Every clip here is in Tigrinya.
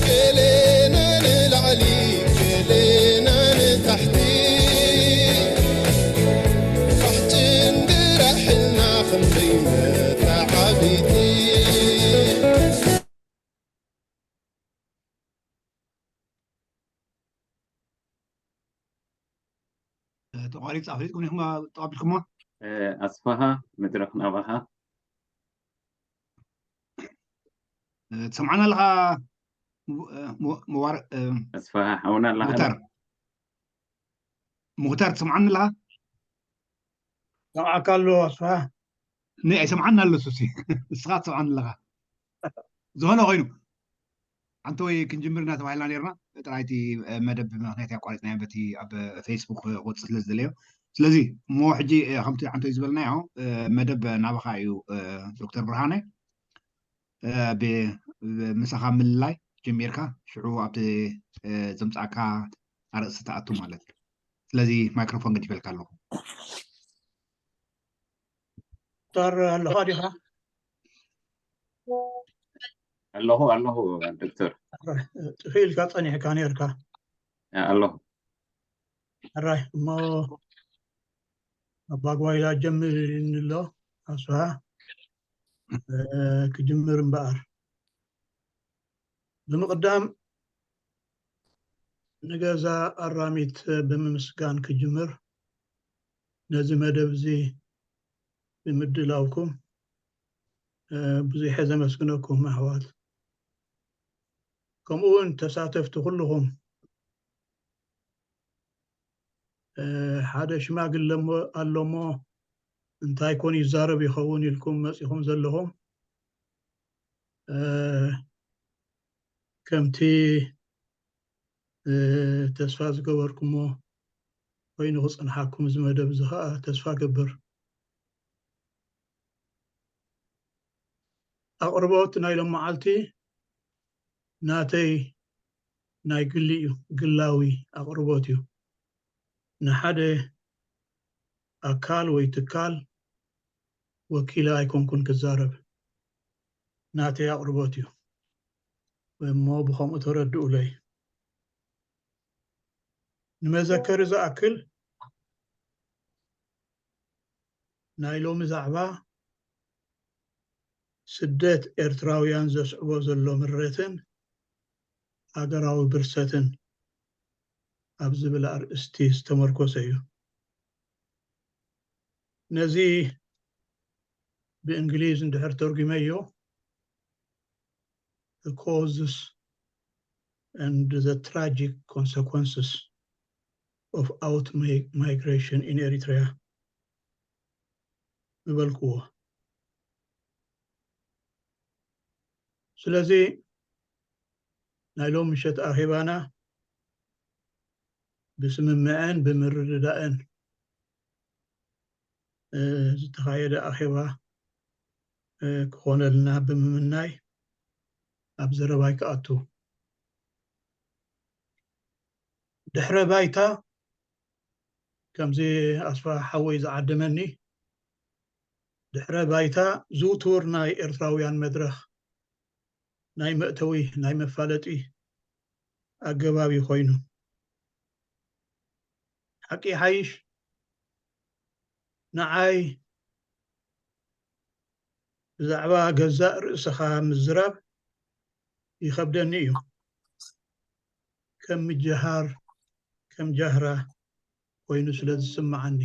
ገሌና ንላዕሊ፣ ገሌና ንታሕቲ፣ ፋሕጭን ድራሕና ክንደይ መተዓቢቲ። ተቋሪጽ ኣፍሊጥኩም ኢኹም፣ ተቐቢልኩሞ? ኣስፋሃ፣ መድረኽ ናባኻ። ትሰምዓና ኣለኻ? ኣስፋሃ ሓውና ኣለኻ? ሙኽታር፣ ትሰምዓኒ ኣለኻ? ሰምዓካ ኣሎ ኣስፋሃ። ነ ኣይሰምዓና ኣሎ ሱሲ። ንስኻ ትሰምዓኒ ኣለኻ? ዝኾነ ኮይኑ፣ ሓንቲ ወይ ክንጅምር እናተባሂልና ነርና፣ ጥራይ እቲ መደብ ብምኽንያት ኣቋሪፅናዮ በቲ ኣብ ፌስቡክ ክወፅእ ስለ ዝደለዮ። ስለዚ እሞ ሕጂ ከምቲ ሓንቶይ ዝበልናዮ መደብ ናባኻ እዩ። ዶክተር ብርሃነ፣ ምሳኻ ምልላይ ጀሚርካ ሽዑ ኣብቲ ዘምፃእካ ኣርእስቲ ትኣቱ ማለት እዩ። ስለዚ ማይክሮፎን ገዲፈልካ ኣለኹ። ዶክተር ኣለኻ ዲኻ? ኣለኹ ኣለኹ ዶክተር። ጥፍእ ኢልካ ጸኒሕካ ነርካ። ኣለኹ። ሕራይ እሞ ኣባጓይላ ጀምር ኢልኒ ኣሎ ኣስፍሃ። ክጅምር እምበኣር ብምቕዳም ንገዛ ኣራሚት ብምምስጋን ክጅምር። ነዚ መደብ እዚ ብምድላውኩም ብዙሕ ዘመስግነኩም ኣሕዋት። ከምኡ እውን ተሳተፍቲ ኩልኹም ሓደ ሽማግለ ኣሎሞ እንታይ ኮን ይዛረብ ይኸውን ኢልኩም መፂኹም ዘለኹም ከምቲ ተስፋ ዝገበርኩሞ ኮይኑ ክፅንሓኩም እዚ መደብ እዚ ከዓ ተስፋ ገብር። ኣቕርቦት ናይ ሎም መዓልቲ ናተይ ናይ ግሊ እዩ፣ ግላዊ ኣቕርቦት እዩ። ንሓደ ኣካል ወይ ትካል ወኪለ ኣይኮንኩን ክዛረብ፣ ናተይ ኣቕርቦት እዩ እሞ ብኸምኡ ተረድኡለይ። ንመዘከሪ ዝኣክል ናይ ሎሚ ዛዕባ ስደት ኤርትራውያን ዘስዕቦ ዘሎ ምረትን ሃገራዊ ብርሰትን ኣብ ዝብል ኣርእስቲ ዝተመርኮሰ እዩ። ነዚ ብእንግሊዝ እንድሕር ተርጉመዮ the causes and the tragic consequences of out migration in Eritrea ምበልክዎ። ስለዚ ናይ ሎም ምሸት ኣኼባና ብስምምዕን ብምርድዳእን ዝተኻየደ ኣኼባ ክኾነልና ብምምናይ ኣብ ዘረባይ ክኣቱ። ድሕረ ባይታ ከምዚ ኣስፋ ሓወይ ዝዓደመኒ ድሕረ ባይታ ዝውቱር ናይ ኤርትራውያን መድረኽ ናይ መእተዊ ናይ መፋለጢ ኣገባብ ኮይኑ ሓቂ ሓይሽ ንዓይ ብዛዕባ ገዛእ ርእስኻ ምዝራብ ይኸብደኒ እዩ። ከም ምጅሃር ከም ጃህራ ኮይኑ ስለ ዝስምዓኒ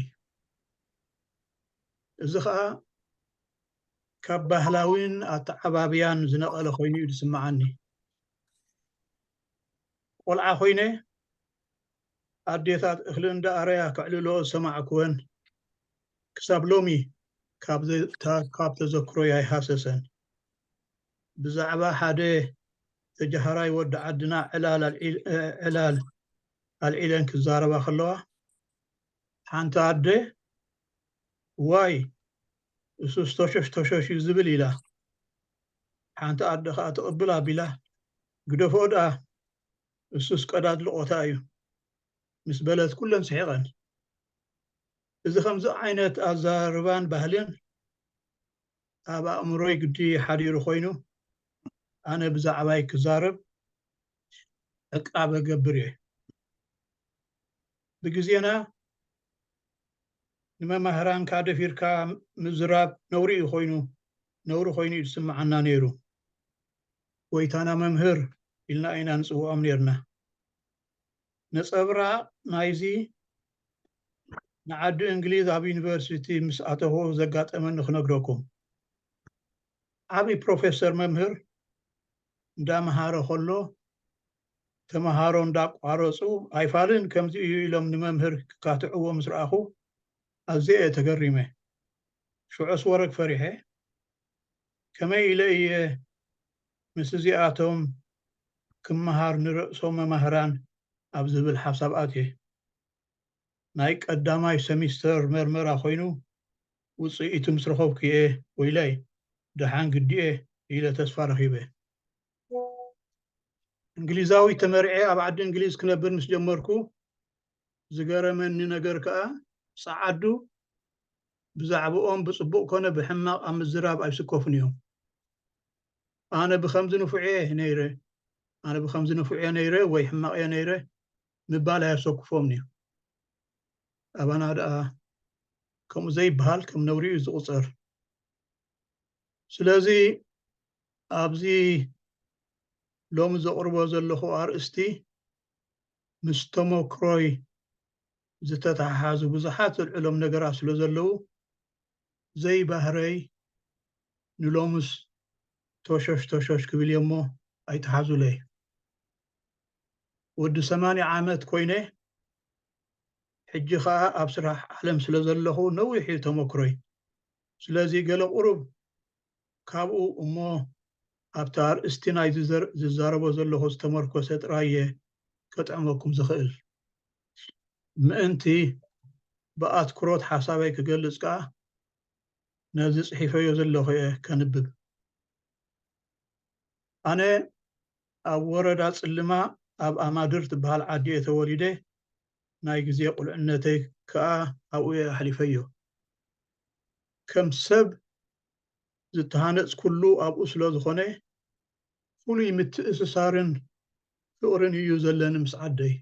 እዚ ኸኣ ካብ ባህላዊን ኣተዓባብያን ዝነቐለ ኮይኑ እዩ ዝስምዓኒ። ቆልዓ ኮይነ ኣዴታት እኽሊ እንዳኣረያ ከዕልልኦ ዝሰማዕኩወን ክሳብ ሎሚ ካብ ተዘክሮይ ኣይሃሰሰን። ብዛዕባ ሓደ ተጃሃራይ ወዲ ዓድና ዕላል ኣልዒለን ክዛረባ ከለዋ ሓንቲ ኣደ ዋይ እሱስ ተሾሽ ተሾሽ እዩ ዝብል ኢላ ሓንቲ ኣደ ከዓ ትቕብል ኣቢላ ግደፎ ድኣ እሱስ ቀዳድ ልቆታ እዩ ምስ በለት ኩለን ስሒቐን። እዚ ከምዚ ዓይነት ኣዛርባን ባህልን ኣብ ኣእምሮይ ግዲ ሓዲሩ ኮይኑ ኣነ ብዛዕባይ ክዛረብ ዕቃበ ገብር እየ። ብግዜና ንመማህራንካ ደፊርካ ምዝራብ ነውሪ እዩ ኮይኑ፣ ነውሪ ኮይኑ እዩ ዝስምዓና ነይሩ። ጎይታና መምህር ኢልና ኢና ንጽውዖም ነርና። ነጸብራቕ ናይዚ ንዓዲ እንግሊዝ ኣብ ዩኒቨርሲቲ ምስ ኣተኹ ዘጋጠመኒ ክነግረኩም። ዓቢ ፕሮፌሰር መምህር እንዳመሃረ ከሎ ተመሃሮ እንዳቋረጹ ኣይፋልን ከምዚ እዩ ኢሎም ንመምህር ክካትዕዎ ምስ ረኣኹ ኣዝየ እየ ተገሪመ። ሽዑስ ወረግ ፈሪሐ ከመይ ኢለ እየ ምስ እዚኣቶም ክመሃር ንርእሶም መማህራን ኣብ ዝብል ሓሳብ ኣትየ። ናይ ቀዳማይ ሰሚስተር መርመራ ኮይኑ ውጽኢቱ ምስ ረኸብኩ እየ ወይለይ ደሓን ግዲ እየ ኢለ ተስፋ ረኺበ። እንግሊዛዊ ተመርዔ ኣብ ዓዲ እንግሊዝ ክነብር ምስ ጀመርኩ ዝገረመኒ ነገር ከኣ ጸዓዱ ብዛዕባኦም ብጽቡቕ ኮነ ብሕማቕ ኣብ ምዝራብ ኣይስከፉን እዮም። ኣነ ብኸምዚ ንፉዕ እየ ነይረ፣ ኣነ ብኸምዚ ንፉዕ እየ ነይረ ወይ ሕማቕ እየ ነይረ ምባል ኣየሰክፎምን እዩ። ኣባና ደኣ ከምኡ ዘይበሃል ከም ነውሪ እዩ ዝቑጸር። ስለዚ ኣብዚ ሎሚ ዘቕርቦ ዘለኹ ኣርእስቲ ምስ ተመክሮይ ዝተተሓሓዙ ብዙሓት ዘልዕሎም ነገራት ስለ ዘለዉ ዘይባህረይ ንሎምስ ተሾሽ ተሾሽ ክብል እየ እሞ ኣይትሓዙለይ። ወዲ ሰማንያ ዓመት ኮይነ ሕጂ ኸኣ ኣብ ስራሕ ዓለም ስለ ዘለኹ ነዊሕ እዩ ተመክሮይ። ስለዚ ገለ ቁሩብ ካብኡ እሞ ኣብቲ ኣርእስቲ ናይ ዝዘር- ዝዛረቦ ዘለኹ ዝተመርኮሰ ጥራይ እየ ከጥዕመኩም ዝኽእል። ምእንቲ ብኣትኩሮት ሓሳበይ ክገልጽ ከኣ ነዚ ጽሒፈዮ ዘለኹ እየ ከንብብ። ኣነ ኣብ ወረዳ ጽልማ ኣብ ኣማድር ትበሃል ዓዲ እየ ተወሊደ። ናይ ግዜ ቁልዕነተይ ከኣ ኣብኡ እየ ኣሕሊፈዮ። ከም ሰብ ዝተሃነጽኩሉ ኣብኡ ስለ ዝኾነ ፍሉይ ምትእስሳርን ፍቕርን እዩ ዘለኒ ምስ ዓደይ።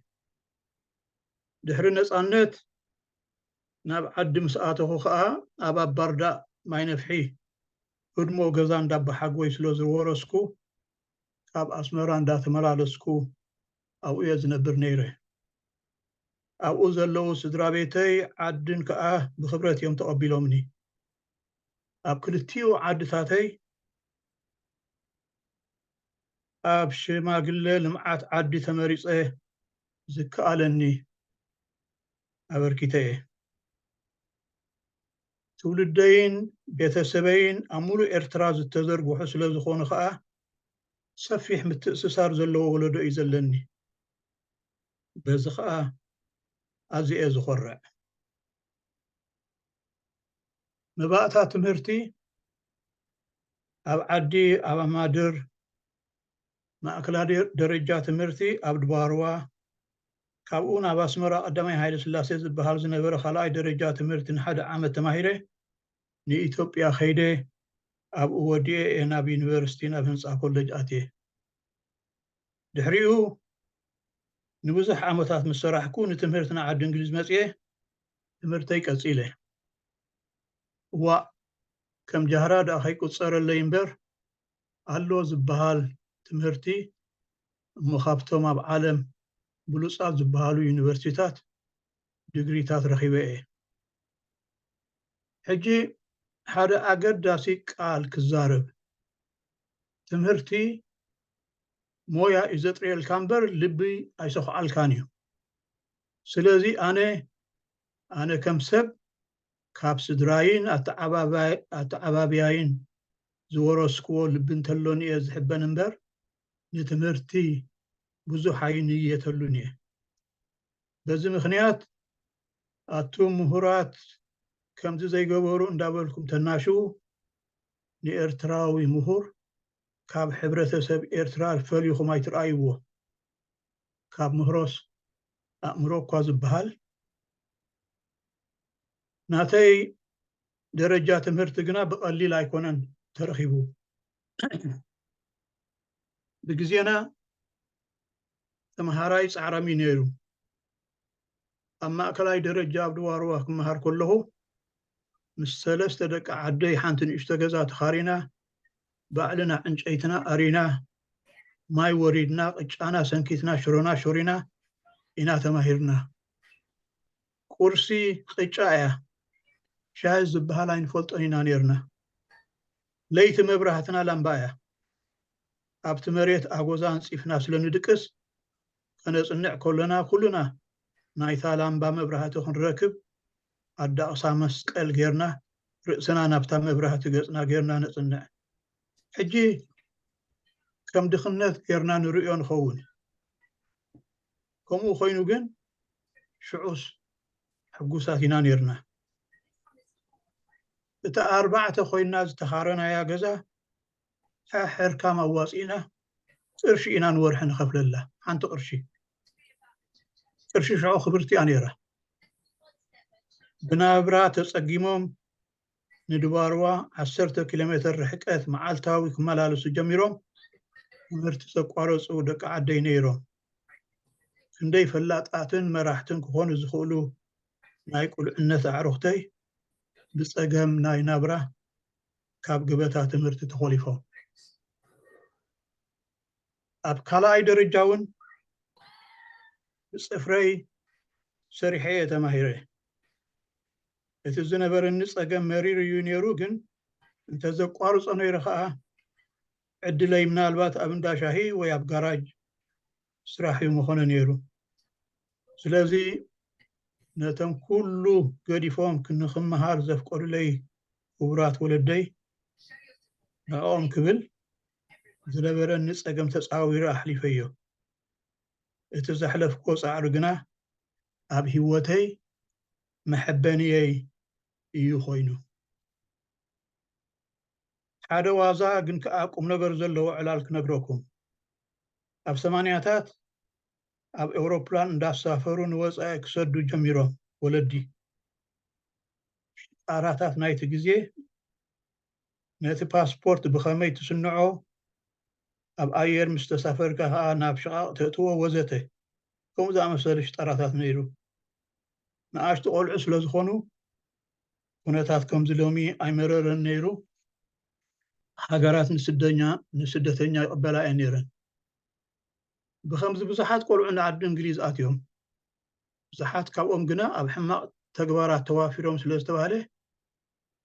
ድሕሪ ነጻነት ናብ ዓዲ ምስ ኣተኹ ኸኣ ኣብ ኣባርዳእ ማይ ነፍሒ ህድሞ ገዛ እንዳባሓጎይ ስለ ዝወረስኩ ካብ ኣስመራ እንዳተመላለስኩ ኣብኡ እየ ዝነብር ነይረ። ኣብኡ ዘለዉ ስድራ ቤተይ ዓድን ከኣ ብኽብረት እዮም ተቐቢሎምኒ። ኣብ ክልቲኡ ዓድታተይ ኣብ ሽማግለ ልምዓት ዓዲ ተመሪጸ ዝከኣለኒ ኣበርኪተ እየ። ትውልደይን ቤተሰበይን ኣብ ሙሉእ ኤርትራ ዝተዘርግሑ ስለ ዝኾኑ ከኣ ሰፊሕ ምትእስሳር ዘለዎ ወለዶ እዩ ዘለኒ። በዚ ከኣ ኣዝየ እየ ዝኾርዕ። መባእታ ትምህርቲ ኣብ ዓዲ ኣብ ኣማድር፣ ማእከላ ደ- ደረጃ ትምህርቲ ኣብ ድባርዋ፣ ካብኡ ናብ ኣስመራ ቀዳማይ ሃይለ ስላሴ ዝበሃል ዝነበረ ካልኣይ ደረጃ ትምህርቲ ንሓደ ዓመት ተማሂረ ንኢትዮጵያ ከይደ ኣብኡ ወዲኤ እየ ናብ ዩኒቨርሲቲ ናብ ህንጻ ኮሌጅ ኣትየ። ድሕሪኡ ንብዙሕ ዓመታት ምስ ሰራሕኩ ንትምህርቲ ንዓዲ እንግሊዝ መጽየ ትምህርተይ ቀጺለ። እዋእ ከም ጃህራ ደኣ ከይቁጸረለይ እምበር ኣሎ ዝበሃል ትምህርቲ እሞ ካብቶም ኣብ ዓለም ብሉጻት ዝበሃሉ ዩኒቨርሲቲታት ድግሪታት ረኺበ እየ። ሕጂ ሓደ ኣገዳሲ ቃል ክዛረብ። ትምህርቲ ሞያ እዩ ዘጥርየልካ እምበር ልቢ ኣይሰኹዓልካን እዩ። ስለዚ ኣነ ኣነ ከም ሰብ ካብ ስድራይን ኣተዓባባይ- ኣተዓባብያይን ዝወረስክዎ ልቢ እንተሎኒ እየ ዝሕበን እምበር ንትምህርቲ ብዙሕ ኣይንየተሉን እየ። በዚ ምኽንያት ኣቱም ምሁራት ከምዚ ዘይገበሩ እንዳበልኩም ተናሽዉ ንኤርትራዊ ምሁር ካብ ሕብረተሰብ ኤርትራ ፈሊኹም ኣይትርኣይዎ። ካብ ምህሮስ ኣእምሮ እኳ ዝበሃል ናተይ ደረጃ ትምህርቲ ግና ብቐሊል ኣይኮነን ተረኺቡ። ብግዜና ተምሃራይ ጻዕራም እዩ ነይሩ። ኣብ ማእከላይ ደረጃ ኣብ ድዋርዋ ክመሃር ከለኹ፣ ምስ ሰለስተ ደቂ ዓደይ ሓንቲ ንእሽቶ ገዛ ተኻሪና፣ ባዕልና ዕንጨይትና ኣሪና፣ ማይ ወሪድና፣ ቅጫና ሰንኪትና፣ ሽሮና ሾሪና ኢና ተማሂርና። ቁርሲ ቅጫ እያ። ሻሂ ዝበሃል ኣይንፈልጦን ኢና ነይርና። ለይቲ መብራህትና ላምባ እያ። ኣብቲ መሬት ኣጎዛ ኣንጺፍና ስለ ንድቅስ፣ ከነጽንዕ ከሎና ኩልና ናይታ ላምባ መብራህቲ ክንረክብ ኣዳቕሳ መስቀል ጌርና ርእስና ናብታ መብራህቲ ገጽና ጌርና ነጽንዕ። ሕጂ ከም ድኽነት ጌርና ንርእዮ ንኸውን። ከምኡ ኮይኑ ግን ሽዑስ ሕጉሳት ኢና ኔርና። እታ ኣርባዕተ ኮይና ዝተኻረናያ ገዛ ሕርካም ኣዋጺእና ቅርሺ ኢና ንወርሒ ንኸፍለላ። ሓንቲ ቅርሺ። ቅርሺ ሽዑ ክብርቲ እያ ኔራ። ብናብራ ተጸጊሞም ንድባርዋ ዓሰርተ ኪሎ ሜተር ርሕቀት መዓልታዊ ክመላለሱ ጀሚሮም። ትምህርቲ ዘቋረጹ ደቂ ዓደይ ነይሮም። ክንደይ ፈላጣትን መራሕትን ክኾኑ ዝኽእሉ ናይ ቁልዕነት ኣዕሩኽተይ ብጸገም ናይ ናብራ ካብ ገበታ ትምህርቲ ተኾሊፎም። ኣብ ካልኣይ ደረጃ እውን ብጽፍረይ ሰሪሐ እየ ተማሂረ። እቲ ዝነበረኒ ጸገም መሪር እዩ ነይሩ፣ ግን እንተዘቋርጾ ነይረ ኸኣ ዕድለይ ምናልባት ኣብ እንዳ ሻሂ ወይ ኣብ ጋራጅ ስራሕ እዩ ምኾነ ነይሩ። ስለዚ ነቶም ኩሉ ገዲፎም ክንክምሃር ዘፍቀዱለይ ክቡራት ወለደይ፣ ንዕኦም ክብል ዝነበረኒ ጸገም ተጻዊረ ኣሕሊፈዮ። እቲ ዘሕለፍክዎ ጻዕሪ ግና ኣብ ህይወተይ መሐበንየይ እዩ ኮይኑ። ሓደ ዋዛ ግን ከኣ ቁም ነገር ዘለዎ ዕላል ክነግረኩም። ኣብ ሰማንያታት ኣብ ኤውሮፕላን እንዳሳፈሩ ንወጻኢ ክሰዱ ጀሚሮም ወለዲ። ሽጣራታት ናይቲ ግዜ ነቲ ፓስፖርት ብኸመይ ትስንዖ፣ ኣብ ኣየር ምስ ተሳፈርካ ከኣ ናብ ሽቓቕ ተእትዎ ወዘተ ከምኡ ዝኣመሰለ ሽጣራታት ነይሩ። ንኣሽቱ ቆልዑ ስለ ዝኾኑ ኩነታት ከምዚ ሎሚ ኣይመረረን ነይሩ። ሃገራት ንስደኛ ንስደተኛ ይቕበላ እየን ነይረን። ብኸምዚ ብዙሓት ቆልዑ ንዓዲ እንግሊዝ ኣትዮም። ብዙሓት ካብኦም ግና ኣብ ሕማቕ ተግባራት ተዋፊሮም ስለ ዝተባህለ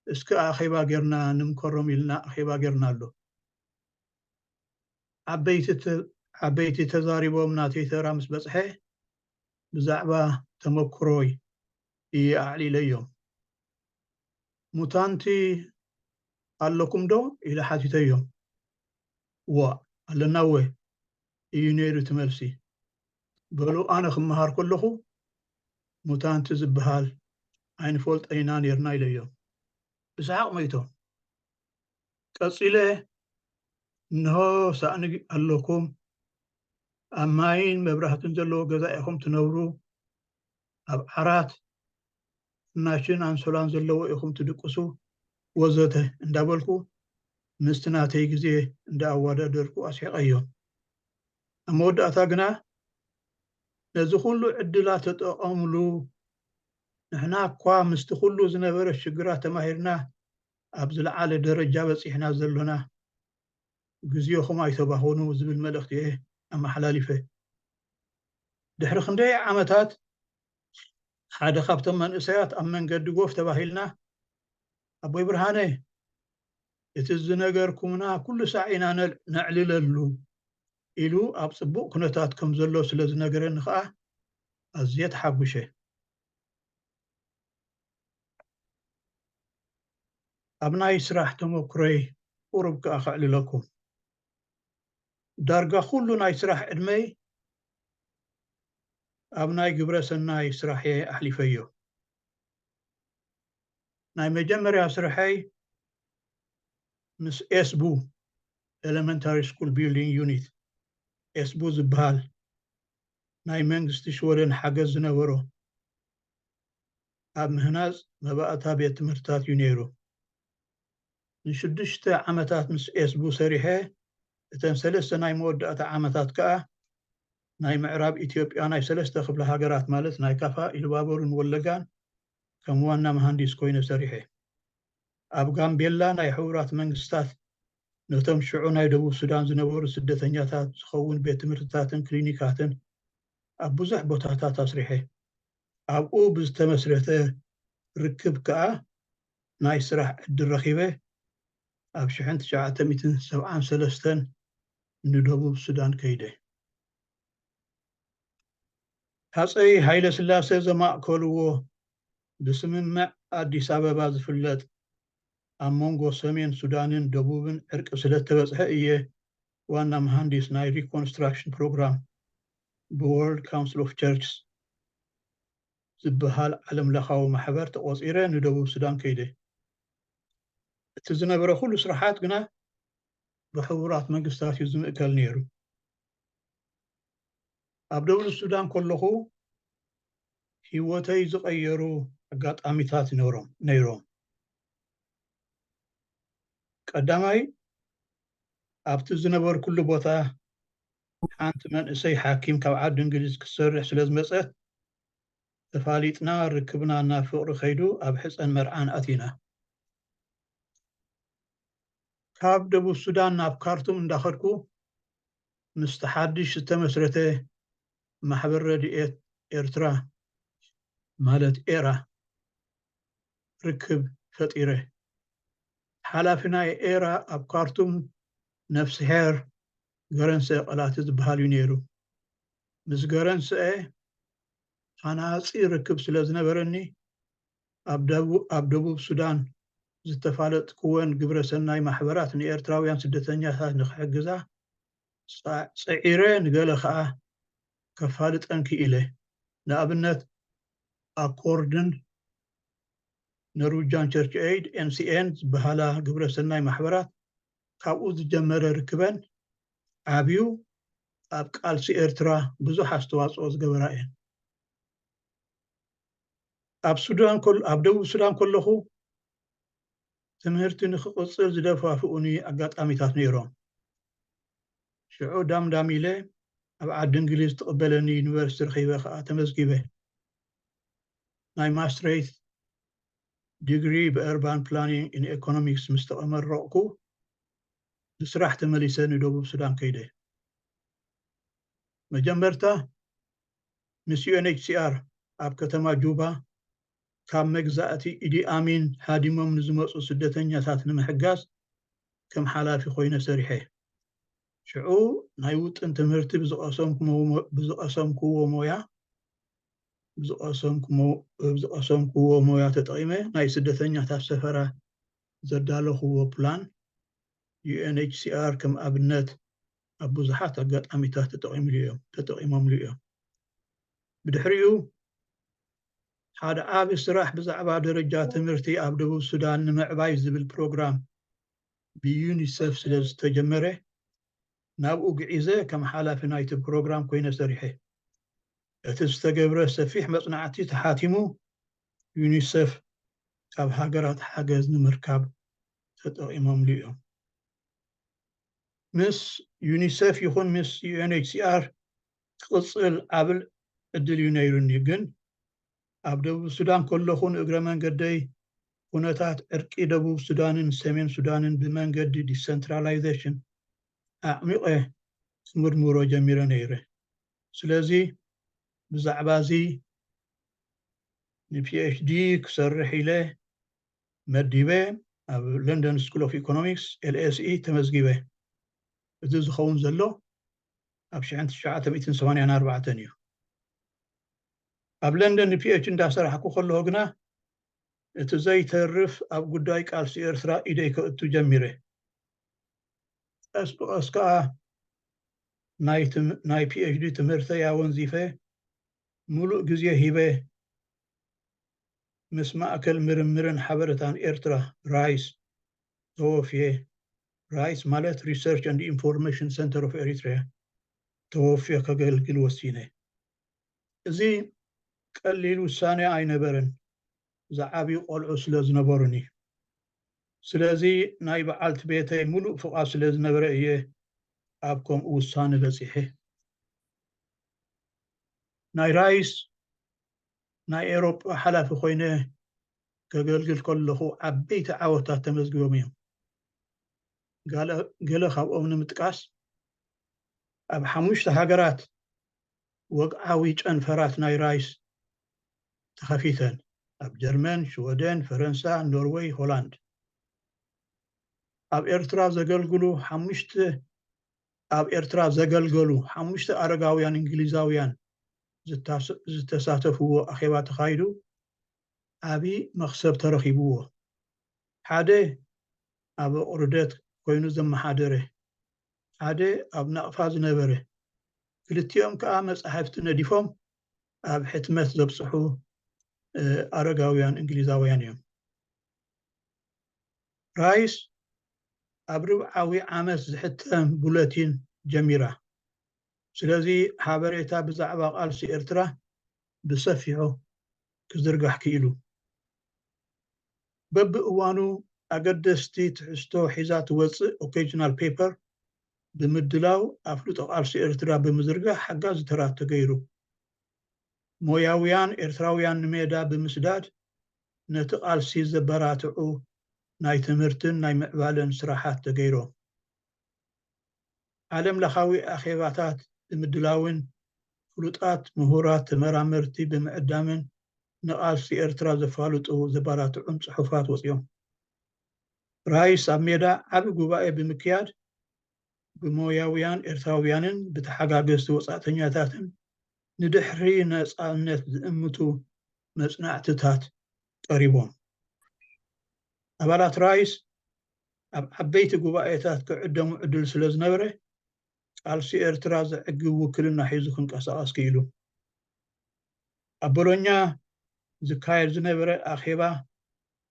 እስኪ ኣኼባ ጌርና ንምከሮም ኢልና ኣኼባ ጌርና ኣሎ። ዓበይቲ ተ- ዓበይቲ ተዛሪቦም ናተይ ተራ ምስ በጽሐ ብዛዕባ ተመክሮይ እየ ኣዕሊለዮም። ሙታንቲ ኣለኩም ዶ ኢለ ሓቲተዮም። እዋ ኣለና እወ እዩ ነይሩ እቲ መልሲ። በሉ ኣነ ክመሃር ከለኹ ሙታንቲ ዝበሃል ኣይንፈልጦ ኢና ነይርና ኢለዮም። ብሰሓቕ ሞይቶም። ቀጺለ እንሆ ሳእኒ ኣለኩም፣ ኣብ ማይን መብራህትን ዘለዎ ገዛ ኢኹም ትነብሩ፣ ኣብ ዓራት ፍናችን ኣንሶላን ዘለዎ ኢኹም ትድቅሱ ወዘተ እንዳበልኩ ምስቲ ናተይ ግዜ እንዳኣወዳደርኩ ኣስሒቐዮም። ኣብ መወዳእታ ግና ነዚ ኩሉ ዕድላት ተጠቐምሉ፣ ንሕና እኳ ምስቲ ኩሉ ዝነበረ ሽግራት ተማሂርና ኣብ ዝለዓለ ደረጃ በጺሕና ዘሎና ግዜኹም ኣይተባኽኑ ዝብል መልእኽቲ እየ ኣመሓላሊፈ። ድሕሪ ክንደይ ዓመታት ሓደ ካብቶም መንእሰያት ኣብ መንገዲ ጎፍ ተባሂልና ኣቦይ ብርሃነ እቲ ዝነገርኩምና ኩሉ ሳዕ ኢና ነል- ነዕልለሉ ኢሉ ኣብ ጽቡቕ ኩነታት ከም ዘሎ ስለ ዝነገረኒ ከኣ ኣዝየ ተሓጒሸ። ኣብ ናይ ስራሕ ተመኩሮይ ቁሩብ ከኣ ከዕልለኩም። ዳርጋ ኩሉ ናይ ስራሕ ዕድመይ ኣብ ናይ ግብረ ሰናይ ስራሕ እየ ኣሕሊፈዮ። ናይ መጀመርያ ስርሐይ ምስ ኤስቡ፣ Elementary School Building Unit፣ ኤስቡ ዝበሃል ናይ መንግስቲ ሽወደን ሓገዝ ዝነበሮ ኣብ ምህናጽ መባእታ ቤት ትምህርትታት እዩ ነይሩ። ንሽዱሽተ ዓመታት ምስ ኤስቡ ሰሪሐ እተን ሰለስተ ናይ መወዳእታ ዓመታት ከኣ ናይ ምዕራብ ኢትዮጵያ ናይ ሰለስተ ክፍለ ሃገራት ማለት ናይ ካፋ፣ ኢሉባቦርን ወለጋን ከም ዋና መሃንዲስ ኮይነ ሰሪሐ። ኣብ ጋምቤላ ናይ ሕቡራት መንግስታት ነቶም ሽዑ ናይ ደቡብ ሱዳን ዝነበሩ ስደተኛታት ዝኸውን ቤት ትምህርትታትን ክሊኒካትን ኣብ ብዙሕ ቦታታት ኣስሪሐ። ኣብኡ ብዝተመስረተ ርክብ ከኣ ናይ ስራሕ ዕድል ረኺበ። ኣብ ሽሕን ትሽዓተ ሚእትን ሰብዓን ሰለስተን ንደቡብ ሱዳን ከይደ። ሃጸይ ሃይለ ስላሴ ዘማእከልዎ ብስምምዕ ኣዲስ ኣበባ ዝፍለጥ ኣብ መንጎ ሰሜን ሱዳንን ደቡብን ዕርቂ ስለ እተበጽሐ እየ ዋና መሃንዲስ ናይ ሪኮንስትራክሽን ፕሮግራም ብ World Council of Churches ዝበሃል ዓለም ለኻዊ ማሕበር ተቖጺረ ንደቡብ ሱዳን ከይደ። እቲ ዝነበረ ኩሉ ስራሓት ግና ብሕቡራት መንግስታት እዩ ዝምእከል ነይሩ። ኣብ ደቡብ ሱዳን ከለኹ ህይወተይ ዝቐየሩ ኣጋጣሚታት ነይሮም ነይሮም። ቀዳማይ፣ ኣብቲ ዝነበርኩሉ ቦታ ሓንቲ መንእሰይ ሓኪም ካብ ዓዲ እንግሊዝ ክትሰርሕ ስለ ዝመጸት፣ ተፋሊጥና፣ ርክብና ናብ ፍቕሪ ከይዱ ኣብ ሕጸን መርዓን ኣቲና። ካብ ደቡብ ሱዳን ናብ ካርቱም እንዳኸድኩ ምስቲ ሓድሽ ዝተመስረተ ማሕበር ረድኤት ኤርትራ ማለት ኤራ ርክብ ፈጢረ። ሓላፊ ናይ ኤራ ኣብ ካርቱም ነፍስሄር ገረንሰ ቀላቲ ዝበሃል እዩ ነይሩ። ምስ ገረንሰኤ ሃናጺ ርክብ ስለ ዝነበረኒ ኣብ ደቡ- ኣብ ደቡብ ሱዳን ዝተፋለጥክወን ግብረ ሰናይ ማሕበራት ንኤርትራውያን ስደተኛታት ንክሕግዛ ጻ- ጽዒረ፣ ንገለ ከኣ ከፋልጠን ክኢለ። ንኣብነት ኣኮርድን ኖርዊጃን ቸርች ኤይድ ኤን ሲ ኤን ዝበሃላ ግብረ ሰናይ ማሕበራት ካብኡ ዝጀመረ ርክበን ዓብዩ ኣብ ቃልሲ ኤርትራ ብዙሕ ኣስተዋፅኦ ዝገበራ እየን። ኣብ ሱዳን ከሎ- ኣብ ደቡብ ሱዳን ከለኹ ትምህርቲ ንክቕፅል ዝደፋፍኡኒ ኣጋጣሚታት ነይሮም። ሽዑ ዳምዳም ኢለ ኣብ ዓዲ እንግሊዝ ትቕበለኒ ዩኒቨርሲቲ ረኺበ ከዓ ተመዝጊበ። ናይ ማስትሬት ዲግሪ ብእርባን ፕላኒንግ ኢን ኢኮኖሚክስ ምስ ተመረቕኩ ንስራሕ ተመሊሰ ንደቡብ ሱዳን ከይደ። መጀመርታ ምስ ዩ ኤን ኤች ሲ ኣር ኣብ ከተማ ጁባ ካብ መግዛእቲ ኢዲ ኣሚን ሃዲሞም ንዝመፁ ስደተኛታት ንምሕጋዝ ከም ሓላፊ ኮይነ ሰሪሐ። ሽዑ ናይ ውጥን ትምህርቲ ብዝቐሰምኩዎ ሞያ ብዝቐሰምኩዎ ሞያ ተጠቒመ ናይ ስደተኛታት ሰፈራ ዘዳለኹዎ ፕላን ዩ ኤን ኤች ሲ ኣር ከም ኣብነት ኣብ ብዙሓት ኣጋጣሚታት ተጠቒምሉ እዮም ተጠቒሞምሉ እዮም። ብድሕሪኡ ሓደ ዓቢ ስራሕ ብዛዕባ ደረጃ ትምህርቲ ኣብ ደቡብ ሱዳን ንምዕባይ ዝብል ፕሮግራም ብዩኒሰፍ ስለ ዝተጀመረ ናብኡ ግዒዘ ከም ሓላፊ ናይቲ ፕሮግራም ኮይነ ሰሪሐ። እቲ ዝተገብረ ሰፊሕ መጽናዕቲ ተሓቲሙ ዩኒሰፍ ካብ ሃገራት ሓገዝ ንምርካብ ተጠቒሞምሉ እዮም። ምስ ዩኒሰፍ ይኹን ምስ ዩ ኤን ኤች ሲ ኣር ክቕጽል ዓብል ዕድል እዩ ነይሩኒ፣ ግን ኣብ ደቡብ ሱዳን ከለኹ ንእግረ መንገደይ ኩነታት ዕርቂ ደቡብ ሱዳንን ሰሜን ሱዳንን ብመንገዲ ዲሰንትራላይዜሽን ኣዕሚቐ ክምርምሮ ጀሚረ ነይረ። ስለዚ ብዛዕባ እዚ ንፒኤችዲ ክሰርሕ ኢለ መዲበ ኣብ ለንደን ስኩል ኦፍ ኢኮኖሚክስ ኤልኤስኢ ተመዝጊበ። እዚ ዝኸውን ዘሎ ኣብ ሽሕን ትሽዓተ ሚእትን ሰማንያን ኣርባዕተን እዩ። ኣብ ለንደን ንፒኤች እንዳሰራሕኩ ከለኹ ግና እቲ ዘይተርፍ ኣብ ጉዳይ ቃልሲ ኤርትራ ኢደይ ከእቱ ጀሚረ። ቀስ ብቐስ ከኣ ናይ ትም- ናይ ፒኤችዲ ትምህርተይ ኣወንዚፈ ሙሉእ ግዜ ሂበ ምስ ማእከል ምርምርን ሓበሬታን ኤርትራ ራይስ ተወፍየ። ራይስ ማለት Research and Information Center of Eritrea ተወፍየ ከገልግል ወሲነ። እዚ ቀሊል ውሳኔ ኣይነበረን፣ ዝዓብዩ ቆልዑ ስለ ዝነበሩኒ። ስለዚ ናይ በዓልቲ ቤተይ ሙሉእ ፍቓድ ስለ ዝነበረ እየ ኣብ ከምኡ ውሳነ በጺሐ። ናይ ራይስ ናይ ኤውሮጳ ሓላፊ ኮይነ ከገልግል ከለኹ ዓበይቲ ዓወታት ተመዝጊቦም እዮም። ገለ ካብኦም ንምጥቃስ፣ ኣብ ሓሙሽተ ሃገራት ወግዓዊ ጨንፈራት ናይ ራይስ ተኸፊተን፣ ኣብ ጀርመን፣ ሽወደን፣ ፈረንሳ፣ ኖርወይ፣ ሆላንድ። ኣብ ኤርትራ ዘገልግሉ ሓሙሽተ ኣብ ኤርትራ ዘገልገሉ ሓሙሽተ ኣረጋውያን እንግሊዛውያን ዝተሳተፍዎ ኣኼባ ተኻይዱ ዓቢ መኽሰብ ተረኺብዎ። ሓደ ኣብ ኣቑርደት ኮይኑ ዘመሓደረ፣ ሓደ ኣብ ናቕፋ ዝነበረ፣ ክልቲኦም ከኣ መጻሕፍቲ ነዲፎም ኣብ ሕትመት ዘብጽሑ ኣረጋውያን እንግሊዛውያን እዮም። ራይስ ኣብ ርብዓዊ ዓመት ዝሕተም ቡለቲን ጀሚራ። ስለዚ ሓበሬታ ብዛዕባ ቃልሲ ኤርትራ ብሰፊሑ ክዝርጋሕ ክኢሉ። በብእዋኑ ኣገደስቲ ትሕዝቶ ሒዛ ትወጽእ ኦኬጅናል ፔፐር ብምድላው ኣፍልጦ ቃልሲ ኤርትራ ብምዝርጋሕ ሓጋዚ ተራ ተገይሩ። ሞያውያን ኤርትራውያን ንሜዳ ብምስዳድ ነቲ ቃልሲ ዘበራትዑ ናይ ትምህርትን ናይ ምዕባለን ስራሓት ተገይሮም። ዓለም ለኻዊ ኣኼባታት ብምድላውን ፍሉጣት ምሁራት ተመራመርቲ ብምዕዳምን ንቃልሲ ኤርትራ ዘፋልጡ ዘባራትዑን ጽሑፋት ወጺኦም። ራይስ ኣብ ሜዳ ዓቢ ጉባኤ ብምክያድ ብሞያውያን ኤርትራውያንን ብተሓጋገዝቲ ወጻእተኛታትን ንድሕሪ ነጻነት ዝእምቱ መጽናዕትታት ቀሪቦም። ኣባላት ራይስ ኣብ ዓበይቲ ጉባኤታት ክዕደሙ ዕድል ስለ ዝነበረ፣ ቃልሲ ኤርትራ ዘዕግብ ውክልና ሒዙ ክንቀሳቐስ ክኢሉ። ኣብ ቦሎኛ ዝካየድ ዝነበረ ኣኼባ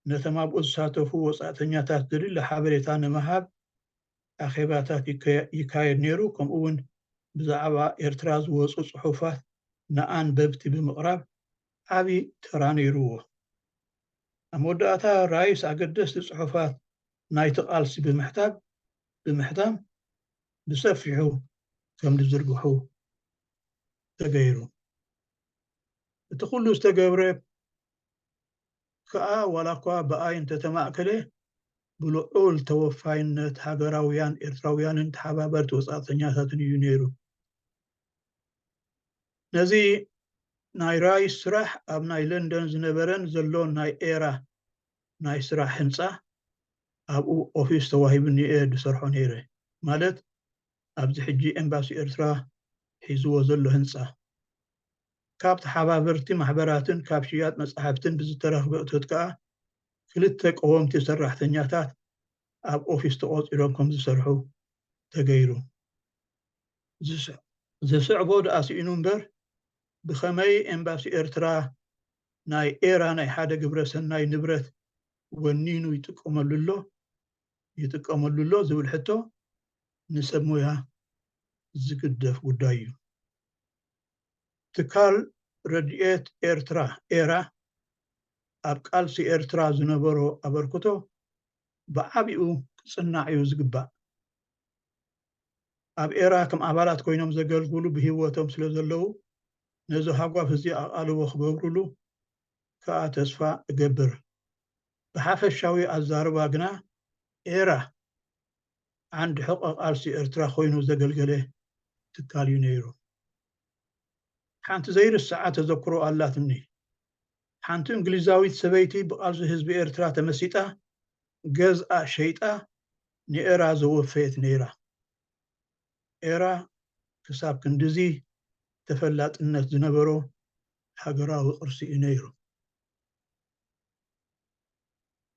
ነቶም ኣብኡ ዝሳተፉ ወጻእተኛታት ዘድሊ ሓበሬታ ንምሃብ ኣኼባታት ይካየድ ነይሩ። ከምኡ እውን ብዛዕባ ኤርትራ ዝወጹ ጽሑፋት ንኣንበብቲ ብምቕራብ ዓቢ ተራ ነይርዎ። ኣብ መወዳእታ ራይስ ኣገደስቲ ጽሑፋት ናይቲ ቃልሲ ብምሕታብ ብምሕታም ብሰፊሑ ከም ዝዝርግሑ ተገይሩ። እቲ ኩሉ ዝተገብረ ከኣ ዋላ እኳ ብኣይ እንተተማእከለ ብልዑል ተወፋይነት ሃገራውያን ኤርትራውያንን ተሓባበርቲ ወጻእተኛታትን እዩ ነይሩ። ነዚ ናይ ራይስ ስራሕ ኣብ ናይ ለንደን ዝነበረን ዘሎን ናይ ኤራ ናይ ስራሕ ህንጻ ኣብኡ ኦፊስ ተዋሂብኒ እየ ዝሰርሖ ነይረ። ማለት ኣብዚ ሕጂ ኤምባሲ ኤርትራ ሒዝዎ ዘሎ ህንጻ። ካብ ተሓባበርቲ ማሕበራትን ካብ ሽያጥ መጻሕፍትን ብዝተረኽበ እቶት ከኣ ክልተ ቀወምቲ ሰራሕተኛታት ኣብ ኦፊስ ተቖጺሮም ከም ዝሰርሑ ተገይሩ። ዝስዕቦ ደኣ ስኢኑ እምበር፣ ብኸመይ ኤምባሲ ኤርትራ ናይ ኤራ ናይ ሓደ ግብረ ሰናይ ንብረት ወኒኑ ይጥቀመሉ ኣሎ ይጥቀመሉ ኣሎ ዝብል ሕቶ ንሰብ ሞያ ዝግደፍ ጉዳይ እዩ። ትካል ረድኤት ኤርትራ ኤራ ኣብ ቃልሲ ኤርትራ ዝነበሮ ኣበርክቶ ብዓቢኡ ክጽናዕ እዩ ዝግባእ። ኣብ ኤራ ከም ኣባላት ኮይኖም ዘገልግሉ ብህይወቶም ስለ ዘለዉ ነዚ ሃጓፍ እዚ ኣቓልቦ ክገብሩሉ ከኣ ተስፋ እገብር። ብሓፈሻዊ ኣዛርባ ግና ኤራ ዓንዲ ሕቖ ቃልሲ ኤርትራ ኮይኑ ዘገልገለ ትካል እዩ ነይሩ። ሓንቲ ዘይርስዓ ተዘክሮ ኣላትኒ። ሓንቲ እንግሊዛዊት ሰበይቲ ብቃልሲ ህዝቢ ኤርትራ ተመሲጣ ገዝኣ ሸይጣ ንኤራ ዘወፈየት ነይራ። ኤራ ክሳብ ክንድዚ ተፈላጥነት ዝነበሮ ሃገራዊ ቅርሲ እዩ ነይሩ።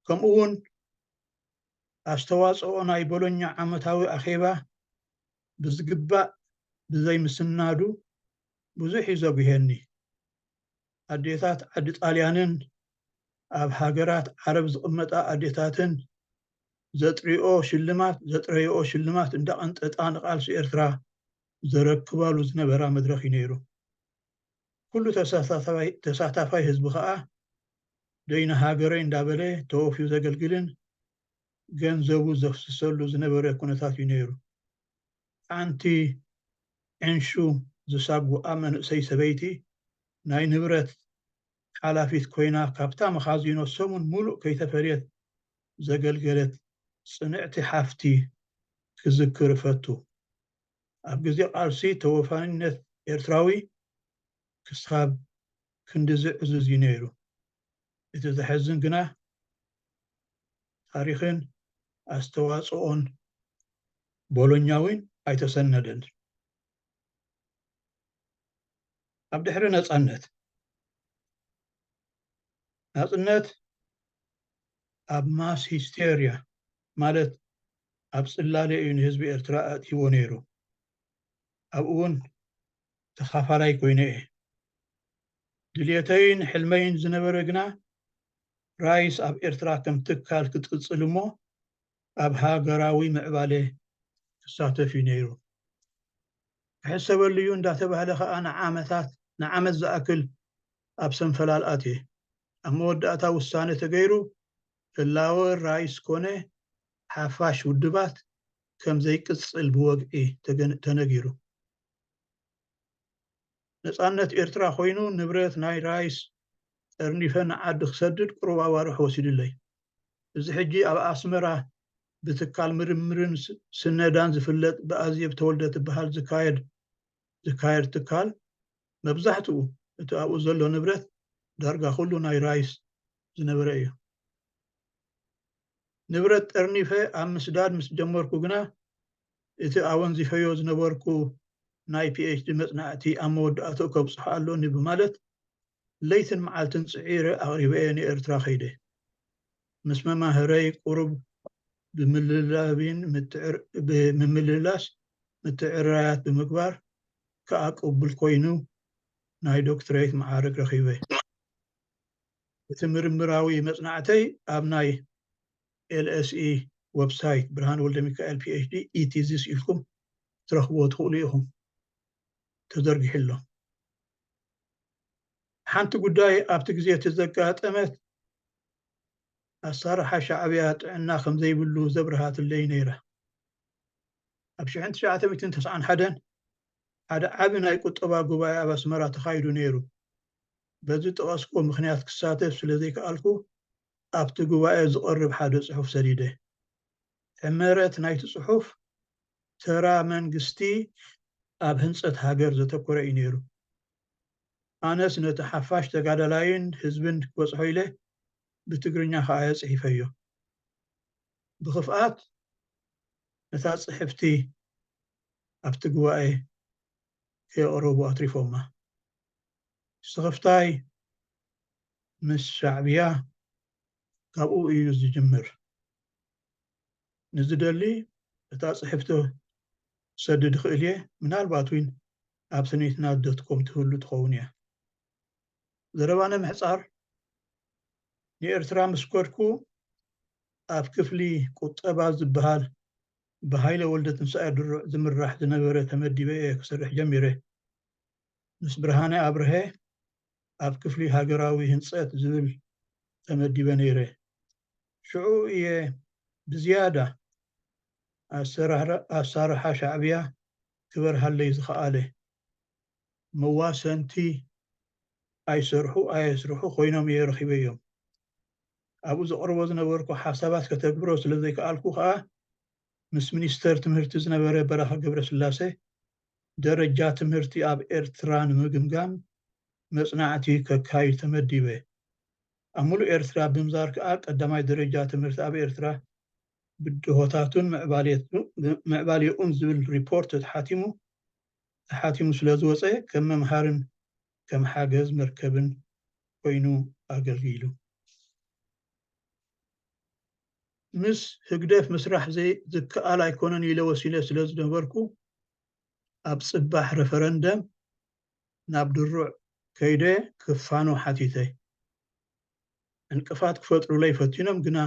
ከምኡ እውን ኣስተዋፅኦ ናይ ቦሎኛ ዓመታዊ ኣኼባ ብዝግባእ ብዘይምስናዱ ብዙሕ እዩ ዘጉሄኒ። ኣዴታት ዓዲ ጣልያንን ኣብ ሃገራት ዓረብ ዝቕመጣ ኣዴታትን ዘጥሪኦ ሽልማት ዘጥረይኦ ሽልማት እንዳቐንጠጣ ንቃልሲ ኤርትራ ዘረክባሉ ዝነበራ መድረኽ እዩ ነይሩ። ኩሉ ተሳታፋይ ህዝቢ ከዓ ደይነ ሃገረይ እንዳበለ ተወፍዩ ዘገልግልን ገንዘቡ ዘፍስሰሉ ዝነበረ ኩነታት እዩ ነይሩ። ሓንቲ ዕንሹ ዝሳጉኣ መንእሰይ ሰበይቲ ናይ ንብረት ሓላፊት ኮይና፣ ካብታ መኻዚኖ ሰሙን ሙሉእ ከይተፈርየት ዘገልገለት ጽንዕቲ ሓፍቲ ክዝክር እፈቱ። ኣብ ግዜ ቃልሲ ተወፋይነት ኤርትራዊ ክሳብ ክንድዚ ዕዙዝ እዩ ነይሩ። እቲ ዘሕዝን ግና፣ ታሪኽን ኣስተዋጽኦን ቦሎኛ እውን ኣይተሰነደን። ኣብ ድሕሪ ነጻነት፣ ናጽነት ኣብ ማስ ሂስቴርያ፣ ማለት ኣብ ጽላለ እዩ ንህዝቢ ኤርትራ ኣእትይዎ ነይሩ። ኣብኡ እውን ተኻፋላይ ኮይነ እየ። ድልየተይን ሕልመይን ዝነበረ ግና፣ ራይስ ኣብ ኤርትራ ከም ትካል ክትቅጽል እሞ፣ ኣብ ሃገራዊ ምዕባለ ክሳተፍ እዩ ነይሩ። ክሕሰበሉ እዩ እንዳተባህለ ከኣ ንዓመታት፣ ንዓመት ዝኣክል ኣብ ሰንፈላል ኣትየ። ኣብ መወዳእታ ውሳነ ተገይሩ፣ ህላወ ራይስ ኮነ ሓፋሽ ውድባት ከም ዘይቅጽል ብወግዒ ተገን-፣ ተነጊሩ። ነጻነት ኤርትራ ኮይኑ ንብረት ናይ ራይስ ጠርኒፈ ንዓዲ ክሰድድ ቁሩብ ኣዋርሕ ወሲዱለይ። እዚ ሕጂ ኣብ ኣስመራ ብትካል ምርምርን ስ-፣ ስነዳን ዝፍለጥ ብኣዜብ ተወልደ ትበሃል ዝካየድ፣ ዝካየድ ትካል፣ መብዛሕትኡ እቲ ኣብኡ ዘሎ ንብረት ዳርጋ ኩሉ ናይ ራይስ ዝነበረ እዩ። ንብረት ጠርኒፈ ኣብ ምስዳድ ምስ ጀመርኩ ግና፣ እቲ ኣወንዚፈዮ ዝነበርኩ ናይ ፒ ኤች ዲ መጽናዕቲ ኣብ መወዳእታኡ ከብጽሖ ኣሎኒ ብማለት፣ ለይትን መዓልትን ጽዒረ ኣቕሪበየ ንኤርትራ ከይደ። ምስ መማህረይ ቁሩብ ብምልላቢን ምትዕር-፣ ብምምልላስ ምትዕርራያት ብምግባር ከኣ ቅቡል ኮይኑ ናይ ዶክትሬት መዓርግ ረኺበ። እቲ ምርምራዊ መጽናዕተይ ኣብ ናይ ኤል ኤስ ኢ ዌብሳይት፣ ብርሃን ወልደ ሚካኤል ፒ ኤች ዲ ኢ ቲዚስ ኢልኩም ትረኽብዎ ትኽእሉ ኢኹም። ተዘርጊሑ ኣሎ። ሓንቲ ጉዳይ ኣብቲ ግዜ እቲ ዘጋጠመት ኣሳርሓ ሻዕብያ ጥዕና ከም ዘይብሉ ዘብርሃትለይ ነይራ። ኣብ ሽሕን ትሽዓተ ሚእትን ተስዓን ሓደን ሓደ ዓቢ ናይ ቁጠባ ጉባኤ ኣብ ኣስመራ ተኻይዱ ነይሩ። በዚ ዝጠቐስኩዎ ምኽንያት ክሳተፍ ስለ ዘይከኣልኩ፣ ኣብቲ ጉባኤ ዝቐርብ ሓደ ጽሑፍ ሰዲደ። ሕመረት ናይቲ ጽሑፍ፣ ተራ መንግስቲ ኣብ ህንጸት ሃገር ዘተኮረ እዩ ነይሩ። ኣነስ ነቲ ሓፋሽ ተጋዳላይን ህዝብን ክበጽሖ ኢለ ብትግርኛ ከኣ እየ ጽሒፈዮ። ብኽፍኣት ነታ ጽሕፍቲ ኣብቲ ጉባኤ ከየቕረቡ ኣትሪፎማ። ስኽፍታይ ምስ ሻዕብያ ካብኡ እዩ ዝጅምር። ንዝደሊ እታ ጽሕፍቲ ክሰድድ እኽእል እየ፣ ምናልባት እውን ኣብ ስኒትና ዶት ኮም ትህሉ ትኸውን እያ። ዘረባ ንምሕጻር፣ ንኤርትራ ምስ ከድኩ ኣብ ክፍሊ ቁጠባ ዝበሃል ብሃይለ ወልደትንሳኤ ድሩዕ ዝምራሕ ዝነበረ ተመዲበ እየ ክሰርሕ ጀሚረ። ምስ ብርሃነ ኣብርሀ ኣብ ክፍሊ ሃገራዊ ህንጸት ዝብል ተመዲበ ነይረ። ሽዑ እየ ብዝያዳ ኣሰራር-፣ ኣሳርሓ ሻዕብያ ክበርሃለይ ዝኸኣለ። መዋሰንቲ ኣይሰርሑ ኣየስርሑ ኮይኖም እየ ረኺበዮም። ኣብኡ ዘቕርቦ ዝነበርኩ ሓሳባት ከተግብሮ ስለ ዘይከኣልኩ ከኣ፣ ምስ ሚኒስተር ትምህርቲ ዝነበረ በራኺ ገብረስላሴ፣ ደረጃ ትምህርቲ ኣብ ኤርትራ ንምግምጋም መጽናዕቲ ከካይድ ተመዲበ። ኣብ ሙሉእ ኤርትራ ብምዛር ከኣ፣ ቀዳማይ ደረጃ ትምህርቲ ኣብ ኤርትራ ብድሆታቱን ምዕባሌቱ-፣ ምዕባሌኡን ዝብል ሪፖርት ተሓቲሙ፣ ተሓቲሙ ስለ ዝወጸ፣ ከም መምሃርን ከም ሓገዝ መርከብን ኮይኑ ኣገልጊሉ። ምስ ህግደፍ ምስራሕ ዘይ-፣ ዝከኣል ኣይኮነን ኢለ ወሲነ ስለ ዝነበርኩ፣ ኣብ ጽባሕ ረፈረንደም ናብ ድሩዕ ከይደ ክፋኖ ሓቲተ። ዕንቅፋት ክፈጥሩለይ ፈቲኖም፣ ግና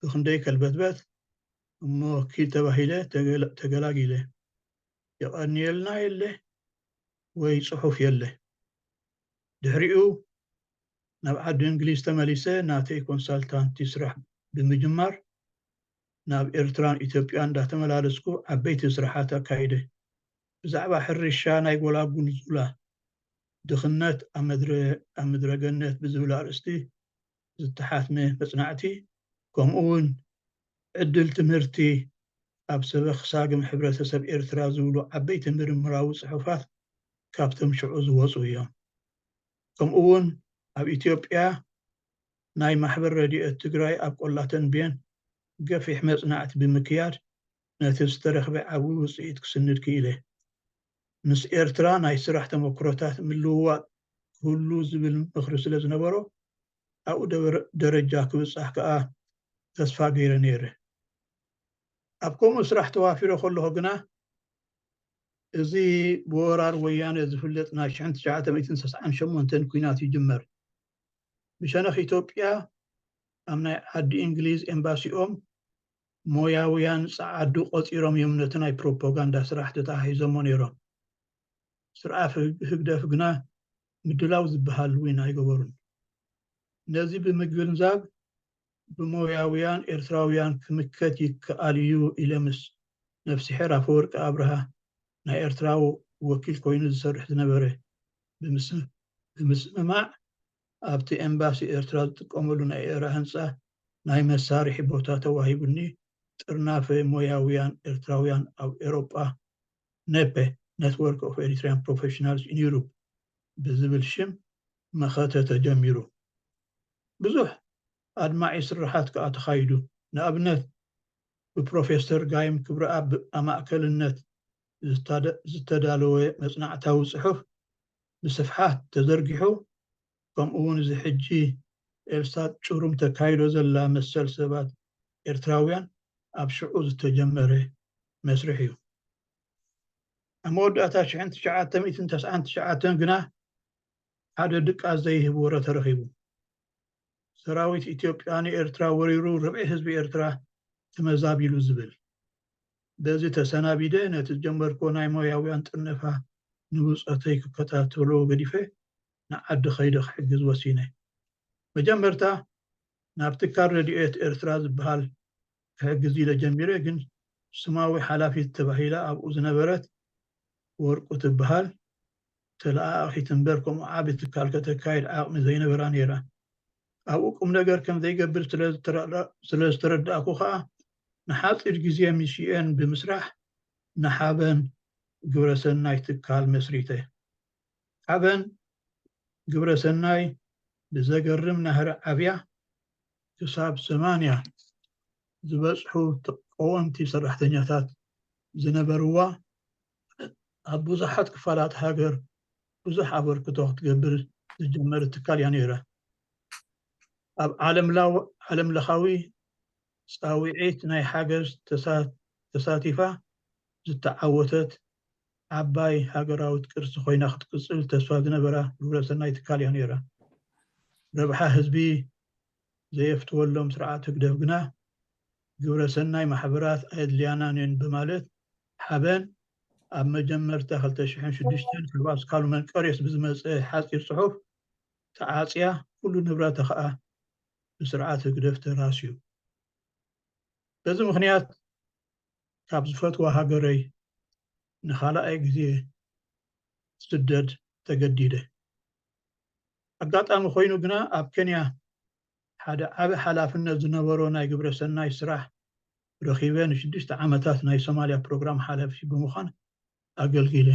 ብኽንደይ ከልበትበት እሞ ኪድ ተባሂለ ተገላ-፣ ተገላጊለ። የቐንየልና የለ ወይ ጽሑፍ የለ። ድሕሪኡ ናብ ዓዲ እንግሊዝ ተመሊሰ ናተይ ኮንሳልታንቲ ስራሕ ብምጅማር፣ ናብ ኤርትራን ኢትዮጵያን እንዳተመላለስኩ ዓበይቲ ስራሓት ኣካይደ። ብዛዕባ ሕርሻ ናይ ጎላጉል ዙላ፣ ድኽነት ኣብ ምድረ ኣብ ምድረ ገነት ብዝብል ኣርእስቲ ዝተሓትመ መጽናዕቲ፣ ከምኡ እውን ዕድል ትምህርቲ ኣብ ሰበኽ ሳግም ሕብረተሰብ ኤርትራ ዝብሉ ዓበይቲ ምርምራዊ ጽሑፋት ካብቶም ሽዑ ዝወጹ እዮም። ከምኡ እውን ኣብ ኢትዮጵያ ናይ ማሕበር ረድኤት ትግራይ ኣብ ቆላ ተንቤን ገፊሕ መጽናዕቲ ብምክያድ ነቲ ዝተረኽበ ዓቢ ውጽኢት ክስንድ ክኢለ። ምስ ኤርትራ ናይ ስራሕ ተመክሮታት ምልውዋጥ ክህሉ ዝብል ምኽሪ ስለ ዝነበሮ ኣብኡ ደረ- ደረጃ ክብጻሕ ከኣ ተስፋ ገይረ ነይረ። ኣብ ከምኡ ስራሕ ተዋፊረ ከለኹ ግና እዚ ብወራር ወያነ ዝፍለጥ ናይ ሽሕን ትሽዓተ ሚእትን ሰስዓን ሸሞንተን ኲናት ይጅመር። ብሸነኽ ኢትዮጵያ ኣብ ናይ ዓዲ እንግሊዝ ኤምባሲኦም ሞያውያን ጸዓዱ ቆጺሮም እዮም ነቲ ናይ ፕሮፓጋንዳ ስራሕ ተተሓሒዞሞ ነይሮም። ስርዓት ህግ- ህግደፍ ግና ምድላው ዝበሃል እውን ኣይገበሩን። ነዚ ብምግንዛብ ብሞያውያን ኤርትራውያን ክምከት ይከኣል እዩ ኢለ ምስ ነፍስሄር ኣፈወርቂ ኣብርሃ ናይ ኤርትራ ወኪል ኮይኑ ዝሰርሕ ዝነበረ ብምስ- ብምስምማዕ ኣብቲ ኤምባሲ ኤርትራ ዝጥቀመሉ ናይ ኤራ ህንጻ ናይ መሳርሒ ቦታ ተዋሂቡኒ ጥርናፈ ሞያውያን ኤርትራውያን ኣብ ኤሮጳ ነፐ Network of Eritrean Professionals in Europe ብዝብል ሽም መኸተ ተጀሚሩ። ብዙሕ ኣድማዒ ስርሓት ከኣ ተኻይዱ። ንኣብነት ብፕሮፌሰር ጋይም ክብረኣብ ኣብ ማእከልነት ዝታደ- ዝተዳለወ መጽናዕታዊ ጽሑፍ ብስፍሓት ተዘርጊሑ፣ ከምኡ እውን እዚ ሕጂ ኤልሳት ጩሩም ተካይዶ ዘላ መሰል ሰባት ኤርትራውያን ኣብ ሽዑ ዝተጀመረ መስርሕ እዩ። ኣብ መወዳእታ ሽሕን ትሽዓተ ሚእትን ተስዓን ትሽዓተን ግና ሓደ ድቃስ ዘይህብ ወረ ተረኺቡ። ሰራዊት ኢትዮጵያ ንኤርትራ ወሪሩ ርብዒ ህዝቢ ኤርትራ ተመዛቢሉ ዝብል። በዚ ተሰናቢደ ነቲ ዝጀመርክዎ ናይ ሞያውያን ጥርነፋ ንብጾተይ ክከታተሎ ገዲፈ ንዓዲ ከይደ ክሕግዝ ወሲነ። መጀመርታ ናብ ትካል ረድኤት ኤርትራ ዝበሃል ክሕግዝ ኢለ ጀሚረ፣ ግን ስማዊ ሓላፊት ተባሂላ ኣብኡ ዝነበረት ወርቁ ትበሃል ተለኣኣኺት እምበር ከምኡ ዓቢ ትካል ከተካይድ ዓቕሚ ዘይነበራ ነይራ። ኣብኡ ቁም ነገር ከም ዘይገብር ስለ ዝተረዳ- ስለ ዝተረዳእኩ ከኣ ንሓጺር ግዜ ምስ ዩኤን ብምስራሕ ንሓበን ግብረሰናይ ትካል መስሪተ። ሓበን ግብረሰናይ ብዘገርም ናህሪ ዓብያ ክሳብ ሰማንያ ዝበጽሑ ተቃወምቲ ሰራሕተኛታት ዝነበርዋ ኣብ ብዙሓት ክፋላት ሃገር ብዙሕ ኣበርክቶ ክትገብር ዝጀመረት ትካል እያ ነይራ። ኣብ ዓለም ለኻዊ ፃውዒት ናይ ሓገዝ ተሳቲፋ ዝተዓወተት ዓባይ ሃገራዊት ቅርሲ ኮይና ክትቅፅል ተስፋ ዝነበራ ግብረሰናይ ትካል እያ ነይራ። ረብሓ ህዝቢ ዘየፍትወሎም ስርዓት ህግደፍ ግና ግብረሰናይ ማሕበራት ኣየድልያናን እየን ብማለት ሓበን ኣብ መጀመርታ ክልተ ሽሕን ሽዱሽተን ካብ ኣስካሉ መንቀሬስ ብዝመፀ ሓፂር ፅሑፍ ተዓፅያ ኩሉ ንብረታ ከዓ ብስርዓት ህግደፍ ተራስዩ። በዚ ምኽንያት ካብ ዝፈትዋ ሃገረይ ንኻልኣይ ግዜ ስደድ ተገዲደ። ኣጋጣሚ ኮይኑ ግና ኣብ ኬንያ ሓደ ዓቢ ሓላፍነት ዝነበሮ ናይ ግብረ ሰናይ ስራሕ ረኺበ ንሽዱሽተ ዓመታት ናይ ሶማልያ ፕሮግራም ሓላፊ ብምዃን ኣገልጊለ።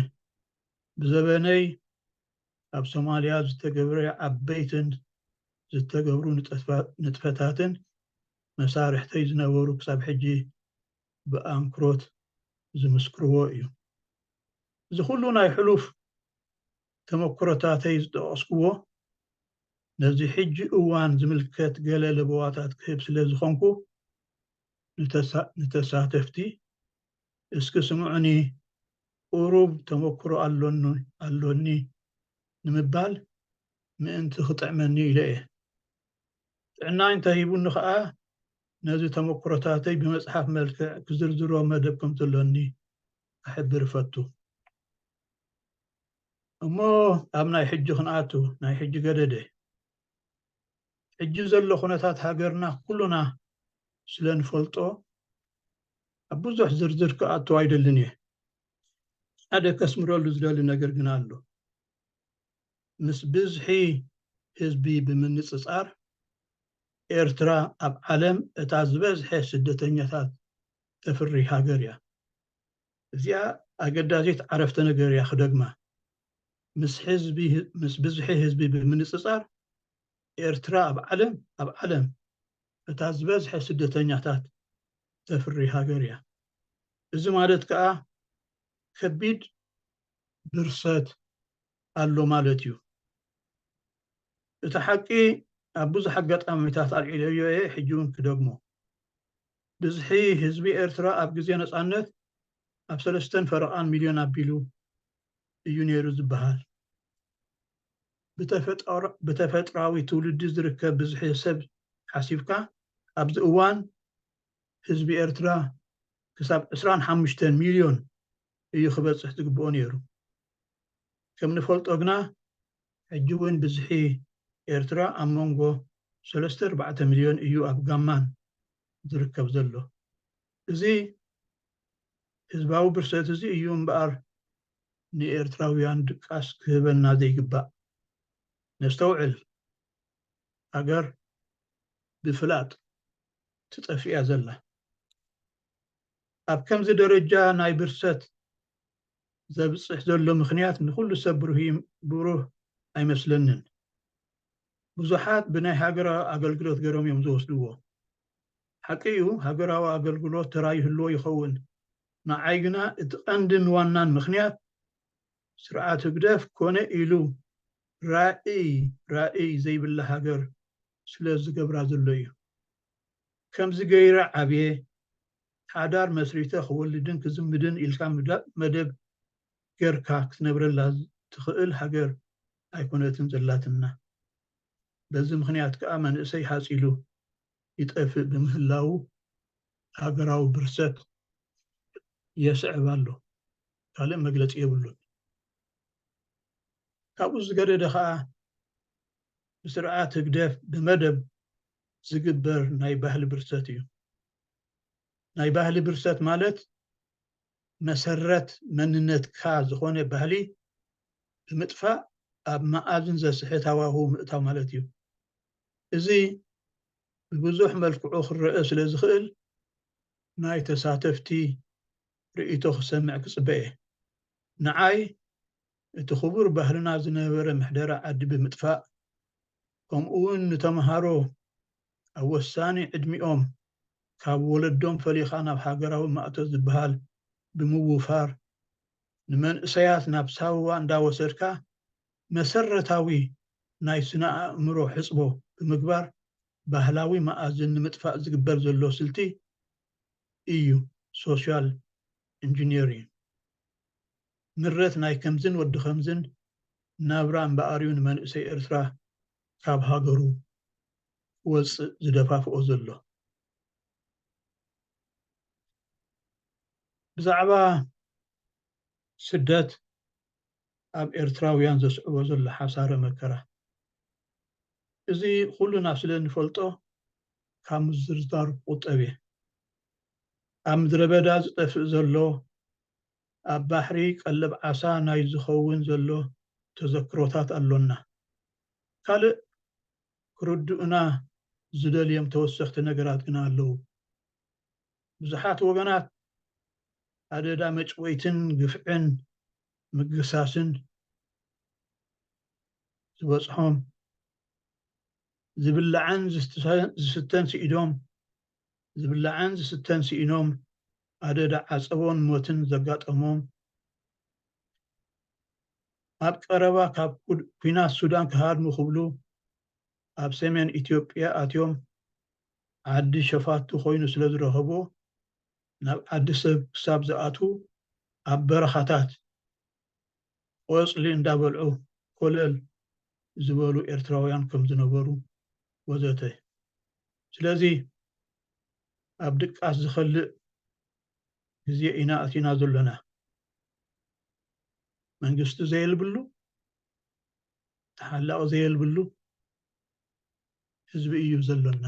ብዘበነይ ኣብ ሶማልያ ዝተገብረ ዓበይትን ዝተገብሩ ንጥፈታትን መሳርሕተይ ዝነበሩ ክሳብ ሕጂ ብኣንክሮት ዝምስክርዎ እዩ። እዚ ኩሉ ናይ ሕሉፍ ተመክሮታተይ ዝጠቐስክዎ ነዚ ሕጂ እዋን ዝምልከት ገለ ለበዋታት ክህብ ስለ ዝኾንኩ ንተሳተፍቲ እስኪ ስምዑኒ ቁሩብ ተመክሮ ኣሎኒ ኣሎኒ ንምባል ምእንቲ ክጥዕመኒ ኢለ እየ። ጥዕናይ እንተሂቡኒ ኸኣ ነዚ ተመክሮታተይ ብመጽሓፍ መልክዕ ክዝርዝሮ መደብ ከም ዘሎኒ ክሕብር እፈቱ። እሞ ኣብ ናይ ሕጂ ክንኣቱ፣ ናይ ሕጂ ገደደ። ሕጂ ዘሎ ኩነታት ሃገርና ኩሉና ስለ ንፈልጦ ኣብ ብዙሕ ዝርዝር ክኣቱ ኣይደልን እየ። ሓደ ከስምረሉ ዝደሊ ነገር ግን ኣሎ። ምስ ብዝሒ ህዝቢ ብምንጽጻር፣ ኤርትራ ኣብ ዓለም እታ ዝበዝሐ ስደተኛታት ተፍሪ ሃገር እያ። እዚኣ ኣገዳሲት ዓረፍተ ነገር እያ ክደግማ። ምስ ህዝቢ፣ ምስ ብዝሒ ህዝቢ ብምንጽጻር፣ ኤርትራ ኣብ ዓለም፣ ኣብ ዓለም እታ ዝበዝሐ ስደተኛታት ተፍሪ ሃገር እያ። እዚ ማለት ከኣ ከቢድ ብርሰት ኣሎ ማለት እዩ። እቲ ሓቂ ኣብ ብዙሕ ኣጋጣሚታት ኣልዒለዮ እየ፣ ሕጂ እውን ክደግሞ። ብዝሒ ህዝቢ ኤርትራ ኣብ ግዜ ነጻነት ኣብ ሰለስተን ፈረቓን ሚልዮን ኣቢሉ እዩ ነይሩ ዝበሃል። ብተፈጥሮ-፣ ብተፈጥራዊ ትውልዲ ዝርከብ ብዝሒ ሰብ ሓሲብካ፣ ኣብዚ እዋን ህዝቢ ኤርትራ ክሳብ ዕስራን ሓሙሽተን ሚልዮን እዩ ክበጽሕ ዝግብኦ ነይሩ። ከም ንፈልጦ ግና፣ ሕጂ እውን ብዝሒ ኤርትራ ኣብ መንጎ ሰለስተ ኣርባዕተ ሚልዮን እዩ ኣብ ጋማን ዝርከብ ዘሎ። እዚ ህዝባዊ ብርሰት እዚ እዩ እምበኣር ንኤርትራውያን ድቃስ ክህበና ዘይግባእ። ነስተውዕል፣ ሃገር ብፍላጥ ትጠፍእ እያ ዘላ። ኣብ ከምዚ ደረጃ ናይ ብርሰት ዘብጽሕ ዘሎ ምኽንያት ንኹሉ ሰብ ብሩህ፣ ብሩህ ኣይመስለንን። ብዙሓት ብናይ ሃገራዊ ኣገልግሎት ገይሮም እዮም ዝወስድዎ። ሓቂ እዩ፣ ሃገራዊ ኣገልግሎት ተራ ይህልዎ ይኸውን። ንዓይ ግና እቲ ቀንድን ዋናን ምኽንያት ስርዓት ህግደፍ ኮነ ኢሉ ራእይ፣ ራእይ ዘይብላ ሃገር ስለ ዝገብራ ዘሎ እዩ። ከምዚ ገይረ ዓብየ፣ ሓዳር መስሪተ ክወልድን ክዝምድን ኢልካ ምዳ-፣ መደብ ጌርካ ክትነብረላ ትኽእል ሃገር ኣይኮነትን ዘላትና። በዚ ምኽንያት ከኣ መንእሰይ ሃጺሉ ይጠፍእ ብምህላዉ ሃገራዊ ብርሰት የስዕብ ኣሎ። ካልእ መግለጺ የብሉን። ካብኡ ዝገደደ ከኣ ብስርዓት ህግደፍ ብመደብ ዝግበር ናይ ባህሊ ብርሰት እዩ። ናይ ባህሊ ብርሰት ማለት መሰረት መንነትካ ዝኾነ ባህሊ ብምጥፋእ ኣብ መኣዝን ዘስሕት ሃዋህው ምእታው ማለት እዩ። እዚ ብብዙሕ መልክዑ ክረአ ስለ ዝኽእል ናይ ተሳተፍቲ ርእይቶ ክሰምዕ ክጽበ እየ። ንዓይ እቲ ክቡር ባህልና ዝነበረ ምሕደራ ዓዲ ብምጥፋእ፣ ከምኡ እውን ንተምሃሮ ኣብ ወሳኒ ዕድሚኦም ካብ ወለዶም ፈሊኻ ናብ ሃገራዊ ማእቶ ዝበሃል ብምውፋር፣ ንመንእሰያት ናብ ሳዋ እንዳወሰድካ መሰረታዊ ናይ ስነ ኣእምሮ ሕጽቦ ብምግባር ባህላዊ መኣዝን ንምጥፋእ ዝግበር ዘሎ ስልቲ እዩ ሶሻል ኢንጂነሪንግ። ምረት ናይ ከምዝን ወዲ ከምዝን ናብራ እምበኣር እዩ ንመንእሰይ ኤርትራ ካብ ሃገሩ ክወጽእ ዝደፋፍኦ ዘሎ። ብዛዕባ ስደት ኣብ ኤርትራውያን ዘስዕቦ ዘሎ ሓሳረ መከራ፣ እዚ ኩልና ስለ እንፈልጦ ካብ ምዝርዛር ክቑጠብ እየ። ኣብ ምድረ በዳ ዝጠፍእ ዘሎ፣ ኣብ ባሕሪ ቀለብ ዓሳ ናይ ዝኸውን ዘሎ ተዘክሮታት ኣሎና። ካልእ ክርድኡና ዝደልዮም ተወሰኽቲ ነገራት ግና ኣለዉ። ብዙሓት ወገናት ኣደዳ መጭወይትን ግፍዕን ምግሳስን ዝበጽሖም፣ ዝብላዕን ዝስተ-፣ ዝስተን ስኢዶም፣ ዝብላዕን ዝስተን ስኢኖም፣ ኣደዳ ዓጸቦን ሞትን ዘጋጠሞም፣ ኣብ ቀረባ ካብ ኩድ-፣ ኲናት ሱዳን ክሃድሙ ክብሉ ኣብ ሰሜን ኢትዮጵያ ኣትዮም፣ ዓዲ ሸፋቱ ኮይኑ ስለ ዝረኸብዎ፣ ናብ ዓዲ ሰብ ክሳብ ዝኣትዉ ኣብ በረኻታት ቆጽሊ እንዳበልዑ ኮለል ዝበሉ ኤርትራውያን ከም ዝነበሩ ወዘተ። ስለዚ ኣብ ድቃስ ዝኸልእ ግዜ ኢና ኣቲና ዘሎና። መንግስቲ ዘየልብሉ፣ ተሓላቒ ዘየልብሉ ህዝቢ እዩ ዘሎና።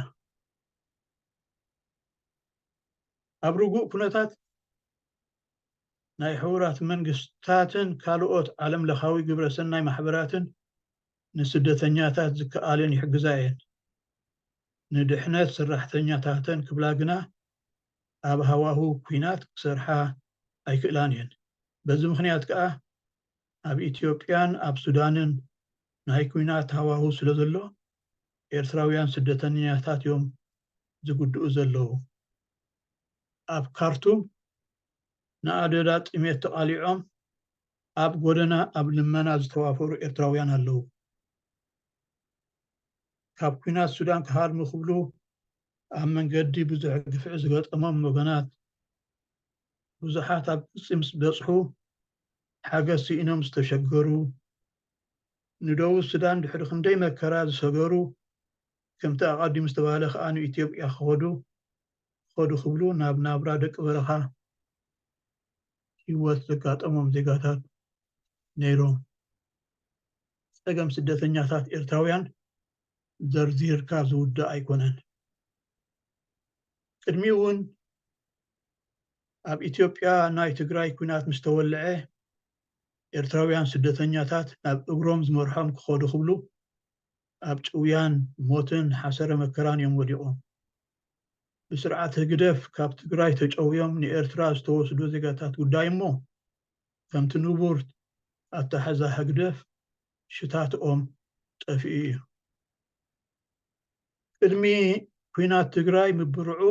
ኣብ ርጉእ ኩነታት ናይ ሕቡራት መንግስታትን ካልኦት ዓለም ለኻዊ ግብረ ሰናይ ማሕበራትን ንስደተኛታት ዝከኣለን ይሕግዛ እየን። ንድሕነት ሰራሕተኛታተን ክብላ ግና ኣብ ሃዋሁ ኲናት ክሰርሓ ኣይክእላን እየን። በዚ ምኽንያት ከኣ ኣብ ኢትዮጵያን ኣብ ሱዳንን ናይ ኲናት ሃዋሁ ስለ ዘሎ ኤርትራውያን ስደተኛታት እዮም ዝጉድኡ ዘለዉ። ኣብ ካርቱም ንኣደዳ ጥሜት ተቓሊዖም ኣብ ጎደና ኣብ ልመና ዝተዋፈሩ ኤርትራውያን ኣለዉ። ካብ ኲናት ሱዳን ክሃድሙ ክብሉ ኣብ መንገዲ ብዙሕ ግፍዒ ዝገጠሞም ወገናት፣ ብዙሓት ኣብ ግብጺ ምስ በጽሑ ሓገዝ ስኢኖም ዝተሸገሩ፣ ንደቡብ ሱዳን ድሕሪ ክንደይ መከራ ዝሰገሩ፣ ከምቲ ኣቐዲሙ ዝተባህለ ከኣ ንኢትዮጵያ ክኸዱ ክኸዱ ክብሉ ናብ ናብራ ደቂ በረኻ ህይወት ዘጋጠሞም ዜጋታት ነይሮም። ጸገም ስደተኛታት ኤርትራውያን ዘርዚርካ ዝውዳእ ኣይኮነን። ቅድሚኡ እውን ኣብ ኢትዮጵያ ናይ ትግራይ ኲናት ምስ ተወልዐ ኤርትራውያን ስደተኛታት ናብ እግሮም ዝመርሖም ክኸዱ ክብሉ ኣብ ጭውያን ሞትን ሓሰረ መከራን እዮም ወዲቖም። ብስርዓት ህግደፍ ካብ ትግራይ ተጨውዮም ንኤርትራ ዝተወስዱ ዜጋታት ጉዳይ እሞ ከምቲ ንቡር ኣተሓሕዛ ህግደፍ ሽታትኦም ጠፊኡ እዩ። ቅድሚ ኲናት ትግራይ ምብርዑ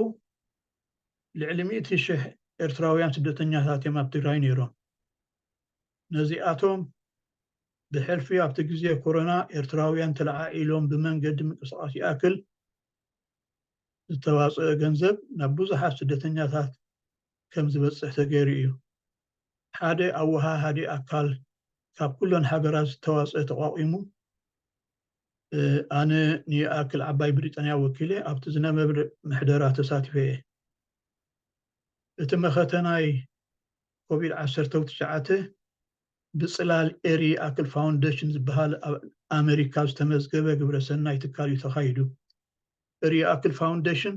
ልዕሊ ሚእቲ ሽሕ ኤርትራውያን ስደተኛታት እዮም ኣብ ትግራይ ነይሮም። ነዚኣቶም ብሕልፊ ኣብቲ ግዜ ኮሮና ኤርትራውያን ተለዓዒሎም ብመንገዲ ምንቅስቓስ ይኣክል ዝተዋፅአ ገንዘብ ናብ ብዙሓት ስደተኛታት ከም ዝበፅሕ ተገይሩ እዩ። ሓደ ኣወሃሃዲ ኣካል ካብ ኩለን ሃገራት ዝተዋፅአ ተቋቒሙ፣ እ፣ ኣነ ንይኣክል ዓባይ ብሪጣንያ ወኪለ ኣብቲ ዝነበረ ምሕደራ ተሳቲፈ እየ። እቲ መኸተ ናይ ኮቪድ ዓሰርተ ትሽዓተ ብጽላል ኤሪ ኣክል ፋውንዴሽን ዝበሃል ኣብ ኣሜሪካ ዝተመዝገበ ግብረ ሰናይ ትካል እዩ ተኻይዱ። ኤሪ ኣክል ፋውንዴሽን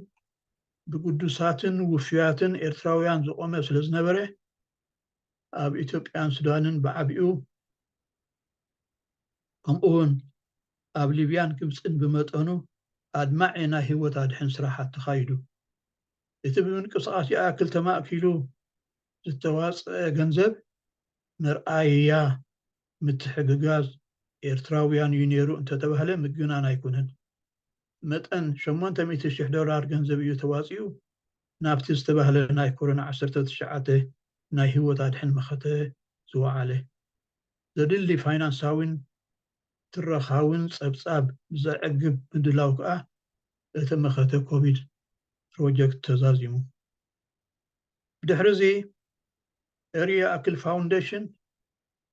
ብግዱሳትን ውፍያትን ኤርትራውያን ዝቖመ ስለ ዝነበረ ኣብ ኢትዮጵያን ሱዳንን ብዓቢኡ ከምኡ እውን ኣብ ሊብያን ግብፅን ብመጠኑ ኣድማዒ ናይ ህይወት ኣድሕን ስራሓት ተኻይዱ። እቲ ብምንቅስቓስ ይኣክል ተማእኪሉ ዝተዋፅአ ገንዘብ መርኣያ ምትሕግጋዝ ኤርትራውያን እዩ ነይሩ እንተተባህለ ምግናን ኣይኮነን። መጠን ሸሞንተ ሚእቲ ሽሕ ዶላር ገንዘብ እዩ ተዋፂኡ ናብቲ ዝተባህለ ናይ ኮሮና ዓሰርተ ትሽዓተ ናይ ህይወት ኣድሕን መኸተ ዝወዓለ። ዘድሊ ፋይናንሳዊን ትረኻውን ጸብጻብ ብዘዕግብ ምድላው ከኣ እቲ መኸተ ኮቪድ ፕሮጀክት ተዛዚሙ። ብድሕሪ እዚ ኤሪ ኣክል ፋውንዴሽን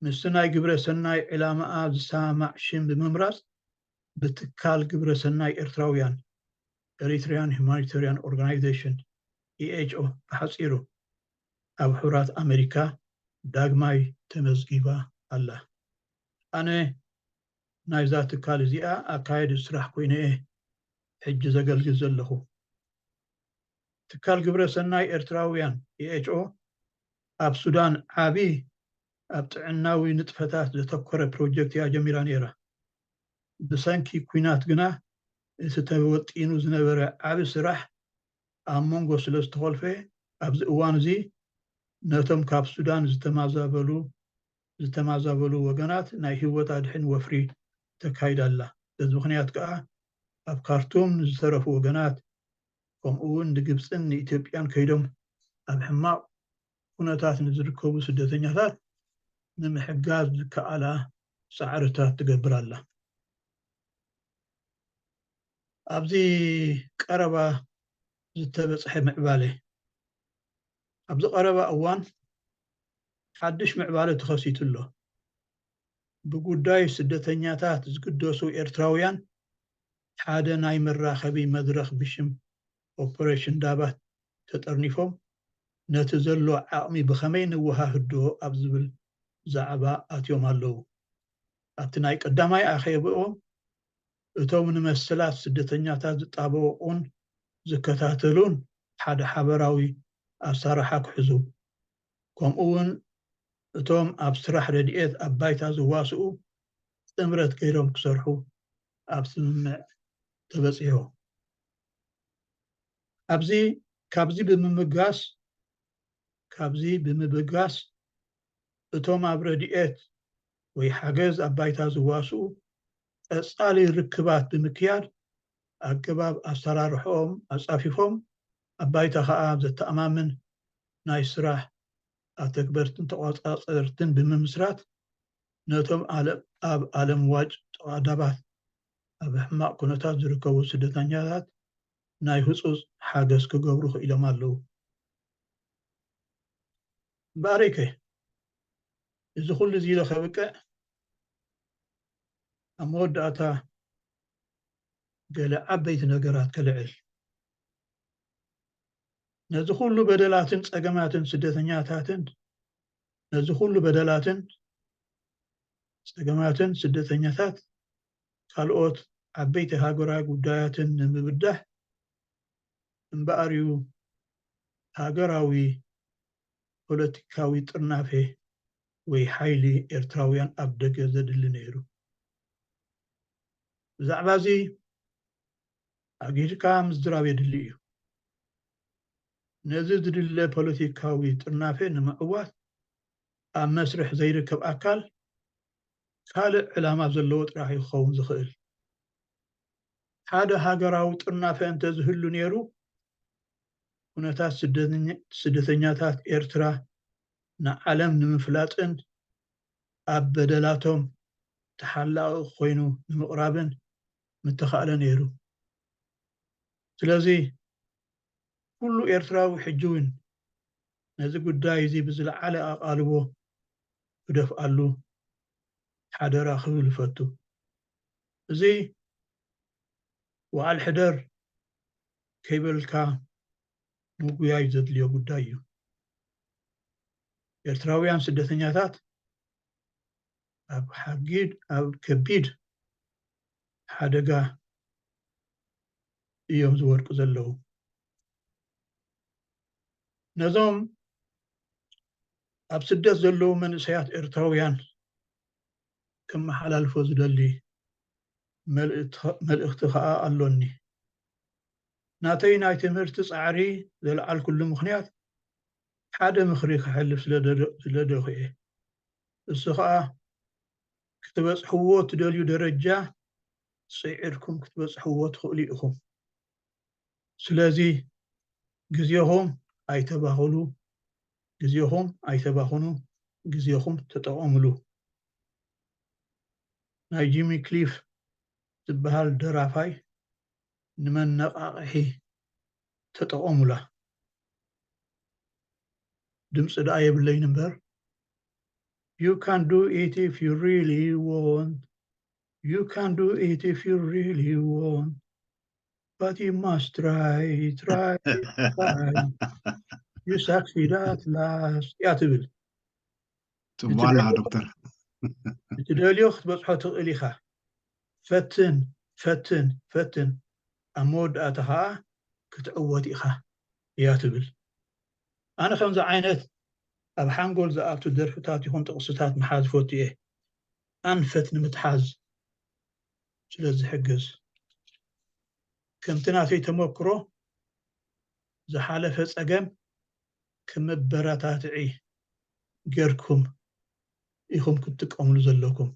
ምስቲ ናይ ግብረ ሰናይ ዕላማኣ ዝሰማማዕ ሽም ብምምራጽ ብትካል ግብረ ሰናይ ኤርትራውያን፣ ኤሪትሪያን ሁማኒታሪያን ኦርጋናይዜሽን፣ ኢኤችኦ ብሓጺሩ፣ ኣብ ሕቡራት ኣሜሪካ ዳግማይ ተመዝጊባ ኣላ። ኣነ ናይዛ ትካል እዚኣ ኣካየዲ ስራሕ ኮይነ እየ ሕጂ ዘገልግል ዘለኹ። ትካል ግብረ ሰናይ ኤርትራውያን፣ ኢኤችኦ፣ ኣብ ሱዳን ዓቢ ኣብ ጥዕናዊ ንጥፈታት ዘተኮረ ፕሮጀክት እያ ጀሚራ ነይራ። ብሰንኪ ኲናት ግና እቲ ተወጢኑ ዝነበረ ዓቢ ስራሕ ኣብ መንጎ ስለ ዝተኾልፈ፣ ኣብዚ እዋን እዚ ነቶም ካብ ሱዳን ዝተማዛበሉ ዝተማዛበሉ ወገናት ናይ ህይወት ኣድሕን ወፍሪ ተካይዳ ኣላ። በዚ ምኽንያት ከኣ ኣብ ካርቱም ንዝተረፉ ወገናት ከምኡ እውን ንግብፅን ንኢትዮጵያን ከይዶም ኣብ ሕማቕ ኩነታት ንዝርከቡ ስደተኛታት ንምሕጋዝ ዝከኣላ ፃዕርታት ትገብር ኣላ። ኣብዚ ቀረባ ዝተበፅሐ ምዕባለ። ኣብዚ ቀረባ እዋን ሓድሽ ምዕባለ ተኸሲቱ ኣሎ። ብጉዳይ ስደተኛታት ዝግደሱ ኤርትራውያን ሓደ ናይ መራኸቢ መድረኽ ብሽም ኦፐሬሽን ዳባት ተጠርኒፎም ነቲ ዘሎ ዓቕሚ ብኸመይ ነወሃህዶ ኣብ ዝብል ዛዕባ ኣትዮም ኣለዉ። ኣብቲ ናይ ቀዳማይ ኣኼብኦም እቶም ንመሰላት ስደተኛታት ዝጣበቑን ዝከታተሉን ሓደ ሓበራዊ ኣሳራሓ ክሕዙ፣ ከምኡ እውን እቶም ኣብ ስራሕ ረድኤት ኣብ ባይታ ዝዋስኡ ጥምረት ገይሮም ክሰርሑ ኣብ ስምምዕ ተበጺሑ። ኣብዚ ካብዚ ብምምጋስ ካብዚ ብምብጋስ እቶም ኣብ ረድኤት ወይ ሓገዝ ኣብ ባይታ ዝዋስኡ ቀጻሊ ርክባት ብምክያድ ኣገባብ ኣሰራርሕኦም ኣጻፊፎም ኣብ ባይታ ከኣ ዘተኣማምን ናይ ስራሕ ኣተግበርትን ተቖጻጸርትን ብምምስራት ነቶም ኣብ ኣለምዋጭ ጠዋዳባት ኣብ ሕማቕ ኩነታት ዝርከቡ ስደተኛታት ናይ ህጹጽ ሓገዝ ክገብሩ ክኢሎም ኣለዉ። እምበኣረይከ እዚ ኩሉ እዚ ኢለ ከብቅዕ ኣብ መወዳእታ ገለ ዓበይቲ ነገራት ከልዕል። ነዚ ኩሉ በደላትን ጸገማትን ስደተኛታትን ነዚ ኩሉ በደላትን ጸገማትን ስደተኛታት ካልኦት ዓበይቲ ሃገራዊ ጉዳያትን ንምብዳህ እምበኣርዩ ሃገራዊ ፖለቲካዊ ጥርናፌ ወይ ሓይሊ ኤርትራውያን ኣብ ደገ ዘድሊ ነይሩ። ብዛዕባ እዚ ኣጊድካ ምዝራብ የድሊ እዩ። ነዚ ዝድለ ፖለቲካዊ ጥርናፌ ንምዕዋት ኣብ መስርሕ ዘይርከብ ኣካል ካልእ ዕላማ ዘለዎ ጥራሕ እዩ ክኸውን ዝኽእል። ሓደ ሃገራዊ ጥርናፈ እንተዝህሉ ነይሩ፣ ኩነታት ስደተኛ- ስደተኛታት ኤርትራ ንዓለም ንምፍላጥን ኣብ በደላቶም ተሓላቒ ኮይኑ ንምቕራብን ምተኻእለ ነይሩ። ስለዚ ኩሉ ኤርትራዊ ሕጂ እውን ነዚ ጉዳይ እዚ ብዝለዓለ ኣቓልቦ ክደፍኣሉ ሓደራ ክብል እፈቱ። እዚ ወዓል ሕደር ከይበልካ ምጉያይ ዘድልዮ ጉዳይ እዩ። ኤርትራውያን ስደተኛታት ኣብ ሓጊድ ኣብ ከቢድ ሓደጋ እዮም ዝወድቁ ዘለዉ። ነዞም ኣብ ስደት ዘለዉ መንእሰያት ኤርትራውያን ከመሓላልፎ ዝደሊ መልእኽቲ ከኣ ኣሎኒ። ናተይ ናይ ትምህርቲ ጻዕሪ ዘልዓልኩሉ ምኽንያት ሓደ ምኽሪ ክሕልፍ ስለ ደደኹ እየ። እሱ ኸኣ ክትበጽሕዎ ትደልዩ ደረጃ ጽዒርኩም ክትበጽሕዎ ትኽእሉ ኢኹም። ስለዚ ግዜኹም ኣይተባኽሉ፣ ግዜኹም ኣይተባኽኑ፣ ግዜኹም ተጠቐምሉ። ናይ ጂሚ ክሊፍ ዝበሃል ደራፋይ ንመነቓቕሒ ተጠቐሙላ። ድምፂ ደኣ የብለይን እምበር you can do it if you really want you can do it if you really want but you must try try try you succeed at last እያ ትብል። ጽቡቕ ኣለኻ ዶክተር። እትደልዮ ክትበጽሖ ትኽእል ኢኻ። ፈትን ፈትን ፈትን ኣብ መወዳእታ ኸዓ ክትዕወት ኢኻ እያ ትብል። ኣነ ከምዚ ዓይነት ኣብ ሓንጎል ዝኣቱ ደርፍታት ይኹን ጥቕስታት ምሓዝ ይፈቱ እየ። ኣንፈት ንምትሓዝ ስለ ዝሕግዝ። ከምቲ ናተይ ተመክሮ ዝሓለፈ ጸገም ከም መበረታትዒ ጌርኩም ኢኹም ክትጥቀምሉ ዘለኩም።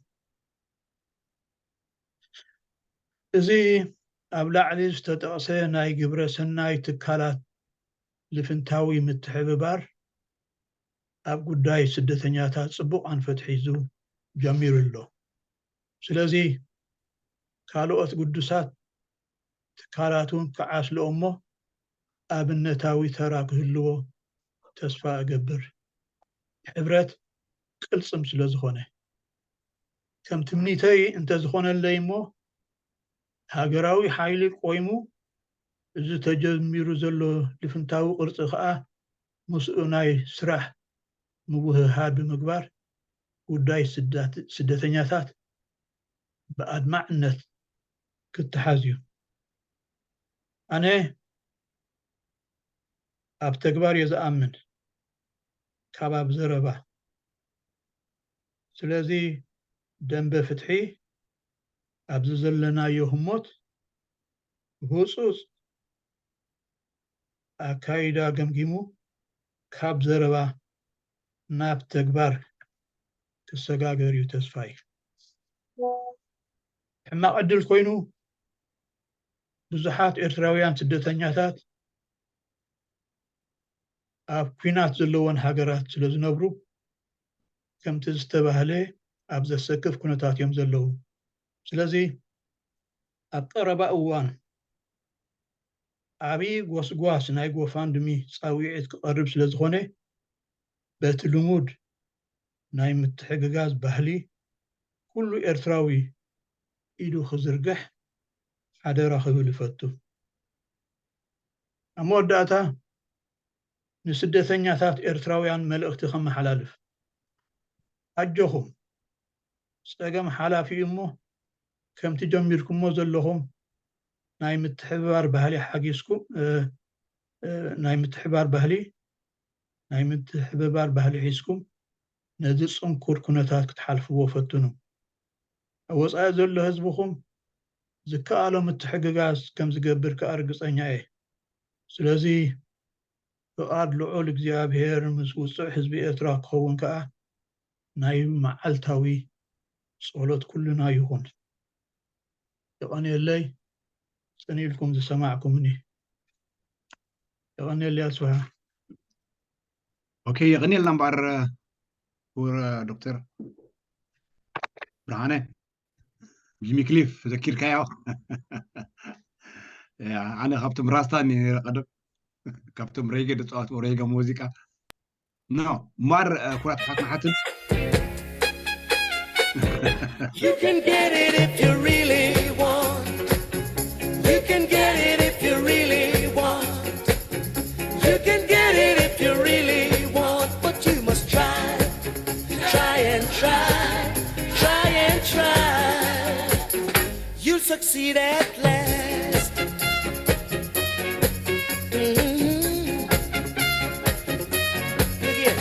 እዚ ኣብ ላዕሊ ዝተጠቕሰ ናይ ግብረ ሰናይ ትካላት ልፍንታዊ ምትሕብባር ኣብ ጉዳይ ስደተኛታት ጽቡቕ ኣንፈት ሒዙ ጀሚሩ ኣሎ። ስለዚ ካልኦት ግዱሳት ትካላት እውን ክዓስልኦ እሞ ኣብነታዊ ተራ ክህልዎ ተስፋ እገብር። ሕብረት ቅልጽም ስለ ዝኾነ ከም ትምኒተይ እንተዝኾነለይ እሞ ሃገራዊ ሓይሊ ቆይሙ እዚ ተጀሚሩ ዘሎ ልፍንታዊ ቅርጺ ከኣ ምስኡ ናይ ስራሕ ምውህሃድ ብምግባር ጉዳይ ስደተኛታት ብኣድማዕነት ክተሓዝ እዩ። ኣነ ኣብ ተግባር እየ ዝኣምን ካብ ኣብ ዘረባ። ስለዚ ደንበ ፍትሒ ኣብዚ ዘለናዮ ህሞት ህፁፅ ኣካይዳ ገምጊሙ ካብ ዘረባ ናብ ተግባር ክሰጋገር እዩ ተስፋይ። ሕማቕ ዕድል ኮይኑ ብዙሓት ኤርትራውያን ስደተኛታት ኣብ ኲናት ዘለወን ሃገራት ስለ ዝነብሩ ከምቲ ዝተባህለ ኣብ ዘሰክፍ ኩነታት እዮም ዘለዉ። ስለዚ ኣብ ቀረባ እዋን ዓብዪ ጎስጓስ ናይ ጎፋንድሚ ፃውዒት ክቐርብ ስለ ዝኾነ በቲ ልሙድ ናይ ምትሕግጋዝ ባህሊ ኩሉ ኤርትራዊ ኢዱ ክዝርግሕ ሓደራ ክብል እፈቱ። ኣብ መወዳእታ ንስደተኛታት ኤርትራውያን መልእኽቲ ከመሓላልፍ፣ ኣጆኹም፣ ጸገም ሓላፊ እዩ እሞ ከምቲ ጀሚርኩሞ ዘለኹም ናይ ምትሕብባር ባህሊ ሓጊዝኩም ናይ ምትሕብባር ባህሊ ናይ ምትሕብባር ባህሊ ሒዝኩም ነዚ ጽንኩር ኩነታት ክትሓልፍዎ ፈትኑ። ኣብ ወጻኢ ዘሎ ህዝብኹም ዝከኣሎ ምትሕግጋዝ ከም ዝገብር ከኣ ርግጸኛ እየ። ስለዚ ፍቓድ ልዑል እግዚኣብሔር ምስ ውጹዕ ህዝቢ ኤርትራ ክኸውን ከኣ ናይ መዓልታዊ ጸሎት ኩልና ይኹን። የቐንየለይ ጽን ኢልኩም ዝሰማዕኩምኒ። የቐንየለይ ኣስፍሃ። ኦኬ፣ የቐንየልና እምበኣር ክቡር ዶክተር ብርሃነ። ጂሚ ክሊፍ ዘኪርካዮ? ኣነ ካብቶም ራስታ ነረ ቀደም ካብቶም ሬጌ ዝፃወትዎ ሬጌ ሙዚቃ ኖ ማር ኩራት ሓትናሓትን You can get it if you really want. You can get it if you really want. You can get it if you really want. But you must try, try and try, try and try. You'll succeed at last. Mm-hmm. Look here.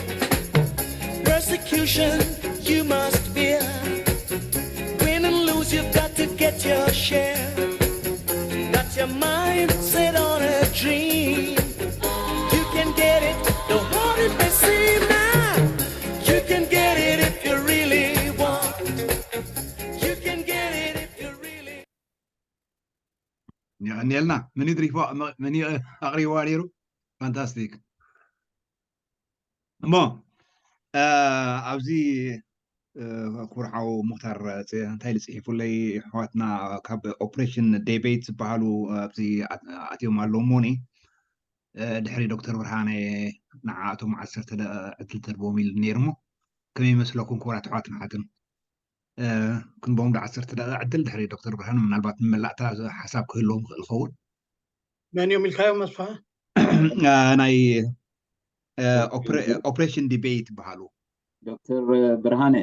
Persecution you must bear. Win and lose, you've got to get your share. Got your mind set on a dream. You can get it, no hard it may seem now. You can get it if you really want. You can get it if you really የቐንየልና። መን ድሪፎ መን ኣቕሪብዋ ነይሩ? ፋንታስቲክ። እሞ ኣብዚ ክቡር ሓው ሙክታር እንታይ ኢሉ ፅሒፉለይ፣ ኣሕዋትና ካብ ኦፕሬሽን ዴቤት ዝበሃሉ ኣብዚ ኣትዮም ኣለዉ እሞኒ ድሕሪ ዶክተር ብርሃነ ንዓኣቶም ዓሰርተ ደቂቕ ዕድል ተድቦም ኢሉ ነይሩ። እሞ ከመይ ይመስለኩም ክቡራት ኣሕዋትን ኣሓትን? ክንቦም ዶ ዓሰርተ ደቂቕ ዕድል ድሕሪ ዶክተር ብርሃነ ምናልባት ንመላእታ ሓሳብ ክህልዎም ክእል ኸውን። መን እዮም ኢልካዮም ኣስፍሃ? ናይ ኦፕሬሽን ዲቤት ይበሃሉ። ዶክተር ብርሃነ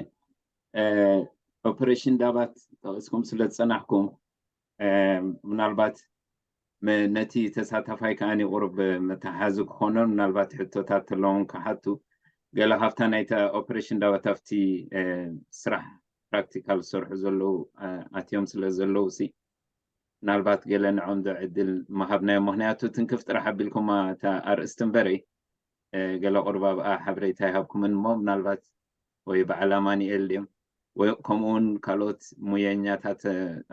ኦፕሬሽን ዳባት ጠቂስኩም ስለ ዝፀናሕኩም ምናልባት ነቲ ተሳታፋይ ከኣ ቁሩብ መተሓዚ ክኾኖ ምናልባት ሕቶታት ተለዎም ክሓቱ ገለ ካብታ ናይታ ኦፕሬሽን ዳባት ኣብቲ ስራሕ ፕራክቲካል ዝሰርሑ ዘለዉ ኣትዮም ስለ ዘለዉ ሲ ምናልባት ገለ ንዖም ዶ ዕድል ምሃብናዮም ምክንያቱ ትንክፍ ጥራሕ ኣቢልኩማ እታ ኣርእስቲ እምበረይ ገለ ቁርብ ኣብኣ ሓበሬታ ይሃብኩምን እሞ ምናልባት ወይ በዓል ኣማኒኤል ድዮም ወይ ከምኡ እውን ካልኦት ሙየኛታት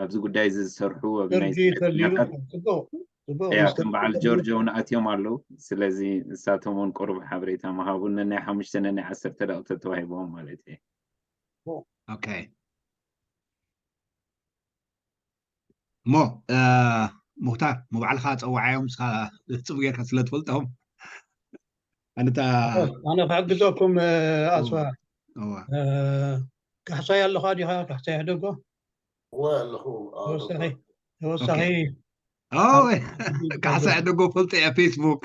ኣብዚ ጉዳይ እዚ ዝሰርሑ ኣብ ናይ ጆርጂ ተልዩ ስደተኛታት ጽቡቅ ጽቡቅ ያ ምስ ከም በዓል ተልዩ ጆርጆ እውን ኣትዮም ኣለዉ ስለዚ ንሳቶም እውን ቁሩብ ሓበሬታ ምሃቡ ነናይ ሓሙሽተ ነናይ ዓሰርተ ደቂ ተተዋሂቦም ማለት እየ ኦኬ እሞ ሙክታር ሞ ባዕልካ ፀዋዓዮም ንስካ ፅቡ ጌርካ ስለ ትፈልጦም ኣነታ ኣነ ክሕግዘኩም ኣስዋ እዋ ካሕሳይ ኣለኻ ዲኻ ካሕሳይ ሕደጎ እወ ኣለኹ ኣዎ፣ ተወሳኺ ዶክተር። ተወሳኺ ኦ ካሕሳይ ሕደጎ ፈልጦ እያ ፌስቡክ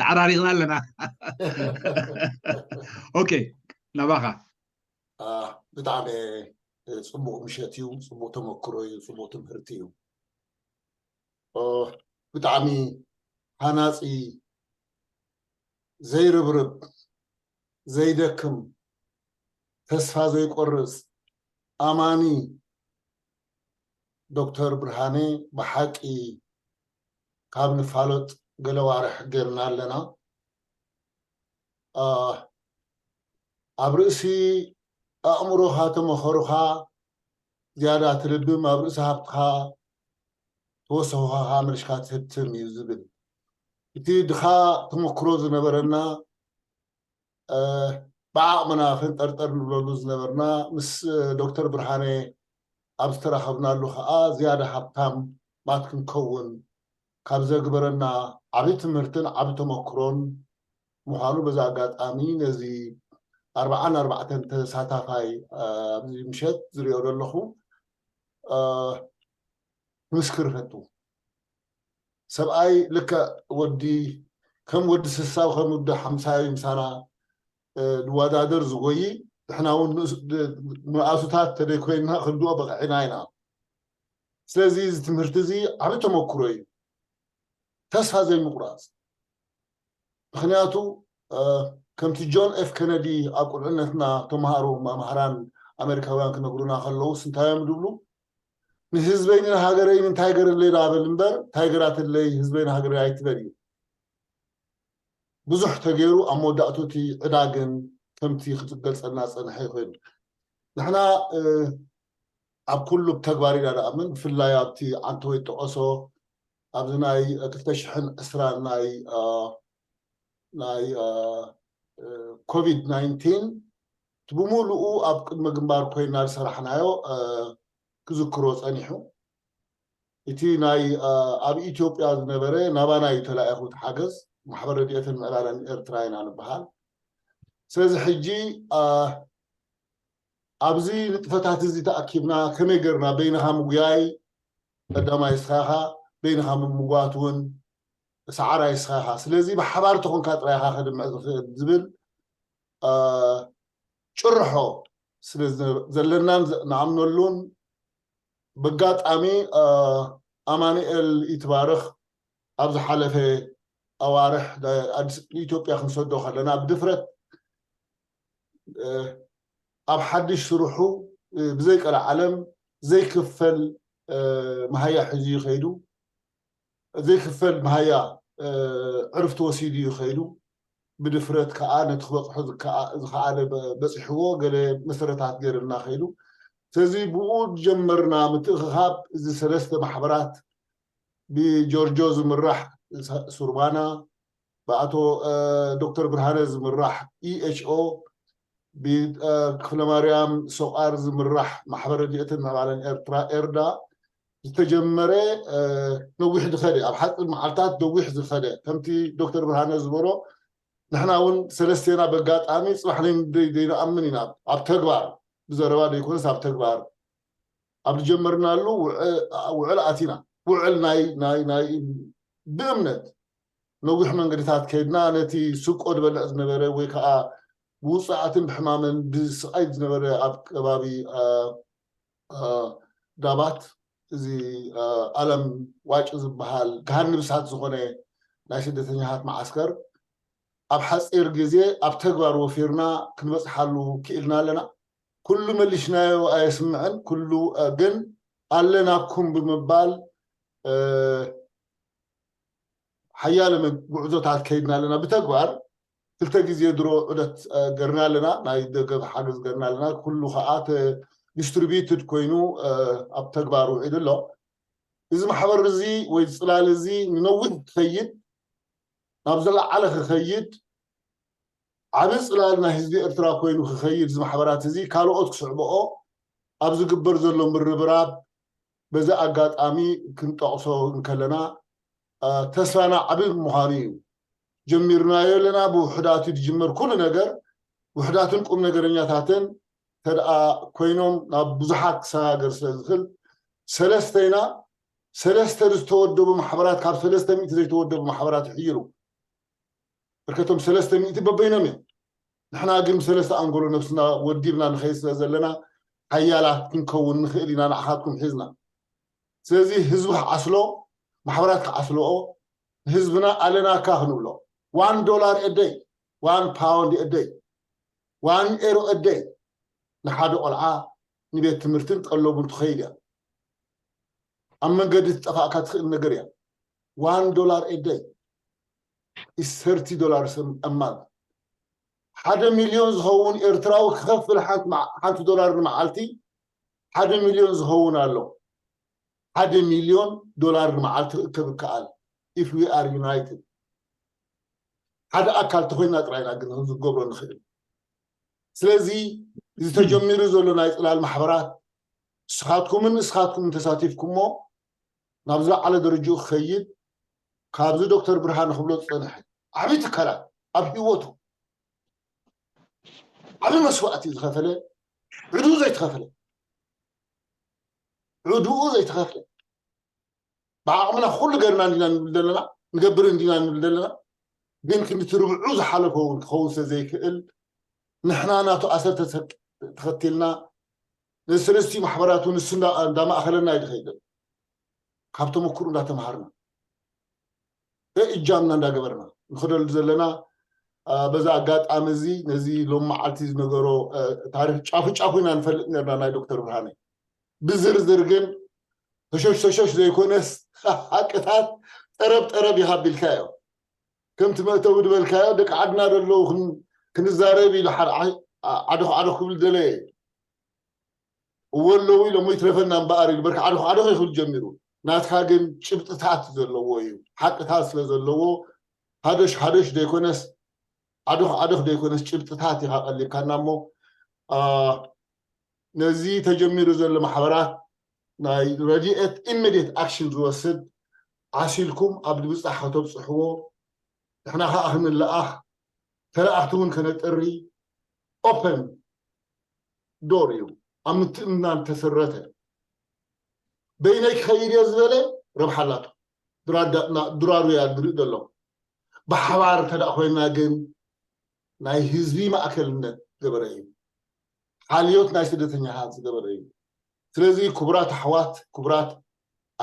ተዓራሪቕና ኣለና ኦኬ ናባኻ ኣ፣ ብጣዕሚ ጽቡቕ ምሸት እዩ፣ ጽቡቕ ተመክሮ እዩ፣ ጽቡቕ ትምህርቲ እዩ። ኦ፣ ብጣዕሚ ሃናጺ ዘይርብርብ፣ ዘይደክም፣ ተስፋ ዘይቆርጽ ኣማኒ ዶክተር ብርሃነ ብሓቂ ካብ ንፋለጥ ገለ ዋርሕ ጌርና ኣለና። ኣብ ርእሲ ኣእምሮኻ ተመኸሩኻ ዝያዳ ትልብም፣ ኣብ ርእሲ ሃብትኻ ተወሰኹኻ ከኣ መልሽካ ትህብትም እዩ ዝብል። እቲ ድኻ ተመክሮ ዝነበረና፣ ብዓቕምና ክንጠርጠር ንብለሉ ዝነበርና፣ ምስ ዶክተር ብርሃነ ኣብ ዝተራኸብናሉ ከኣ ዝያዳ ሃብታም ማት ክንከውን ካብ ዘግበረና ዓቢ ትምህርትን ዓቢ ተመክሮን ምዃኑ በዚ ኣጋጣሚ ነዚ ኣርብዓን ኣርባዕተን ተሳታፋይ ኣብዚ ምሸት ዝሪኦ ዘለኹ ክምስክር እፈቱ። ሰብኣይ ልክዕ ወዲ ከም ወዲ ስሳው ከም ወዲ ሓምሳዊ ምሳና ዝወዳደር ዝጎይ፣ ንሕና እውን ንኣሱታት ተደይኮይንና ክንድኦ በቕዒና ኢና። ስለዚ እዚ ትምህርቲ እዚ ዓቢ ተመክሮ እዩ። ተስፋ ዘይምቁራጽ። ምክንያቱ ከምቲ ጆን ኤፍ ከነዲ ኣብ ቁልዕነትና ተምሃሮ መምሃራን ኣሜሪካውያን ክነግሩና ከለውስ እንታይ እዮም ዝብሉ? ንህዝበይን ንሃገረይን እንታይ ገረለይ ዳበል እምበር እንታይ ገራትለይ ህዝበይን ሃገረይ ኣይትበል እዩ። ብዙሕ ተገይሩ ኣብ መወዳእቱ እቲ ዕዳ ግን ከምቲ ክትገልጸልና ዝጸንሐ ይኮይኑ። ንሕና ኣብ ኩሉ ብተግባር ኢና ንኣምን። ብፍላይ ኣብቲ ዓንተወይ ዝጠቐሶ ኣብዚ ናይ ክልተ ሽሕን ዕስራን ናይ ናይ ኮቪድ ናይንቲን እቲ ብምሉኡ ኣብ ቅድመ ግንባር ኮይና ዝሰራሕናዮ ክዝክሮ ጸኒሑ። እቲ ናይ ኣብ ኢትዮጵያ ዝነበረ ናባና እዩ ተላኢኹ እቲ ሓገዝ። ማሕበር ረድኤትን ምዕባለን ኤርትራ ኢና ንበሃል። ስለዚ ሕጂ ኣብዚ ንጥፈታት እዚ ተኣኪብና ከመይ ገርና በይንኻ ምጉያይ ቀዳማይ እስኻ ኢኻ፣ በይንኻ ምምጓት እውን ሰዓራይ እስኻ ኢኻ። ስለዚ ብሓባር ተኾንካ ጥራይ ኢኻ ከድምዕ ዝኽእል ዝብል ጭርሖ ስለ ዘለናን ንኣምነሉን፣ በጋጣሚ ኣማኑኤል ይትባረኽ ኣብ ዝሓለፈ ኣዋርሕ ንኢትዮጵያ ክንሰዶ ከለና ብድፍረት ኣብ ሓድሽ ስርሑ ብዘይ ቀልዓለም ዘይክፈል መሃያ ሒዙ እዩ ከይዱ። ዘይክፈል መሃያ ዕርፍቲ ወሲዱ እዩ ከይዱ። ብድፍረት ከዓ ነቲ ክበፅሖ ዝከኣ-፣ ዝኸኣለ በ-፣ በፂሕዎ፣ ገለ መሰረታት ገይርልና ከይዱ። ስለዚ ብኡ ጀመርና ምትእኽኻብ እዚ ሰለስተ ማሕበራት ብጆርጆ ዝምራሕ ሱርባና፣ ብኣቶ ዶክተር ብርሃነ ዝምራሕ ኢኤችኦ፣ ብክፍለ ማርያም ሶቃር ዝምራሕ ማሕበር ረድኤትን ምዕባለን ኤርትራ ኤርዳ ዝተጀመረ ነዊሕ ዝኸደ፣ ኣብ ሓፂር መዓልታት ነዊሕ ዝኸደ፣ ከምቲ ዶክተር ብርሃነ ዝበሎ ንሕና እውን ሰለስቴና በጋጣሚ ፅባሕ ዘይንኣምን ኢና። ኣብ ተግባር ብዘረባ ዘይኮነስ ኣብ ተግባር ኣብ ዝጀመርናሉ ውዕል ኣቲና። ውዕል ናይ ናይ ናይ ብእምነት ነዊሕ መንገድታት ከይድና ነቲ ስቆ ዝበልዕ ዝነበረ ወይ ከዓ ብውፅዓትን ብሕማምን ብስቃይ ዝነበረ ኣብ ከባቢ ዳባት እዚ ኣለም ዋጭ ዝበሃል ገሃነብ እሳት ዝኾነ ናይ ስደተኛታት መዓስከር ኣብ ሓፂር ግዜ ኣብ ተግባር ወፊርና ክንበፅሓሉ ክኢልና ኣለና። ኩሉ መሊሽናዮ ኣየስምዕን፣ ኩሉ ግን ኣለናኩም ብምባል ሓያለ ጉዕዞታት ከይድና ኣለና። ብተግባር ክልተ ግዜ ድሮ ዑደት ገርና ኣለና፣ ናይ ደገፍ ሓገዝ ገርና ኣለና። ኩሉ ከዓ ዲስትሪቢዩትድ ኮይኑ ኣብ ተግባር ውዒሉ ኣሎ። እዚ ማሕበር እዚ ወይ ፅላል እዚ ንነዊሕ ክኸይድ፣ ናብ ዝለዓለ ክኸይድ፣ ዓቢ ፅላል ናይ ህዝቢ ኤርትራ ኮይኑ ክኸይድ፣ እዚ ማሕበራት እዚ ካልኦት ክስዕብኦ ኣብ ዝግበር ዘሎ ምርብራብ በዚ ኣጋጣሚ ክንጠቕሶ እንከለና ተስፋና ዓቢ ምዃኑ እዩ። ጀሚርናዮ ኣለና። ብውሕዳት እዩ ዝጅመር ኩሉ ነገር። ውሕዳትን ቁም ነገረኛታትን ተደኣ ኮይኖም ናብ ብዙሓት ክሰጋገር ስለ ዝኽእል ሰለስተና ሰለስተ ዝተወደቡ ማሕበራት ካብ ሰለስተ ሚእቲ ዘይተወደቡ ማሕበራት ይሕይሩ። ብርከቶም ሰለስተ ሚእቲ በበይኖም እዮም። ንሕና ግን ብሰለስተ ኣንጎሎ ነብስና ወዲብና ንኸይድ ስለ ዘለና ሓያላት ክንከውን ንኽእል ኢና ንዓኻትኩም ሒዝና። ስለዚ ህዝቢ ክዓስሎ፣ ማሕበራት ክዓስልኦ፣ ንህዝብና ኣለናካ ክንብሎ። ዋን ዶላር ኤደይ ዋን ፓውንድ a day፣ ዋን ኤሮ a day ንሓደ ቆልዓ ንቤት ትምህርትን ጠለቡን ትኸይድ እያ። ኣብ መንገዲ ትጠፋእካ ትኽእል ነገር እያ። ዋን ዶላር a day is thirty dollars a month። ሓደ ሚልዮን ዝኸውን ኤርትራዊ ክኸፍል ሓንቲ ማ- ሓንቲ ዶላር ንመዓልቲ ሓደ ሚልዮን ዝኸውን ኣሎ። ሓደ ሚልዮን ዶላር ንመዓልቲ ክእከብ ይከኣል። If we are united፣ ሓደ ኣካል ተኮይና ጥራይና ግን ዝገብሮ ንኽእል። ስለዚ እዚ ተጀሚሩ ዘሎ ናይ ፅላል ማሕበራት ንስኻትኩምን ንስኻትኩምን ተሳቲፍኩሞ ናብ ዝለዓለ ደረጃኡ ክኸይድ፣ ካብዚ ዶክተር ብርሃነ ክብሎ ዝፀንሐ ዓብዪ ትካላት ኣብ ህይወቱ ዓብዪ መስዋእቲ ዝኸፈለ ዕዱ ዘይተኸፍለ ዕዱኡ ዘይተኸፍለ ብዓቕምና ኩሉ ገርና እንዲና ንብል ዘለና ንገብር እንዲና ንብል ዘለና ግን ክንዲ ትርብዑ ዝሓለፈ እውን ክኸውን ስለ ዘይክእል ንሕና ናቱ ኣሰር ተሰ- ተኸቲልና ነዚ ሰለስቲኡ ማሕበራት እውን ንሱ እንዳ- እንዳማእኸለና እዩ ዝኸይድ ዘሎ። ካብ ተመክሩ እንዳተምሃርና እጃምና እንዳገበርና ንኸደሉ ዘለና በዛ ኣጋጣሚ እዚ ነዚ ሎም መዓልቲ ዝነገሮ ታሪክ ጫፉ ጫፉ ኢና ንፈልጥ ነርና ናይ ዶክተር ብርሃነ ብዝርዝር ግን ተሾሽ ተሾሽ ዘይኮነስ ሓቅታት ጠረብ ጠረብ ይሃብ ኢልካዮ ከምቲ መእተዊ ዝበልካዮ ደቂ ዓድና ደለዉ ክንዛረብ ኢሉ ሓደ ዓደኹ ዓደኹ ክብል ደለየ እወ ኣለዉ ኢሎም ይትረፈና እምበኣር ኢሉ በርካ ዓደኹ ዓደኹ ይኽብል ጀሚሩ ናትካ ግን ጭብጥታት ዘለዎ እዩ ሓቅታት ስለ ዘለዎ ሃደሽ ሃደሽ ዘይኮነስ ዓደኹ ዓደኹ ዘይኮነስ ጭብጥታት ኢኻ ቀሊብካና እሞ ነዚ ተጀሚሩ ዘሎ ማሕበራት ናይ ረድኤት ኢሚድየት ኣክሽን ዝወስድ ዓሲልኩም ኣብ ድብፃሕ ከተብፅሕዎ ንሕና ከዓ ክንለኣኽ ተለኣኽቲ እውን ከነጥሪ ኦፐን ዶር እዩ ኣብ ምትእምናን ተሰረተ በይነይ ክኸይድ እየ ዝበለ ረብሓ ኣላቶ ድራሩ እያ ዝርኢ ዘሎ ብሓባር እንተ ኮይና ግን ናይ ህዝቢ ማእከልነት ዝገበረ እዩ ሓልዮት ናይ ስደተኛታት ዝገበረ እዩ ስለዚ ክቡራት ኣሕዋት ክቡራት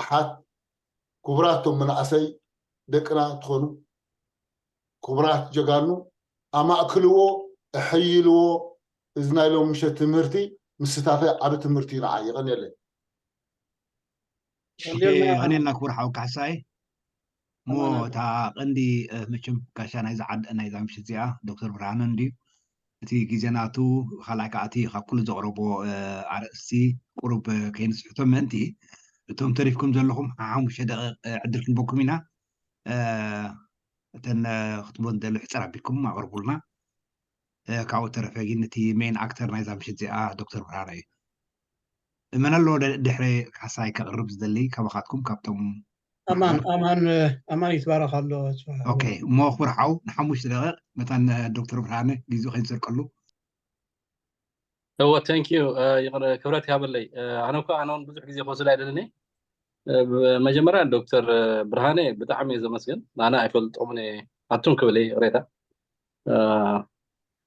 ኣሓት ክቡራት ቶም መናእሰይ ደቅና ትኾኑ ክቡራት ጀጋኑ ኣማእክልዎ እሐይልዎ እዚ ናይ ሎም ምሸት ትምህርቲ ምስታፈ ዓብ ትምህርቲ እዩ ንዓ የቐንየለይ የቐንየልና ክቡር ሓው ካሕሳይ እሞ እታ ቀንዲ መቸም ጋሻ ናይዛ ዓድ ናይዛ ምሽት እዚኣ ዶክተር ብርሃነ እንድዩ እቲ ግዜ ናቱ ካልኣይ ከዓቲ ካብ ኩሉ ዘቕረቦ ኣርእስቲ ቁሩብ ከይንስሕቶ ምእንቲ እቶም ተሪፍኩም ዘለኹም ሓሙሽተ ደቂቕ ዕድል ክንበኩም ኢና እተን ክትቦ ንደሊ ሕፅር ኣቢልኩም ኣቕርቡልና ካብኡ ተረፈ ግን እቲ ሜን ኣክተር ናይዛ ምሽት እዚኣ ዶክተር ብርሃነ እዩ መን ኣሎ ድሕሪ ካሕሳይ ከቕርብ ዝደሊ ካባኻትኩም ካብቶም ኣማን ኣማን ኣማን ይትባረክ ኣሎ ኦኬ እሞ ክቡር ሓው ንሓሙሽተ ደቂቕ መታን ዶክተር ብርሃነ ግዜኡ ከይንሰርቀሉ እወ thank you ክብረት ይሃበለይ ኣነ እኮ ኣነ እውን ብዙሕ ግዜ ክወስድ ኣይደልን መጀመርያ ዶክተር ብርሃነ ብጣዕሚ እየ ዘመስግን ኣነ ኣይፈልጦምን ኣቱም ክብል ይቕሬታ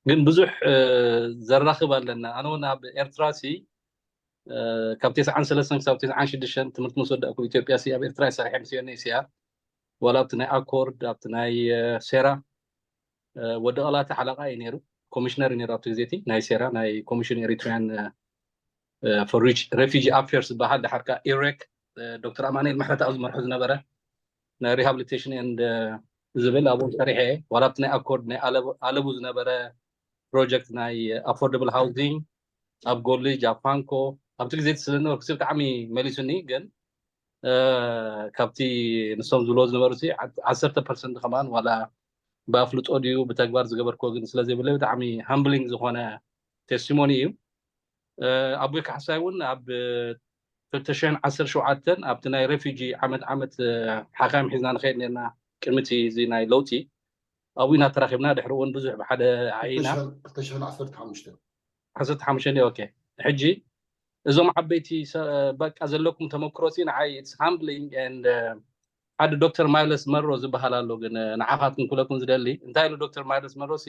ግን ብዙሕ ዘራኽብ ኣለና ኣነ እውን ኣብ ኤርትራ ሲ ካብ ተስዓን ሰለስተን ክሳብ ተስዓን ሽዱሽተን ትምህርቲ ምስ ወዳእኩ ኢትዮጵያ ሲ ኣብ ኤርትራ ይሰርሐ ምስ ዮኒ ሲያ ዋላ ኣብቲ ናይ ኣኮርድ ኣብቲ ናይ ሴራ ወዲ ቐላቲ ሓለቓ እዩ ነይሩ ኮሚሽነር እዩ ነይሩ ኣብቲ ግዜቲ ናይ ሴራ ናይ ኮሚሽን ኤሪትሪያን for refugee affairs ዝበሃል ድሓር ከዓ ኢሬክ ዶክተር ኣማኑኤል ምሕረተኣብ ዝመርሑ ዝነበረ ናይ rehabilitation and ዝብል ኣብኡ ሰሪሐ እየ ዋላ ኣብቲ ናይ ኣኮርድ ናይ ኣለቡ ዝነበረ ፕሮጀክት ናይ affordable housing ኣብ ጎልጅ ኣብ ፋንኮ ኣብቲ ግዜ ስለ ዝነበርኩ ብጣዕሚ መሊሱኒ ግን ካብቲ ንሶም ዝብሎ ዝነበሩ ዓሰርተ ፐርሰንት ከማን ዋላ ብኣፍልጦ ድዩ ብተግባር ዝገበርክዎ ግን ስለዘይብለ ብጣዕሚ ሃምብሊንግ ዝኾነ ቴስቲሞኒ እዩ ኣቦይ ካሕሳይ እውን ኣብ ክልተ ሽሕን ዓሰርተ ሸውዓተን ኣብቲ ናይ ሬፊጂ ዓመት ዓመት ሓካይም ሒዝና ንኸይድ ነርና ቅድሚ እቲ እዚ ናይ ለውጢ ኣብኡ ኢና ተራኺብና ድሕሪ እውን ብዙሕ ብሓደ ዓይና ዓሰርተ ሓሙሽተ ኦኬ ሕጂ እዞም ዓበይቲ በቃ ዘለኩም ተመክሮ ሲ ንዓይ it's humbling and ሓደ ዶክተር ማይለስ መሮ ዝበሃል ኣሎ ግን ንዓኻትኩም ክብለኩም ዝደሊ እንታይ ኢሉ ዶክተር ማይለስ መሮ ሲ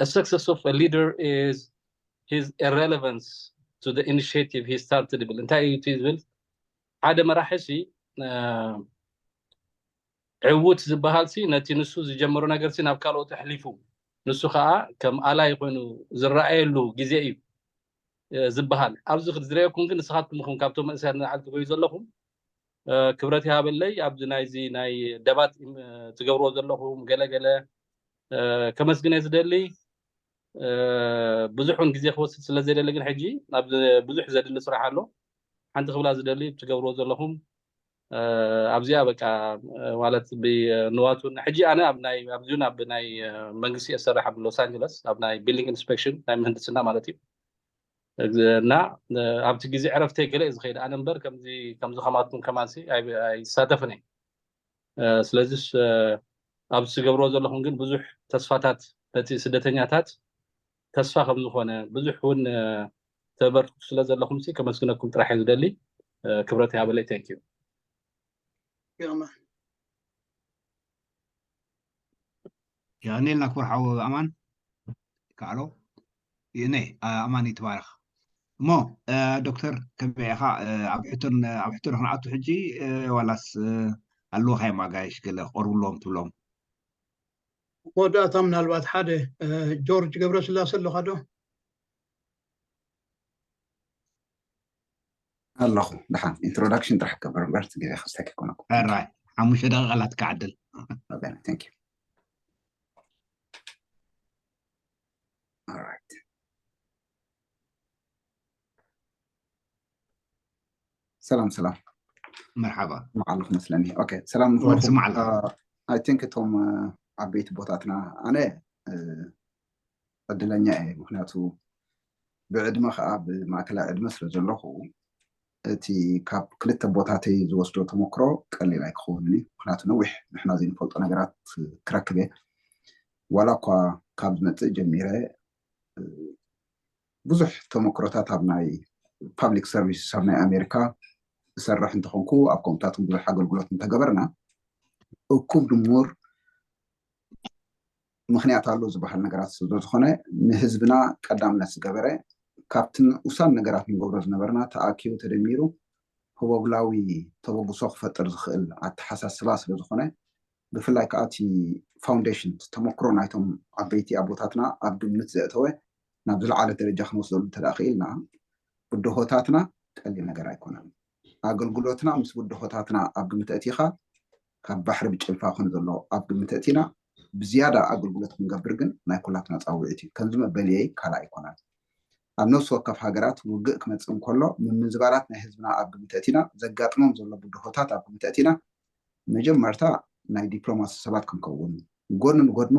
a success of a leader is his irrelevance to the initiative he started ይብል እንታይ እዩ እቲ ዝብል ሓደ መራሒ ሲ ዕውት ዝበሃል ሲ ነቲ ንሱ ዝጀመሮ ነገር ሲ ናብ ካልኦት ኣሕሊፉ፣ ንሱ ከዓ ከም ኣላይ ኮይኑ ዝረኣየሉ ግዜ እዩ ዝበሃል። ኣብዚ ዝረየኩም ግን ንስኻትኩም ኢኹም ካብቶም መንእሰያት ንላዕሊ ትጎዩ ዘለኹም። ክብረት ይሃበለይ ኣብዚ ናይዚ ናይ ደባት ትገብርዎ ዘለኹም ገለገለ ከመስግነ ዝደሊ። ብዙሕ እውን ግዜ ክወስድ ስለ ዘይደሊ ግን ሕጂ ናብ ብዙሕ ዘድሊ ስራሕ ኣሎ። ሓንቲ ክብላ ዝደሊ ትገብርዎ ዘለኹም ኣብዚኣ በቃ ማለት ብንዋቱን ሕጂ ኣነ ኣብ ናይ ኣብዚውን ኣብ ናይ መንግስቲ እሰርሕ ኣብ ሎስ ኣንጀለስ ኣብ ናይ ቢልዲንግ ኢንስፔክሽን ናይ ምህንድስና ማለት እዩ። እና ኣብቲ ግዜ ዕረፍተይ ገለ እዩ ዝኸይድ ኣነ እምበር ከምዚ ከምዚ ከማትኩም ከማንሲ ኣይሳተፍን እየ። ስለዚስ ኣብዚ ትገብርዎ ዘለኹም ግን ብዙሕ ተስፋታት ነቲ ስደተኛታት ተስፋ ከም ዝኾነ ብዙሕ እውን ተበርክቱ ስለ ዘለኹም ሲ ከመስግነኩም ጥራሕ እየ ዝደሊ። ክብረት ይሃበለይ። Thank you። የቐኔልና ክቡር ሓው ኣማን። ይከኣሎ። ይእነ ኣማን ይትባረኽ። እሞ ዶክተር ከመይ ኢኻ? ኣብ ሕቶን ኣብ ሕቶ ዶ ክንኣቱ ሕጂ ዋላስ ኣለዎ ካዮም ኣጋይሽ ገለ ክቐርብሎም ትብሎም? መወዳእታ ምናልባት ሓደ ጆርጅ ገብረስላሴ ኣለኻ ዶ? ኣለኹ። ደሓን ኢንትሮዳክሽን ጥራሕ ክገብር እምበር እቲ ግዜ ክስተክ ይኮነኩ። ራይ ሓሙሽተ ደቂቃ ላትካ ዕድል። Okay, thank you. All right. ሰላም ሰላም። መርሓባ። መዓልኹ መስለኒ። ኦኬ ሰላም ወድ ስማዕላ። I think እቶም ዓበይቲ ቦታትና ኣነ ዕድለኛ እየ፣ ምክንያቱ ብዕድመ ከዓ ብማእከላይ ዕድመ ስለ ዘለኹ እቲ ካብ ክልተ ቦታተይ ዝወስዶ ተመክሮ ቀሊል ኣይክኸውን እዩ። ምክንያቱ ነዊሕ ንሕና ዘይንፈልጦ ነገራት ክረክብ እየ። ዋላ እኳ ካብ ዝመፅእ ጀሚረ ብዙሕ ተመክሮታት ኣብ ናይ ፓብሊክ ሰርቪስ ኣብ ናይ ኣሜሪካ ዝሰርሕ እንተኾንኩ ኣብ ከምኡታት ብዙሕ ኣገልግሎት እንተገበርና እኩብ ድሙር ምክንያት ኣሎ ዝበሃል ነገራት ስለ ዝኾነ ንህዝብና ቀዳምነት ዝገበረ ካብቲ ንኡሳን ነገራት ንገብሮ ዝነበርና ተኣኪቡ ተደሚሩ ህቦብላዊ ተበግሶ ክፈጥር ዝኽእል ኣተሓሳስባ ስለ ዝኾነ ብፍላይ ከዓ እቲ ፋውንዴሽን ተመክሮ ናይቶም ዓበይቲ ኣቦታትና ኣብ ግምት ዘእተወ ናብ ዝለዓለ ደረጃ ክንወስደሉ እንተ ክኢልና ብድሆታትና ቀሊል ነገር ኣይኮነን። ኣገልግሎትና ምስ ብድሆታትና ኣብ ግምት ኣእቲኻ ካብ ባሕሪ ብጭልፋ ከም ዘሎ ኣብ ግምት ኣእቲና ብዝያዳ ኣገልግሎት ክንገብር ግን ናይ ኩላትና ፃውዒት እዩ። ከምዚ መበልየይ ካልእ ኣይኮነን። ኣብ ነፍሲ ወከፍ ሃገራት ውግእ ክመፅእ እንከሎ ምምዝባላት ናይ ህዝብና ኣብ ግምት ኣእቲና ዘጋጥሞም ዘሎ ብድሆታት ኣብ ግምት ኣእቲና መጀመርታ ናይ ዲፕሎማሲ ሰባት ክንከውን ጎድኒ ንጎድኑ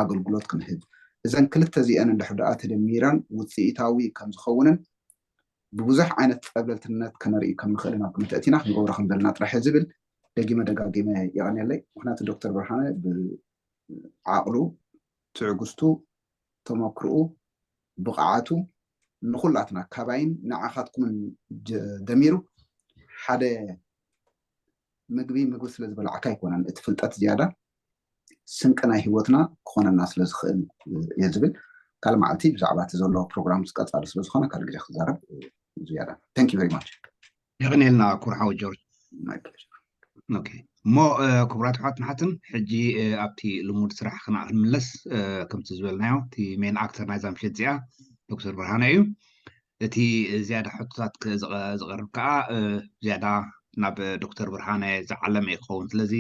ኣገልግሎት ክንህብ እዘን ክልተ እዚአን እንድሕር ደኣ ተደሚረን ውፅኢታዊ ከም ዝኸውንን ብብዙሕ ዓይነት ፀብለልትነት ከነርኢ ከም ንኽእል ናብ ግምት ኣእቲና ክንገብሮ ከም ዘለና ጥራሕ እየ ዝብል ደጊመ ደጋጊመ የቐንየለይ። ምክንያቱ ዶክተር ብርሃነ ብዓቕሉ ትዕግስቱ ተመክርኡ ብቕዓቱ ንኹላትና ካባይን ንዓኻትኩምን ደሚሩ ሓደ ምግቢ ምግቢ ስለ ዝበላዕካ ኣይኮነን እቲ ፍልጠት ዝያዳ ስንቂ ናይ ሂወትና ክኾነና ስለ ዝኽእል እየ ዝብል ካልእ መዓልቲ ብዛዕባ እቲ ዘሎ ፕሮግራም ቀፃሊ ስለ ዝኾነ ካልእ ግዜ ክዛረብ ዝያዳ thank you very much የቕንየልና ኩርሓዊ ጆርጅ my pleasure ኦኬ እሞ ክቡራት ኣሕዋትን ኣሓትን ሕጂ ኣብቲ ልሙድ ስራሕ ክና ክንምለስ ከምቲ ዝበልናዮ እቲ ሜን ኣክተር ናይዛ ምሸት እዚኣ ዶክተር ብርሃነ እዩ እቲ ዝያዳ ሕቶታት ዝቐርብ ከዓ ዝያዳ ናብ ዶክተር ብርሃነ ዝዓለመ እዩ ክኸውን ስለዚ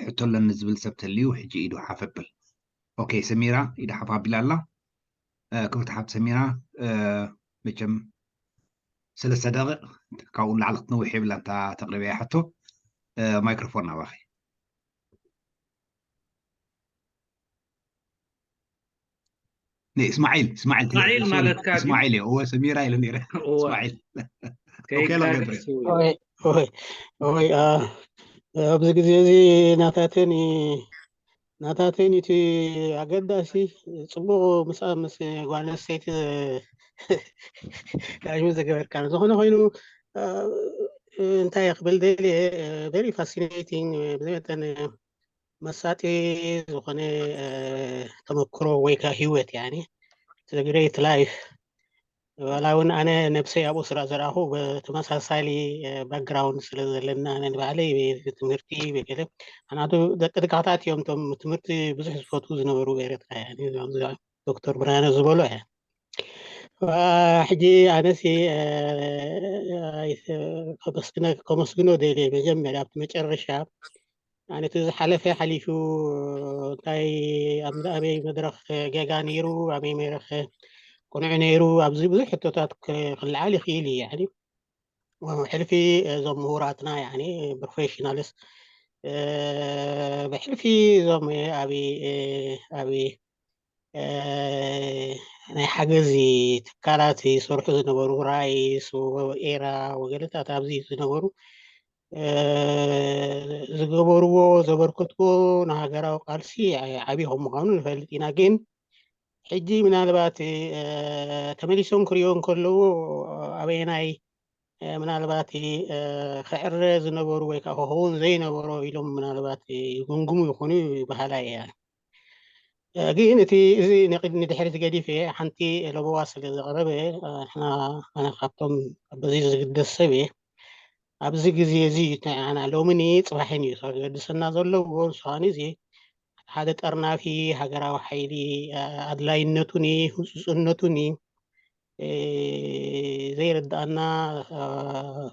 ሕቶ ኣለኒ ዝብል ሰብ ተልዩ ሕጂ ኢዱ ሓፍ ኣብል ኦኬ ሰሚራ ኢዳ ሓፍ ኣቢላ ኣላ ክብርቲ ሓብቲ ሰሚራ መቸም ሰለስተ ደቂቕ ካብኡ ንላዕሊ ክትነውሕ የብላ እንታ ተቕርብያ ሕቶ ማይክሮፎን ናባኺ እስማዒል እስማዒል እስማዒል ማለትካ እስማዒል እዩ እወ ሰሚራ ኢለ ነይረ እስማዒል ከይድካ ኦኬ፣ ክሕስቡ ኦይ ኦይ ኦይ አ፣ ኣብዚ ግዜ እዚ ናታተን እ- ናታተን እቲ ኣገዳሲ ፅቡቕ ምስ ምስ ጓል ኣንስተይቲ ዳሽሙ ዝገበርካ ዝኾነ ኮይኑ እ፣ እንታይ ክብል ደልየ very fascinating ብዝመጠን መሳጢ ዝኾነ እ፣ ተመክሮ ወይ ከዓ ህይወት ያኒ great life ዋላ እውን ኣነ ነብሰይ ኣብኡ ስለ ዝረኣኹ ብተመሳሳሊ ባክግራውንድ ስለ ዘለና ኣነ ንባዕለይ ትምህርቲ ገለ ኣናቱ ደቂ ድካታት እዮም። እቶም ትምህርቲ ብዙሕ ዝፈትዉ ዝነበሩ ኤረትራውያን እዮም። ዶክተር ብርሃነ ዝበሎ እያ። ሕጂ ኣነሲ ከመስግነው ደልየ። መጀመርያ ኣብቲ መጨረሻ ኣነ እቲ ዝሓለፈ ሓሊፉ እንታይ ኣበይ መድረኽ ጌጋ ነይሩ፣ ኣበይ መድረኽ ቅኑዕ ነይሩ፣ ኣብዚ ብዙሕ ሕቶታት ክለዓል ይኽእል እዩ። ሕልፊ እዞም ምሁራትና ፕሮፌሽናልስ ብሕልፊ እዞም ኣብ ኣብ ናይ ሓገዚ ትካላት ይሰርሑ ዝነበሩ ራይስ፣ ኤራ ወገለታት ኣብዚ ዝነበሩ ዝገበርዎ ዘበርከትዎ ንሃገራዊ ቃልሲ ዓብዪ ከም ምዃኑ ንፈልጥ ኢና። ግን ሕጂ ምናልባት ተመሊሶም ክሪኦ እንከለዎ ኣበየናይ ምናልባት ክዕረ ዝነበሩ ወይ ከዓ ክኸውን ዘይነበሮ ኢሎም ምናልባት ይግምግሙ ይኾኑ ይበሃላ እያ። ግን እቲ እዚ ንድሕሪት ገዲፈ ሓንቲ ለበዋ ስለ ዘቕረበ ንሕና ኣነ ካብቶም በዚ ዝግደስ ሰብ እየ። ኣብዚ ግዜ እዚ እዩ ንዓና ሎምኒ ጽባሕን እዩ ዘገድሰና ዘለዎ። ንሱ ከኣ እዚ ሓደ ጠርናፊ ሃገራዊ ሓይሊ ኣድላይነቱኒ ህጹጽነቱኒ ዘይርድኣና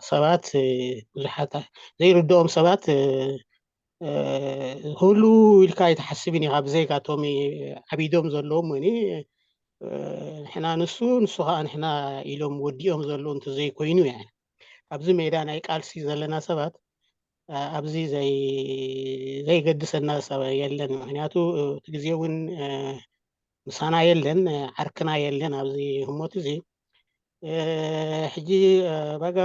ሰባት ብዙሓት ዘይርድኦም ሰባት ክህሉ ኢልካ ኣይትሓስብን ኢኻ። ብዘይካቶም ዓቢዶም ዘለዎም ወይ ንሕና ንሱ ንሱ ከዓ ንሕና ኢሎም ወዲኦም ዘለዉ እንተዘይኮይኑ እያ ኣብዚ ሜዳ ናይ ቃልሲ ዘለና ሰባት ኣብዚ ዘይገድሰና ሰብ የለን። ምክንያቱ እቲ ግዜ እውን ምሳና የለን፣ ዓርክና የለን ኣብዚ ህሞት እዚ። ሕጂ በጋ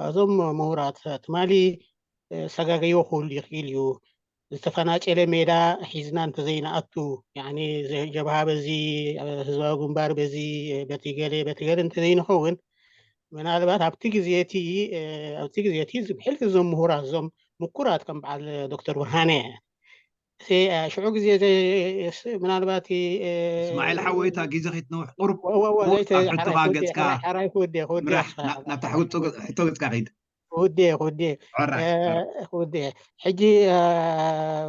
እዞም ምሁራት ትማሊ ሰጋገይዎ ክህሉ ይኽእል እዩ። ዝተፈናጨለ ሜዳ ሒዝና እንተዘይንኣቱ፣ ጀብሃ በዚ፣ ህዝባዊ ግንባር በዚ፣ በቲ ገለ በቲ ገለ እንተዘይንኸውን፣ ምናልባት ኣብቲ ግዜ እቲ ኣብቲ ግዜ እቲ ብሕልፊ እዞም ምሁራት እዞም ምኩራት ከም በዓል ዶክተር ብርሃነ ሽዑ ግዜ ምናልባት እስማኤል ሓወይታ ግዜ ከይትነውሕ ቁሩብ ኣብ ሕቶኻ ገጽካ ሕራይ ክወደ ናብታ ሕቶ ገጽካ ከይድ ክውዴ ክውዴ ክውዴ ሕጂ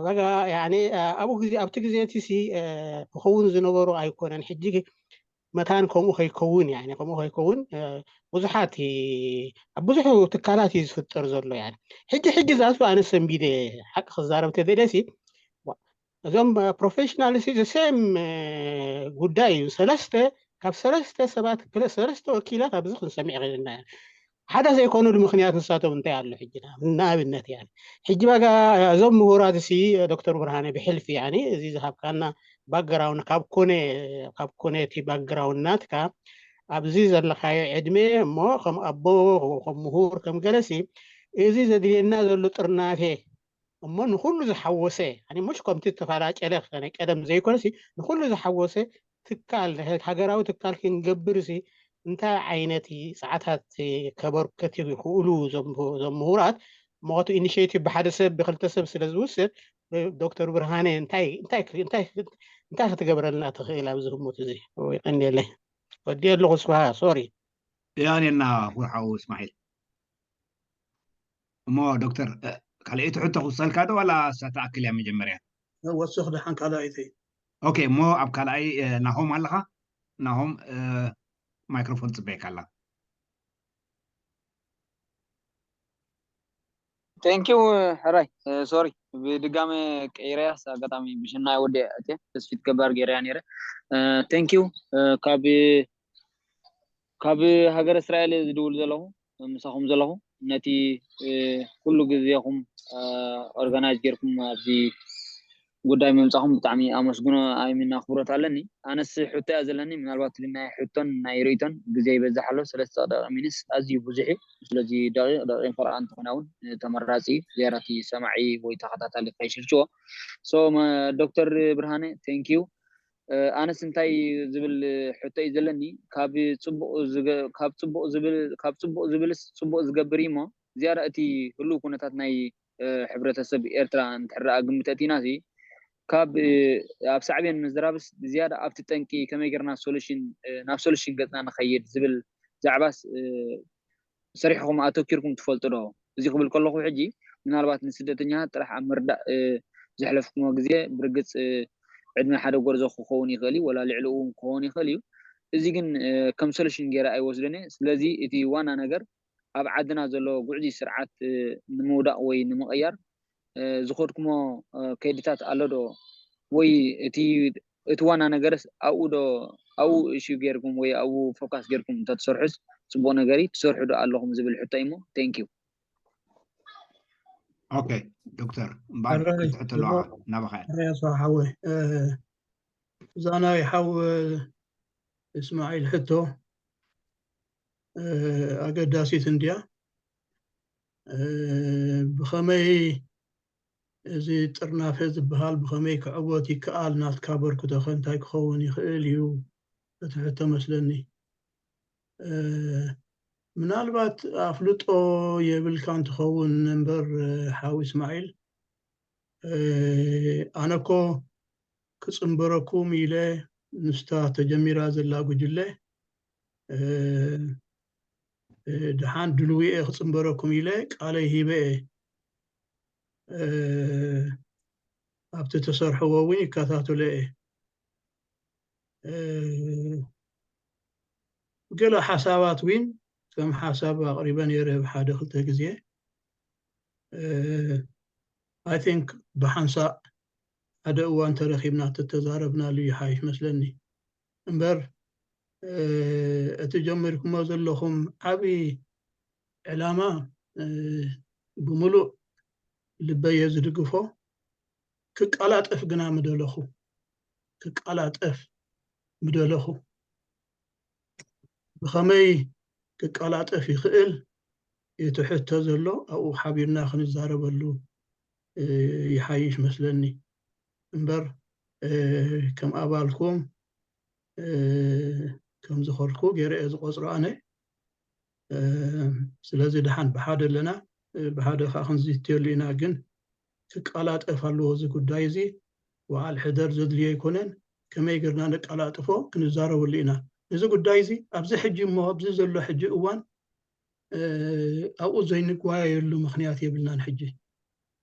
በጋ ኣብኡ ግዜ ኣብቲ ግዜ እቲ ሲ ክኸውን ዝነበሩ ኣይኮነን። ሕጂ መታን ከምኡ ከይከውን ከምኡ ከይከውን ብዙሓት ኣብ ብዙሕ ትካላት እዩ ዝፍጠር ዘሎ። ሕጂ ሕጂ ዛሱ ኣነ ሰንቢደ ሓቂ ክዛረብ ተደለሲ እዞም ፕሮፌሽናልስ ዘ ሴም ጉዳይ እዩ። ሰለስተ ካብ ሰለስተ ሰባት ሰለስተ ወኪላት ኣብዚ ክንሰምዕ ይኽእልና ሓደ ዘይኮኑሉ ምክንያት ንሳቶም እንታይ ኣሎ? ሕጂ ንኣብነት እያ ሕጂ በጋ እዞም ምሁራት ሲ ዶክተር ብርሃነ ብሕልፊ እዚ ዝሃብካና ባክግራውንድ ካብ ኮነ ካብ ኮነ እቲ ባክግራውንድ ናትካ ኣብዚ ዘለካዮ ዕድመ እሞ ከም ኣቦ ከም ምሁር ከም ገለሲ እዚ ዘድልየና ዘሎ ጥርናፌ እሞ ንኩሉ ዝሓወሰ ኣነ ሙሽ ከምቲ ዝተፈላጨለ ናይ ቀደም ዘይኮነሲ ንኩሉ ዝሓወሰ ትካል ሃገራዊ ትካል ክንገብር ሲ እንታይ ዓይነት ፃዕታት ከበርከት ይኽእሉ እዞም ምሁራት? ምክንያቱ ኢኒሽቲቭ ብሓደ ሰብ ብክልተ ሰብ ስለ ዝውሰድ ዶክተር ብርሃነ እንታይ ክትገብረልና ትኽእል ኣብዚ ህሞት እዚ? ይቀንየለይ ወዲ ኣለኹ ስብሃ ሶሪ። ያኔና ኩርሓው እስማዒል እሞ ዶክተር ካልኣይቲ ሕቶ ክውሰልካ ዶ ዋላ እሳ ትኣክል እያ መጀመርያ? ወስኽ ደሓን ካልኣይቲ። ኦኬ እሞ ኣብ ካልኣይ ናሆም ኣለኻ? ናሆም ማይክሮፎን ትጽበየካ ኣላ። Thank you ሕራይ ሶሪ ብድጋመ ቀይረያስ ኣጋጣሚ ብሽና ወደ እቴ ተስፊት ገባር ገይረያ ነይረ። Thank you ካብ ካብ ሃገረ እስራኤል ዝድውል ዘለኹ ምሳኹም ዘለኹ ነቲ ኩሉ ግዜኹም ኦርጋናይዝ ጌርኩም ኣብዚ ጉዳይ ምምጻኹም ብጣዕሚ ኣመስግኖ ኣይምና ኣኽብሮት ኣለኒ። ኣነስ ሕቶ እያ ዘለኒ ምናልባት ናይ ሕቶን ናይ ርእይቶን ግዜ ይበዝሕ ኣሎ ሰለስተ ደቂቕ ሚንስ ኣዝዩ ብዙሕ እዩ። ስለዚ ደቂቕ ደቂቕ ፈረቓ እንተኾይና እውን ተመራጺ እዩ። ዝያዳ እቲ ሰማዒ ወይ ተኸታታሊ ከይሽርሽዎ። So ዶክተር ብርሃነ thank you ኣነስ እንታይ ዝብል ሕቶ እዩ ዘለኒ ካብ ፅቡቅ ካብ ፅቡቅ ዝብል ካብ ፅቡቅ ዝብልስ ፅቡቅ ዝገብር እዩ እሞ ዝያዳ እቲ ህሉው ኩነታት ናይ ሕብረተሰብ ኤርትራ እንድሕር ደኣ ግምት ኣእቲና ሲ ካብ ኣብ ሳዕቤን ምዝራብስ ብዝያዳ ኣብቲ ጠንቂ ከመይ ጌርና ሶሉሽን ናብ ሶሉሽን ገጽና ንኸይድ ዝብል ዛዕባስ ሰሪሕኹም ኣተኪርኩም ትፈልጡ ዶ? እዚ ክብል ከለኹ ሕጂ ምናልባት ንስደተኛታት ጥራሕ ኣብ ምርዳእ ዘሕለፍኩሞ ግዜ ብርግጽ ዕድመ ሓደ ጎርዞ ክኸውን ይኽእል እዩ፣ ወላ ልዕሊ እውን ክኸውን ይኽእል እዩ። እዚ ግን ከም ሶሉሽን ገይረ ኣይወስዶን እየ። ስለዚ እቲ ዋና ነገር ኣብ ዓድና ዘሎ ጉዕዚ ስርዓት ንምውዳቕ ወይ ንምቕያር ዝኸድኩሞ ከይድታት ኣሎ ዶ? ወይ እቲ እቲ ዋና ነገርስ ኣብኡ ዶ ኣብኡ እሹ ጌርኩም ወይ ኣብኡ ፎካስ ጌርኩም እንተትሰርሑስ ጽቡቕ ነገር እዩ። ትሰርሑ ዶ ኣለኹም ዝብል ሕቶ እሞ። Thank you። ኦኬ ዶክተር እምበኣር ክትሕቶ ኣለዋ ናባኻ እያ። ሓወይ እዛ ናይ ሓው እስማዒል ሕቶ ኣገዳሲት እንድያ። ብኸመይ እዚ ጥርናፈ ዝበሃል ብኸመይ ክዕወት ይከኣል? ናትካ በርክቶኸ እንታይ ክኸውን ይኽእል እዩ? እቲ ሕቶ መስለኒ። ምናልባት ኣፍልጦ የብልካን ትኸውን እምበር ሓው እስማዒል፣ ኣነኮ ክጽንበረኩም ኢለ ምስታ ተጀሚራ ዘላ ጉጅለ ድሓን ድልዊ እየ ክጽንበረኩም ኢለ ቃለይ ሂበ እየ። ኣብቲ ተሰርሕዎ እውን ይከታተሎ እየ። ገለ ሓሳባት እውን ከም ሓሳብ ኣቕሪበ ነይረ ሓደ ክልተ ግዜ። I think ብሓንሳእ ሓደ እዋን ተረኺብና ተተዛረብናሉ ይሓይሽ መስለኒ። እምበር እቲ ጀሚርኩሞ ዘለኹም ዓብዪ ዕላማ ብምሉእ ልበየ ዝድግፎ። ክቀላጠፍ ግና ምደለኹ ክቀላጠፍ ምደለኹ ብኸመይ ክቀላጠፍ ይኽእል? እቲ ሕቶ ዘሎ ኣብኡ ሓቢርና ክንዛረበሉ ይሓይሽ መስለኒ እምበር ከም ኣባልኩም ከም ዝኾንኩ ገይረ እየ ዝቆፅሮ ኣነ። ስለዚ ደሓን ብሓደ ኣለና፣ ብሓደ ከዓ ክንዝትየሉ ኢና። ግን ክቀላጠፍ ኣለዎ እዚ ጉዳይ እዚ። በዓል ሕደር ዘድልዮ ኣይኮነን። ከመይ ጌርና ነቀላጥፎ ክንዛረበሉ ኢና። እዚ ጉዳይ እዚ ኣብዚ ሕጂ እሞ ኣብዚ ዘሎ ሕጂ እዋን ኣብኡ ዘይንጓየየሉ ምኽንያት የብልናን። ሕጂ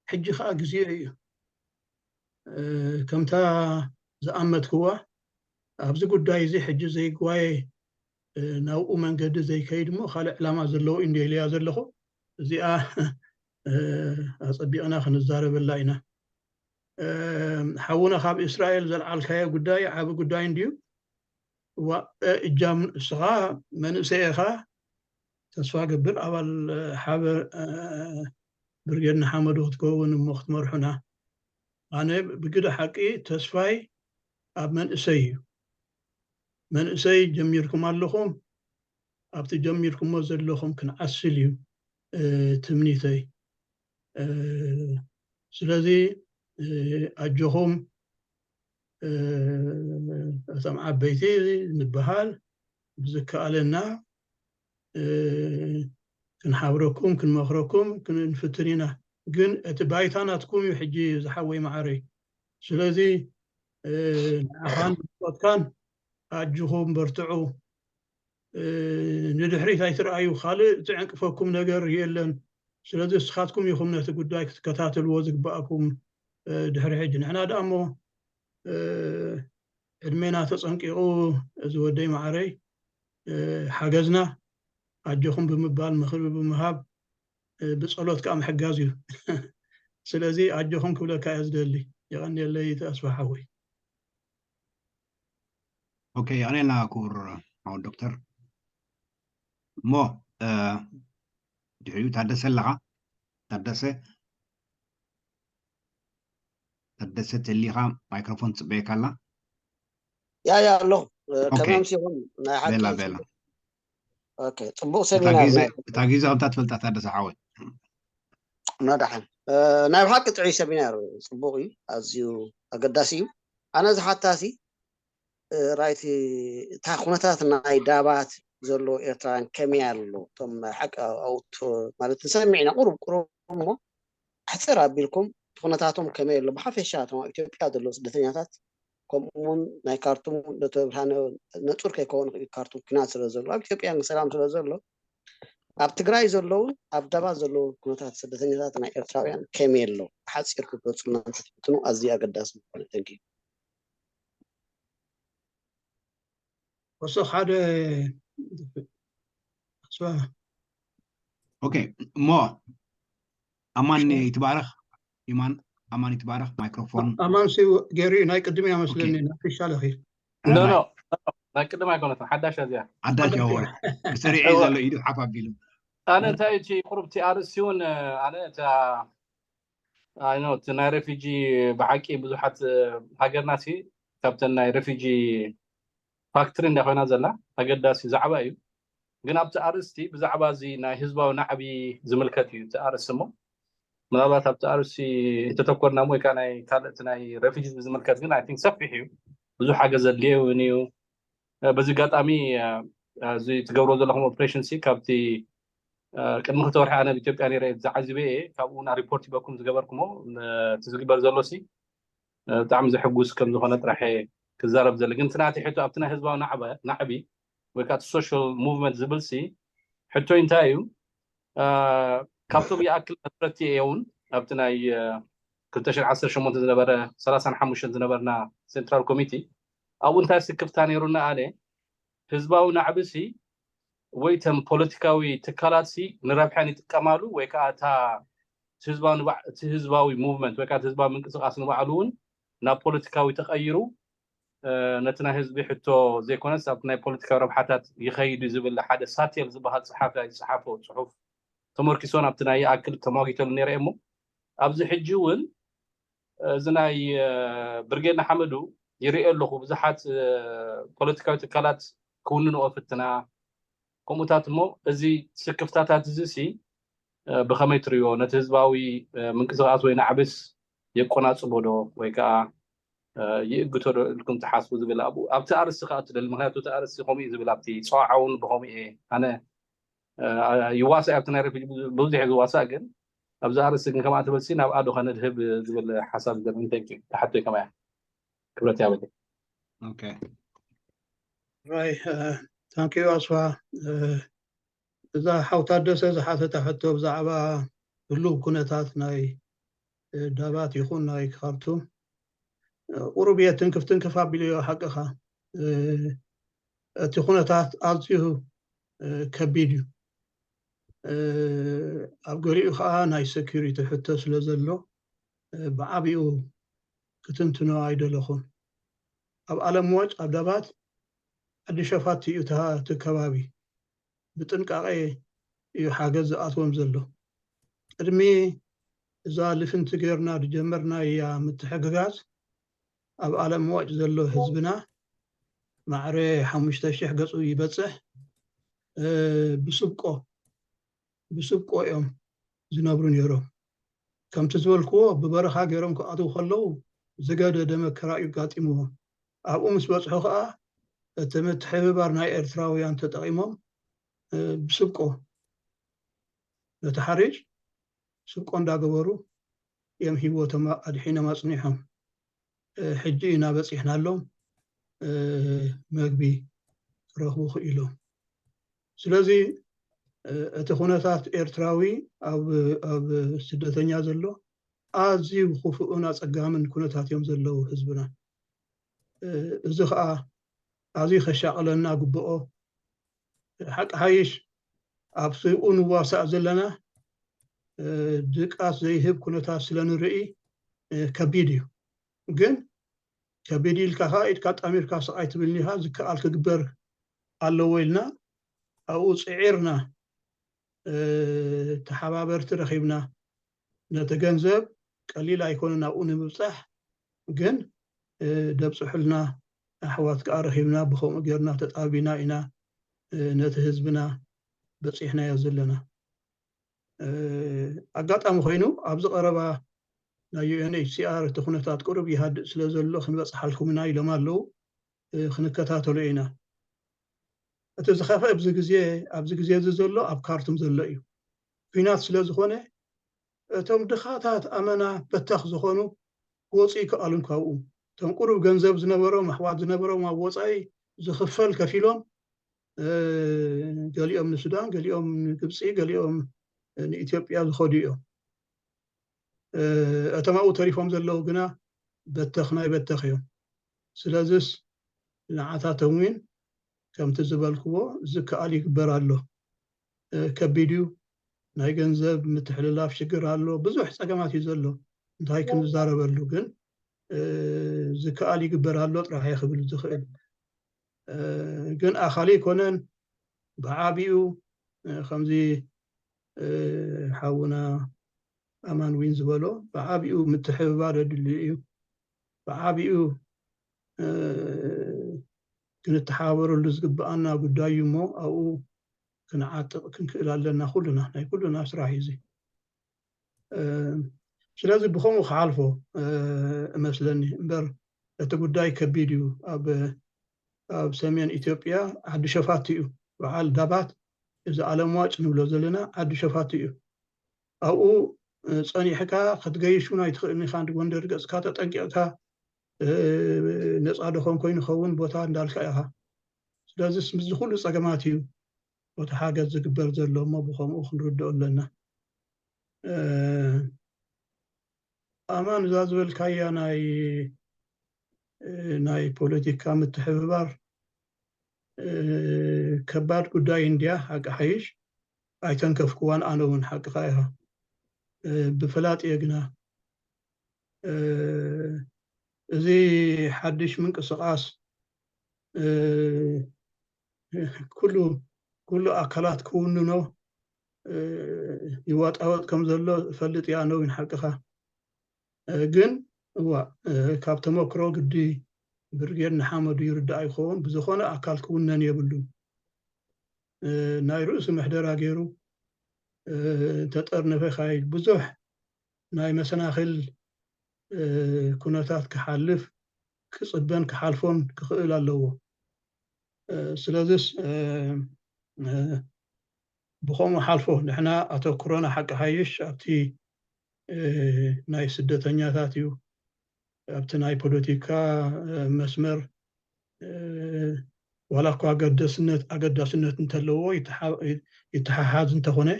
ሕጂ ከዓ ግዜኡ እዩ። ከምታ ዝኣመትክዋ ኣብዚ ጉዳይ እዚ ሕጂ ዘይጓየ ናብኡ መንገዲ ዘይከይድ እሞ ካልእ ዕላማ ዘለዎ እዩ እንደ ኢለያ ዘለኹ። እዚኣ ኣጸቢቕና ክንዛረበላ ኢና። ሓውና ካብ እስራኤል ዘልዓልካዮ ጉዳይ ዓቢ ጉዳይ እንድዩ። እዋ እጃም እስኻ መንእሰይ ኢኻ። ተስፋ ገብር ኣባል ሓበር ብርጌድ ንሓመዱ ክትከውን እሞ ክትመርሑና። ኣነ ብግደ ሓቂ ተስፋይ ኣብ መንእሰይ እዩ። መንእሰይ ጀሚርኩም ኣለኹም፣ ኣብቲ ጀሚርኩሞ ዘለኹም ክንዓስል እዩ ትምኒተይ። ስለዚ ኣጆኹም እቶም ዓበይቲ ንበሃል ብዝከኣለና ክንሓብረኩም ክንመኽረኩም ክንፍትን ኢና። ግን እቲ ባይታ ናትኩም እዩ ሕጂ ዝሓወይ መዓረይ። ስለዚ ንዓኻን ብጾትካን ኣጅኹም በርትዑ። ንድሕሪት ኣይትርኣዩ፣ ካልእ ዝዕንቅፈኩም ነገር የለን። ስለዚ ንስኻትኩም ኢኹም ነቲ ጉዳይ ክትከታተልዎ ዝግባኣኩም። ድሕሪ ሕጂ ንሕና ደኣ እሞ ዕድሜና ተጸንቂቑ እዚ ወደይ መዓረይ ሓገዝና ኣጆኹም ብምባል ምኽሪ ብምሃብ ብጸሎት ከዓ ምሕጋዝ እዩ። ስለዚ ኣጆኹም ክብለካ እየ ዝደሊ። የቐንየለይ ተስፋ ሓወይ። ኦኬ፣ የቐንየልና ክቡር ሓው ዶክተር። እሞ ድሕሪኡ ታደሰ ኣለኻ? ታደሰ ታደሰ ተሊኻ ማይክሮፎን ትጽበየካ ኣላ። ያ ያ ኣለኹ። ከመምስ ይኹን ናይ ሓቂ ቤላ ቤላ ኦኬ፣ ጽቡቕ ሰሚናር። እታ ግዜ ከምታ ትፈልጣ ታደሰ ሓወይ። ናዳሓን ናይ ብሓቂ ጥዑይ ሰሚናር ጽቡቕ እዩ፣ ኣዝዩ ኣገዳሲ እዩ። ኣነ ዝሓታሲ ራይቲ እታ ኩነታት ናይ ዳባት ዘሎ ኤርትራውያን ከመይ ኣሎ? እቶም ናይ ሓቂ ኣውቶ ማለት ንሰምዕ ኢና ቁሩብ ቁሩብ እሞ ኣሕጽር ኣቢልኩም ኩነታቶም ከመይ ኣሎ? ብሓፈሻ እቶም ኣብ ኢትዮጵያ ዘለዉ ስደተኛታት፣ ከምኡ እውን ናይ ካርቱም፣ ዶክተር ብርሃነ፣ ነጹር ከይከውን ይኽእል፣ ካርቱም ኩናት ስለ ዘሎ፣ ኣብ ኢትዮጵያ ግን ሰላም ስለ ዘሎ፣ ኣብ ትግራይ ዘለውን ኣብ ዳባት ዘለዉ ኩነታት ስደተኛታት ናይ ኤርትራውያን ከመይ ኣሎ? ብሓጺር ክትገልጹልና እንተትፍትኑ ኣዝዩ ኣገዳሲ ምኾነ። Thank you። ወሰኽ ሓደ ኦኬ፣ እሞ ኣማን ይትባረኽ። ይማን ኣማን ይትባረኽ። ማይክሮፎን ኣማን ሲ ገሪ ናይ ቅድም እያ መስለኒ። ናፊሻ ለኺ ኖ ኖ ናይ ቅድም ኣይኮነትን፣ ሓዳሽ እዚያ። ሓዳሽ እያ። ወረ ብስሪዕ እዩ ዘሎ፣ ኢዱ ሓፍ ኣቢሉ። ኣነ እንታይ እቲ ቁሩብ እቲ ኣርእስቲ እውን ኣነ እታ ኣይ ኖ እቲ ናይ ሬፊጂ ብሓቂ ብዙሓት ሃገርና ሲ ካብተን ናይ ሬፊጂ ፋክትሪ እንዳ ኮይና ዘላ ኣገዳሲ ዛዕባ እዩ። ግን ኣብቲ ኣርእስቲ ብዛዕባ እዚ ናይ ህዝባዊ ናዕቢ ዝምልከት እዩ እቲ ኣርእስቲ እሞ ምናልባት ኣብቲ ኣርእስቲ እንተተኮርና ወይ ከዓ ናይ ካልእ ናይ ሬፊጂ ዝምልከት ግን ኣይ ቲንክ ሰፊሕ እዩ። ብዙሕ ሓገዝ ዘድልዮ እውን እዩ። በዚ ኣጋጣሚ እዚ ትገብሮ ዘለኹም ኦፕሬሽን ሲ ካብቲ ቅድሚ ክልተ ወርሒ ኣነ ኣብ ኢትዮጵያ ነይረ ዝዓዚበ እየ። ካብኡ ና ሪፖርት ይበኩም ዝገበርኩሞ እቲ ዝግበር ዘሎ ሲ ብጣዕሚ ዘሕጉስ ከም ዝኾነ ጥራሕ ክዛረብ ዘለ ግን ትናቲ ሕቶ ኣብቲ ናይ ህዝባዊ ናዕቢ ወይ ከዓ social movement ዝብል ሲ ሕቶይ እንታይ እዩ? ካብቶም ይኣክል መስረቲ እየ እውን ኣብቲ ናይ ክልተ ሽሕን ዓሰርተ ሸሞንተ ዝነበረ ሰላሳን ሓሙሽተን ዝነበርና ሴንትራል ኮሚቲ ኣብኡ እንታይ ስክፍታ ነይሩና ኣነ ህዝባዊ ናዕቢ ሲ ወይ ተን ፖለቲካዊ ትካላት ሲ ንረብሐን ይጥቀማሉ ወይ ከዓ እታ እቲ ህዝባዊ movement ወይ ከዓ ህዝባዊ ምንቅስቃስ ንባዕሉ እውን ናብ ፖለቲካዊ ተቀይሩ ነቲ ናይ ህዝቢ ሕቶ ዘይኮነስ ኣብቲ ናይ ፖለቲካዊ ረብሓታት ይኸይድ እዩ ዝብል ሓደ ሳቴል ዝበሃል ፀሓፊ ዝፀሓፎ ፅሑፍ ተመርኪሶ ናብቲ ናይ ይኣክል ተሟጊተሉ ነይረ እሞ ኣብዚ ሕጂ እውን እዚ ናይ ብርጌድ ንሓመዱ ይርኢ ኣለኹ ብዙሓት ፖለቲካዊ ትካላት ክውንንኦ ፍትና ከምኡታት እሞ እዚ ስክፍታታት እዚ ሲ ብኸመይ ትሪኦ ነቲ ህዝባዊ ምንቅስቃስ ወይ ናዕብስ የቆናፅቦ ዶ ወይ ከዓ ይእግቶ ዶ ኢልኩም ትሓስቡ ዝብል ኣብኡ ኣብቲ ኣርእስቲ ከዓ ትደሊ ምክንያቱ እቲ ኣርእስቲ ከምኡ እዩ ዝብል ኣብቲ ፀዋዓ እውን ብከምኡ እየ ኣነ ይዋሳእ ኣብቲ ናይ ሬፊጂ ብዙሕ እየ ዝዋሳእ ግን ኣብዚ ኣርእስቲ ግን ከምኣ ትበልሲ ናብ ኣዶ ከነድህብ ዝብል ሓሳብ ዘርን thank you ተሓቶይ ከማያ ክብረት ያበለይ ኦኬ ራይ ታንኪዩ ኣስፋ እዛ ሓው ታደሰ ዝሓተታ ሕቶ ብዛዕባ ህሉው ኩነታት ናይ ዳባት ይኹን ናይ ካርቱም ቁሩብ እየ ትንክፍ ትንክፍ ኣቢለዮ ሓቅኻ እቲ ኩነታት ኣዝዩ ከቢድ እዩ ኣብ ገሊኡ ከዓ ናይ security ሕቶ ስለ ዘሎ ብዓቢኡ ክትንትኖ ኣይደለኹን ኣብ ዓለም ዋጭ ኣብ ዳባት ዓዲ ሸፋቲ እዩ እቲ ከባቢ ብጥንቃቄ እዩ ሓገዝ ዝኣትዎም ዘሎ። ቅድሚ እዛ ልፍንቲ ጌርና ዝጀመርናያ ምትሕግጋዝ ኣብ ዓለም ዋጭ ዘሎ ህዝብና ማዕረ ሓሙሽተ ሽሕ ገፁ ይበፅሕ። ብስብቆ ብስብቆ እዮም ዝነብሩ ነይሮም። ከምቲ ዝበልክዎ ብበረኻ ገይሮም ክኣትዉ ከለዉ ዝገደደ መከራ እዩ ኣጋጢምዎም። ኣብኡ ምስ በፅሑ ከዓ እቲ ምትሕብባር ናይ ኤርትራውያን ተጠቒሞም ብስብቆ ነቲ ሓሪጭ ስብቆ እንዳገበሩ እዮም ሂወቶም ኣድሒኖም ኣፅኒሖም። ሕጂ ኢና በፂሕናሎም መግቢ ክረኽቡ ክኢሎም። ስለዚ እቲ ኩነታት ኤርትራዊ ኣብ ስደተኛ ዘሎ ኣዝዩ ክፉእን ኣፀጋምን ኩነታት እዮም ዘለዉ ህዝብና። እዚ ከዓ ኣዝዩ ከሻቕለና ግብኦ ሓቂ ሓይሽ ኣብ ስብኡ ንዋሳእ ዘለና ድቃስ ዘይህብ ኩነታት ስለ ንርኢ ከቢድ እዩ። ግን ከቢድ ኢልካ ከዓ ኢድካ ጣሚርካ ስቕ ኣይትብልን ኢኻ። ዝከኣል ክግበር ኣለዎ ኢልና ኣብኡ ፅዒርና ተሓባበርቲ ረኺብና ነቲ ገንዘብ ቀሊል ኣይኮነን ኣብኡ ንምብፃሕ ግን ደብፅሑልና ኣሕዋት ከዓ ረኺብና ብከምኡ ጌርና ተጣቢና ኢና ነቲ ህዝብና በፂሕናዮ ዘለና ኣጋጣሚ ኮይኑ ኣብዚ ቀረባ ናይ UNHCR እቲ ኩነታት ቁሩብ ይሃድእ ስለ ዘሎ ክንበፅሓልኩም ኢና ኢሎም ኣለዉ ክንከታተሎ ኢና እቲ ዝኸፈ ኣብዚ ግዜ ኣብዚ ግዜ እዚ ዘሎ ኣብ ካርቱም ዘሎ እዩ ኩናት ስለ ዝኾነ እቶም ድኻታት ኣመና በተኽ ዝኾኑ ክወፁ ይከኣሉን ካብኡ። እቶም ቁሩብ ገንዘብ ዝነበሮም ኣሕዋት ዝነበሮም ኣብ ወፃኢ ዝኽፈል ከፊሎም ገሊኦም ንሱዳን፣ ገሊኦም ንግብፂ፣ ገሊኦም ንኢትዮጵያ ዝኸዱ እዮም። እቶም ኣብኡ ተሪፎም ዘለዉ ግና በተኽ ናይ በተኽ እዮም። ስለዝስ ንዓታቶም እውን ከምቲ ዝበልክዎ ዝከኣል ይግበር ኣሎ። ከቢድ እዩ። ናይ ገንዘብ ምትሕልላፍ ሽግር ኣሎ። ብዙሕ ፀገማት እዩ ዘሎ እንታይ ክንዛረበሉ፣ ግን ዝከኣል ይግበር ኣሎ ጥራሕ እየ ክብል ዝኽእል። ግን ኣኻሊ ኣይኮነን፣ ብዓቢኡ ከምዚ ሓውና ኣማን ዊን ዝበሎ ብዓቢኡ ምትሕብባር የድልዩ እዩ። ብዓቢኡ ክንተሓባበረሉ ዝግብኣና ጉዳይ እዩ እሞ ኣብኡ ክንዓጥቕ ክንክእል ኣለና ኩሉና። ናይ ኩሉና ስራሕ እዩ እዚ። ስለዚ ብኸምኡ ክሓልፎ እመስለኒ እምበር እቲ ጉዳይ ከቢድ እዩ። ኣብ ኣብ ሰሜን ኢትዮጵያ ዓዲ ሸፋቱ እዩ። በዓል ዳባት እዚ ኣለምዋጭ ንብሎ ዘለና ዓዲ ሸፋቱ እዩ። ኣብኡ ፀኒሕካ ክትገይሽ እውን ኣይትኽእልን ኢኻ። ንጎንደር ገፅካ ተጠንቂቕካ ነፃ ዶ ኾን ኮይኑ ኸውን ቦታ እንዳልካ ኢኻ። ስለዚስ ምስዚ ኩሉ ፀገማት እዩ እቲ ሓገዝ ዝግበር ዘሎ እሞ ብኸምኡ ክንርድኦ ኣለና። ኣማን እዛ ዝበልካያ ናይ ናይ ፖለቲካ ምትሕብባር ከባድ ጉዳይ እንድያ። ሓቂ ሓይሽ ኣይተንከፍክዋን ኣነ እውን ሓቅኻ ኢኻ። ብፍላጥ እየ ግና እዚ ሓድሽ ምንቅስቓስ ኩሉ ኩሉ ኣካላት ክውንኖ ይዋጣወጥ ከም ዘሎ እፈልጥ እየ ኣነ እውን ሓቅኻ። ግን እዋ ካብ ተመክሮ ግዲ ብርጌድ ንሓመዱ ይርዳእ ይኸውን ብዝኾነ ኣካል ክውነን የብሉን። ናይ ርእሱ ምሕደራ ገይሩ ተጠርነፈ ካይድ ብዙሕ ናይ መሰናኽል ኩነታት ክሓልፍ ክፅበን ክሓልፎን ክኽእል ኣለዎ። ስለዚስ ብኸምኡ ሓልፎ ንሕና ኣተኩሮና ሓቂ ሓይሽ ኣብቲ ናይ ስደተኛታት እዩ። ኣብቲ ናይ ፖለቲካ መስመር ዋላ እኳ ኣገደስነት ኣገዳስነት እንተለዎ ይተሓሓዝ እንተኾነ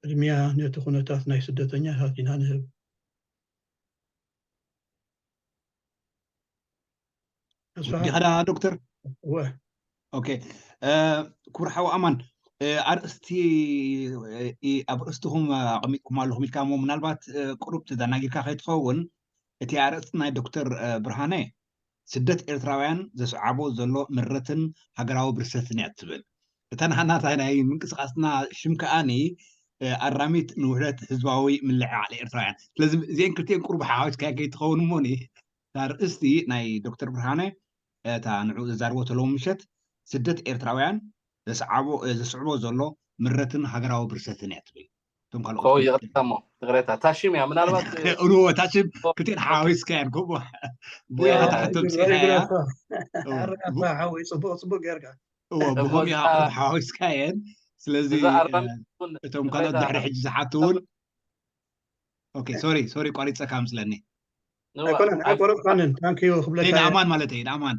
ቅድሚያ ነቲ ኩነታት ናይ ስደተኛታት ኢና ንህብ። ወዲኻ ዳ ዶክተር? እወ። ኦኬ። ክቡር ሓው ኣማን፣ ኣርእስቲ ኣብ ርእስትኹም ኣቐሚጥኩም ኣለኹም ኢልካ እሞ ምናልባት ቁሩብ ተዘናጊርካ ከይትኸውን እቲ ኣርእስቲ ናይ ዶክተር ብርሃነ ስደት ኤርትራውያን ዘስዓቦ ዘሎ ምረትን ሃገራዊ ብርሰትን እያ ትብል። እታ ናህናታ ናይ ምንቅስቃስና ሽም ከኣኒ ኣራሚት ንውህደት ህዝባዊ ምልዕዓል ኤርትራውያን። ስለዚ እዚአን ክልቲአን ቁሩብ ሓዋዊስካ ከይትኸውን እሞኒ እታ ርእስቲ ናይ ዶክተር ብርሃነ እታ ንዑ ዘዛርቦ ተለዉ ምሸት ስደት ኤርትራውያን ዘስዓቦ ዘስዕቦ ዘሎ ምረትን ሃገራዊ ብርሰትን እያ ትብል። እቶም ካልኦት ይቕሬታ እሞ ይቕሬታ እታ ሽም እያ ምናልባት እዎ እታ ሽም ክልቲአን ሓዋዊስካ እየን ከምኡ ቡያ ከተሓቶ ምፅኢኻ እያ። ሓዊ ፅቡቅ ፅቡቅ ጌርካ እዎ ብኸምኡ ኢኻ ቁሩብ ሓዋዊስካ እየን። ስለዚ እቶም ካልኦት ድሕሪ ሕጂ ዝሓቱ እውን ኦኬ ሶሪ ሶሪ ቋሪፀካ ምስለኒ ኣይኮነን ኣይቆረፅካንን ታንክዩ ክብለካ ንኣማን ማለት እዩ ንኣማን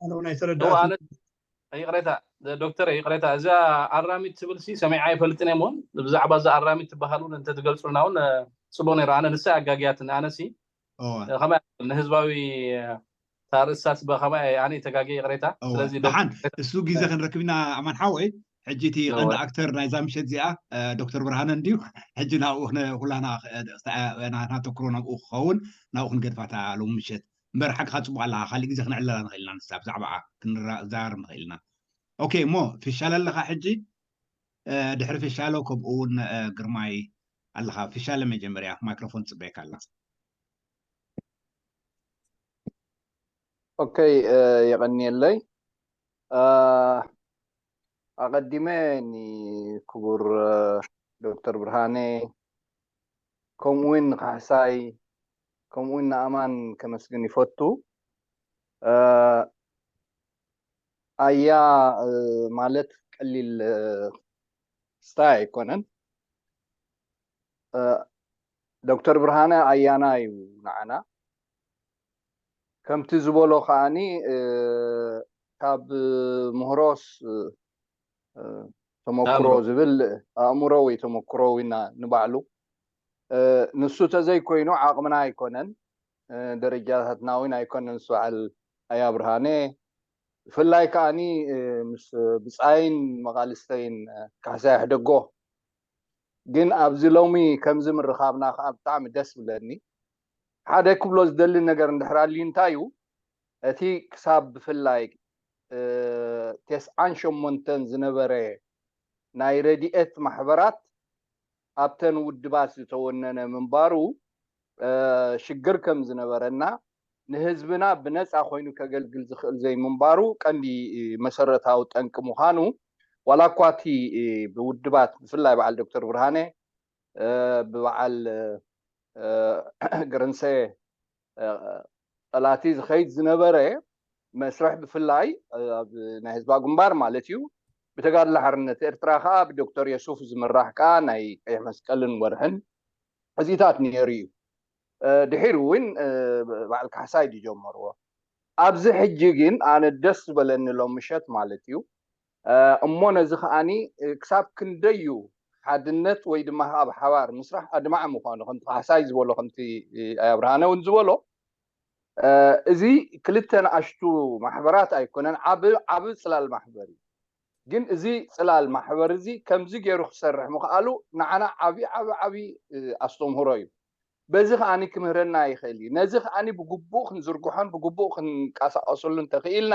ኣነ እውን ኣይተረዳእኩ ይቅሬታ ዶክተር ይቅሬታ እዛ ኣራሚት ትብል ሲ ሰሚዓ ኣይፈልጥን እየ ሞን ብዛዕባ እዛ ኣራሚት ትበሃል እውን እንተትገልፁልና እውን ፅቡቅ ነይሩ ኣነ ንሳ ኣጋግያትኒ ኣነ ሲ ከመይ ንህዝባዊ ታርእሳስ በኸመይ ኣነ ተጋግየ ይቅሬታ ስለዚ ደሓን እሱ ግዜ ክንረክብ ኢና ኣማን ሓወይ ሕጂ እቲ ቀንዲ ኣክተር ናይዛ ምሸት እዚኣ ዶክተር ብርሃነ እንድዩ ሕጂ ናብኡ ኩላና ናተኩሮ ናብኡ ክኸውን ናብኡ ክንገድፋታ ሎም ምሸት እምበር ሓቅኻ ፅቡቅ ኣለካ ካሊእ ግዜ ክንዕለላ ንኽእል ኢና ንሳ ብዛዕባኣ ክንዛረብ ንኽእል ኢና ኦኬ እሞ ፍሻለ ኣለካ ሕጂ ድሕሪ ፍሻሎ ከምኡ እውን ግርማይ ኣለካ ፍሻለ መጀመርያ ማይክሮፎን ፅበየካ ኣላ ኦኬ የቐንየለይ ኣቐዲመ ንክቡር ዶክተር ብርሃነ ከምኡውን ንካሕሳይ ከምኡውን ንኣማን ከመስግን ይፈቱ ኣያ ማለት ቀሊል ስታይ ኣይኮነን ዶክተር ብርሃነ ኣያና እዩ ንዓና። ከምቲ ዝበሎ ከዓኒ ካብ ምህሮስ ተመክሮ ዝብል ኣእምሮ ወይ ተመክሮ ኢና ንባዕሉ። ንሱ ተዘይኮይኑ ዓቕምና ኣይኮነን፣ ደረጃታትና እውን ኣይኮነን። ንሱ በዓል ኣያ ብርሃነ ብፍላይ ከዓኒ ምስ ብፃይን መቓልስተይን ካሕሳይ ሕደጎ ግን ኣብዚ ሎሚ ከምዚ ምርኻብና ከዓ ብጣዕሚ ደስ ብለኒ። ሓደ ክብሎ ዝደሊ ነገር እንድሕር ኣልዩ እንታይ እዩ፣ እቲ ክሳብ ብፍላይ ተስዓን ሸሞንተን ዝነበረ ናይ ረድኤት ማሕበራት ኣብተን ውድባት ዝተወነነ ምንባሩ ሽግር ከም ዝነበረና ንህዝብና ብነፃ ኮይኑ ከገልግል ዝኽእል ዘይምንባሩ ቀንዲ መሰረታዊ ጠንቂ ምዃኑ ዋላ እኳ እቲ ብውድባት ብፍላይ በዓል ዶክተር ብርሃነ ብበዓል ግርንሰ ጠላቲ ዝኸይድ ዝነበረ መስርሕ ብፍላይ ኣብ ናይ ህዝባዊ ግንባር ማለት እዩ ብተጋድሎ ሓርነት ኤርትራ ከዓ ብዶክተር የሱፍ ዝምራሕ ከዓ ናይ ቀይሕ መስቀልን ወርሕን እዚታት ነይሩ እዩ። ድሒሩ እውን በዓል ካሕሳይ ዝጀመርዎ። ኣብዚ ሕጂ ግን ኣነ ደስ ዝበለኒ ሎም ምሸት ማለት እዩ። እሞ ነዚ ከዓኒ ክሳብ ክንደዩ ሓድነት ወይ ድማ ኣብ ሓባር ምስራሕ ኣድማዕ ምዃኑ ከምቲ ካሕሳይ ዝበሎ ከምቲ ኣያ ብርሃነ እውን ዝበሎ እዚ ክልተ ንኣሽቱ ማሕበራት ኣይኮነን፣ ዓብ ዓብ ፅላል ማሕበር እዩ። ግን እዚ ፅላል ማሕበር እዚ ከምዚ ገይሩ ክሰርሕ ምኽኣሉ ንዓና ዓብ ዓብ ዓብ ኣስተምህሮ እዩ። በዚ ከዓኒ ክምህረና ይኽእል እዩ። ነዚ ከዓኒ ብግቡእ ክንዝርግሖን ብግቡእ ክንቀሳቀሰሉ እንተኽኢልና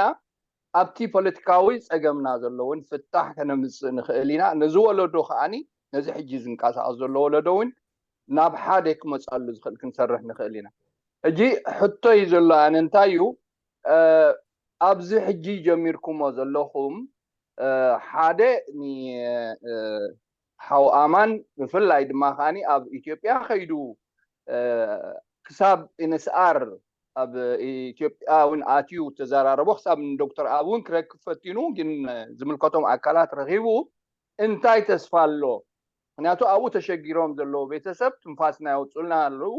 ኣብቲ ፖለቲካዊ ፀገምና ዘሎ እውን ፍታሕ ከነምፅእ ንኽእል ኢና። ነዚ ወለዶ ከዓኒ ነዚ ሕጂ ዝንቀሳቀስ ዘሎ ወለዶ እውን ናብ ሓደ ክመፀሉ ዝኽእል ክንሰርሕ ንኽእል ኢና። ሕጂ ሕቶ እዩ ዘሎ ኣነ እንታይ እዩ ኣብዚ ሕጂ ጀሚርኩሞ ዘለኹም ሓደ ሓው ኣማን ብፍላይ ድማ ከዓኒ ኣብ ኢትዮጵያ ከይዱ ክሳብ ኢንስኣር ኣብ ኢትዮጵያ እውን ኣትዩ ተዘራረቦ ክሳብ ንዶክተር ኣብ እውን ክረክብ ፈቲኑ ግን ዝምልከቶም ኣካላት ረኺቡ እንታይ ተስፋ ኣሎ ምክንያቱ ኣብኡ ተሸጊሮም ዘለዉ ቤተሰብ ትንፋስና የውፅልና ኣለዉ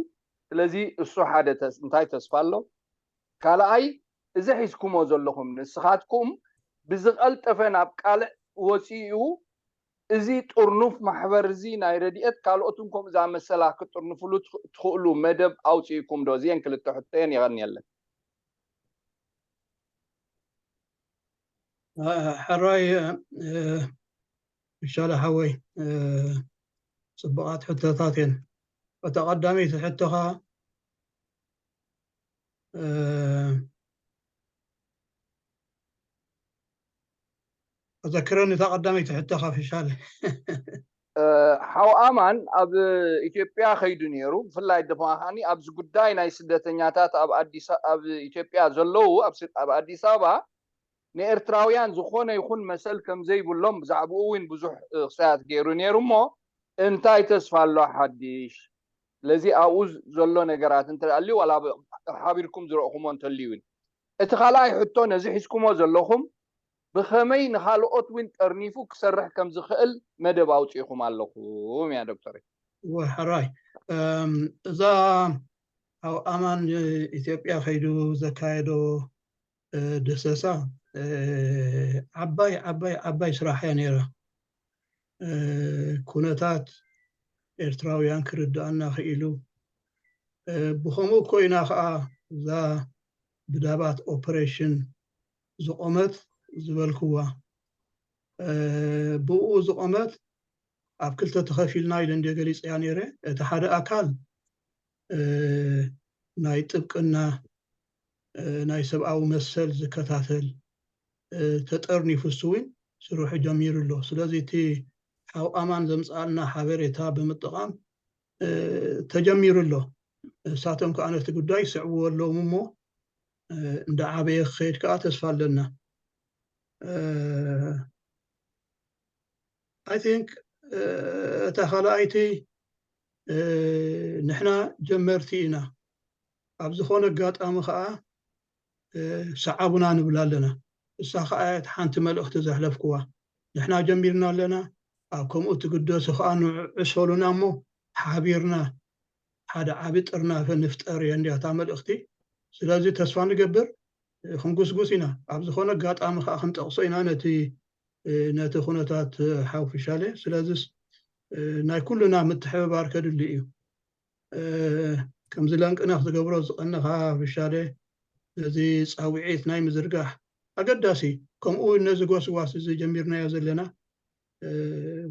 ስለዚ እሱ ሓደ እንታይ ተስፋ ኣሎ ካልኣይ እዚ ሒዝኩሞ ዘለኹም ንስኻትኩም ብዝቐልጠፈ ናብ ቃልዕ ወፂኡ እዚ ጥርኑፍ ማሕበር እዚ ናይ ረድኤት ካልኦትን ከምኡ ዝኣመሰላ ክጥርንፍሉ ትኽእሉ መደብ ኣውፂእኩም ዶ እዚአን ክልተ ሕቶየን የቐንየለን ሕራይ ሻለ ሓወይ ፅቡቓት ሕቶታት እየን እታ ቀዳመይቲ ሕቶኻ ኣዘክረኒ እታ ቀዳመይቲ ሕቶኻ ፍሻለ ሓው ኣማን ኣብ ኢትዮጵያ ከይዱ ነይሩ ብፍላይ ድማ ከዓኒ ኣብዚ ጉዳይ ናይ ስደተኛታት ኣብ ኣዲስ ኣብ ኢትዮጵያ ዘለዉ ኣብ ኣዲስ ኣበባ ንኤርትራውያን ዝኾነ ይኹን መሰል ከም ዘይብሎም ብዛዕባኡ እውን ብዙሕ ክሳያት ገይሩ ነይሩ እሞ እንታይ ተስፋ ኣሎ ሓድሽ ስለዚ ኣብኡ ዘሎ ነገራት እንተልዩ ዋላ ሓቢርኩም ዝረእኹሞ እንተልዩ እውን እቲ ካልኣይ ሕቶ ነዚ ሒዝኩሞ ዘለኹም ብኸመይ ንኻልኦት እውን ጠርኒፉ ክሰርሕ ከም ዝኽእል መደብ ኣውፂእኹም ኣለኹም እያ ዶክተር ወ ሕራይ እዛ ኣብ ኣማን ኢትዮጵያ ከይዱ ዘካየዶ ደሰሳ ዓባይ ዓባይ ዓባይ ስራሕ እያ ነይራ ኩነታት ኤርትራውያን ክርድኣና ክኢሉ ብኸምኡ ኮይና ከዓ እዛ ብዳባት ኦፐሬሽን ዝቆመት ዝበልክዋ ብኡ ዝቆመት ኣብ ክልተ ተኸፊልና ኢለ እንደ ገሊፅያ ነይረ እቲ ሓደ ኣካል ናይ ጥብቅና ናይ ሰብኣዊ መሰል ዝከታተል ተጠርኒፉ እሱ እውን ስርሑ ጀሚሩ ኣሎ ስለዚ እቲ ሓው ኣማን ዘምፅኣልና ሓበሬታ ብምጥቓም ተጀሚሩ ኣሎ እሳቶም ከዓ ነቲ ጉዳይ ይስዕብዎ ኣለዎም እሞ እንዳ ዓበየ ክኸይድ ከዓ ተስፋ ኣለና I think እታ ካልኣይቲ ንሕና ጀመርቲ ኢና ኣብ ዝኾነ ኣጋጣሚ ከዓ ሰዓቡና ንብል ኣለና እሳ ከዓ እቲ ሓንቲ መልእኽቲ ዘሕለፍክዋ ንሕና ጀሚርና ኣለና ኣብ ከምኡ ትግደሱ ከዓ ንዕሰሉና እሞ ሓቢርና ሓደ ዓቢ ጥርናፈ ንፍጠር እያ እንዲያ እታ መልእኽቲ። ስለዚ ተስፋ ንገብር፣ እ፣ ክንጉስጉስ ኢና። ኣብ ዝኾነ ኣጋጣሚ ከኣ ክንጠቕሶ ኢና ነቲ፣ እ፣ ነቲ ኩነታት፣ እ፣ ሓው ፍሻሌ። ስለዚስ፣ እ፣ ናይ ኩልና ምትሕብባር ከድሊ እዩ። እ፣ ከምዚ ለንቅነኽ ዝገብሮ ዝቐነኻ ፍሻሌ፣ ነዚ ጻውዒት ናይ ምዝርጋሕ ኣገዳሲ፣ ከምኡ እውን ነዚ ጎስጓስ እዚ ጀሚርናዮ ዘለና፣ እ፣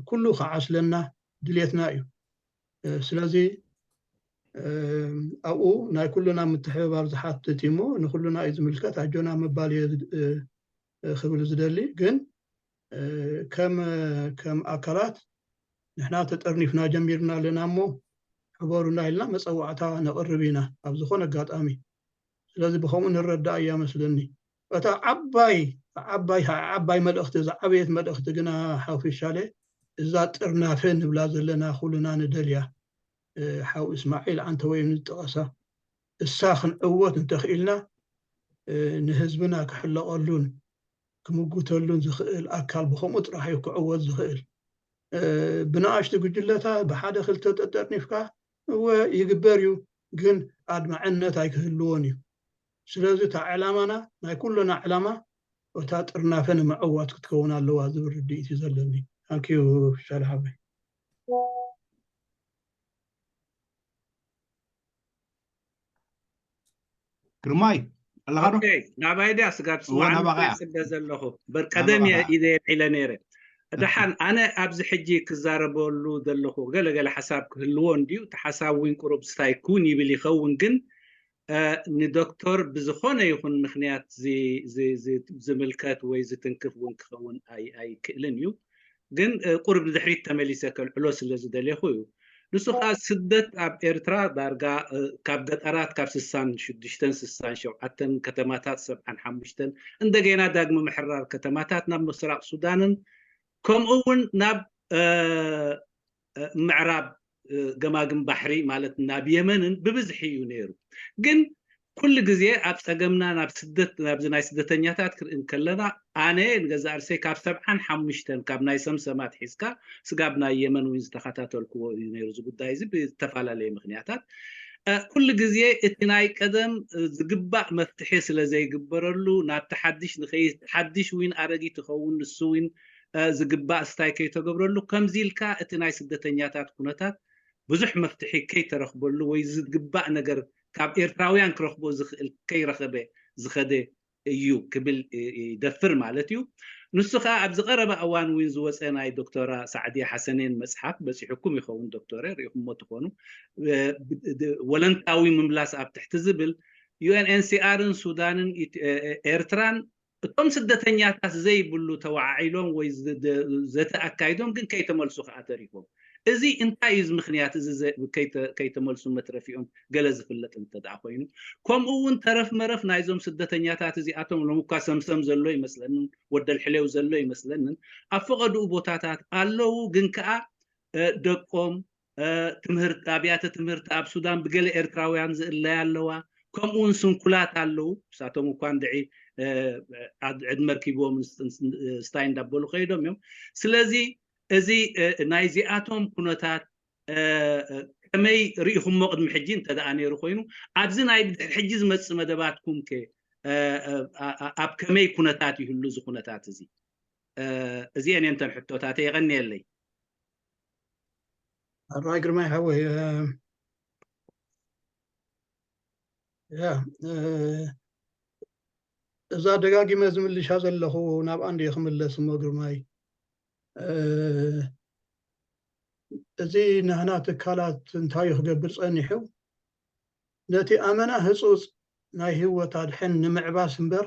ኩሉ ክዓስለና ድሌትና እዩ። እ፣ ስለዚ፣ እ፣ ኣብኡ ናይ ኩልና ምትሕብባር ዝሓትት እዩ እሞ፣ ንኩልና እዩ ዝምልከት፣ ኣጆና ምባል እየ ዝ-፣ እ፣ እ፣ ክብል ዝደሊ። ግን፣ እ፣ ከም፣ ከም ኣካላት ንሕና ተጠርኒፍና ጀሚርና ኣለና እሞ፣ ሕበሩና ኢልና መጸዋዕታ ነቕርብ ኢና ኣብ ዝኾነ ኣጋጣሚ። ስለዚ ብኸምኡ ንረዳእ እያ መስለኒ። እታ ዓባይ፣ ዓባይ፣ ዓባይ መልእኽቲ፣ ዝዓበየት መልእኽቲ ግና ሓው ፊሻሌ፣ እዛ ጥርናፈ ንብላ ዘለና ኩልና ንደልያ፣ እ፣ ሓው እስማዒል ዓንተወይኒ ዝጠቐሳ፣ እሳ ክንዕወት እንተኽኢልና፣ እ፣ ንህዝብና ክሕለቐሉን ክምጉተሉን ዝኽእል ኣካል ብኸምኡ ጥራሕ እዩ ክዕወት ዝኽእል። እ፣ ብንኣሽቱ ጉጅለታት ብሓደ ክልተ ተጠርኒፍካ፣ እወ ይግበር እዩ፣ ግን ኣድማዕነት ኣይክህልዎን እዩ። ስለዚ እታ ዕላማና፣ ናይ ኩልና ዕላማ፣ እታ ጥርናፈ ንምዕዋት ክትከውን ኣለዋ ዝብል ርድኢት እዩ ዘለኒ። ታንኪዩ ሻለ ሓወይ። ግርማይ ኣለኻ ዶ? ኦኬ፣ ናባይ ድያ ስጋብ እወ፣ ስዋዕ ናባኻ እያ። ይፅበ ዘለኹ። በር ቀደም እየ ናባኻ። ኢደ የልዒለ ነይረ። ደሓን ኣነ ኣብዚ ሕጂ ክዛረበሉ ዘለኹ ገለገለ ሓሳብ ክህልዎ እንድዩ። እቲ ሓሳብ እውን ቁሩብ ስታይ ክውን ይብል ይኸውን፣ ግን እ፣ ንዶክተር ብዝኾነ ይኹን ምኽንያት ዚ- ዚ- ዚ- ዝምልከት ወይ ዝትንክፍ እውን ክኸውን ኣይ- ኣይክእልን እዩ። ግን እ፣ ቁሩብ ንድሕሪት ተመሊሰ ከልዕሎ ስለ ዝደሌኹ እዩ። ንሱ ከዓ ስደት ኣብ ኤርትራ ዳርጋ እ፣ ካብ ገጠራት ካብ ስሳን ሽዱሽተን ስሳን ሸውዓተን ከተማታት ሰብዓን ሓሙሽተን እንደገና ዳግመ ምሕራር ከተማታት ናብ ምስራቕ ሱዳንን ከምኡ እውን ናብ እ፣ እ፣ ምዕራብ እ፣ ገማግም ባሕሪ ማለት ናብ የመንን ብብዝሒ እዩ ነይሩ። ግን ኩሉ ግዜ ኣብ ጸገምና ናብ ስደት ናብዚ ናይ ስደተኛታት ክርኢ እንከለና ኣነ ንገዛእ ርእሰይ ካብ ሰብዓን ሓሙሽተን ካብ ናይ ሰምሰማት ሒዝካ ስጋብ ናይ የመን እውን ዝተኸታተልክዎ እዩ ነይሩ እዚ ጉዳይ እዚ ብዝተፈላለየ ምክንያታት። እ፣ ኩሉ ግዜ እቲ ናይ ቀደም እ፣ ዝግባእ መፍትሒ ስለ ዘይግበረሉ ናብቲ ሓድሽ ንኸይድ ሓድሽ እውን ኣረጊት ይኸውን ንሱ እውን እ፣ ዝግባእ ስታይ ከይተገብረሉ ከምዚ ኢልካ እቲ ናይ ስደተኛታት ኩነታት ብዙሕ መፍትሒ ከይተረኽበሉ ወይ ዝግባእ ነገር ካብ ኤርትራውያን ክረኽቦ ዝኽእል ከይረኸበ ዝኸደ እዩ ክብል እ- ይደፍር ማለት እዩ። ንሱ ከዓ ኣብዚ ቀረባ እዋን እውን ዝወፀ ናይ ዶክተራ ሳዕድያ ሓሰኔን መፅሓፍ በፂሑኩም ይኸውን ዶክተረ ርኢኹሞ ትኾኑ። እ፣ ብ- ድ- ወለንታዊ ምምላስ ኣብ ትሕቲ ዝብል ዩኤንኤንሲኣርን ሱዳንን ኢት- እ- እ- ኤርትራን እቶም ስደተኛታት ዘይብሉ ተዋዓዒሎም ወይ ዘተ ኣካይዶም ግን ከይተመልሱ ከዓ ተሪፎም። እዚ እንታይ እዩ እዚ ምክንያት እዚ ከይተመልሱ መትረፊኦም ገለ ዝፍለጥ እንተ ደኣ ኮይኑ? ከምኡ እውን ተረፍ መረፍ ናይዞም ስደተኛታት እዚኣቶም ሎም እኳ ሰምሰም ዘሎ ይመስለንን ወደልሕሌው ዘሎ ይመስለንን ኣብ ፈቐድኡ ቦታታት ኣለዉ፣ ግን ከዓ ደቆም ትምህርቲ ኣብያተ ትምህርቲ ኣብ ሱዳን ብገለ ኤርትራውያን ዝእለያ ኣለዋ። ከምኡ እውን ስንኩላት ኣለዉ። ንሳቶም እኳ እንድዒ ዕድመ ርኪብዎም ስታይ እንዳበሉ ከይዶም እዮም። ስለዚ እዚ ናይዚኣቶም ኩነታት ከመይ ርኢኹሞ ቅድሚ ሕጂ እንተ ደኣ ነይሩ ኮይኑ ኣብዚ ናይ ብድሕሪ ሕጂ ዝመጽእ መደባትኩም ከ ኣብ ከመይ ኩነታት ይህሉ እዚ ኩነታት እዚ? እዚአን እየን እተን ሕቶታተይ። የቐንየለይ። ኣራይ ግርማይ ሓወይ፣ ያ እዛ ደጋጊመ ዝምልሻ ዘለኹ ናብኣ እንድየ ክምለስ እሞ ግርማይ፣ እዚ ናህና ትካላት እንታይ እዩ ክገብር ጸኒሑ? ነቲ ኣመና ህጹጽ ናይ ህይወት ኣድሕን ንምዕባስ እምበር፣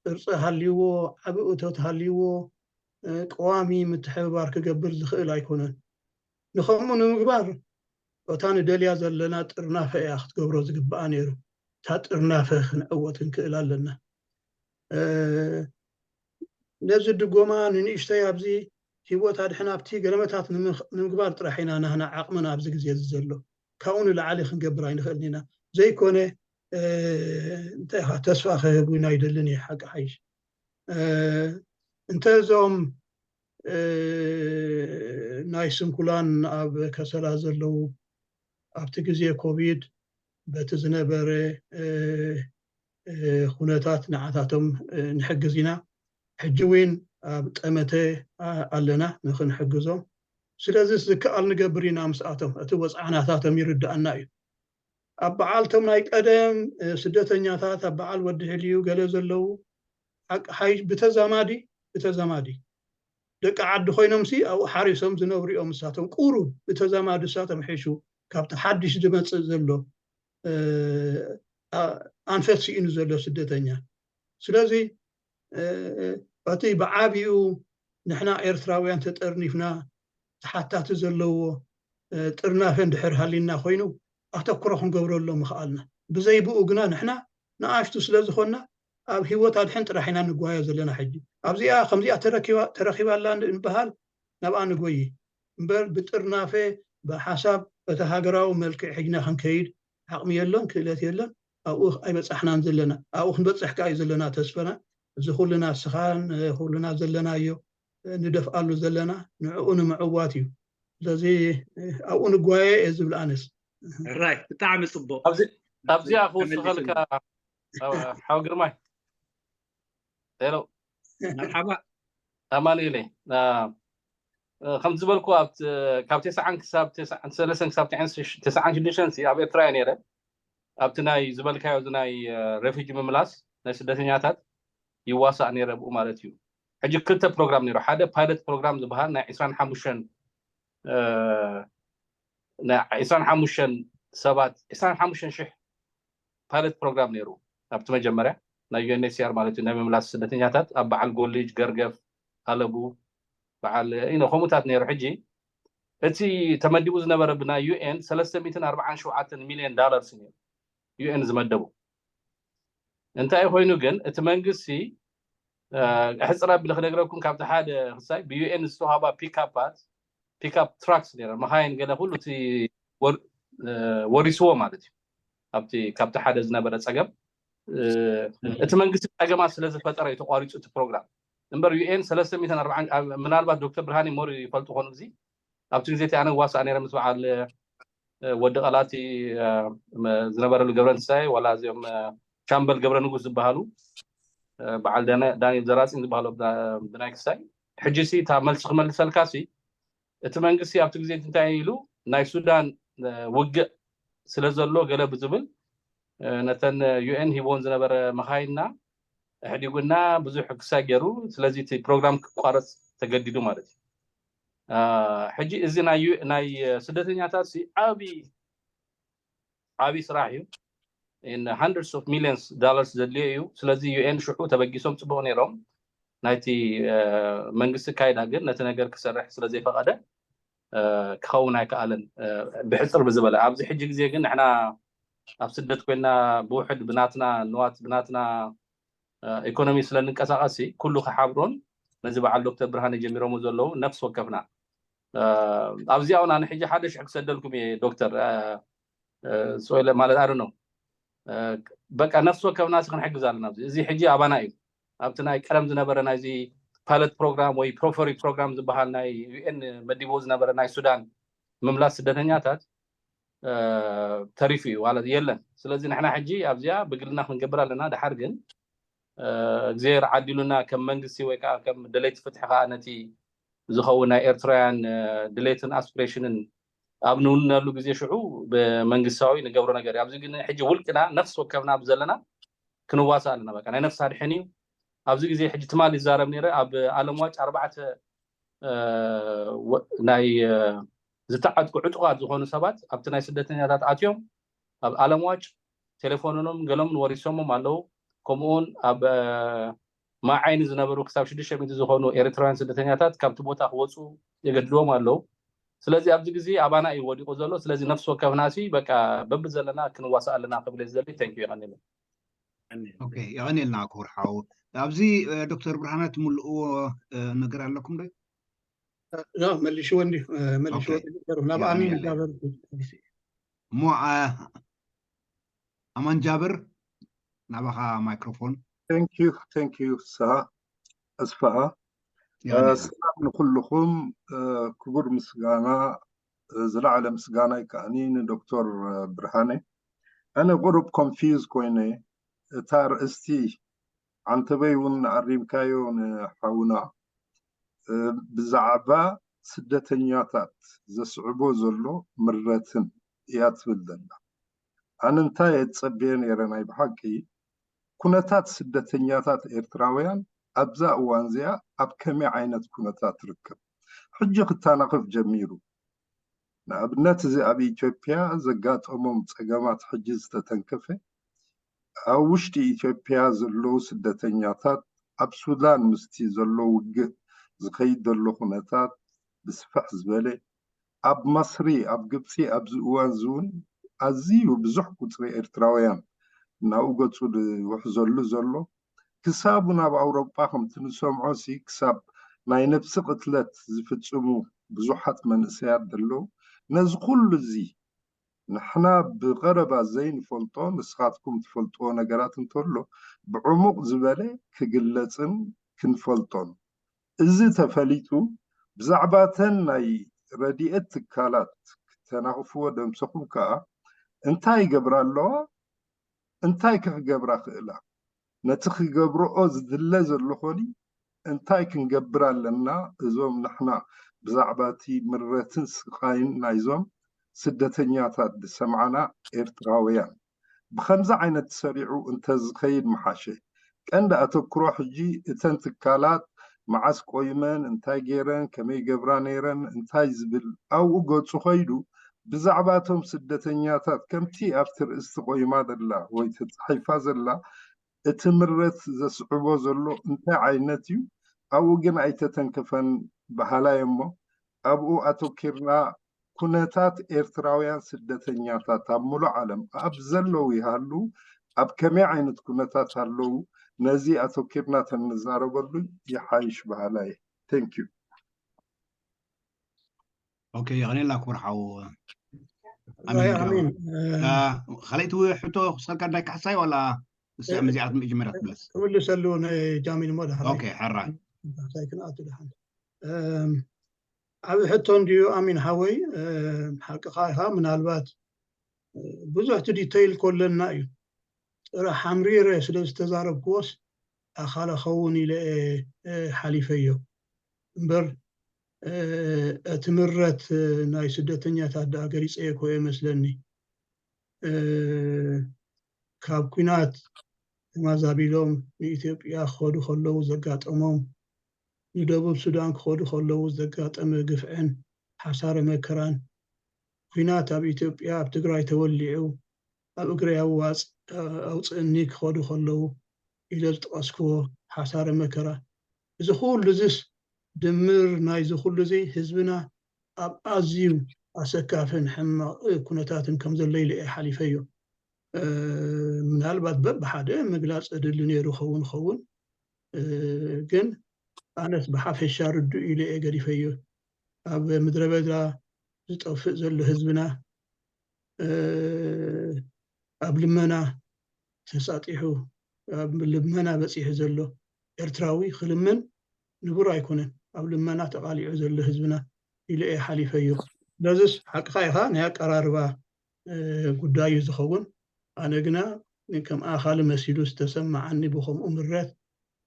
ቅርጺ ሃልይዎ፣ ዓቢ እቶት ሃልይዎ፣ ቀዋሚ ምትሕብባር ክገብር ዝኽእል ኣይኮነን። ንኸምኡ ንምግባር፣ እታ ንደልያ ዘለና ጥርናፈ እያ ክትገብሮ ዝግብኣ ነይሩ። እታ ጥርናፈ ክንዕወት ክንክእል ኣለና። ነዚ ድጎማ ንንእሽተይ ኣብዚ ህይወት ኣድሕን ኣብቲ ገለመታት ንምግባር ጥራሕ ኢና ናህና ዓቕምና ኣብዚ ግዜ እዚ ዘሎ። ካብኡ ንላዕሊ ክንገብር ኣይንኽእልን ኢና። ዘይኮነ እንታይ ኢኻ ተስፋ ክህብ እውን ኣይደልን እየ ሓቂ ሓይሽ። እንተ እዞም ናይ ስንኩላን ኣብ ከሰላ ዘለዉ ኣብቲ ግዜ ኮቪድ በቲ ዝነበረ ኩነታት ንዓታቶም ንሕግዝ ኢና። ሕጂ እውን ኣብ ጠመተ ኣለና ንክንሕግዞም። ስለዚ ዝከኣል ንገብር ኢና ምስኣቶም። እቲ ወፅዓናታቶም ይርድኣና እዩ። ኣብ በዓልቶም ናይ ቀደም ስደተኛታት ኣብ በዓል ወዲ ሕልዩ ገለ ዘለዉ ሓይ ብተዛማዲ ብተዛማዲ ደቂ ዓዲ ኮይኖም ሲ ኣብኡ ሓሪሶም ዝነብሩ እዮም። እሳቶም ቁሩብ ብተዛማዲ እሳቶም ሒሹ ካብቲ ሓድሽ ዝመፅእ ዘሎ ኣንፈት ስኢኑ ዘሎ ስደተኛ። ስለዚ እቲ ብዓቢኡ ንሕና ኤርትራውያን ተጠርኒፍና ተሓታቲ ዘለዎ ጥርናፈ እንድሕር ሃሊና ኮይኑ ኣተኩሮ ክንገብረሎ ምኽኣልና። ብዘይ ብኡ ግና ንሕና ንኣሽቱ ስለ ዝኾንና ኣብ ህይወት ኣድሕን ጥራሕ ኢና ንጓየ ዘለና። ሕጂ ኣብዚኣ ከምዚኣ ተረኺባላ ንበሃል ናብኣ ንጎይ እምበር ብጥርናፈ ብሓሳብ በቲ ሃገራዊ መልክዕ ሒጅና ክንከይድ ዓቕሚ የሎን፣ ክእለት የሎን። ኣብኡ ኣይበጻሕናን ዘለና። ኣብኡ ክንበጽሕ ከኣ እዩ ዘለና ተስፈና። እዚ ኩልና ስኻን ኩልና ዘለናዮ ንደፍኣሉ ዘለና ንዕኡ ንምዕዋት እዩ። ስለዚ ኣብኡ ንጓየ እየ ዝብል ኣነስ። ራይት፣ ብጣዕሚ ጽቡቕ። ኣብዚኣ ክውስኸልካ ሓው ግርማይ። ሄሎ፣ መርሓባ ኣማኑኤለይ። ከም ዝበልኩ ካብ ተስዓን ክሳብ ተስዓን ሰለስተን ክሳብ ተስዓን ሽዱሽተን ኣብ ኤርትራ እየ ነይረ። ኣብቲ ናይ ዝበልካዮ እዚ ናይ ሬፊጂ ምምላስ ናይ ስደተኛታት ይዋሳእ ነይረ ብኡ ማለት እዩ። ሕጂ ክልተ ፕሮግራም ነይሩ። ሓደ ፓይለት ፕሮግራም ዝበሃል ናይ ዕስራን ሓሙሽተን ናይ ዕስራን ሓሙሽተን ሰባት ዕስራን ሓሙሽተን ሽሕ ፓይለት ፕሮግራም ነይሩ። ኣብቲ መጀመርያ ናይ ዩኤንኤችሲኣር ማለት እዩ ናይ ምምላስ ስደተኛታት ኣብ በዓል ጎልጅ፣ ገርገፍ፣ ኣለቡ፣ በዓል ኢነ ከምኡታት ነይሩ። ሕጂ እቲ ተመዲቡ ዝነበረ ብናይ ዩኤን ሰለስተ ሚእትን ኣርባዓን ሸውዓተን ሚልዮን ዳላርስ ነይሩ ዩኤን ዝመደቡ። እንታይ ኮይኑ ግን እቲ መንግስቲ ሕፅር ኣቢለ ክነግረኩም ካብቲ ሓደ ክሳይ ብዩኤን ዝተዋሃባ ፒካፓት ፒካፕ ትራክስ ነይረ መኻይን ገለ ኩሉ እቲ ወሪስዎ ማለት እዩ። ኣብቲ ካብቲ ሓደ ዝነበረ ፀገም እቲ መንግስቲ ፀገማት ስለ ዝፈጠረ እዩ ተቋሪፁ እቲ ፕሮግራም። እምበር ዩኤን ሰለስተ ሚእትን ኣርባዓን ምናልባት ዶክተር ብርሃን ሞር ይፈልጡ ኮኑ እዚ ኣብቲ ግዜ እቲ ኣነ ዋሳእ ነይረ ምስ በዓል ወዲ ቀላቲ ዝነበረሉ ገብረ ንሳይ ዋላ እዚኦም ሻምበል ገብረ ንጉስ ዝበሃሉ በዓል ዳንኤል ዘራፂን ዝበሃሉ ብናይ ክሳይ ሕጂ ሲ እታ መልሲ ክመልሰልካ ሲ እቲ መንግስቲ ኣብቲ ግዜ እንታይ ኢሉ ናይ ሱዳን ውግእ ስለ ዘሎ ገለ ብዝብል ነተን ዩኤን ሂቦን ዝነበረ መኻይንና ኣሕዲጉና ብዙሕ ክሳይ ገይሩ። ስለዚ እቲ ፕሮግራም ክቋረፅ ተገዲዱ ማለት እዩ። ሕጂ እዚ ናይ ስደተኛታት ዓቢ ዓቢ ስራሕ እዩ። hundreds of millions dollars ዘድልዮ እዩ። ስለዚ ዩኤን ሽዑ ተበጊሶም ፅቡቕ ነይሮም ናይቲ መንግስቲ ካይዳ ግን ነቲ ነገር ክሰርሕ ስለ ዘይፈቐደ ክኸውን ኣይከኣለን። ብሕፅር ብዝበለ ኣብዚ ሕጂ ግዜ ግን ንሕና ኣብ ስደት ኮይና ብውሕድ ብናትና ንዋት ብናትና ኢኮኖሚ ስለ እንቀሳቐስ ኩሉ ክሓብሮን ነዚ በዓል ዶክተር ብርሃነ ጀሚሮሞ ዘለዉ ነፍሲ ወከፍና ኣብዚኣ እውን ኣነ ሕጂ ሓደ ሽሕ ክሰደልኩም እየ ዶክተር ስለ ማለት ኣደ ነው በቃ ነፍሲ ወከፍና ክንሕግዝ ኣለና። እዚ ሕጂ ኣባና እዩ። ኣብቲ ናይ ቀደም ዝነበረ ናይዚ ፓይለት ፕሮግራም ወይ ፕሮፈሪ ፕሮግራም ዝበሃል ናይ ዩኤን መዲቦ ዝነበረ ናይ ሱዳን ምምላስ ስደተኛታት ተሪፉ እዩ ማለት የለን። ስለዚ ንሕና ሕጂ ኣብዚኣ ብግልና ክንገብር ኣለና። ድሓር ግን እግዚኣብሔር ዓዲሉና ከም መንግስቲ ወይ ከዓ ከም ደለይቲ ፍትሒ ከዓ ነቲ ዝኸውን ናይ ኤርትራውያን ድሌትን ኣስፒሬሽንን ኣብ ንውንነሉ ግዜ ሽዑ ብመንግስታዊ ንገብሮ ነገር እዩ። ኣብዚ ግን ሕጂ ውልቅና ነፍሲ ወከፍና ብዘለና ክንዋሳእ ኣለና። በቃ ናይ ነፍሲ ኣድሕን እዩ። ኣብዚ ግዜ ሕጂ ትማሊ ይዛረብ ነይረ ኣብ ኣለምዋጭ ኣርባዕተ ናይ ዝተዓጥቁ ዕጡቓት ዝኾኑ ሰባት ኣብቲ ናይ ስደተኛታት ኣትዮም ኣብ ኣለምዋጭ ቴሌፎኖኖም ገሎምን ወሪሶሞም ኣለዉ። ከምኡውን ኣብ ማዓይኒ ዝነበሩ ክሳብ ሽዱሽተ ሚእቲ ዝኾኑ ኤርትራውያን ስደተኛታት ካብቲ ቦታ ክወፁ የገድድዎም ኣለዉ። ስለዚ ኣብዚ ግዜ ኣባና እዩ ወዲቑ ዘሎ። ስለዚ ነፍሲ ወከፍና ሲ በቃ በብዘለና ክንዋሳእ ኣለና ክብል ዝደሊ። Thank you። የቐንየለይ። የቐንየልና ክቡር ሓው። ኣብዚ ዶክተር ብርሃነ ትምልእዎ ነገር ኣለኩም ዶ? መልሽዎ እንዲ መልሽዎ ናብ ኣማን ጃበር እሞ ኣማን ጃብር ናባኻ ማይክሮፎን። Thank you, thank you። ሰኣ ኣስፋኣ ንኩልኹም ክቡር ምስጋና፣ ዝለዓለ ምስጋና ይከኣኒ ንዶክተር ብርሃነ። ኣነ ቁሩብ ኮንፊዝ ኮይነ፣ እታ ኣርእስቲ ዓንተበይ እውን ኣሪምካዮ ንሓውና፣ ብዛዕባ ስደተኛታት ዘስዕቦ ዘሎ ምረትን እያ ትብል ዘላ። ኣነ እንታይ እየ ዝጸበየ ነይረ ናይ ብሓቂ፣ ኩነታት ስደተኛታት ኤርትራውያን ኣብዛ እዋን እዚኣ ኣብ ከመይ ዓይነት ኩነታት ትርከብ? ሕጂ ክተናኸፍ ጀሚሩ። ንኣብነት እዚ ኣብ ኢትዮጵያ ዘጋጠሞም ጸገማት ሕጂ ዝተተንከፈ፣ ኣብ ውሽጢ ኢትዮጵያ ዘለዉ ስደተኛታት፣ ኣብ ሱዳን ምስቲ ዘሎ ውግእ ዝኸይድ ዘሎ ኩነታት ብስፍሕ ዝበለ፣ ኣብ ማስሪ ኣብ ግብፂ ኣብዚ እዋን እዚ እውን ኣዝዩ ብዙሕ ቁፅሪ ኤርትራውያን ናብኡ ገፁ ዝውሕዘሉ ዘሎ፣ ክሳብ ናብ ኣውሮጳ ከምቲ ንሰምዖ ሲ ክሳብ ናይ ነብሲ ቅትለት ዝፍፅሙ ብዙሓት መንእሰያት ዘለዉ። ነዚ ኩሉ እዚ ንሕና ብቐረባ ዘይንፈልጦ ንስኻትኩም ትፈልጥዎ ነገራት እንተሎ ብዕሙቕ ዝበለ ክግለፅን ክንፈልጦን፣ እዚ ተፈሊጡ ብዛዕባተን ናይ ረድኤት ትካላት ክተናቕፍዎ ደምሰኹም ከኣ እንታይ ይገብራ ኣለዋ? እንታይ ከ ክገብራ ክእላ? ነቲ ክገብርኦ ዝድለ ዘሎ ኾኒ እንታይ ክንገብር ኣለና? እዞም ንሕና ብዛዕባ እቲ ምረትን ስቓይን ናይዞም ስደተኛታት ዝሰምዓና ኤርትራውያን ብኸምዚ ዓይነት ተሰሪዑ እንተዝኸይድ ምሓሸ። ቀንዲ ኣተኩሮ ሕጂ እተን ትካላት መዓስ ቆይመን፣ እንታይ ገይረን፣ ከመይ ገብራ ነይረን፣ እንታይ ዝብል ኣብኡ ገጹ ኸይዱ ብዛዕባ እቶም ስደተኛታት ከምቲ ኣብቲ ርእስቲ ቆይማ ዘላ ወይ ተጻሒፋ ዘላ እቲ ምረት ዘስዕቦ ዘሎ እንታይ ዓይነት እዩ? ኣብኡ ግን ኣይተተንከፈን በሃላይ እሞ ኣብኡ ኣተኪርና ኩነታት ኤርትራውያን ስደተኛታት ኣብ ሙሉእ ዓለም ኣብ ዘለዉ ይሃሉ ኣብ ከመይ ዓይነት ኩነታት ኣለዉ ነዚ ኣተኪርና ተንዛረበሉ ይሓይሽ በሃላይ። Thank you። ኦኬ፣ የቐኔላ ክቡር ሓው ኣሚን። ካልኣይቲ ሕቶ ክሰልካ እንታይ ካሕሳይ ዋላ እዚኣ መዚኣ መጀመርያ ትብለስ? ክምልሰሉ ንጃሚል እሞ ድሓር ኦኬ፣ ሕራይ ካሕሳይ ክንኣቱ ድሓን። ዓብ ሕቶ እንድዩ ኣሚን ሓወይ፣ ሓቅኻ ኢኻ። ምናልባት ብዙሕ እቲ ዲተይል ኮለና እዩ። ጥራሕ ሓምሪረ ስለ ዝተዛረብክዎስ ኣኻለ ኸውን ኢለ ሓሊፈዮ እምበር እቲ ምረት ናይ ስደተኛታት ደኣ ገሊፀዮ እኮ እየ መስለኒ። ካብ ኲናት ተማዛቢሎም ንኢትዮጵያ ክኸዱ ከለዉ ዘጋጠሞም፣ ንደቡብ ሱዳን ክኸዱ ከለዉ ዘጋጠመ ግፍዕን ሓሳረ መከራን፣ ኲናት ኣብ ኢትዮጵያ ኣብ ትግራይ ተወሊዑ ኣብ እግረይ ኣዋፅ ኣውፅእኒ ክኸዱ ከለዉ ኢለ ዝጠቐስክዎ ሓሳረ መከራ፣ እዚ ኩሉ እዚስ ድምር ናይዚ ኩሉ እዚ ህዝብና ኣብ ኣዝዩ ኣሰካፍን ሕማቕ ኩነታትን ከም ዘሎ ኢለ እየ ሓሊፈዮ። ምናልባት በብሓደ ምግላፅ ድሊ ነይሩ ኸውን ኸውን ግን ኣነስ ብሓፈሻ ርዱእ ኢለ እየ ገዲፈዮ። ኣብ ምድረ በዳ ዝጠፍእ ዘሎ ህዝብና ኣብ ልመና ተሳጢሑ ኣብ ልመና በፂሑ ዘሎ ኤርትራዊ ክልምን ንቡር ኣይኮነን። ኣብ ልመና ተቓሊዑ ዘሎ ህዝብና ኢለ እየ ሓሊፈዮ። ስለዚስ ሓቅኻ ኢኻ ናይ ኣቀራርባ ጉዳይ እዩ ዝኸውን። ኣነ ግና ከም ኣኻሊ መሲሉ ዝተሰማዓኒ ብኸምኡ ምረት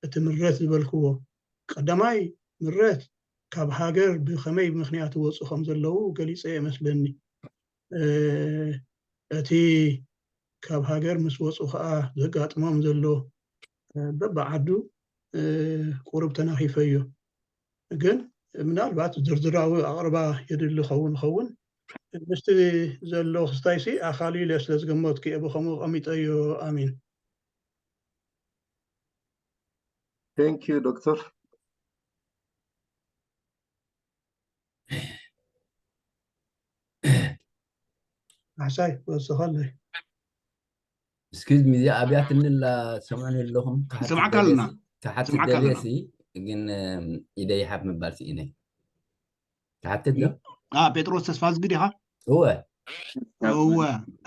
እቲ ምረት ዝበልክዎ ቀዳማይ ምረት ካብ ሃገር ብኸመይ ምኽንያት ይወፁ ከም ዘለዉ ገሊፀ እየ መስለኒ። እቲ ካብ ሃገር ምስ ወፁ ከዓ ዘጋጥሞም ዘሎ በብዓዱ ቁሩብ ተናኺፈዮ። ግን ምናልባት ዝርዝራዊ ኣቕርባ የድሊ ኸውን ኸውን ምስቲ ዘሎ ክስታይሲ ኣኻሊ ኢለ ስለ ዝገመትኩ እየ ብኸምኡ ቀሚጠዮ። ኣሚን። Thank you ዶክተር። ካሕሳይ ወስኸለይ። Excuse me፣ እዚኣ ኣብያትኒ ኣላ ትሰምዑኒ ኣለኹም? ክሓትት ንሰምዓካ ደልየ ኣለና። ሲ- ክሓትት ንሰምዓካ ደልየ ኣለና። ሲ ግን እም፣ ኢደይ ሓፍ ምባል ስኢነ። ክሓትት ዶ? አ ጴጥሮስ ተስፋዝጊ ዲኻ? እወ። እወ።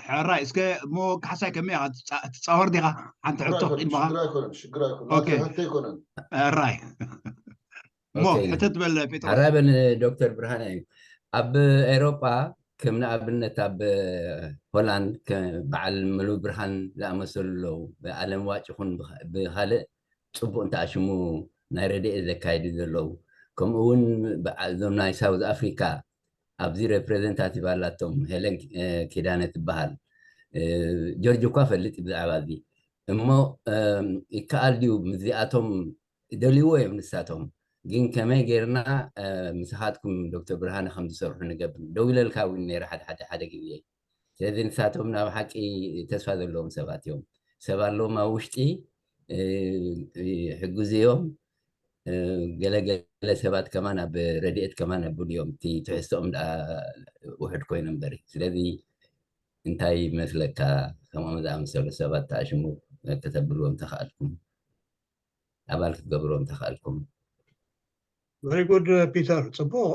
ሕራይ እስከ እሞ ካሕሳይ ከመይ ኢኻ ትጻ- ትጻወር ዲኻ? ሓንቲ ሕቶ ክኢልካ። ሽግር ኣይኮነን፣ ሽግር ኣይኮነን። ኦኬ። ናተይ ሕቶ ኣይኮነን። ሕራይ። እሞ ሕተት በል ጴጥሮስ። ሓራይ በል ዶክተር ብርሃነ እዩ። ኣብ ኤሮጳ ከም ንኣብነት ኣብ ሆላንድ በዓል ምሉ ብርሃን ዝኣመሰሉ ኣለዉ። ብኣለም ዋጭ ይኹን ብኻልእ ጽቡቕ እንተኣሽሙ ናይ ረድኤት ዘካይዱ ዘለዉ፣ ከምኡ እውን እዞም ናይ ሳውዝ ኣፍሪካ ኣብዚ ሬፕሬዘንታቲቭ ኣላቶም፣ ሄለን ኪዳነ ትበሃል። ጆርጅ እኳ ፈልጥ ብዛዕባ እዚ። እሞ ይከኣል ድዩ ምስዚኣቶም? ደልይዎ እዮም ንሳቶም። ግን ከመይ ጌርና ምሳኻትኩም ዶክተር ብርሃነ ከም ዝሰርሑ ንገብር? ደው ኢለልካ እውን ነይረ ሓደ ሓደ ሓደ ግዜ። ስለዚ ንሳቶም ናብ ሓቂ ተስፋ ዘለዎም ሰባት እዮም። ሰብ ኣለዎም ኣብ ውሽጢ፣ ሕጉዝ እዮም። ገለገለ ሰባት ከማን ኣብ ረድኤት ከማን ኣብሉ እዮም። እቲ ትሕዝቶኦም ደኣ ውሕድ ኮይኑ እምበሪ። ስለዚ እንታይ ይመስለካ፣ ከምኦም ዝኣመሰሉ ሰባት ተኣሽሙ ከተብልዎም ተኽኣልኩም፣ ኣባል ክትገብርዎም ተኽኣልኩም? Very good ፒተር፣ ፅቡቕ።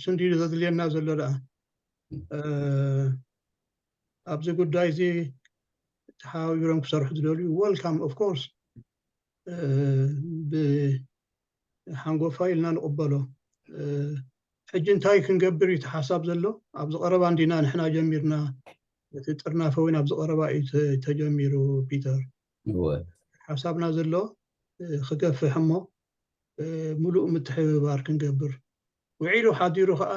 ስንዲ ዘድልየና ዘሎ ደኣ ኣብዚ ጉዳይ እዚ ተሓባቢሮም ክሰርሑ ዝደልዩ፣ welcome of course፣ ብሓንጎፋ ኢልና ንቕበሎ። ሕጂ እንታይ ክንገብር እዩ እቲ ሓሳብ ዘሎ? ኣብዚ ቀረባ እንዲና ንሕና ጀሚርና፣ እቲ ጥርናፈ እውን ኣብዚ ቀረባ እዩ ተጀሚሩ። ፒተር፣ ሓሳብና ዘሎ ክገፍሕ እሞ ምሉእ ምትሕብባር ክንገብር፣ ውዒሉ ሓዲሩ ከዓ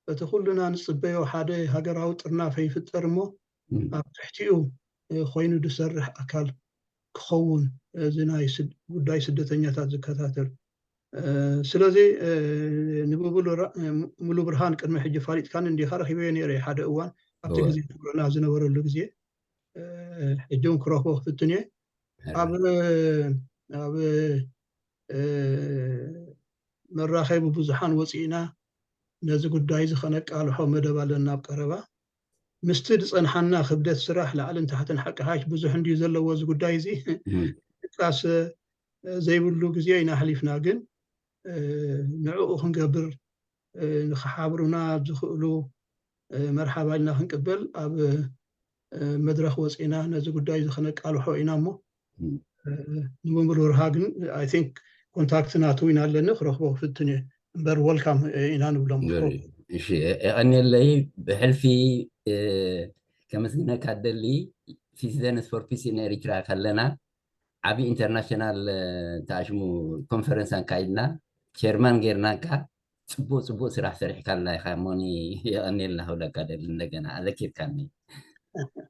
እቲ ኩልና ንፅበዮ ሓደ ሃገራዊ ጥርናፈ ይፍጠር እሞ ኣብ ትሕቲኡ ኮይኑ ዝሰርሕ ኣካል ክኸውን፣ እዚ ናይ ጉዳይ ስደተኛታት ዝከታተል። ስለዚ ንብሙሉ ብርሃን ቅድሚ ሕጂ ፋሊጥካኒ እንዲኻ፣ ረኺበዮ ነይረ ሓደ እዋን፣ ኣብቲ ግዜ ኩረና ዝነበረሉ ግዜ። ሕጂ እውን ክረኽቦ ክፍትን እየ። ኣብ ኣብ መራኸቢ ብዙሓን ወፂእና ነዚ ጉዳይ እዚ ከነቃልሖ መደብ ኣለና ኣብ ቀረባ። ምስቲ ዝፀንሓና ክብደት ስራሕ ላዕልን ታሕትን ሓቂ ሓሽ ብዙሕ እንድዩ ዘለዎ እዚ ጉዳይ እዚ ድቃስ ዘይብሉ ግዜ ኢና ኣሕሊፍና። ግን ንዕኡ ክንገብር ንክሓብሩና ዝኽእሉ መርሓባ ኢልና ክንቅበል ኣብ መድረኽ ወፂእና ነዚ ጉዳይ እዚ ከነቃልሖ ኢና እሞ ንምንብል ወርሃ ግን I think ኮንታክት ናቱ ኢና ኣለኒ ክረኽቦ ክፍትን እየ እምበር welcome ኢና ንብሎም። እሺ የቐንየለይ። ብሕልፊ ከመስግነካ ደሊ Citizens for Peace in Eritrea ከለና ዓብዪ ኢንተርናሽናል ተኣሽሙ ኮንፈረንስ ኣካይድና ቸርማን ጌርናካ ጽቡቕ ጽቡቕ ስራሕ ሰሪሕካልና ኢኻ እሞኒ የቐንየልና ክብለካ ደሊ እንደገና ኣዘኪርካኒ።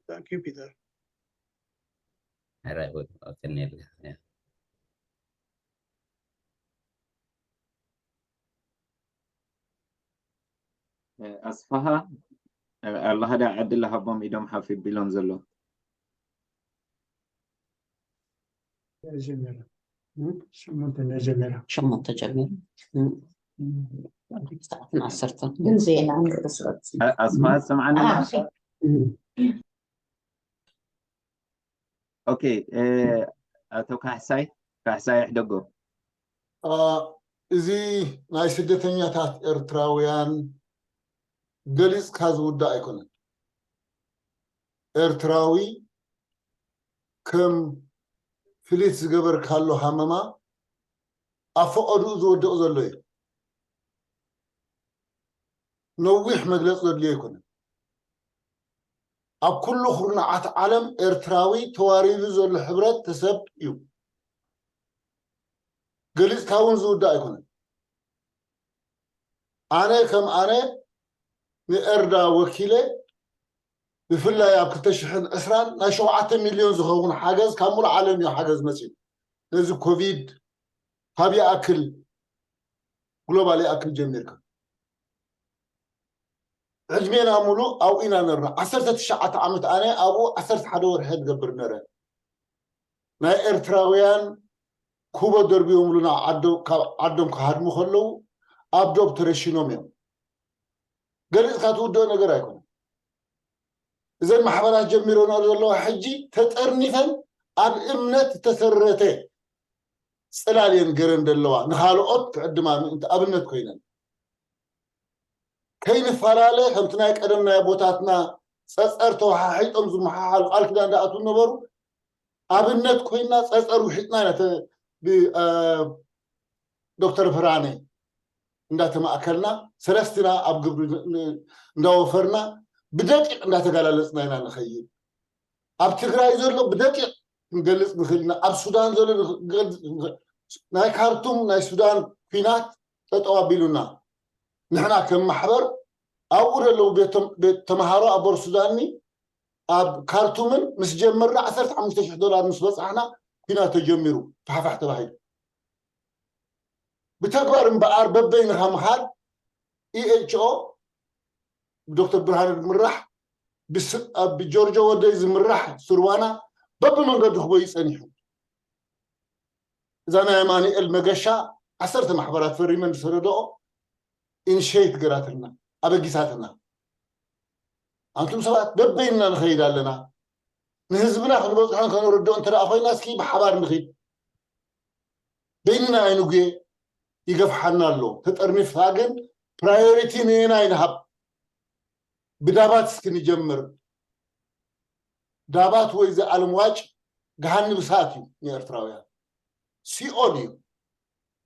Thank you ፒተር። ሕራይ በሉ ኣቀንየልና። ኣስፋሃ ኣለኻ ዳ ዕድል ሃቦም ኢዶም ሓፍ ቢሎም ዘሎ። ጀሚሩ ሸሞንተ ጀሚሩ ሸሞንተ ጀሚሩ ሰዓትን ዓሰርተን ግን ዜና ንርእስ ኣስፋሃ ትሰምዓኒ? ኦኬ ኣቶ ካሕሳይ ካሕሳይ ሕደጎ እዚ ናይ ስደተኛታት ኤርትራውያን ገሊፅካ ዝውዳእ ኣይኮነን። ኤርትራዊ ከም ፍሊት ዝገበርካሉ ሃመማ ኣብ ፈቐድኡ ዝወድቕ ዘሎ እዩ። ነዊሕ መግለፂ ዘድልዮ ኣይኮነን። ኣብ ኩሉ ኩርናዓት ዓለም ኤርትራዊ ተዋሪዱ ዘሎ ሕብረተሰብ እዩ። ገሊፅካ እውን ዝውዳእ ኣይኮነን። ኣነ ከም ኣነ ንኤርዳ ወኪለ ብፍላይ ኣብ ክልተ ሽሕን ዕስራን ናይ ሸውዓተ ሚልዮን ዝኸውን ሓገዝ ካብ ሙሉእ ዓለም እዩ ሓገዝ መፅዩ። ነዚ ኮቪድ ካብ ይኣክል ግሎባል ይኣክል ጀሚርካ ዕድሜና ሙሉእ ኣብኡ ኢና ነርና። ዓሰርተ ትሽዓተ ዓመት ኣነ ኣብኡ ዓሰርተ ሓደ ወርሒ ዝገብር ነረ። ናይ ኤርትራውያን ኩቦ ደርቢዮምሉ ናብ ዓዶ- ካብ ዓዶም ክሃድሙ ከለዉ ኣብ ዶብ ተረሺኖም እዮም። ገሊፅካ ትውድኦ ነገር ኣይኮነን። እዘን ማሕበራት ጀሚረንኦ ዘለዋ ሕጂ ተጠርኒፈን ኣብ እምነት ዝተሰረተ ፅላል እየን ገረን ዘለዋ ንኻልኦት ክዕድማ ምእንቲ ኣብነት ኮይነን ከይንፈላለ ከምቲ ናይ ቀደም ናይ ኣቦታትና ፀፀር ተወሓሒጦም ዝመሓሓሉ ቃል ኪዳን ዝኣትዉ ነበሩ ኣብነት ኮይና ፀፀር ውሒጥና ኢና ተ- ብ- አ- ዶክተር ብርሃነ እንዳተማእከልና ሰለስትና ኣብ ግብሪ እንዳወፈርና ብደቂቕ እንዳተጋላለፅና ኢና ንኸይድ። ኣብ ትግራይ ዘሎ ብደቂቕ ክንገልፅ ንኽእል ኢና። ኣብ ሱዳን ዘሎ ናይ ካርቱም ናይ ሱዳን ኲናት ጠጠው ኣቢሉና ንሕና ከም ማሕበር ኣብኡ ዘለዉ ቤት ተምሃሮ ኣብ ቦር ሱዳንኒ ኣብ ካርቱምን ምስ ጀመርና ዓሰርተ ሓሙሽተ ሽሕ ዶላር ምስ በፃሕና ኲናት ተጀሚሩ። ፋሕፋሕ ተባሂሉ ብተግባር እምበኣር በበይንኻ ምኻድ ኢኤችኦ ዶክተር ብርሃኑ ዝምራሕ ብጆርጆ ወደይ ዝምራሕ ስርዋና በብመንገዲ ክጎይ ፀኒሑ። እዛ ናይ ኣማኑኤል መገሻ ዓሰርተ ማሕበራት ፈሪመን ዝሰደደኦ ኢንሸይት ገራትልና ኣበጊሳትና። ኣንቱም ሰባት በበይንና ንኸይድ ኣለና። ንህዝብና ክንበፅሖን ከነረድኦ እንተ ኮይና እስኪ ብሓባር ንኽድ። በይንና ኣይንጉየ ይገፍሓና ኣሎ። ተጠርኒፍካ ግን ፕራዮሪቲ ንየናይ ንሃብ። ብዳባት እስኪ ንጀምር። ዳባት ወይ ዝኣለም ዋጭ ገሃንብ እሳት እዩ ንኤርትራውያን። ሲኦል እዩ።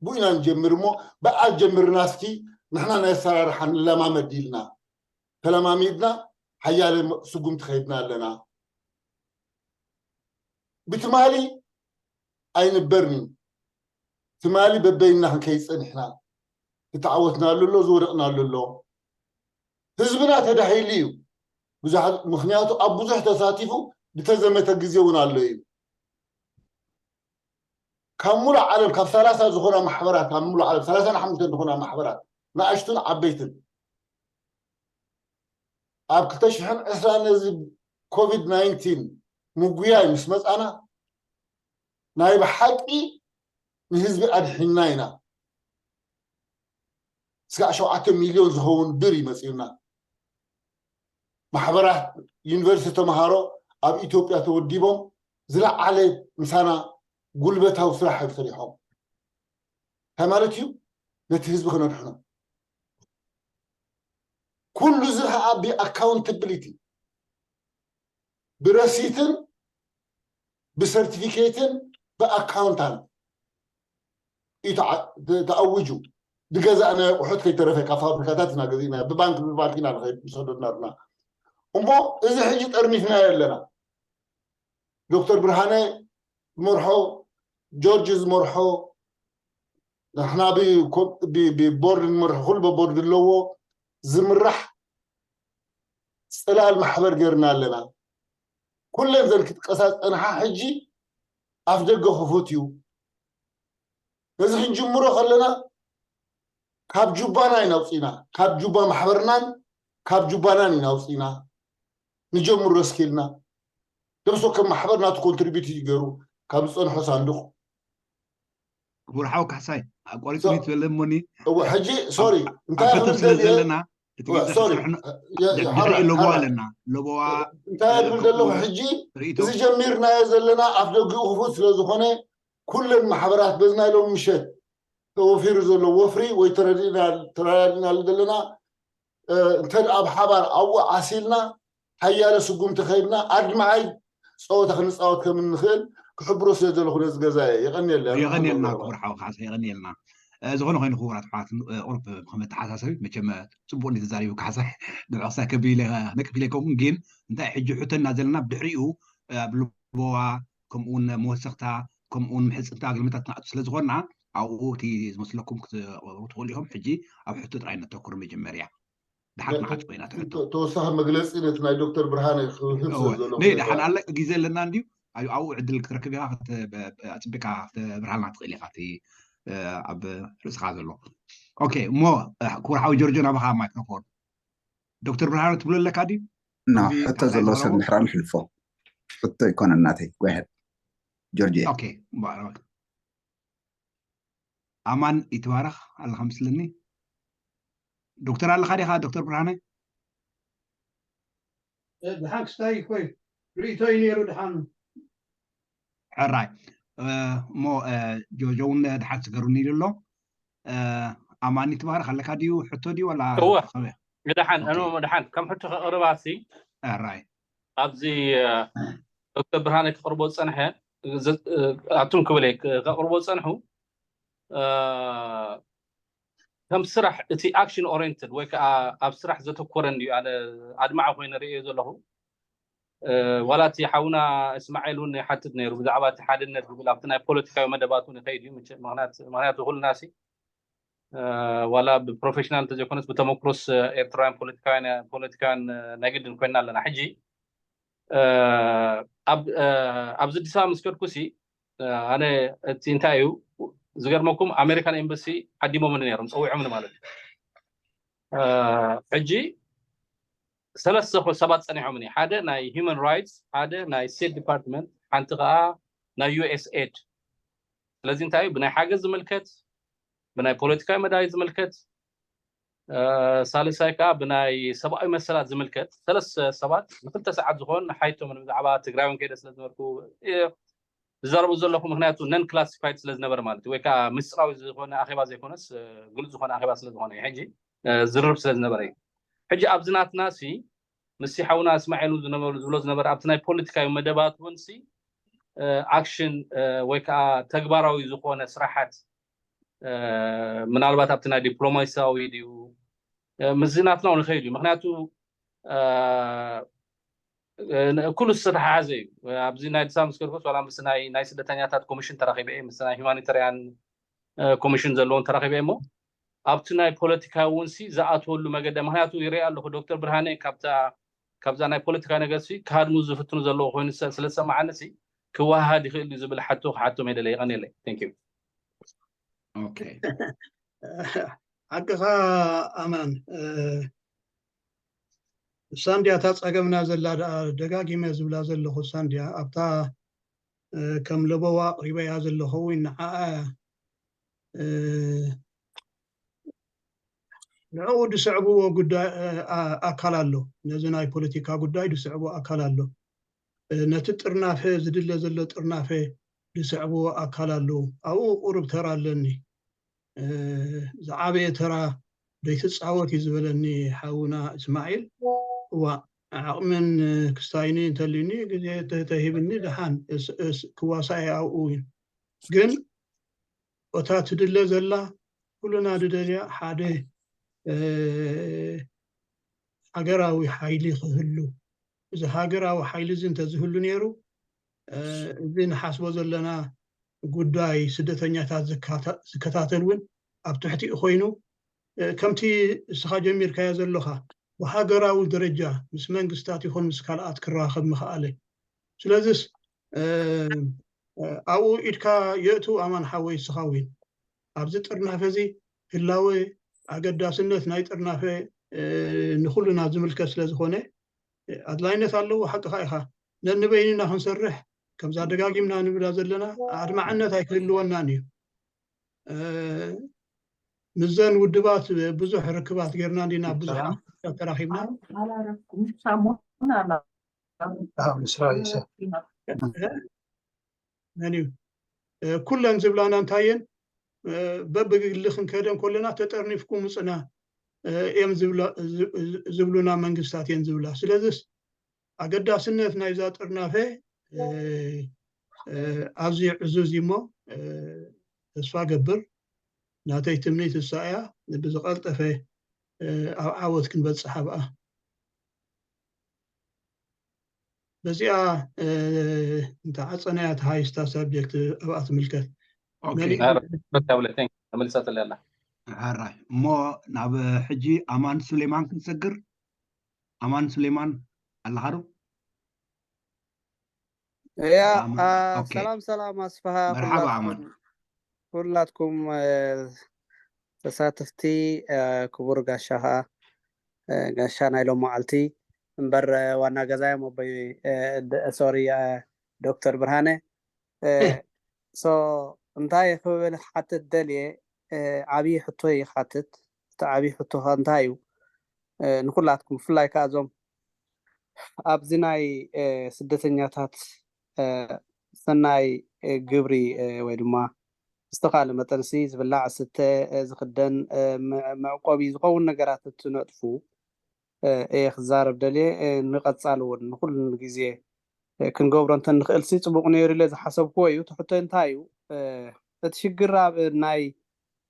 ብኡ ኢና ንጀምር እሞ ብኣ ጀምርና እስኪ ንሕና ናይ ኣሰራርሓ ንለማመድ ኢልና ተለማሚድና ሓያለ ስጉምቲ ከይድና ኣለና። ብትማሊ ኣይንበርን እዩ። ትማሊ በበይንና ክንከይድ ጸኒሕና። ዝተዓወትናሉ ኣሎ፣ ዝወደቕናሉ ኣሎ። ህዝብና ተዳሂሉ እዩ። ብዙሓት ምኽንያቱ ኣብ ብዙሕ ተሳቲፉ ዝተዘመተ ግዜ እውን ኣሎ እዩ። ካብ ሙሉእ ዓለም ካብ ሰላሳ ዝኾና ማሕበራት ካብ ሙሉእ ዓለም ሰላሳን ሓሙሽተን ዝኾና ማሕበራት ንኣሽቱን ዓበይትን ኣብ ክልተ ሽሕን ዕስራን ነዚ ኮቪድ ናይንቲን ምጉያይ ምስ መጻና ናይ ብሓቂ ንህዝቢ ኣድሒንና ኢና። ስጋዕ ሸውዓተ ሚልዮን ዝኸውን ብር ይመፅኡና። ማሕበራት ዩኒቨርሲቲ ተምሃሮ ኣብ ኢትዮጵያ ተወዲቦም ዝለዓለ ምሳና ጉልበታዊ ስራሕ እዮም ሰሪሖም። እንታይ ማለት እዩ? ነቲ ህዝቢ ከነድሕኖ። ኩሉ እዚ ከዓ ብኣካውንታብሊቲ ብረሲትን ብሰርቲፊኬትን ብኣካውንታን እዩ ተዓ- ተ- ተኣዊጁ። ዝገዛእናዮ ኣቑሑት ከይተረፈ ካብ ፋብሪካታት ኢና ገዚእናዮ። ብባንክ ብባንክ ኢና ንኸይድ ንሰዶ ናርና። እሞ እዚ ሕጂ ጠርኒፍናዮ ኣለና። ዶክተር ብርሃነ ዝመርሖ፣ ጆርጅ ዝመርሖ፣ ንሕና ብኮ- ብ- ብቦርድ ንመርሖ፣ ኩሉ በቦርድ ኣለዎ ዝምራሕ ፅላል ማሕበር ገይርና ኣለና። ኩለን ዘን ክጥቀሳ ዝፀንሓ ሕጂ ኣፍ ደገ ክፉት እዩ። ነዚ ክንጅምሮ ከለና ካብ ጁባና ኢና ውፅኢና፣ ካብ ጁባ ማሕበርናን ካብ ጁባናን ኢና ውፅኢና። ንጀምሮ እስኪልና ደምሶ ከም ማሕበር ናቱ ኮንትሪቢዩት ይገሩ ካብ ዝፀንሖ ሳንዱቕ ክቡር ሓው ካሕሳይ ኣቋሪፅኒ ትበለ እሞኒ እወ ሕጂ ሶሪ እንታይ ኣብ ሕቶ ክብል ስለ ደልየ ዘለና እቲ እወ፣ ግዜ ሶሪ ስራሕና የ- የ- ድሕሪ ሓራ- ለቦዋ ሓራ- ኣለና ለቦዋ እንታይ ክብል ዘለኹ ሕጂ ርእቶ እዚ ጀሚርናዮ ዘለና ኣፍ ደጊኡ ክፉት ስለ ዝኾነ ኩለን ማሕበራት በዚ ናይ ሎሚ ምሸት ተወፊሩ ዘሎ ወፍሪ ወይ ተረዲእና ተረዳዲእናሉ ዘለና እ፣ እንተ ደኣ ኣብ ሓባር ኣብኡ ዓሲልና ሓያለ ስጉምቲ ከይድና ኣድማዓይ ፀወታ ክንፃወት ከም እንኽእል ክሕብሮ ስለ ዘለኹ ነዚ ገዛ እየ። የቐንየለ። የቐንየልና ክቡር ሓው ካሕሳ የቐንየልና። እ፣ ዝኾነ ኮይኑ ክቡራት ኣሕዋት እ፣ ቁሩብ ከም መተሓሳሰቢ መቸም እ፣ ፅቡቕ እንዲ ተዛሪቡ ካሕሳ ንዕቕሳ ከቢለ ነቅፍ ኢለ ከምኡ ግን እንታይ ሕጂ ሕተና ዘለና ብድሕሪኡ እ፣ ኣብ ልቦዋ ከምኡውን መወሰኽታ ከምኡውን ምሕፅንታ ኣገልግሎታት ንኣቱ ስለ ዝኾንና ኣብኡ እቲ ዝመስለኩም ክትቕርቡ ትኽእሉ ኢኹም። ሕጂ ኣብ ሕቶ ጥራይ ነተኩር መጀመርያ ድሓን መዓት ኮይና ትሕቶ ተወሳኺ መግለፂ ነቲ ናይ ዶክተር ብርሃነ ክህብ ስለ እወ ዘለኹ ነይ ድሓን ኣለ ግዜ ኣለና እንድዩ ኣብ ኣብኡ ዕድል ክትረክብ ኢኻ ክት- ብ- ብ- ኣፅቢቕካ ክትብርሃልና ትኽእል ኢኻ እቲ እ፣ ኣብ ርእስኻ ዘሎ ኦኬ እሞ እ፣ ክቡር ሓዊ ጆርጆ ናባኻ ማይክሮፎን ዶክተር ብርሃኑ ትብሎ ኣለካ ድዩ እና እዚ ሕቶ ካልኣይ ዘለዎ ሰብ ዝረቡ ምሕራን ሕልፎ ሕቶ ኣይኮነን ናተይ ጓሄድ ጆርጅ ኦኬ ባዕላ ኣማን ይትባረኽ ኣለኻ ምስለኒ ዶክተር ኣለኻ ዲኻ ዶክተር ብርሃነ ድሓን ክስታይ ኮይ ርእቶ እዩ ነይሩ ድሓን ሕራይ እ፣ እሞ እ፣ ጆጆ እውን ድሓን ስገሩኒ ኢሉ ኣሎ እ፣ ኣማን ይትባረኽ ኣለካ ድዩ ሕቶ ድዩ ዋላ እወ ከመይ? ድሓን ኦኬ እኖ ድሓን ከም ሕቶ ከቕርባሲ ሕራይ ኣብዚ እ፣ ዶክተር ብርሃነ ከቕርቦ ዝፀንሐ ዝ- እ፣ ኣቱም ክብል እየ ከቕርቦ ዝፀንሑ እ፣ ከም ስራሕ እቲ action oriented ወይ ከዓ ኣብ ስራሕ ዘተኮረ እንድዩ። ኣነ ኣድማዒ ኮይነ ርእዮ ዘለኹ። ዋላ እቲ ሓውና እስማዒል እውን ይሓትት ነይሩ ብዛዕባ እቲ ሓድነት ዝብል ኣብቲ ናይ ፖለቲካዊ መደባት እውን ይኸይድ እዩ። ምክንያቱ ኩልና ሲ ዋላ ብፕሮፌሽናል እንተዘይኮነስ ብተመክሮስ ኤርትራውያን ፖለቲካውያን ፖለቲካውያን ናይ ግድን ኮይና ኣለና። ሕጂ ኣብዚ ኣዲስ ኣበባ ምስ ከድኩ ሲ ኣነ እቲ እንታይ እዩ ዝገርመኩም፣ ኣሜሪካን ኤምባሲ ዓዲሞምኒ ነይሮም፣ ፀዊዖምኒ ማለት እዩ። ሕጂ ሰለስተ ሰባት ፀኒሖምኒ፣ ሓደ ናይ ሂማን ራይትስ፣ ሓደ ናይ ስቴት ዲፓርትመንት፣ ሓንቲ ከዓ ናይ ዩኤስኤድ። ስለዚ እንታይ እዩ ብናይ ሓገዝ ዝምልከት፣ ብናይ ፖለቲካዊ መዳይ ዝምልከት፣ ሳልሳይ ከዓ ብናይ ሰብኣዊ መሰላት ዝምልከት ሰለስተ ሰባት ንክልተ ሰዓት ዝኾን ሓይቶም ብዛዕባ ትግራይን ከይደ ስለዝነበርኩ ዝዛረቡ ዘለኹ፣ ምክንያቱ ነን ክላሲፋይድ ስለዝነበረ ማለት ወይ ከዓ ምስጢራዊ ዝኾነ ኣኼባ ዘይኮነስ ግሉጽ ዝኾነ ኣኼባ ስለዝኾነ እዩ። ሕጂ ዝርርብ ስለዝነበረ እዩ። ሕጂ ኣብዚ ናትና ሲ ምስ ሓውና እስማኤል ዝነበሩ ዝብሎ ዝነበረ ኣብቲ ናይ ፖለቲካዊ መደባት እውን ሲ ኣክሽን ወይ ከዓ ተግባራዊ ዝኾነ ስራሓት ምናልባት ኣብቲ ናይ ዲፕሎማሲያዊ ድዩ ምስዚ ናትና እውን ይኸይድ እዩ። ምክንያቱ ኩሉ ዝተተሓሓዘ እዩ። ኣብዚ ናይ ኣዲስ ኣበባ ምስ ከድኩስ ዋላ ምስ ናይ ስደተኛታት ኮሚሽን ተራኺበ እየ፣ ምስ ናይ ሁማኒታሪያን ኮሚሽን ዘለውን ተራኺበ እየ። እሞ ኣብቲ ናይ ፖለቲካ እውን ሲ ዝኣትወሉ መገዲ፣ ምክንያቱ ይርኢ ኣለኹ ዶክተር ብርሃነ ካብዛ ናይ ፖለቲካ ነገር ሲ ክሃድሙ ዝፍትኑ ዘለዉ ኮይኑ ስለዝሰማዓኒ ሲ ክወሃሃድ ይኽእል እዩ ዝብል ሓቶ ክሓቶም እየ ደለ። ይቐንየለይ። Thank you። ሓቅኻ ኣማን። ሳንድያ እታ ፀገምና ዘላ ደኣ ደጋጊመ ዝብላ ዘለኹ ሳንድያ ኣብታ ከም ለበዋ ኣቕሪበያ ዘለኹ እውን ንዓኣ ንዕኡ ዝስዕብዎ ጉዳይ ኣካል ኣሎ። ነዚ ናይ ፖለቲካ ጉዳይ ዝስዕቦ ኣካል ኣሎ። ነቲ ጥርናፈ ዝድለ ዘሎ ጥርናፈ ዝስዕብዎ ኣካል ኣለዉ። ኣብኡ ቁሩብ ተራ ኣለኒ። ዝዓበየ ተራ ዘይትፃወት እዩ ዝበለኒ ሓውና እስማዒል። እዋ ዓቕምን ክስታይኒ እንተልዩኒ ግዜ ተተሂብኒ ደሓን ክዋሳእ ኣብኡ እዩ። ግን እታ ትድለ ዘላ ኩልና ንደልያ ሓደ ሃገራዊ ሓይሊ ክህሉ፣ እዚ ሃገራዊ ሓይሊ እዚ እንተዝህሉ ነይሩ እዚ ንሓስቦ ዘለና ጉዳይ ስደተኛታት ዝከታተል እውን ኣብ ትሕቲኡ ኮይኑ ከምቲ እስኻ ጀሚርካዮ ዘለኻ ብሃገራዊ ደረጃ ምስ መንግስታት ይኹን ምስ ካልኣት ክራኸብ ምኽኣለ። ስለዚስ ኣብኡ ኢድካ የእቱ ኣማን ሓወይ እስኻ እውን ኣብዚ ጥርናፈ እዚ ህላወ ኣገዳስነት ናይ ጥርናፈ ንኩልና ዝምልከት ስለ ዝኾነ ኣድላይነት ኣለዎ። ሓቅኻ ኢኻ። ነንበይንና ክንሰርሕ ከምዛ ደጋጊምና ንብላ ዘለና ኣድማዕነት ኣይክህልወናን እዩ። ምስዘን ውድባት ብዙሕ ርክባት ጌርና እንዲና ብዙሕ ተራኺብና ምስራይሰ መን እዩ ኩለን ዝብላና እንታየን በብግሊ ክንከደን ከለና ተጠርኒፍኩም ውፅና እዮም ዝብሉና መንግስታት እየን ዝብላ። ስለዚስ ኣገዳስነት ናይዛ ጥርናፈ ኣዝዩ ዕዙዝ እዩ እሞ ተስፋ ገብር ናተይ ትምኒት እሳ እያ ብዝቐልጠፈ ኣብ ዓወት ክንበፅሕ ኣብኣ በዚኣ እንተዓፀናያ ተሃይስታ ሳብጀክት ኣብኣ ትምልከት። ተመልሰትለና ሕራይ እሞ ናብ ሕጂ ኣማን ሱሌማን ክንሰግር። ኣማን ሱሌማን ኣለኻ ዶ? ያ ሰላም ሰላም ኣስፍሃ መርሓባ ኣማን። ኩላትኩም ተሳተፍቲ ክቡር ጋሻ ከዓ ጋሻ ናይ ሎም መዓልቲ እምበር ዋና ገዛዮም ኣቦይ ሶሪ ዶክተር ብርሃነ ሶ እንታይ ክብል ሓትት ደልየ ዓብዪ ሕቶ ይሓትት። እቲ ዓብዪ ሕቶ ከዓ እንታይ እዩ? ንኩላትኩም ብፍላይ ከዓ እዞም ኣብዚ ናይ ስደተኛታት ሰናይ ግብሪ ወይ ድማ ዝተኻለ መጠንሲ ዝብላዕ ዝስተ ዝኽደን መዕቆቢ ዝኸውን ነገራት እንትነጥፉ እየ ክዛረብ ደልየ። ንቐፃሊ እውን ንኩሉ ግዜ ክንገብሮ እንተንኽእል ሲ ፅቡቕ ነይሩ ኢለ ዝሓሰብክዎ እዩ። እቲ ሕቶ እንታይ እዩ? እቲ ሽግር ኣብ ናይ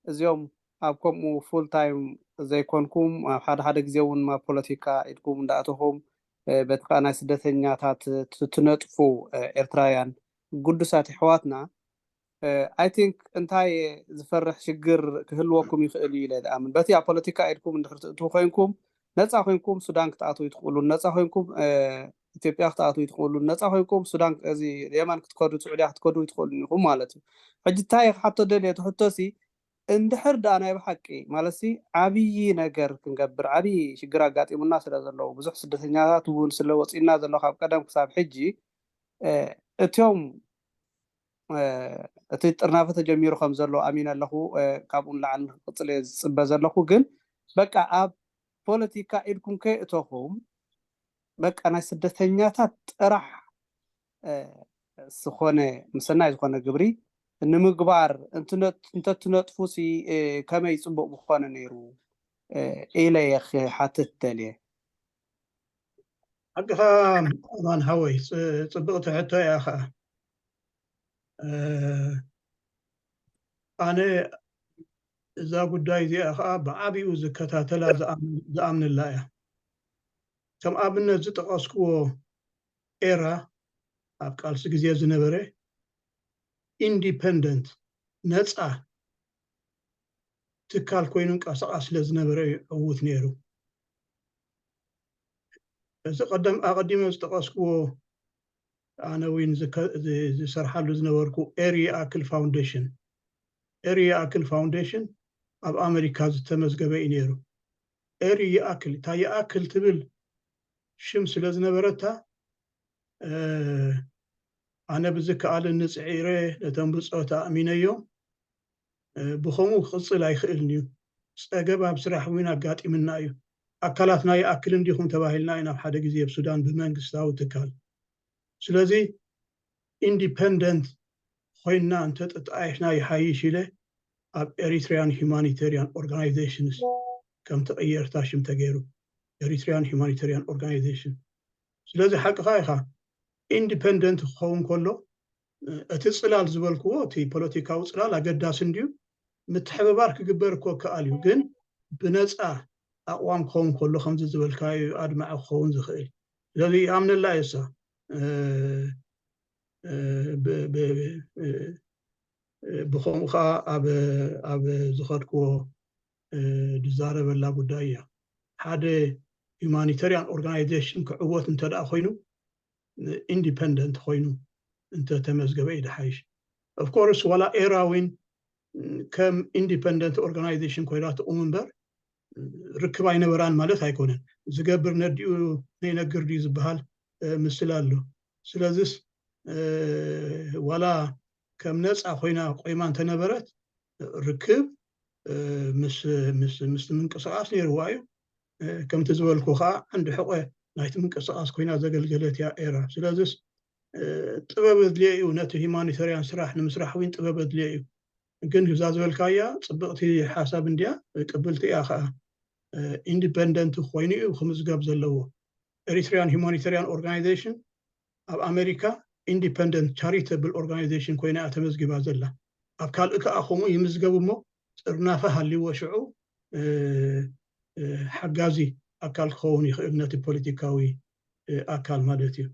እዚኦም ኣብ ከምኡ ፉል ታይም ዘይኮንኩም ኣብ ሓደ ሓደ ግዜ እውን ኣብ ፖለቲካ ኢድኩም እንዳኣተኹም በቲ ከዓ ናይ ስደተኛታት ትነጥፉ ኤርትራውያን ግዱሳት ኣሕዋትና፣ ኣይ ቲንክ እንታይ ዝፈርሕ ሽግር ክህልወኩም ይኽእል እዩ ኢለ ዝኣምን። በቲ ኣብ ፖለቲካ ኢድኩም እንድሕር ትእትዉ ኮይንኩም ነፃ ኮይንኩም ሱዳን ክትኣትዉ ይትኽእሉን ነፃ ኮይንኩም ኢትዮጵያ ክትኣትዉ ይትኽእሉን ነፃ ኮይንኩም ሱዳን እዚ የመን ክትከዱ ስዑድያ ክትከዱ ይትኽእሉን ኢኹም ማለት እዩ። ሕጂ እንታይ ክሓቶ ደልየ ትሕቶሲ እንድሕር ደኣ ናይ ብሓቂ ማለትሲ ዓብዪ ነገር ክንገብር ዓብዪ ሽግር ኣጋጢሙና ስለ ዘለዉ ብዙሕ ስደተኛታት እውን ስለ ወፂና ዘሎ ካብ ቀደም ክሳብ ሕጂ እቶም እቲ ጥርናፈ ተጀሚሩ ከም ዘሎ ኣሚነ ኣለኹ። ካብኡ ንላዕሊ ንክቅፅል እየ ዝፅበ ዘለኹ። ግን በቃ ኣብ ፖለቲካ ኢድኩም ከየእተኹም በቃ ናይ ስደተኛታት ጥራሕ ዝኾነ ምሰናይ ዝኾነ ግብሪ ንምግባር እንተትነጥፉ ሲ ከመይ ፅቡቅ ምኾነ ነይሩ ኢለ እየ ክሓትት ደልየ። ሓቅኻ ኣማን ሓወይ፣ ጽብቕቲ ሕቶ እያ ኸዓ። ኣነ እዛ ጉዳይ እዚኣ ኸዓ ብዓቢኡ ዝከታተላ ዝኣምንላ እያ። ከም ኣብነት ዝጠቐስክዎ ኤራ ኣብ ቃልሲ ግዜ ዝነበረ ኢንዲፐንደንት ነፃ ትካል ኮይኑ እንቀሳቐስ ስለ ዝነበረ እዩ ዕዉት ነይሩ። እዚ ቀደም ኣቐዲመ ዝጠቐስክዎ ኣነ እውን ዝሰርሓሉ ዝነበርኩ ኤሪ ይኣክል ፋውንዴሽን ኤሪ ይኣክል ፋውንዴሽን ኣብ ኣሜሪካ ዝተመዝገበ እዩ ነይሩ። ኤሪ ይኣክል እታ ይኣክል ትብል ሽም ስለ ዝነበረታ ኣነ ብዝከኣለኒ ፅዒረ ነተን ብፆት ኣእሚነዮም። ብኸምኡ ክቕፅል ኣይኽእልን እዩ። ፀገብ ኣብ ስራሕ እውን ኣጋጢምና እዩ። ኣካላትና ይኣክል እንዲኹም ተባሂልና እዩ ናብ ሓደ ግዜ ኣብ ሱዳን ብመንግስታዊ ትካል። ስለዚ ኢንዲፐንደንት ኮይንና እንተጠጣየሽና ይሓይሽ ኢለ ኣብ ኤሪትሪያን ሁማኒቴሪያን ኦርጋናይዜሽንስ ከም ተቐየርታ ሽም ተገይሩ ኤሪትሪያን ሁማኒቴሪያን ኦርጋናይዜሽን። ስለዚ ሓቅኻ ኢኻ ኢንዲፐንደንት ክኸውን ከሎ እቲ ፅላል ዝበልክዎ እቲ ፖለቲካዊ ፅላል ኣገዳሲ እንድዩ። ምትሕብባር ክግበር እኮ ከኣል እዩ፣ ግን ብነፃ ኣቕዋም ክኸውን ከሎ ከምዚ ዝበልካዮ ኣድማዒ ክኸውን ዝኽእል። ስለዚ ይኣምነላ እየ እሳ ብኸምኡ ከዓ ኣብ ዝኸድክዎ ዝዛረበላ ጉዳይ እያ። ሓደ ሁማኒተሪያን ኦርጋናይዜሽን ክዕወት እንተደኣ ኮይኑ ኢንዲፐንደንት ኮይኑ እንተተመዝገበ እዩ ድሓይሽ። ኦፍኮርስ ዋላ ኤራ ዊን ከም ኢንዲፐንደንት ኦርጋናይዜሽን ኮይና ትቑም እምበር ርክብ ኣይነበራን ማለት ኣይኮነን። ዝገብር ነዲኡ ነይነግር ድዩ ዝበሃል ምስል ኣሎ። ስለዚስ ዋላ ከም ነፃ ኮይና ቆይማ እንተነበረት ርክብ ምስ ምስቲ ምንቅስቃስ ነይርዋ እዩ። ከምቲ ዝበልኩ ከዓ ዓንዲ ሕቆ ናይቲ ምንቅስቃስ ኮይና ዘገልገለት እያ ኤራ። ስለዚስ ጥበብ ኣድልዮ እዩ፣ ነቲ ሂማኒተርያን ስራሕ ንምስራሕ እውን ጥበብ ኣድልዮ እዩ። ግን እዛ ዝበልካያ ፅብቅቲ ሓሳብ እንድያ፣ ቅብልቲ እያ ከዓ። ኢንዲፐንደንት ኮይኑ እዩ ክምዝገብ ዘለዎ። ኤሪትሪያን ሂማኒተርያን ኦርጋናይዜሽን ኣብ ኣሜሪካ ኢንዲፐንደንት ቻሪተብል ኦርጋናይዜሽን ኮይና እያ ተመዝጊባ ዘላ። ኣብ ካልእ ከዓ ከምኡ ይምዝገብ እሞ ጥርናፈ ሃልይዎ ሽዑ ሓጋዚ ኣካል ክኸውን ይኽእል ነቲ ፖለቲካዊ ኣካል ማለት እዩ።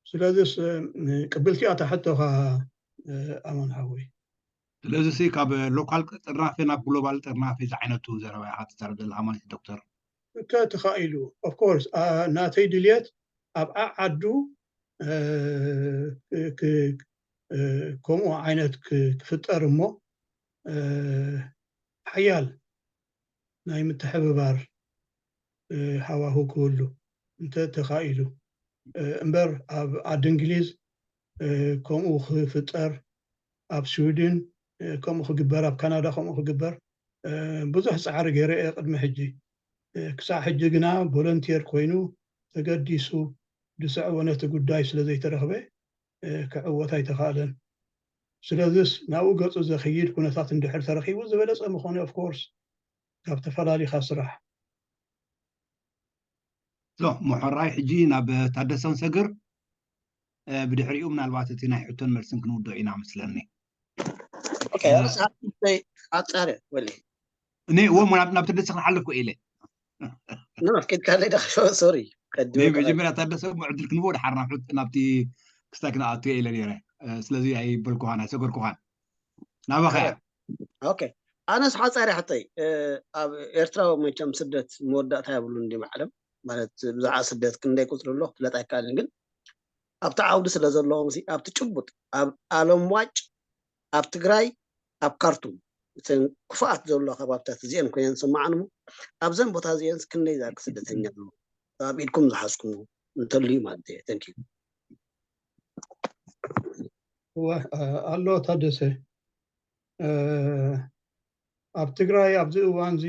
ስለዚስ ቅብልቲ እያ እታ ሕቶኻ ኣማን ሓወይ። ስለዚ ሲ ካብ ሎካል ጥርናፈ ናብ ግሎባል ጥርናፈ ዝዓይነቱ ዘረባ ኢኻ ትዛረብ ዘለኻ ማለት እዩ ዶክተር። እንተ ተኻኢሉ ኦፍኮርስ ናተይ ድልየት ኣብ ዓዓዱ ከምኡ ዓይነት ክፍጠር እሞ ሓያል ናይ ምትሕብባር ሃዋሁ ክህሉ እንተ ተኻኢሉ እምበር ኣብ ዓዲ እንግሊዝ ከምኡ ክፍጠር ኣብ ስዊድን ከምኡ ክግበር ኣብ ካናዳ ከምኡ ክግበር ብዙሕ ፃዕሪ ገይረ እየ ቅድሚ ሕጂ። ክሳዕ ሕጂ ግና ቮለንቲየር ኮይኑ ተገዲሱ ዝስዕቦ ነቲ ጉዳይ ስለ ዘይተረኽበ ክዕወት ኣይተኻእለን። ስለዚስ ናብኡ ገፁ ዘኽይድ ኩነታት እንድሕር ተረኺቡ ዝበለፀ ምኾነ ኦፍኮርስ ካብ ተፈላሊኻ ስራሕ። ዞ ምሕራይ ሕጂ ናብ ታደሰ ክንሰግር ብድሕሪኡ ምናልባት እቲ ናይ ሕቶን መልስን ክንውድኦ ኢና መስለኒ። ኣጻሪ ወሊ እኔ እዎ ናብ ናብ ተደሰ ክንሓልፍ እኮ ኢለ ኖ ኣፍቂድካለይ ዳ ሶሪ ቀዲመ መጀመርያ ታደሰ እሞ ዕድል ክንቦ ድሓር ናብ ናብቲ ክስታይ ክነኣቱ ኢለ ነይረ። ስለዚ ኣይበልኩኻን ኣይሰገርኩኻን። ናባኻ እያ። ኦኬ ኣነስ ሓፃሪ ሕተይ ኣብ ኤርትራዊ መቸም ስደት መወዳእታ የብሉ እንዲ ዓለም ማለት ብዛዕባ ስደት ክንደይ ቁፅሪ ኣሎ ክትፍለጥ ኣይከኣልን ግን ኣብቲ ዓውዲ ስለ ዘለዎም ኣብቲ ጭቡጥ ኣብ ኣለምዋጭ ኣብ ትግራይ ኣብ ካርቱም እተን ክፉኣት ዘሎ ከባብታት እዚአን ኮይነን ዝስማዓን እሞ ኣብዘን ቦታ እዚአን ክንደይ ዝኣክ ስደተኛ ኣሎ ኣብ ኢድኩም ዝሓዝኩም እንተልዩ ማለት እየ ተንኪ ኣሎ ታደሰ ኣብ ትግራይ ኣብዚ እዋን እዚ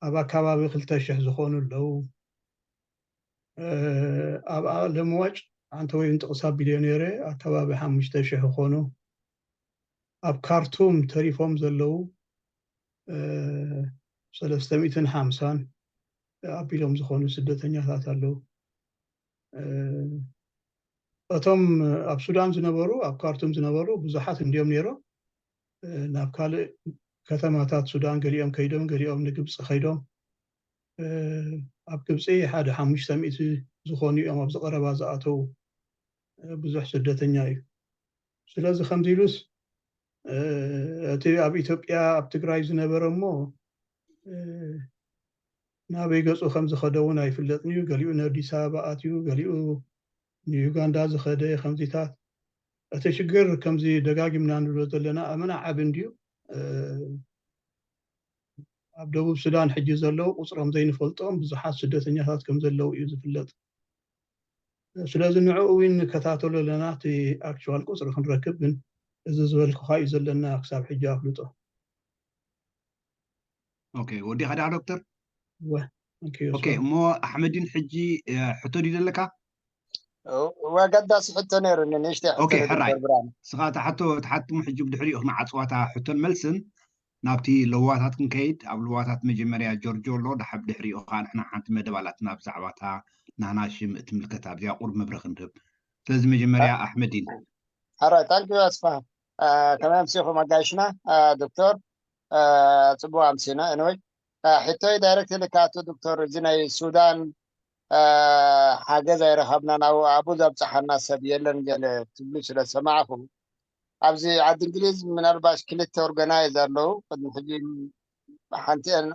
ኣብ ኣካባቢ ክልተ ሽሕ ዝኾኑ ኣለዉ ኣብ ኣለምዋጭ ኣንተ ወይ ጥቕሳ ቢልዮኔረ ኣካባቢ ሓሙሽተ ሽሕ ይኾኑ ኣብ ካርቱም ተሪፎም ዘለዉ ሰለስተ ሚእትን ሓምሳን ኣቢሎም ዝኾኑ ስደተኛታት ኣለዉ እቶም ኣብ ሱዳን ዝነበሩ ኣብ ካርቱም ዝነበሩ ብዙሓት እንዲዮም ነይሮም ናብ ካልእ ከተማታት ሱዳን ገሊኦም ከይዶም ገሊኦም ንግብፂ ከይዶም ኣብ ግብፂ ሓደ ሓሙሽተ ሚእቲ ዝኾኑ እዮም ኣብዚ ቀረባ ዝኣተዉ ብዙሕ ስደተኛ እዩ ስለዚ ከምዚ ኢሉስ እቲ ኣብ ኢትዮጵያ ኣብ ትግራይ ዝነበረ እሞ ናበይ ገፁ ከም ዝኸደ እውን ኣይፍለጥን እዩ ገሊኡ ንኣዲስ ኣበባ ኣትዩ ገሊኡ ንዩጋንዳ ዝኸደ ከምዚታት እቲ ሽግር ከምዚ ደጋጊምና ንብሎ ዘለና ኣመና ዓቢ እንድዩ ኣብ ደቡብ ሱዳን ሕጂ ዘለዉ ቁፅሮም ዘይንፈልጦም ብዙሓት ስደተኛታት ከም ዘለዉ እዩ ዝፍለጥ ስለዚ ንዕኡ እውን ንከታተሎ ኣለና እቲ ኣክቹዋል ቁፅሪ ክንረክብ ግን እዚ ዝበልኩካ እዩ ዘለና ክሳብ ሕጂ ኣፍልጦ ኦኬ ወዲኻ ዳ ዶክተር ወ thank you ኦኬ እሞ ኣሕመዲን ሕጂ ሕቶ ድዩ ዘለካ ወገዳሲ ሕቶ ነይሩኒ ንእሽተይ ሕቶ ኦኬ፣ ሕራይ። ዶክተር ብርሃኑ ስኻ ተሓቶ ተሓትሙ ሕጂ ብድሕሪኡ ክንዓፅዋታ ሕቶን መልስን ናብቲ ለዋታት ክንከይድ ኣብ ለዋታት መጀመርያ ጆርጆ ኣሎ ድሓብ ድሕሪኡ ከዓ ንሕና ሓንቲ መደብ ኣላትና ብዛዕባታ ናህና ሽም እትምልከት ኣብዚኣ ቁርብ መብረ ክንህብ ስለዚ መጀመርያ ኣሕመዲን ሕራይ ታንኪ ኣስፋ ከመይ ኣምሲኹም ኣጋይሽና ዶክተር ፅቡቅ ኣምሲና ኤንወይ ሕቶይ ዳይሬክት ልካቱ ዶክተር እዚ ናይ ሱዳን ሓገዝ ኣይረኸብናን ኣብኡ ኣብኡ ዘብፅሓና ሰብ የለን ገለ ትብሉ ስለ ዝሰማዕኹ ኣብዚ ዓዲ እንግሊዝ ምናልባሽ ክልተ ኦርጋናይዝ ኣለዉ ቅድሚ ሕጂ ሓንቲአን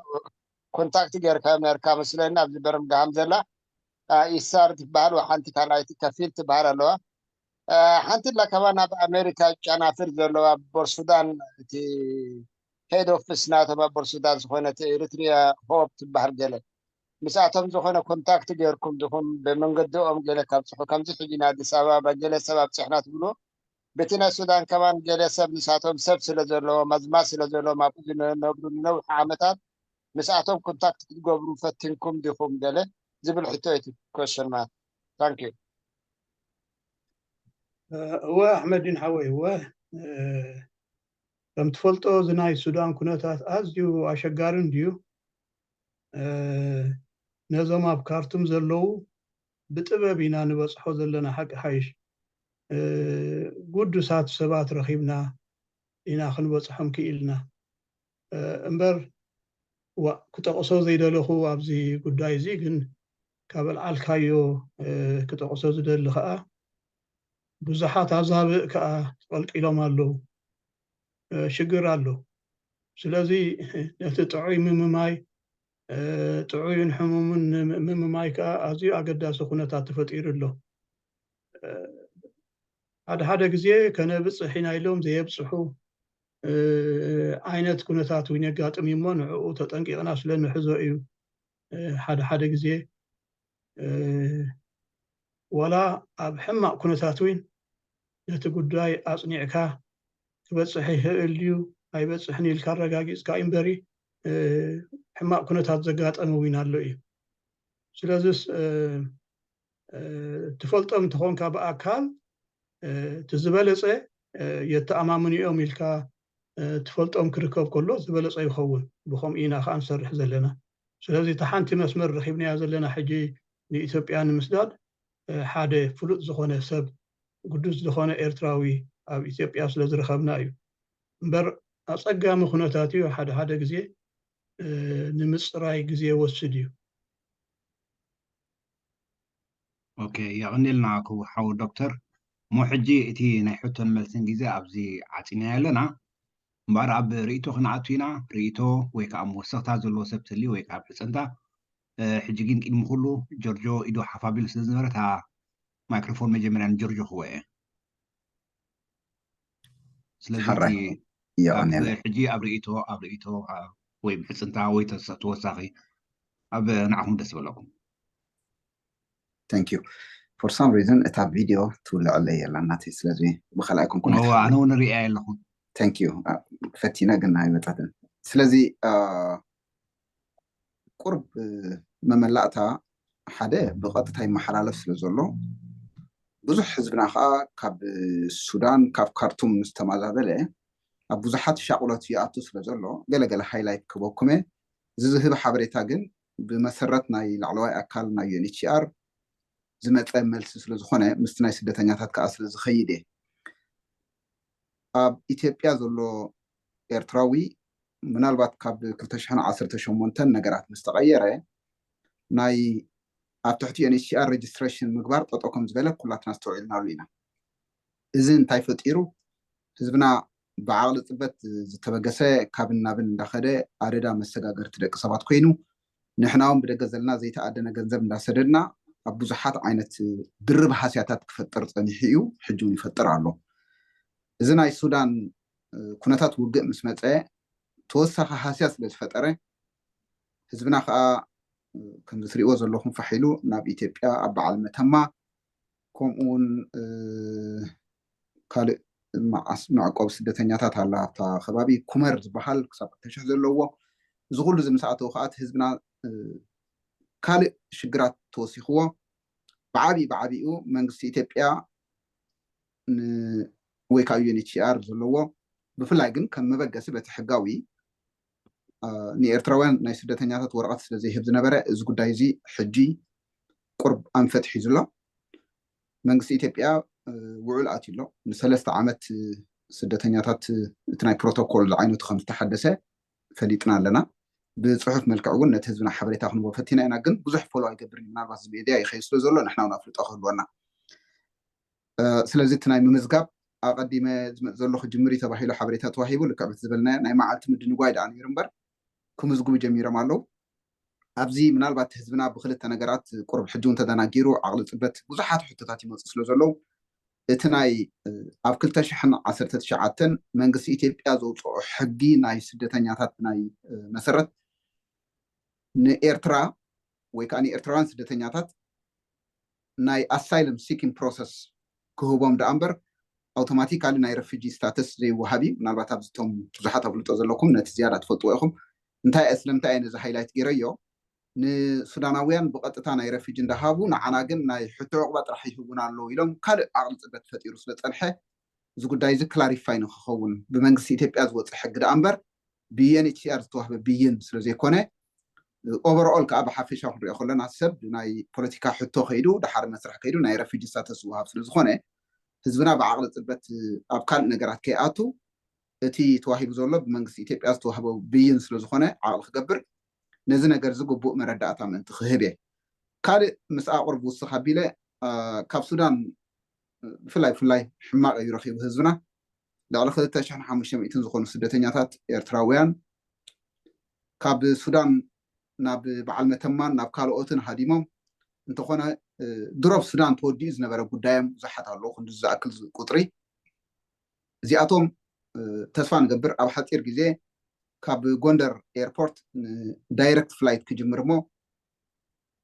ኮንታክት ገይርካ ነርካ መስለኒ ኣብዚ በርምግሃም ዘላ ኢሳር ትበሃል ሓንቲ ካልኣይቲ ከፊል ትበሃል ኣለዋ ሓንቲ ላ ከማን ኣብ ኣሜሪካ ጨናፍር ዘለዋ ቦርሱዳን እቲ ሄድ ኦፊስ ናቶም ኣብ ቦርሱዳን ዝኾነት ኤሪትሪያ ሆፕ ትበሃል ገለ ምስኣቶም ዝኾነ ኮንታክት ገይርኩም ዲኹም ብመንገዲኦም ገለ ካብፅሑ ከምዚ ሕጂ ንኣዲስ ኣበባ ገለ ሰብ ኣብፅሕና ትብሉ በቲ ናይ ሱዳን ከማን ገለ ሰብ ንሳቶም ሰብ ስለ ዘለዎም ኣዝማድ ስለ ዘለዎም ኣብኡ ዝነብሩ ንነዊሕ ዓመታት ምስኣቶም ኮንታክት ክትገብሩ ፈቲንኩም ዲኹም ገለ ዝብል ሕቶ እዩ ኮሽን ማለት ታንክ ዩ እወ ኣሕመዲን ሓወይ እወ ከም ትፈልጦ እዚ ናይ ሱዳን ኩነታት ኣዝዩ ኣሸጋሪ እንድዩ ነዞም ኣብ ካርቱም ዘለዉ ብጥበብ ኢና ንበፅሖ ዘለና ሓቂ ሓይሽ ጉዱሳት ሰባት ረኺብና ኢና ክንበፅሖም ክኢልና እምበር ክጠቕሶ ዘይደለኹ ኣብዚ ጉዳይ እዚ ግን ካብ ኣልዓልካዮ ክጠቕሶ ዝደሊ ከዓ ብዙሓት ኣዛብእ ከዓ ተቐልቂሎም ኣለዉ ሽግር ኣሎ ስለዚ ነቲ ጥዑይ ምምማይ ጥዑይን ሕሙምን ምምማይ ከዓ ኣዝዩ ኣገዳሲ ኩነታት ተፈጢሩ ኣሎ ሓደ ሓደ ግዜ ከነብፅሕ ኢና ኢሎም ዘየብፅሑ ዓይነት ኩነታት እውን የጋጥም እሞ ንዕኡ ተጠንቂቕና ስለ ንሕዞ እዩ ሓደ ሓደ ግዜ ዋላ ኣብ ሕማቕ ኩነታት እውን ነቲ ጉዳይ ኣፅኒዕካ ክበፅሕ ይኽእል ድዩ ኣይበፅሕን ኢልካ ኣረጋጊፅካ እዩ እምበሪ ሕማቕ ኩነታት ዘጋጠመ እውን ኣሎ እዩ ስለዚስ ትፈልጦም እንተኾንካ ብኣካል እቲ ዝበለፀ የተኣማምኑ እዮም ኢልካ ትፈልጦም ክርከብ ከሎ ዝበለፀ ይኸውን ብከምኡ ኢና ከዓ ንሰርሕ ዘለና ስለዚ እቲ ሓንቲ መስመር ረኪብናያ ዘለና ሕጂ ንኢትዮጵያ ንምስዳድ ሓደ ፍሉጥ ዝኾነ ሰብ ግዱስ ዝኾነ ኤርትራዊ ኣብ ኢትዮጵያ ስለ ዝረኸብና እዩ እምበር ኣፀጋሚ ኩነታት እዩ ሓደ ሓደ ግዜ ንምፅራይ ግዜ ይወስድ እዩ። ኦኬ፣ የቐኔልና ክቡር ሓው ዶክተር። እሞ ሕጂ እቲ ናይ ሕቶን መልስን ግዜ ኣብዚ ዓፂናዮ ኣለና። እምበኣር ኣብ ርእይቶ ክንኣቱ ኢና። ርእይቶ ወይ ከዓ መወሰኽታ ዘለዎ ሰብ ተልዩ ወይ ከዓ ሕፅንታ። ሕጂ ግን ቅድሚ ኩሉ ጆርጆ ኢዱ ሓፍ ኣቢሉ ስለ ዝነበረ እታ ማይክሮፎን መጀመርያ ንጆርጆ ክህቦ እየ። ስለዚ ሕጂ ኣብ ርእይቶ ኣብ ርእይቶ ወይ ምሕፅንታ ወይ ተወሳኺ ኣብ ንዓኹም ደስ ዝበለኩም። Thank you። For some reason እታ ቪድዮ ትውልዐለይ የላ ናተይ፣ ስለዚ ብኸልኣይ ኮንኩን ኣነ እውን ርእያ የለኹም። Thank you። ፈቲነ ግን ኣይመፀትን። ስለዚ ቁርብ መመላእታ ሓደ ብቐጥታ ይመሓላለፍ ስለ ዘሎ፣ ብዙሕ ህዝብና ከዓ ካብ ሱዳን ካብ ካርቱም ምስ ተመዛበለ ኣብ ብዙሓት ሻቕሎት ይኣቱ ስለ ዘሎ፣ ገለገለ ሃይላይት ክበኩመ። እዚ ዝህብ ሓበሬታ ግን ብመሰረት ናይ ላዕለዋይ ኣካል ናይ ዩኤንኤችሲኣር ዝመፀ መልሲ ስለ ዝኾነ ምስቲ ናይ ስደተኛታት ከዓ ስለ ዝኸይድ እየ። ኣብ ኢትዮጵያ ዘሎ ኤርትራዊ ምናልባት ካብ ክልተ ሽሕን ዓሰርተ ሸሞንተን ነገራት ምስ ተቐየረ ናይ ኣብ ትሕቲ ዩኤንኤችሲኣር ሬጅስትሬሽን ምግባር ጠጠው ከም ዝበለ ኩላትና ኣስተውዒልናሉ ኢና። እዚ እንታይ ፈጢሩ? ህዝብና ብዓቕሊ ፅበት ዝተበገሰ ካብን ናብን እንዳኸደ ኣደዳ መሰጋገርቲ ደቂ ሰባት ኮይኑ፣ ንሕና እውን ብደገ ዘለና ዘይተኣደነ ገንዘብ እንዳሰደድና ኣብ ብዙሓት ዓይነት ድርብ ሃስያታት ክፈጥር ፀኒሑ እዩ፣ ሕጂ እውን ይፈጥር ኣሎ። እዚ ናይ ሱዳን ኩነታት ውግእ ምስ መፀ ተወሳኺ ሃስያ ስለ ዝፈጠረ ህዝብና ከዓ ከምዚ ትሪእዎ ዘለኹም ፋሕ ኢሉ ናብ ኢትዮጵያ ኣብ በዓል መተማ ከምኡ እውን ካልእ መዓስ መዕቆብ ስደተኛታት ኣላ ኣብታ ከባቢ ኩመር ዝበሃል ክሳብ ክልተ ሽሕ ዘለዎ እዚ ኩሉ እዚ ምስ ኣተወ ከዓ እቲ ህዝብና ካልእ ሽግራት ተወሲኽዎ ብዓብዪ ብዓብይኡ መንግስቲ ኢትዮጵያ ወይ ከዓ ዩኤንኤችሲኣር ዘለዎ ብፍላይ ግን ከም መበገሲ በቲ ሕጋዊ ንኤርትራውያን ናይ ስደተኛታት ወረቐት ስለ ዘይህብ ዝነበረ እዚ ጉዳይ እዚ ሕጂ ቁርብ ኣንፈት ሒዙ ኣሎ። መንግስቲ ኢትዮጵያ ውዑል ኣትዩ ኣሎ። ንሰለስተ ዓመት ስደተኛታት እቲ ናይ ፕሮቶኮል ዝዓይነቱ ከም ዝተሓደሰ ፈሊጥና ኣለና። ብፅሑፍ መልክዕ እውን ነቲ ህዝብና ሓበሬታ ክንቦ ፈቲና ኢና፣ ግን ብዙሕ ፎሎ ኣይገብርን። ምናልባት እዚ ሜድያ ይኸይ ስለ ዘሎ ንሕና እውን ኣፍልጦ ክህልወና። ስለዚ እቲ ናይ ምምዝጋብ ኣቐዲመ ዝመፅ ዘሎ ክጅምር እዩ ተባሂሉ ሓበሬታ ተዋሂቡ። ልክዕ በቲ ዝበልናዮ ናይ መዓልቲ ምድንጓይ ደኣ ነይሩ እምበር ክምዝግቡ ጀሚሮም ኣለዉ። ኣብዚ ምናልባት ህዝብና ብክልተ ነገራት ቁሩብ ሕጂ እውን ተደናጊሩ ዓቕሊ ፅበት ብዙሓት ሕቶታት ይመፁ ስለ ዘለዉ እቲ ናይ ኣብ ክልተ ሽሕን ዓሰርተ ትሽዓተን መንግስቲ ኢትዮጵያ ዘውፅኦ ሕጊ ናይ ስደተኛታት ናይ መሰረት ንኤርትራ ወይ ከዓ ንኤርትራውያን ስደተኛታት ናይ ኣሳይለም ሲኪንግ ፕሮሰስ ክህቦም ደኣ እምበር ኣውቶማቲካሊ ናይ ረፊጂ ስታተስ ዘይወሃብ እዩ። ምናልባት ኣብዚቶም ብዙሓት ኣፍልጦ ዘለኩም ነቲ ዝያዳ ትፈልጥዎ ኢኹም። እንታይ እየ ስለምንታይ እየ ነዚ ሃይላይት ገይረዮ? ንሱዳናውያን ብቐጥታ ናይ ረፊጂ እንዳሃቡ ንዓና ግን ናይ ሕቶ ዕቑባ ጥራሕ ይህቡና ኣለዉ ኢሎም ካልእ ዓቕሊ ፅበት ፈጢሩ ስለ ፀንሐ እዚ ጉዳይ እዚ ክላሪፋይ ንክኸውን ብመንግስቲ ኢትዮጵያ ዝወፀ ሕጊ ደኣ እምበር ብዩኤንኤችሲኣር ዝተዋህበ ብይን ስለ ዘይኮነ ኦቨርኦል ከዓ ብሓፈሻ ክንሪኦ ከለና ሰብ ናይ ፖለቲካ ሕቶ ከይዱ ደሓር መስርሕ ከይዱ ናይ ረፊጂ ስታተስ ዝወሃብ ስለ ዝኾነ ህዝብና ብዓቕሊ ፅበት ኣብ ካልእ ነገራት ከይኣቱ እቲ ተዋሂቡ ዘሎ ብመንግስቲ ኢትዮጵያ ዝተዋህበ ብይን ስለ ዝኾነ ዓቕሊ ክገብር ነዚ ነገር እዚ ግቡእ መረዳእታ ምእንቲ ክህብ እየ። ካልእ ምስ ኣቑርብ ውስኽ ኣቢለ ካብ ሱዳን ብፍላይ ብፍላይ ሕማቕ እዩ ረኺቡ ህዝብና። ልዕሊ ክልተ ሽሕን ሓሙሽተ ሚእትን ዝኾኑ ስደተኛታት ኤርትራውያን ካብ ሱዳን ናብ በዓል መተማን ናብ ካልኦትን ሃዲሞም እንተኾነ ድሮብ ሱዳን ተወዲኡ ዝነበረ ጉዳዮም ብዙሓት ኣለዉ ክንዲ ዝኣክል ቁጥሪ እዚኣቶም ተስፋ ንገብር ኣብ ሓፂር ግዜ ካብ ጎንደር ኤርፖርት ዳይረክት ፍላይት ክጅምር እሞ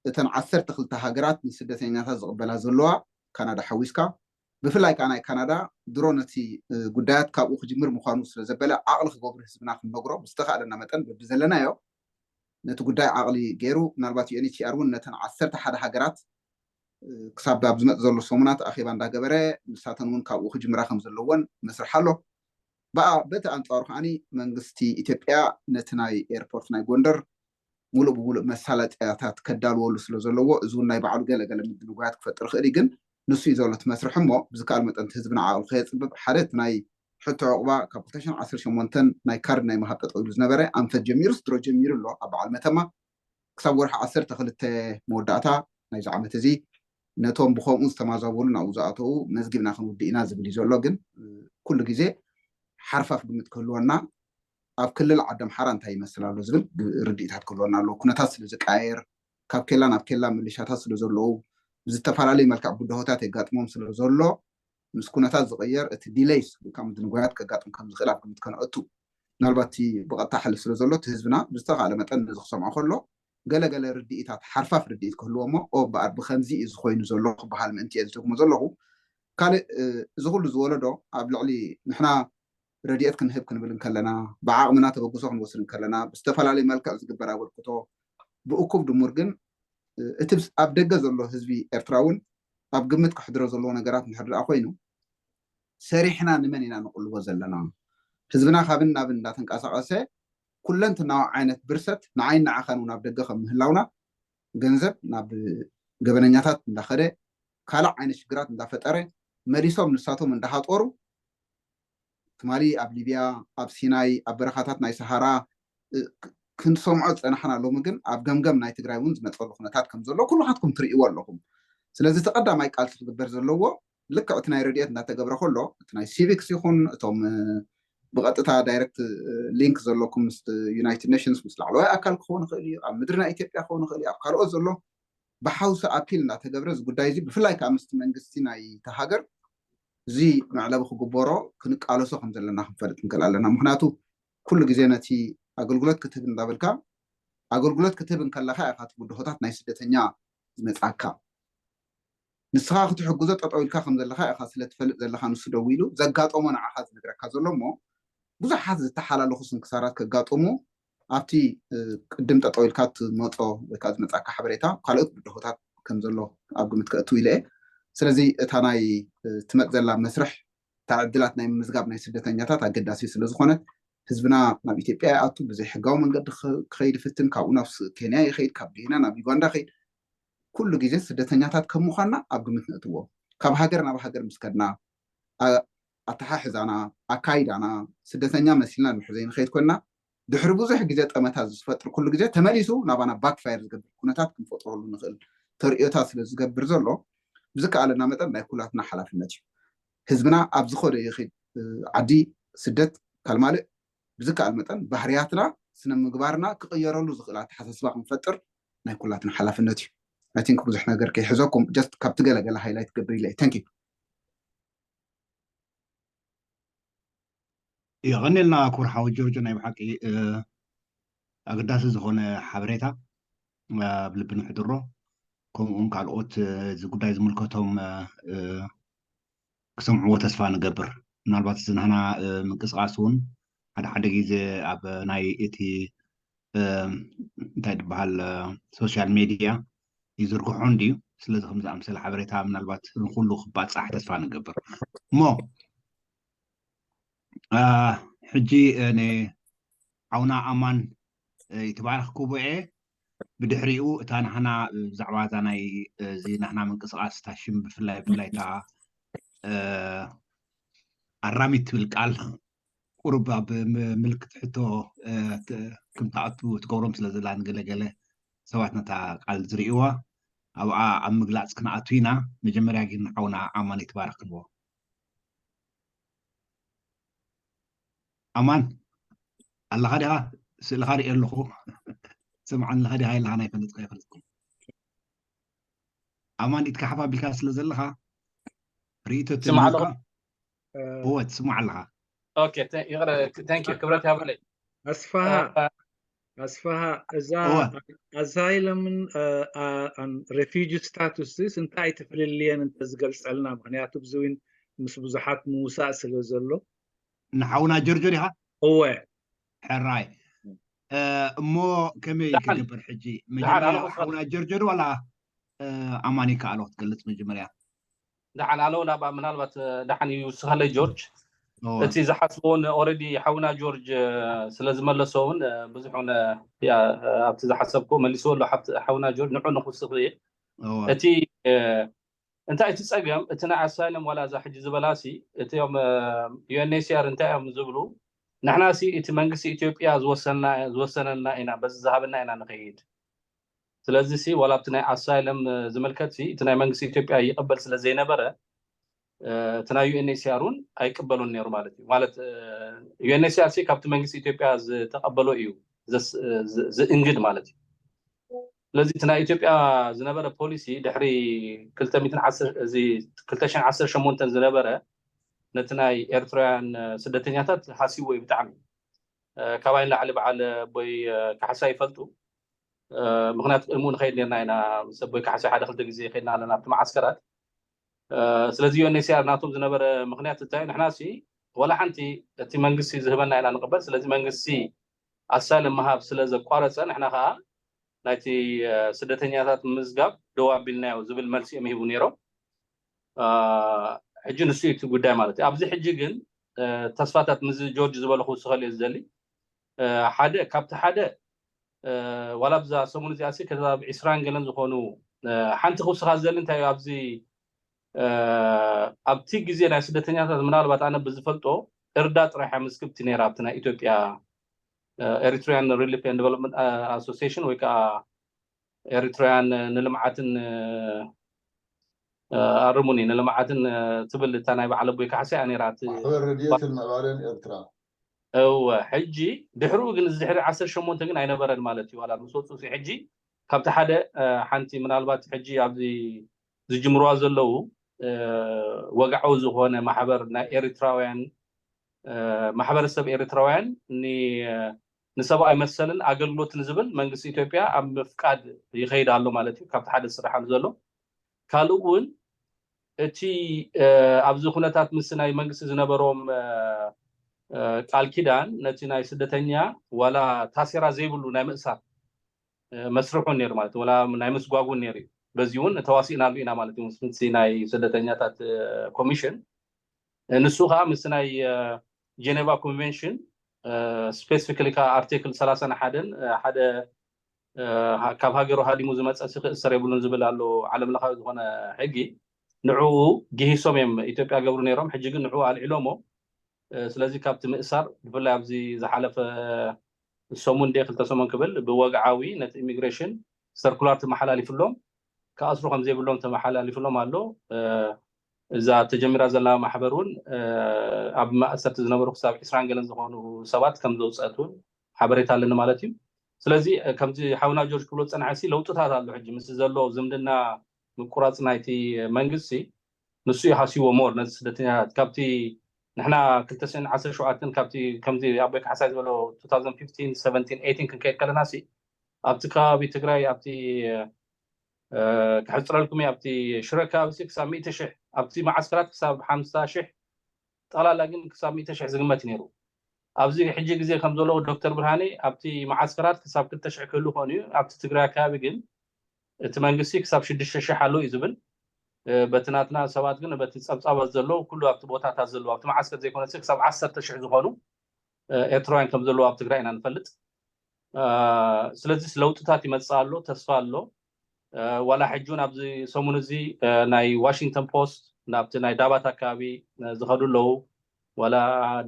እተን ዓሰርተ ክልተ ሃገራት ንስደተኛታት ዝቕበላ ዘለዋ ካናዳ ሓዊስካ ብፍላይ ከዓ ናይ ካናዳ ድሮ ነቲ ጉዳያት ካብኡ ክጅምር ምዃኑ ስለ ዘበለ ዓቕሊ ክገብሩ ህዝብና ክንነግሮ ብዝተኻእለና መጠን በብዘለናዮ ነቲ ጉዳይ ዓቕሊ ገይሩ ምናልባት ዩኤንኤችሲኣር እውን ነተን ዓሰርተ ሓደ ሃገራት ክሳብ ኣብ ዝመፅ ዘሎ ሰሙናት ኣኼባ እንዳገበረ ንሳተን እውን ካብኡ ክጅምራ ከም ዘለወን መስርሕ ኣሎ። በቲ ኣንፃሩ ከዓኒ መንግስቲ ኢትዮጵያ ነቲ ናይ ኤርፖርት ናይ ጎንደር ሙሉእ ብሙሉእ መሳለጥያታት ከዳልወሉ ስለ ዘለዎ እዚ እውን ናይ ባዕሉ ገለገለ ምድንጓያት ክፈጥር ይኽእል እዩ። ግን ንሱ እዩ ዘሎ እቲ መስርሕ እሞ ብዝከኣል መጠን እቲ ህዝብና ዓቕሉ ከየፅብብ ሓደ እቲ ናይ ሕቶ ዕቑባ ካብ ክልተ ሽሕን ዓሰርተ ሸሞንተን ናይ ካርድ ናይ ምሃብ ጠጠው ኢሉ ዝነበረ ኣንፈት ጀሚሩ ስድሮ ጀሚሩ ኣሎ ኣብ በዓል መተማ። ክሳብ ወርሒ ዓሰርተ ክልተ መወዳእታ ናይዚ ዓመት እዚ ነቶም ብከምኡ ዝተማዛበሉ ናብኡ ዝኣተዉ መዝጊብና ክንውድእ ኢና ዝብል እዩ ዘሎ። ግን ኩሉ ግዜ ሓርፋፍ ግምት ክህልወና ኣብ ክልል ዓዲ ኣምሓራ እንታይ ይመስል ኣሎ ዝብል ርድኢታት ክህልወና ኣለዎ። ኩነታት ስለ ዝቀያየር ካብ ኬላ ናብ ኬላ ምልሻታት ስለ ዘለዉ ብዝተፈላለዩ መልክዕ ብድሆታት የጋጥሞም ስለ ዘሎ ምስ ኩነታት ዝቕየር እቲ ዲሌይስ ወይ ከዓ ምድንጓያት ከጋጥም ከም ዝኽእል ኣብ ግምት ከነእቱ ምናልባት እቲ ብቐጥታ ሓልፍ ስለ ዘሎ እቲ ህዝብና ብዝተኻለ መጠን ነዚ ክሰምዖ ከሎ ገለገለ ርድኢታት ሓርፋፍ ርድኢት ክህልዎ እሞ ኦ በኣር ብከምዚ እዩ ዝኾይኑ ዘሎ ክበሃል ምእንቲ እየ ዝደግሞ ዘለኹ። ካልእ እዚ ኩሉ ዝወለዶ ኣብ ልዕሊ ንሕና ረድኤት ክንህብ ክንብል እንከለና ብዓቕምና ተበግሶ ክንወስድ እንከለና ብዝተፈላለዩ መልክዕ ዝግበር ኣበርክቶ ብእኩብ ድሙር ግን እቲ ኣብ ደገ ዘሎ ህዝቢ ኤርትራ እውን ኣብ ግምት ከሕድሮ ዘለዎ ነገራት እንድሕር ደኣ ኮይኑ ሰሪሕና ንመን ኢና ንቕልቦ ዘለና? ህዝብና ካብን ናብን እንዳተንቀሳቐሰ ኩለንትናዊ ዓይነት ብርሰት ንዓይን ንዓኻን እውን ኣብ ደገ ከም ምህላውና ገንዘብ ናብ ገበነኛታት እንዳኸደ ካልእ ዓይነት ሽግራት እንዳፈጠረ መሊሶም ንሳቶም እንዳሃጠሩ ትማሊ ኣብ ሊብያ ኣብ ሲናይ ኣብ በረኻታት ናይ ሰሃራ ክንሰምዖ ዝፀናሕና ሎሚ ግን ኣብ ገምገም ናይ ትግራይ እውን ዝመፀሉ ኩነታት ከም ዘሎ ኩልኻትኩም ትርእይዎ ኣለኹም። ስለዚ እቲ ቀዳማይ ቃልሲ ክግበር ዘለዎ ልክዕ እቲ ናይ ረድኤት እንዳተገብረ ከሎ እቲ ናይ ሲቪክስ ይኹን እቶም ብቐጥታ ዳይረክት ሊንክ ዘለኩም ምስ ዩናይትድ ኔሽንስ ምስ ላዕለዋይ ኣካል ክኸውን ይኽእል እዩ ኣብ ምድሪ ናይ ኢትዮጵያ ክኸውን ይኽእል እዩ ኣብ ካልኦት ዘሎ ብሓውሲ ኣፒል እንዳተገብረ እዚ ጉዳይ እዚ ብፍላይ ከዓ ምስቲ መንግስቲ ናይ ሃገር እዚ መዕለቢ ክግበሮ ክንቃለሶ ከም ዘለና ክንፈልጥ ንክእል ኣለና ምክንያቱ ኩሉ ግዜ ነቲ ኣገልግሎት ክትህብ እንዳበልካ ኣገልግሎት ክትህብ እንከለካ ኢካ እቲ ብድሆታት ናይ ስደተኛ ዝመፃካ ንስኻ ክትሕግዞ ጠጠው ኢልካ ከም ዘለካ ኢካ ስለትፈልጥ ዘለካ ንሱ ደው ኢሉ ዘጋጠሞ ንዓካ ዝነግረካ ዘሎ እሞ ብዙሓት ዝተሓላለኹ ስንክሳራት ከጋጥሙ ኣብቲ ቅድም ጠጠው ኢልካ ትመፆ ወይከዓ ዝመፃካ ሓበሬታ ካልኦት ብድሆታት ከም ዘሎ ኣብ ግምት ከእትው ኢለ እየ ስለዚ እታ ናይ ትመፅ ዘላ መስርሕ እታ ዕድላት ናይ ምምዝጋብ ናይ ስደተኛታት ኣገዳሲ ስለዝኾነት ህዝብና ናብ ኢትዮጵያ ይኣቱ ብዘይ ሕጋዊ መንገዲ ክኸይድ ይፍትን ካብኡ ናብ ኬንያ ይኸይድ ካብ ኬንያ ናብ ዩጋንዳ ይኸይድ ኩሉ ግዜ ስደተኛታት ከም ምዃንና ኣብ ግምት ነእትዎ ካብ ሃገር ናብ ሃገር ምስ ከድና ኣተሓሕዛና ኣካይዳና ስደተኛ መሲልና ንምሕዘይ ንኸይድ ኮይንና ድሕሪ ብዙሕ ግዜ ጠመታ ዝፈጥር ኩሉ ግዜ ተመሊሱ ናባና ባክፋየር ዝገብር ኩነታት ክንፈጥረሉ ንኽእል ተርእዮታት ስለ ዝገብር ዘሎ ብዝከኣለና መጠን ናይ ኩላትና ሓላፍነት እዩ ህዝብና ኣብ ዝኸዶ ይኽድ ዓዲ ስደት ካልማልእ ብዝከኣል መጠን ባህርያትና ስነ ምግባርና ክቕየረሉ ዝኽእል ኣተሓሳስባ ክንፈጥር ናይ ኩላትና ሓላፍነት እዩ I think ብዙሕ ነገር ከይሕዘኩም just ካብቲ ገለገለ ሃይላይት ክገብር ኢለ thank you የቐኒልና ክቡር ሓወ ጆርጆ ናይ ብሓቂ ኣገዳሲ ዝኾነ ሓበሬታ ኣብ ልቢ ንሕድሮ ከምኡውን ካልኦት እዚ ጉዳይ ዝምልከቶም ክሰምዕዎ ተስፋ ንገብር ምናልባት እዚ ናህና ምንቅስቃስ እውን ሓደ ሓደ ግዜ ኣብ ናይ እቲ እንታይ ዝበሃል ሶሻል ሜድያ ይዝርግሖ እንድዩ ስለዚ ከም ዝኣምሰለ ሓበሬታ ምናልባት ንኩሉ ክባፃሕ ተስፋ ንገብር እሞ ሕጂ ንዓውና ኣማን ይትባረክ ክቡኤ ብድሕሪኡ እታ ናህና ብዛዕባ እዛ ናይ እዚ ናህና ምንቅስቃስ እታ ሽም ብፍላይ ብፍላይ እታ ኣራሚት ትብል ቃል ቁሩብ ኣብ ምልክት ሕቶ ክምትኣቱ ትገብሮም ስለ ዘላ ንገለገለ ሰባት ነታ ቃል ዝርእይዋ ኣብኣ ኣብ ምግላፅ ክንኣቱ ኢና መጀመርያ ግን ንዓውና ኣማን ይትባረክ ክንዎ ኣማን ኣለኻ ዲኻ ስእልኻ ርኢ ኣለኹ ስምዓኒ ኣለኻ ዲኻ የለኻ ናይ ፈለጥካ ይፈለጥኩም ኣማን ኢትካ ሓፍ ኣቢልካ ስለ ዘለኻ ርእይቶ ትህልወካ እወ ትስማዕ ኣለኻ ይቕረ ክብረት ያብለይ ኣስፋሃ ኣስፋሃ እዛ ኣዛይለምን ሬፊጂ ስታቱስ እንታይ ትፍልልየን እንተዝገልፀልና ምክንያቱ ብዙዊን ምስ ብዙሓት ምውሳእ ስለ ዘሎ ንሓውና ጀርጆ ዲኻ እወ ሕራይ እሞ ከመይ ክገብር ሕጂ መጀመርያ ሓውና ጀርጆ ዶ ዋላ ኣማኒ ከኣሎ ክትገልፅ መጀመርያ ደሓን ኣለው ናብኣ ምናልባት ደሓን ይውስኸለይ ጆርጅ እቲ ዝሓስቦውን ኦረዲ ሓውና ጆርጅ ስለ ዝመለሶ እውን ብዙሕ ሆነ ኣብቲ ዝሓሰብኮ መሊስዎ ኣሎ ሓውና ጆርጅ ንዑ ንክውስኽ እየ እቲ እንታይ እቲ ጸገም? እቲ ናይ ኣሳይለም ዋላ እዛ ሕጂ ዝበላሲ እቲኦም ዩኤንኤችሲኣር እንታይ እዮም ዝብሉ? ንሕናሲ እቲ መንግስቲ ኢትዮጵያ ዝወሰነና ኢና፣ በዚ ዝሃበና ኢና ንኸይድ። ስለዚ ሲ ዋላ ኣብቲ ናይ ኣሳይለም ዝምልከት ሲ እቲ ናይ መንግስቲ ኢትዮጵያ ይቕበል ስለ ዘይነበረ እቲ ናይ ዩኤንኤችሲኣር እውን ኣይቅበሉን ነይሩ ማለት እዩ። ማለት ዩኤንኤችሲኣር ሲ ካብቲ መንግስቲ ኢትዮጵያ ዝተቐበሎ እዩ ዝእንግድ ማለት እዩ። ስለዚ እቲ ናይ ኢትዮጵያ ዝነበረ ፖሊሲ ድሕሪ ክልተ ሚእትን ዓሰርተ እዚ ክልተ ሽሕን ዓሰርተ ሸሞንተን ዝነበረ ነቲ ናይ ኤርትራውያን ስደተኛታት ሃሲዎ እዩ ብጣዕሚ። ካባይ ንላዕሊ በዓል ኣቦይ ካሕሳ ይፈልጡ። ምክንያቱ ቅድሚኡ ንኸይድ ነርና ኢና፣ ምስ ኣቦይ ካሕሳ ሓደ ክልተ ግዜ ከድና ኣለና ኣብቲ መዓስከራት። ስለዚ ዩኤንኤችሲኣር ናቶም ዝነበረ ምክንያት እንታይ? ንሕና ሲ ዋላ ሓንቲ እቲ መንግስቲ ዝህበና ኢና ንቕበል። ስለዚ መንግስቲ ኣሳይለም ምሃብ ስለ ዘቋረፀ ንሕና ከዓ ናይቲ ስደተኛታት ምዝጋብ ደው ኣቢልናዮ ዝብል መልሲ እዮም ሂቡ ነይሮም። ሕጂ ንሱ እቲ ጉዳይ ማለት እዩ። ኣብዚ ሕጂ ግን ተስፋታት፣ ምስ ጆርጅ ዝበሎ ክውስኸሉ እየ ዝደሊ። ሓደ ካብቲ ሓደ ዋላ ብዛ ሰሙን እዚኣ ሲ ክሳብ ዒስራን ገለን ዝኾኑ፣ ሓንቲ ክውስኻ ዝደሊ እንታይ እዩ፣ ኣብዚ ኣብቲ ግዜ ናይ ስደተኛታት ምናልባት ኣነ ብዝፈልጦ እርዳ ጥራሕ እያ ምስክብቲ ነይራ ኣብቲ ናይ ኢትዮጵያ ኤሪትሪያን ሪሊፍ ኤንድ ዲቨሎፕመንት ኣሶሲሽን ወይ ከዓ ኤሪትራውያን ንልምዓትን ኣርሙኒ ንልምዓትን ትብል እታ ናይ በዓል ኣቦይ ካሕሳ እያ ነይራ። ማሕበር ረድኤትን ምዕባለን ኤርትራ። እወ፣ ሕጂ ድሕሪኡ ግን እዚ ድሕሪ ዓሰርተ ሸሞንተ ግን ኣይነበረን ማለት እዩ። ዋላ ምስ ወፁ ሲ ሕጂ ካብቲ ሓደ ሓንቲ ምናልባት ሕጂ ኣብዚ ዝጅምርዋ ዘለዉ ወግዓዊ ዝኾነ ማሕበር ናይ ኤሪትራውያን ማሕበረሰብ ኤሪትራውያን ንሰብኣዊ መሰልን ኣገልግሎትን ዝብል መንግስቲ ኢትዮጵያ ኣብ ምፍቃድ ይኸይድ ኣሎ ማለት እዩ። ካብቲ ሓደ ዝስራሓሉ ዘሎ ካልእ እውን እቲ ኣብዚ ኩነታት ምስ ናይ መንግስቲ ዝነበሮም ቃል ኪዳን ነቲ ናይ ስደተኛ ዋላ ታሴራ ዘይብሉ ናይ ምእሳር መስርሕ እውን ነይሩ ማለት ዋላ ናይ ምስጓግ እውን ነይሩ እዩ። በዚ እውን ተዋሲእናሉ ኢና ማለት እዩ ምስ ናይ ስደተኛታት ኮሚሽን። ንሱ ከዓ ምስ ናይ ጀኔቫ ኮንቨንሽን ስፔሲፊካሊ ከዓ ኣርቲክል ሰላሳን ሓደን ሓደ ካብ ሃገሩ ሃዲሙ ዝመፀ ሲ ክእሰር የብሉን ዝብል ኣሎ ዓለም ለኻዊ ዝኾነ ሕጊ። ንዕኡ ግሂሶም እዮም ኢትዮጵያ ገብሩ ነይሮም። ሕጂ ግን ንዕኡ ኣልዒሎሞ። ስለዚ ካብቲ ምእሳር ብፍላይ ኣብዚ ዝሓለፈ ሰሙን ደ ክልተ ሰሙን ክብል ብወግዓዊ ነቲ ኢሚግሬሽን ሰርኩላር ተመሓላሊፍሎም ክኣስሩ ከም ዘይብሎም ተመሓላሊፍሎም ኣሎ። እዛ ተጀሚራ ዘላ ማሕበር እውን ኣብ ማእሰርቲ ዝነበሩ ክሳብ ዒስራን ገለን ዝኾኑ ሰባት ከም ዘውፀአት እውን ሓበሬታ ኣለኒ ማለት እዩ። ስለዚ ከምዚ ሓውና ጆርጅ ክብሎ ዝፀንሐ ሲ ለውጥታት ኣሎ። ሕጂ ምስ ዘሎ ዝምድና ምቁራፅ ናይቲ መንግስቲ ንሱ እዩ ሃሲዎ ሞር ነዚ ስደተኛታት ካብቲ ንሕና ክልተ ሽሕን ዓሰርተ ሸውዓተን ካብቲ ከምዚ ኣቦይ ካሕሳይ ዝበሎ two thousand fifteen seventeen eighteen ክንከይድ ከለና ሲ ኣብቲ ከባቢ ትግራይ ኣብቲ ክሕፅረልኩም ኣብቲ ሽረ ከባቢ ክሳብ ሚእቲ ሽሕ ኣብቲ መዓስከራት ክሳብ ሓምሳ ሽሕ ጠቕላላ ግን ክሳብ ሚእቲ ሽሕ ዝግመት ነይሩ። ኣብዚ ሕጂ ግዜ ከም ዘለዎ ዶክተር ብርሃኔ ኣብቲ መዓስከራት ክሳብ ክልተ ሽሕ ክህሉ ኮኑ እዩ። ኣብቲ ትግራይ ኣከባቢ ግን እቲ መንግስቲ ክሳብ ሽዱሽተ ሽሕ ኣሎ እዩ ዝብል። በቲ ናትና ሰባት ግን በቲ ፀብፃባት ዘሎ ኩሉ ኣብቲ ቦታታት ዘለዎ ኣብቲ መዓስከር ዘይኮነ ክሳብ ዓሰርተ ሽሕ ዝኾኑ ኤርትራውያን ከም ዘለዎ ኣብ ትግራይ ኢና ንፈልጥ። ስለዚ ለውጥታት ይመፅእ ኣሎ፣ ተስፋ ኣሎ። ዋላ ሕጂ እውን ኣብዚ ሰሙን እዚ ናይ ዋሽንግተን ፖስት ናብቲ ናይ ዳባት ኣካባቢ ዝኸዱ ኣለዉ። ዋላ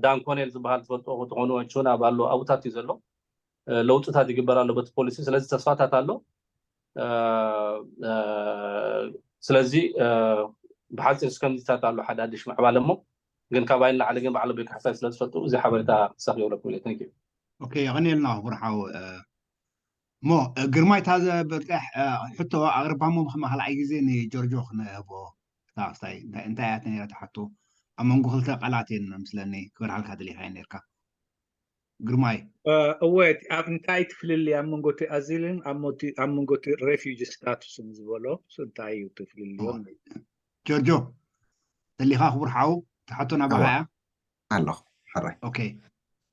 ዳን ኮኔል ዝበሃል ትፈልጦ ክትኾኑ ችውን ኣብ ኣሎ ኣብታት እዩ ዘሎ። ለውጥታት ይግበር ኣሎ በቲ ፖሊሲ። ስለዚ ተስፋታት ኣሎ። ስለዚ ብሓፂር እስከምዚታት ኣሎ ሓዳድሽ ምዕባለ እሞ ግን ካባይ ንላዕሊ ግን ባዕሎ ቤት ካሕሳይ ስለ ዝፈልጡ እዚ ሓበሬታ ክሳብ የብለኩም ኢለ። Thank you። ኦኬ፣ የቐንየልና ክቡር ሓው። እሞ ግርማይ፣ እታ ዘብርቅሕ ሕቶ ኣቕርባ እሞ ብኸማ ካልኣይ ግዜ ንጆርጆ ክንህቦ። ክስታይ እንታይ እያ ነይራ ትሓቶ? ኣብ መንጎ ክልተ ቃላት እየን መስለኒ ክበርሃልካ ደሊኻ እየ ነርካ። ግርማይ። እወ፣ ኣብ እንታይ ትፍልልይ ኣብ መንጎ እቲ ኣዚልን ኣብ መንጎ እቲ ሬፊጂ ስታቱስን ዝበሎ እንታይ እዩ ትፍልልዮም? ጆርጆ፣ ደሊኻ ክቡር ሓው፣ ትሓቶ ናባኻ እያ። ኣለኹ። ሕራይ። ኦኬ፣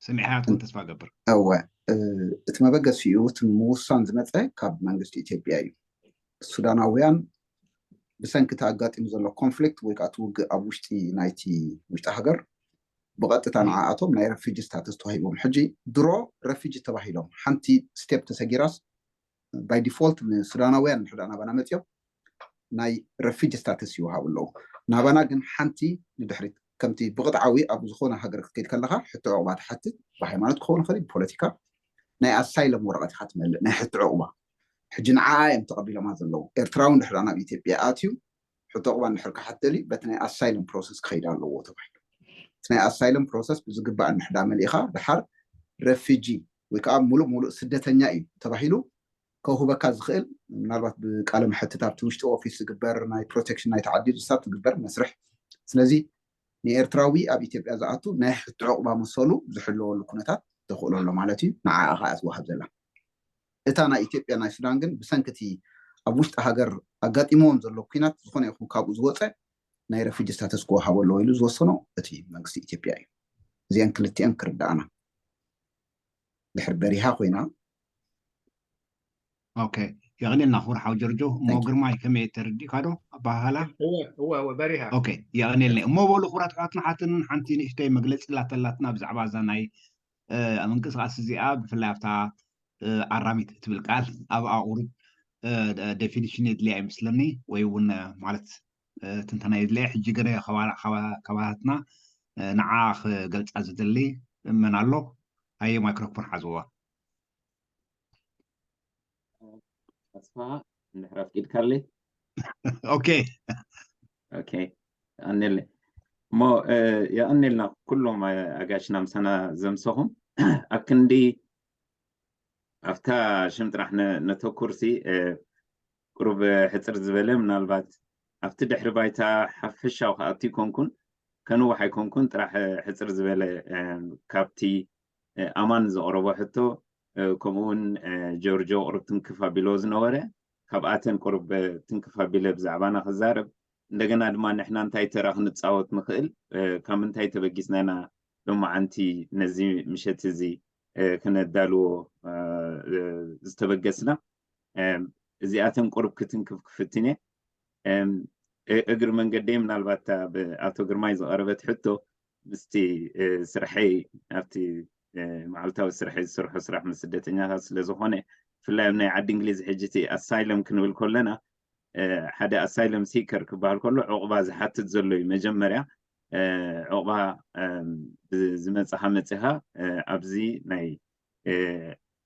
ሰሚዕካ ክትኮን ተስፋ ገብር። እወ፣ እቲ መበገሲኡ እቲ ምውሳን ዝመፀ ካብ መንግስቲ ኢትዮጵያ እዩ። ሱዳናውያን ብሰንኪ እቲ ኣጋጢሙ ዘሎ ኮንፍሊክት ወይ ከዓ እቲ ውግእ ኣብ ውሽጢ ናይቲ ውሽጢ ሃገር ብቐጥታ ንዓኣቶም ናይ ረፊጂ ስታተስ ተዋሂቦም። ሕጂ ድሮ ረፊጂ ተባሂሎም ሓንቲ ስቴፕ ተሰጊራስ ባይ ዲፎልት ንሱዳናውያን ንሕዳ ናባና መፅኦም ናይ ረፊጂ ስታተስ ይወሃቡ ኣለዉ። ናባና ግን ሓንቲ ንድሕሪት ከምቲ ብቕጥዓዊ ኣብ ዝኾነ ሃገር ክትከይድ ከለኻ ሕቶ ዕቑባ ትሓትት፣ ብሃይማኖት ክኸውን ይኽእል፣ ብፖለቲካ ናይ ኣሳይለም ወረቐት ኢኻ ትመልእ፣ ናይ ሕቶ ዕቑባ። ሕጂ ንዓኣ እዮም ተቐቢሎማ ዘለዉ። ኤርትራዊ እንድሕር ናብ ኢትዮጵያ ኣትዩ ሕቶ ዕቑባ እንድሕር ክሓት ደልዩ በቲ ናይ ኣሳይለም ፕሮሰስ ክኸይድ ኣለዎ ተባሂሉ። እቲ ናይ ኣሳይለም ፕሮሰስ ብዝግባእ እንድሕዳ መሊእኻ ድሓር ረፊጂ ወይ ከዓ ሙሉእ ሙሉእ ስደተኛ እዩ ተባሂሉ ከውህበካ ዝኽእል ምናልባት ብቃለ መሕትት ኣብቲ ውሽጢ ኦፊስ ዝግበር ናይ ፕሮቴክሽን ናይ ተዓዲሉ ስታፍ ዝግበር መስርሕ። ስለዚ ንኤርትራዊ ኣብ ኢትዮጵያ ዝኣቱ ናይ ሕቶ ዕቑባ መሰሉ ዝሕለወሉ ኩነታት ተኽእሎ ኣሎ ማለት እዩ። ንዓኣ ኸዓ ትወሃብ ዘላ። እታ ናይ ኢትዮጵያ ናይ ሱዳን ግን ብሰንኪ እቲ ኣብ ውሽጢ ሃገር ኣጋጢምዎም ዘሎ ኩናት ዝኾነ ይኹን ካብኡ ዝወፀ ናይ ረፊጂ ስታተስ ክወሃቦ ኣለዎ ኢሉ ዝወሰኖ እቲ መንግስቲ ኢትዮጵያ እዩ። እዚአን ክልቲአን ክርዳእና ድሕር በሪሃ ኮይና ኦኬ፣ የቐኔልና ክቡር ሓው ጀርጆ። እሞ ግርማይ ከመይ ተረዲእካ ዶ ኣባሃህላ? እወ እወ እወ በሪሃ ኦኬ፣ የቐኔልና። እሞ በሉ ክቡራት ኣሕዋትን ሓሓትን ሓንቲ ንእሽተይ መግለጺ ላተላትና ብዛዕባ እዛ ናይ እ፣ ምንቅስቃስ እዚኣ ብፍላይ ኣብታ እ፣ ኣራሚት እትብል ቃል ኣብ ኣቑሩብ እ፣ ደ- ዴፊኒሽን የድልያ ይመስለኒ ወይ እውን እ፣ ማለት እ፣ ትንተና የድልያ። ሕጂ ገለ ከባላ- ከባ- ከባላትና እ፣ ንዓ ክገልጻ ዝደሊ መን ኣሎ? ኣየ ማይክሮፎን ሓዝዋ። ኣስፋሃ እንድሕር ኣፍቂድካለይ። ኦኬ ኦኬ የቐኔለይ እሞ እ፣ የቐኔልና ኩሎም እ፣ ኣጋሽና ምሳና ዘምሰኹም ኣብ ክንዲ ኣብታ ሽም ጥራሕ ነ- ነተኩርሲ እ፣ ቁሩብ ሕፅር ዝበለ ምናልባት ኣብቲ ድሕሪ ባይታ ሓፈሻዊ ክኣቱ ይኮንኩን ከንውሕ ኣይኮንኩን ጥራሕ እ፣ ሕፅር ዝበለ እ፣ ካብቲ እ፣ ኣማን ዘቕረቦ ሕቶ እ፣ ከምኡ እውን እ፣ ጆርጆ ቁሩብ ትንክፍ ኣቢሎ ዝነበረ ካብኣተን ቁሩብ እ፣ ትንክፍ ኣቢለ ብዛዕባና ክዛረብ እንደገና ድማ ንሕና እንታይ ተራ ክንፃወት ንኽእል እ፣ ካብ ምንታይ ተበጊስና ኢና ሎማዓንቲ ነዚ ምሸት እዚ እ፣ ክነዳልዎ እ፣ እ፣ ዝተበገስና እ፣ እዚኣተን ቁሩብ ክትንክፍ ክፍትን እየ። እም፣ እ- እግሪ መንገደይ ምናልባት እታ ብኣቶ ግርማይ ዝቐረበት ሕቶ ምስቲ እ፣ ስርሐይ ኣብቲ እ፣ መዓልታዊ ስርሐይ ዝሰርሖ ስራሕ ምስ ስደተኛታት ስለ ዝኾነ ብፍላይ ኣብ ናይ ዓዲ እንግሊዝ ሕጂ እቲ ኣሳይለም ክንብል ከለና እ፣ ሓደ ኣሳይለም ሲከር ክበሃል ከሎ ዕቑባ ዝሓትት ዘሎ እዩ መጀመርያ እ፣ ዕቑባ እም፣ ብ- ዝመፅኻ መፂኻ እ፣ ኣብዚ ናይ እ፣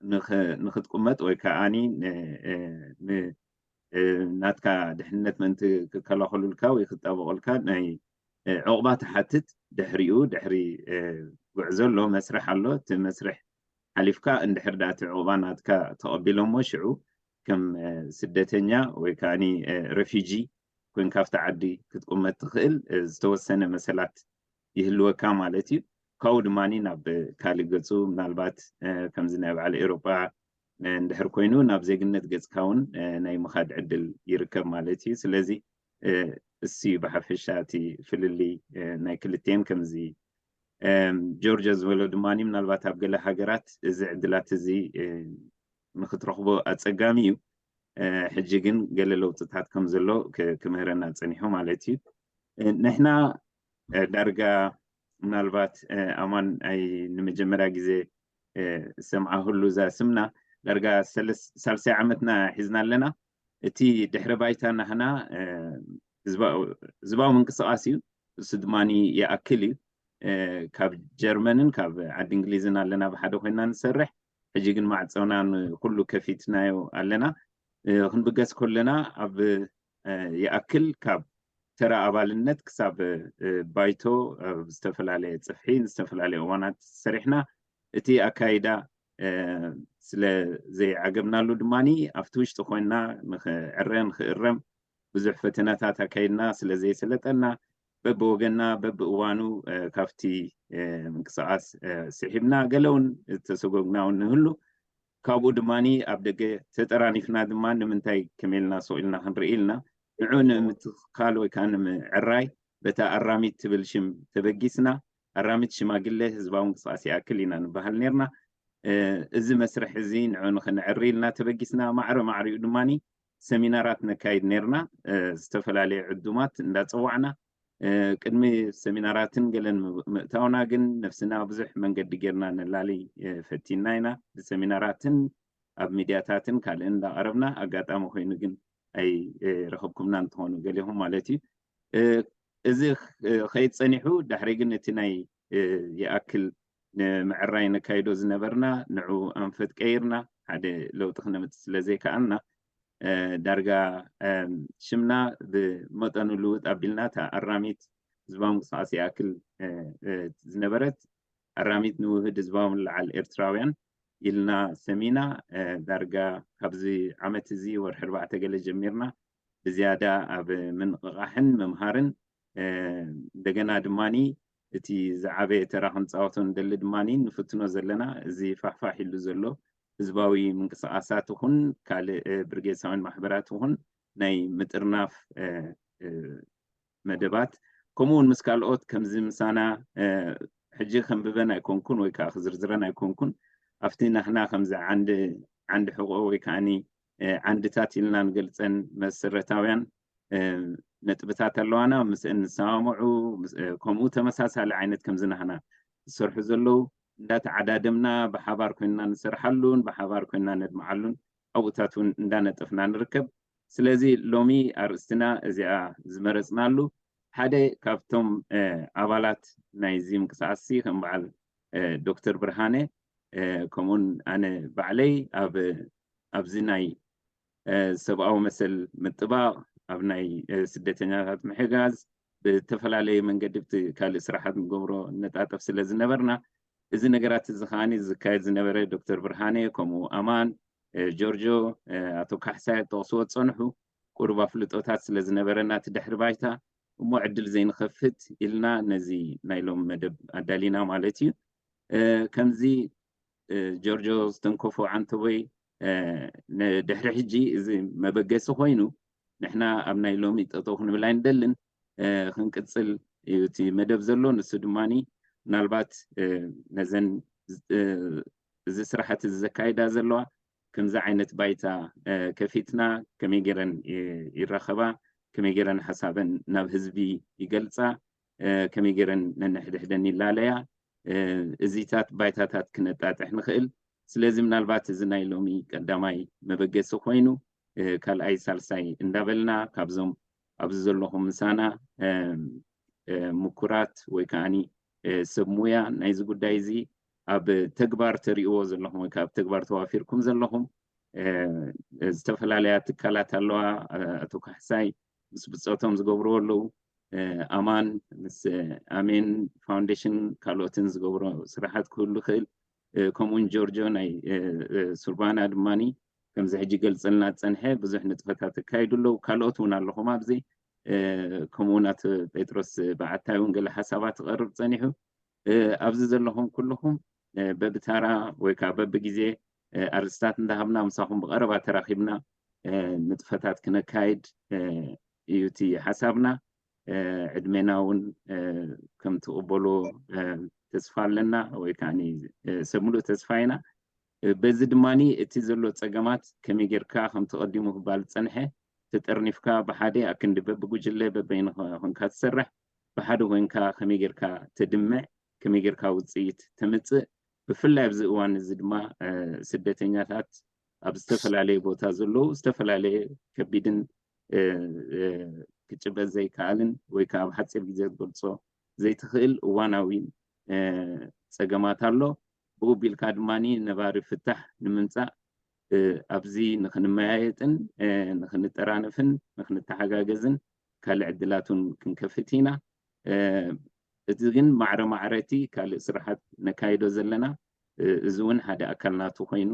ንኽ- ንክትቁመጥ ወይ ከዓኒ ን- እ፣ ን- እ፣ ናትካ ድሕንነት ምእንቲ ክከላኸሉልካ ወይ ክጣበቑልካ ናይ እ፣ ዕቑባ ትሓትት ድሕሪኡ ድሕሪ እ፣ ጉዕዞ ኣሎ መስርሕ ኣሎ እቲ መስርሕ ሓሊፍካ እንድሕር ዳኣ እቲ ዕቑባ ናትካ ተቐቢሎሞ ሽዑ ከም እ፣ ስደተኛ ወይ ከዓኒ እ፣ ረፊጂ ኮይንካ ኣብቲ ዓዲ ክትቁመጥ ትኽእል እ፣ ዝተወሰነ መሰላት ይህልወካ ማለት እዩ። ካብኡ ድማ ናብ ካልእ ገፁ ምናልባት እ፣ ከምዚ ናይ በዓል ኤሮጳ እ፣ እንድሕር ኮይኑ ናብ ዜግነት ገፅካ እውን እ፣ ናይ ምኻድ ዕድል ይርከብ ማለት እዩ። ስለዚ እ፣ እሱ እዩ ብሓፈሻ እቲ ፍልልይ እ፣ ናይ ክልቲኤን ከምዚ እም፣ ጆርጆ ዝበሎ ድማ ምናልባት ኣብ ገለ ሃገራት እዚ ዕድላት እዚ እ፣ ንክትረኽቦ ኣፀጋሚ እዩ። እ፣ ሕጂ ግን ገለ ለውጥታት ከም ዘሎ ክ- ክምህረና ፀኒሑ ማለት እዩ። እ፣ ንሕና እ፣ ዳርጋ ምናልባት እ፣ ኣማን ኣይ ንመጀመርያ ግዜ እ፣ ሰምዓሁሉ እዛ ስምና ዳርጋ ሰለስ- ሳልሳይ ዓመትና ሒዝና ኣለና። እቲ ድሕረ ባይታ ናህና እ፣ ህዝባ- ህዝባዊ ምንቅስቃስ እዩ። እሱ ድማ ይኣክል እዩ። እ፣ ካብ ጀርመንን ካብ ዓዲ እንግሊዝን ኣለና ብሓደ ኮይና ንሰርሕ። ሕጂ ግን ማዕፀውና ንኩሉ ከፊትናዮ ኣለና። እ፣ ክንብገስ ከለና ኣብ እ፣ ይኣክል ካብ ተራ ኣባልነት ክሳብ እ፣ ባይቶ ኣብ ዝተፈላለየ ፅፍሒ ዝተፈላለየ እዋናት ሰሪሕና እቲ ኣካይዳ እ፣ ስለ ዘይዓገብናሉ ድማ ኣብቲ ውሽጢ ኮይና ንክዕረ ንክእረም ብዙሕ ፈተናታት ኣካይድና ስለ ዘይሰለጠና በብወገንና በብእዋኑ እ፣ ካብቲ እ፣ ምንቅስቃስ እ፣ ስሒብና ገለ እውን ዝተሰጎግና እውን ንህሉ ካብኡ ድማ ኣብ ደገ ተጠራኒፍና ድማ ንምንታይ ከመይ ኢልና ሱቕ ኢልና ክንርኢ ኢልና ንዑ ንምትኽኻል ወይ ከዓ ንምዕራይ በታ ኣራሚት ትብል ሽም ተበጊስና ኣራሚት ሽማግለ ህዝባዊ ምንቅስቃስ ይኣክል ኢና ንበሃል ነርና እዚ መስርሕ እዚ ንዑ ንክንዕሪ ኢልና ተበጊስና ማዕረ ማዕሪኡ ድማ ሰሚናራት ነካይድ ነርና ዝተፈላለየ ዕዱማት እንዳፀዋዕና ቅድሚ ሰሚናራትን ገለን ምእታውና ግን ነፍስና ብዙሕ መንገዲ ጌርና ነላሊ ፈቲና ኢና ብሰሚናራትን ኣብ ሚድያታትን ካልእን እንዳቀረብና ኣጋጣሚ ኮይኑ ግን ኣይረኸብኩምና እንትኾኑ ገሊኹም ማለት እዩ። እዚ ከይድ ጸኒሑ፣ ድሕሪ ግን እቲ ናይ ይኣክል ንምዕራይ ነካይዶ ዝነበርና፣ ንዑ ኣንፈት ቀይርና ሓደ ለውጢ ክነምጽእ ስለ ዘይከኣልና፣ ዳርጋ ሽምና ብመጠኑ ልውጥ ኣቢልና፣ እታ ኣራሚት ህዝባዊ ምንቅስቃስ ይኣክል ዝነበረት ኣራሚት ንውህድ ህዝባዊ ምልዓል ኤርትራውያን ኢልና ሰሚና። ዳርጋ ካብዚ ዓመት እዚ ወርሒ ኣርባዕተ ገለ ጀሚርና ብዝያዳ ኣብ ምንቕቓሕን ምምሃርን፣ እንደገና ድማኒ እቲ ዝዓበየ ተራ ክንፃወቶ ንደሊ ድማኒ ንፍትኖ ዘለና፣ እዚ ፋሕፋሕ ኢሉ ዘሎ ህዝባዊ ምንቅስቃሳት ይኹን ካልእ ብርጌሳውያን ማሕበራት ይኹን ናይ ምጥርናፍ መደባት፣ ከምኡ እውን ምስ ካልኦት ከምዚ ምሳና ሕጂ ከንብበን ኣይኮንኩን ወይ ከዓ ክዝርዝረን ኣይኮንኩን፣ ኣብቲ ናህና ከምዚ ዓንዲ ዓንዲ ሕቆ ወይ ከዓኒ ዓንድታት ኢልና ንገልፀን መሰረታውያን ነጥብታት ኣለዋና። ምስአን ንሰማምዑ፣ ከምኡ ተመሳሳሊ ዓይነት ከምዚ ናህና ዝሰርሑ ዘለዉ እንዳተዓዳደምና ብሓባር ኮይንና ንሰርሓሉን ብሓባር ኮይንና ነድምዓሉን ኣብኡታት እውን እንዳነጠፍና ንርከብ። ስለዚ ሎሚ ኣርእስትና እዚኣ ዝመረፅናሉ ሓደ ካብቶም ኣባላት ናይዚ ምንቅስቃስ ከም በዓል ዶክተር ብርሃነ ከምኡን ኣነ ባዕለይ ኣብ ኣብዚ ናይ ሰብኣዊ መሰል ምጥባቕ፣ ኣብ ናይ ስደተኛታት ምሕጋዝ፣ ብተፈላለየ መንገዲ ብቲ ካልእ ስራሓት ንገብሮ ነጣጠፍ ስለ ዝነበርና፣ እዚ ነገራት እዚ ከዓኒ ዝካየድ ዝነበረ ዶክተር ብርሃነ ከምኡ ኣማን ጆርጆ ኣቶ ካሕሳይ ጠቕስዎ ዝጸንሑ ቁሩብ ኣፍልጦታት ስለ ዝነበረና እቲ ድሕሪ ባይታ እሞ ዕድል ዘይንኸፍት ኢልና ነዚ ናይ ሎም መደብ ኣዳሊና ማለት እዩ። ከምዚ ጆርጆ ዝተንከፎ ዓንተቦይ ንድሕሪ ሕጂ እዚ መበገሲ ኮይኑ ንሕና ኣብ ናይ ሎሚ ጠጠው ክንብል ኣይንደልን። ክንቅፅል እዩ እቲ መደብ ዘሎ። ንሱ ድማ ምናልባት ነዘን እዚ ስራሕቲ ዘካይዳ ዘለዋ ከምዚ ዓይነት ባይታ ከፊትና ከመይ ገይረን ይራኸባ፣ ከመይ ገይረን ሓሳበን ናብ ህዝቢ ይገልፃ፣ ከመይ ገይረን ነንሕድሕደን ይላለያ፣ እዚታት ባይታታት ክነጣጥሕ ንኽእል። ስለዚ ምናልባት እዚ ናይ ሎሚ ቀዳማይ መበገሲ ኮይኑ ካልኣይ ሳልሳይ እንዳበልና ካብዞም ኣብዚ ዘለኹም ምሳና ምኩራት ወይ ከዓኒ ሰብ ሙያ ናይዚ ጉዳይ እዚ ኣብ ተግባር ተሪእዎ ዘለኹም ወይ ከዓ ኣብ ተግባር ተዋፊርኩም ዘለኹም ዝተፈላለያ ትካላት ኣለዋ። ኣቶ ካሕሳይ ምስ ብፆቶም ዝገብርዎ ኣለዉ። ኣማን ምስ ኣሜን ፋውንዴሽን ካልኦትን ዝገብሮ ስራሓት ክህሉ ይኽእል። ከምኡውን ጆርጆ ናይ ሱርባና ድማኒ ከምዚ ሕጂ ገልፅልና ዝፀንሐ ብዙሕ ንጥፈታት ተካይዱ ኣለዉ። ካልኦት እውን ኣለኹም ኣብዚ። ከምኡውን ኣቶ ጴጥሮስ በዓታይ እውን ገለ ሓሳባት ክቐርብ ፀኒሑ። ኣብዚ ዘለኹም ኩልኹም በብታራ ወይ ከዓ በብግዜ ኣርስታት እንዳሃብና ምሳኹም ብቐረባ ተራኺብና ንጥፈታት ክነካይድ እዩ እቲ ሓሳብና። ዕድሜና እውን ከም ትቕበሎ ተስፋ ኣለና ወይ ከዓ ሰብ ሙሉእ ተስፋ ኢና። በዚ ድማ እቲ ዘሎ ፀገማት ከመይ ጌርካ ከምቲ ቀዲሙ ክባል ዝፀንሐ ተጠርኒፍካ ብሓደ ኣክንዲ በብጉጅለ በበይንኻ ኮንካ ትሰርሕ ብሓደ ኮንካ ከመይ ጌርካ ተድምዕ ከመይ ጌርካ ውፅኢት ተምፅእ ብፍላይ ኣብዚ እዋን እዚ ድማ ስደተኛታት ኣብ ዝተፈላለየ ቦታ ዘለዉ ዝተፈላለየ ከቢድን ክጭበጥ ዘይከኣልን ወይ ከዓ ኣብ ሓፂር ግዜ ዝገልፆ ዘይትኽእል እዋናዊ ፀገማት ኣሎ። ብኡ ቢልካ ድማ ነባሪ ፍታሕ ንምምፃእ ኣብዚ ንክንመያየጥን ንክንጠራነፍን ንክንተሓጋገዝን ካልእ ዕድላት እውን ክንከፍት ኢና። እዚ ግን ማዕረ ማዕረ እቲ ካልእ ስራሓት ነካይዶ ዘለና እዚ እውን ሓደ ኣካል ናቱ ኮይኑ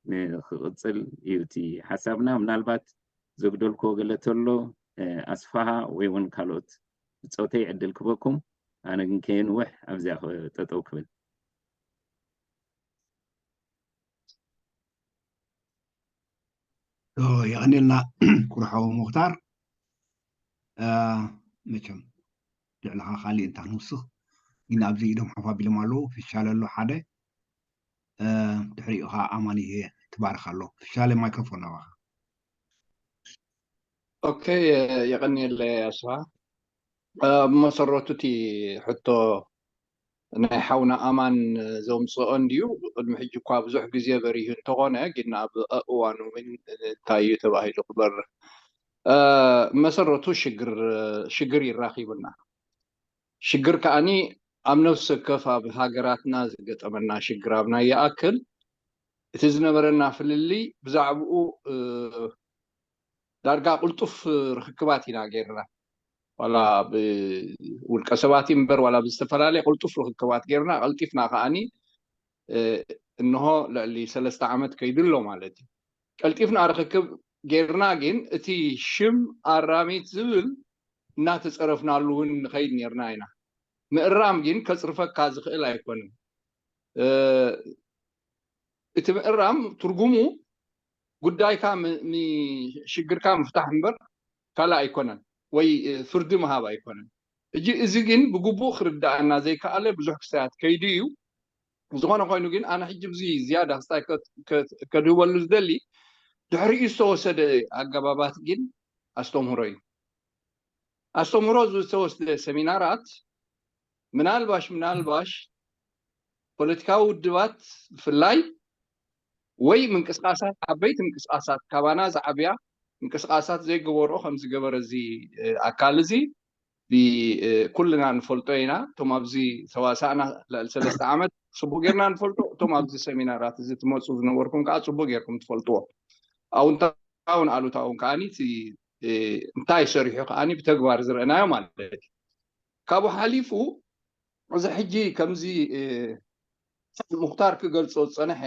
ንክቕፅል እዩ እቲ ሓሳብና። ምናልባት ዘጉደልክዎ ገለ ተሎ ኣስፍሃ ወይ እውን ካልኦት ብፆተይ ዕድል ክበኩም ኣነ ግን ከየንውሕ ኣብዚኣ ጠጠው ክብል። የቐኒልና ኩርሓዊ ሙክታር። መቸም ልዕልኻ ካሊእ እንታ ክንውስኽ ግን ኣብዚ ኢዶም ሓፍ ኣቢሎም ኣለዉ። ፍሻለ ኣሎ ሓደ ድሕሪኡ ከዓ ኣማን ይሄ ትባርኽ ኣሎ። ፍሻለ ማይክሮፎን ናባኻ። ኦኬ፣ የቐኒየለይ ኣስፋ። ብመሰረቱ እቲ ሕቶ ናይ ሓውና ኣማን ዘውፅኦ እንድዩ። ቅድሚ ሕጂ እኳ ብዙሕ ግዜ በሪሁ እንተኾነ ግን ኣብ እዋኑ እውን እንታይ እዩ ተባሂሉ ክበርህ መሰረቱ ሽግር ሽግር ይራኺብና። ሽግር ከዓኒ ኣብ ነፍሲ ወከፍ ኣብ ሃገራትና ዝገጠመና ሽግር ኣብ ናይ ይኣክል፣ እቲ ዝነበረና ፍልልይ ብዛዕባኡ ዳርጋ ቅልጡፍ ርክክባት ኢና ጌርና። ዋላ ብውልቀ ሰባት እምበር ዋላ ብዝተፈላለየ ቅልጡፍ ርክክባት ጌርና፣ ቀልጢፍና ከዓኒ እንሆ ልዕሊ ሰለስተ ዓመት ከይዱ ኣሎ ማለት እዩ። ቀልጢፍና ርክክብ ጌርና፣ ግን እቲ ሽም ኣራሚት ዝብል እናተፀረፍናሉ እውን ንኸይድ ኔርና ኢና። ምእራም ግን ከፅርፈካ ዝኽእል ኣይኮነን። እቲ ምእራም ትርጉሙ ጉዳይካ ሽግርካ ምፍታሕ እምበር ካልእ ኣይኮነን፣ ወይ ፍርዲ ምሃብ ኣይኮነን። ሕጂ እዚ ግን ብግቡእ ክርዳኣና ዘይከኣለ ብዙሕ ክስታት ከይዱ እዩ። ዝኾነ ኮይኑ ግን ኣነ ሕጂ ብዚ ዝያዳ ክስታይ ከድህበሉ ዝደሊ፣ ድሕሪኡ ዝተወሰደ ኣገባባት ግን ኣስተምህሮ እዩ። ኣስተምህሮ ዝተወስደ ሰሚናራት ምናልባሽ ምናልባሽ ፖለቲካዊ ውድባት ብፍላይ ወይ ምንቅስቃሳት ዓበይቲ ምንቅስቃሳት ካባና ዝዓብያ ምንቅስቃሳት ዘይገበሮ ከም ዝገበረ እዚ ኣካል እዚ ኩልና ንፈልጦ ኢና። እቶም ኣብዚ ተዋሳእና ልዕሊ ሰለስተ ዓመት ፅቡቅ ጌርና ንፈልጦ። እቶም ኣብዚ ሰሚናራት እዚ ትመፁ ዝነበርኩም ከዓ ፅቡቅ ጌርኩም ትፈልጥዎ። ኣውንታውን ኣሉታውን ከዓኒ እንታይ ሰሪሑ ከዓኒ ብተግባር ዝረእናዮ ማለት እዩ። ካብኡ ሓሊፉ እዚ ሕጂ ከምዚ ሙክታር ክገልፆ ዝፀንሐ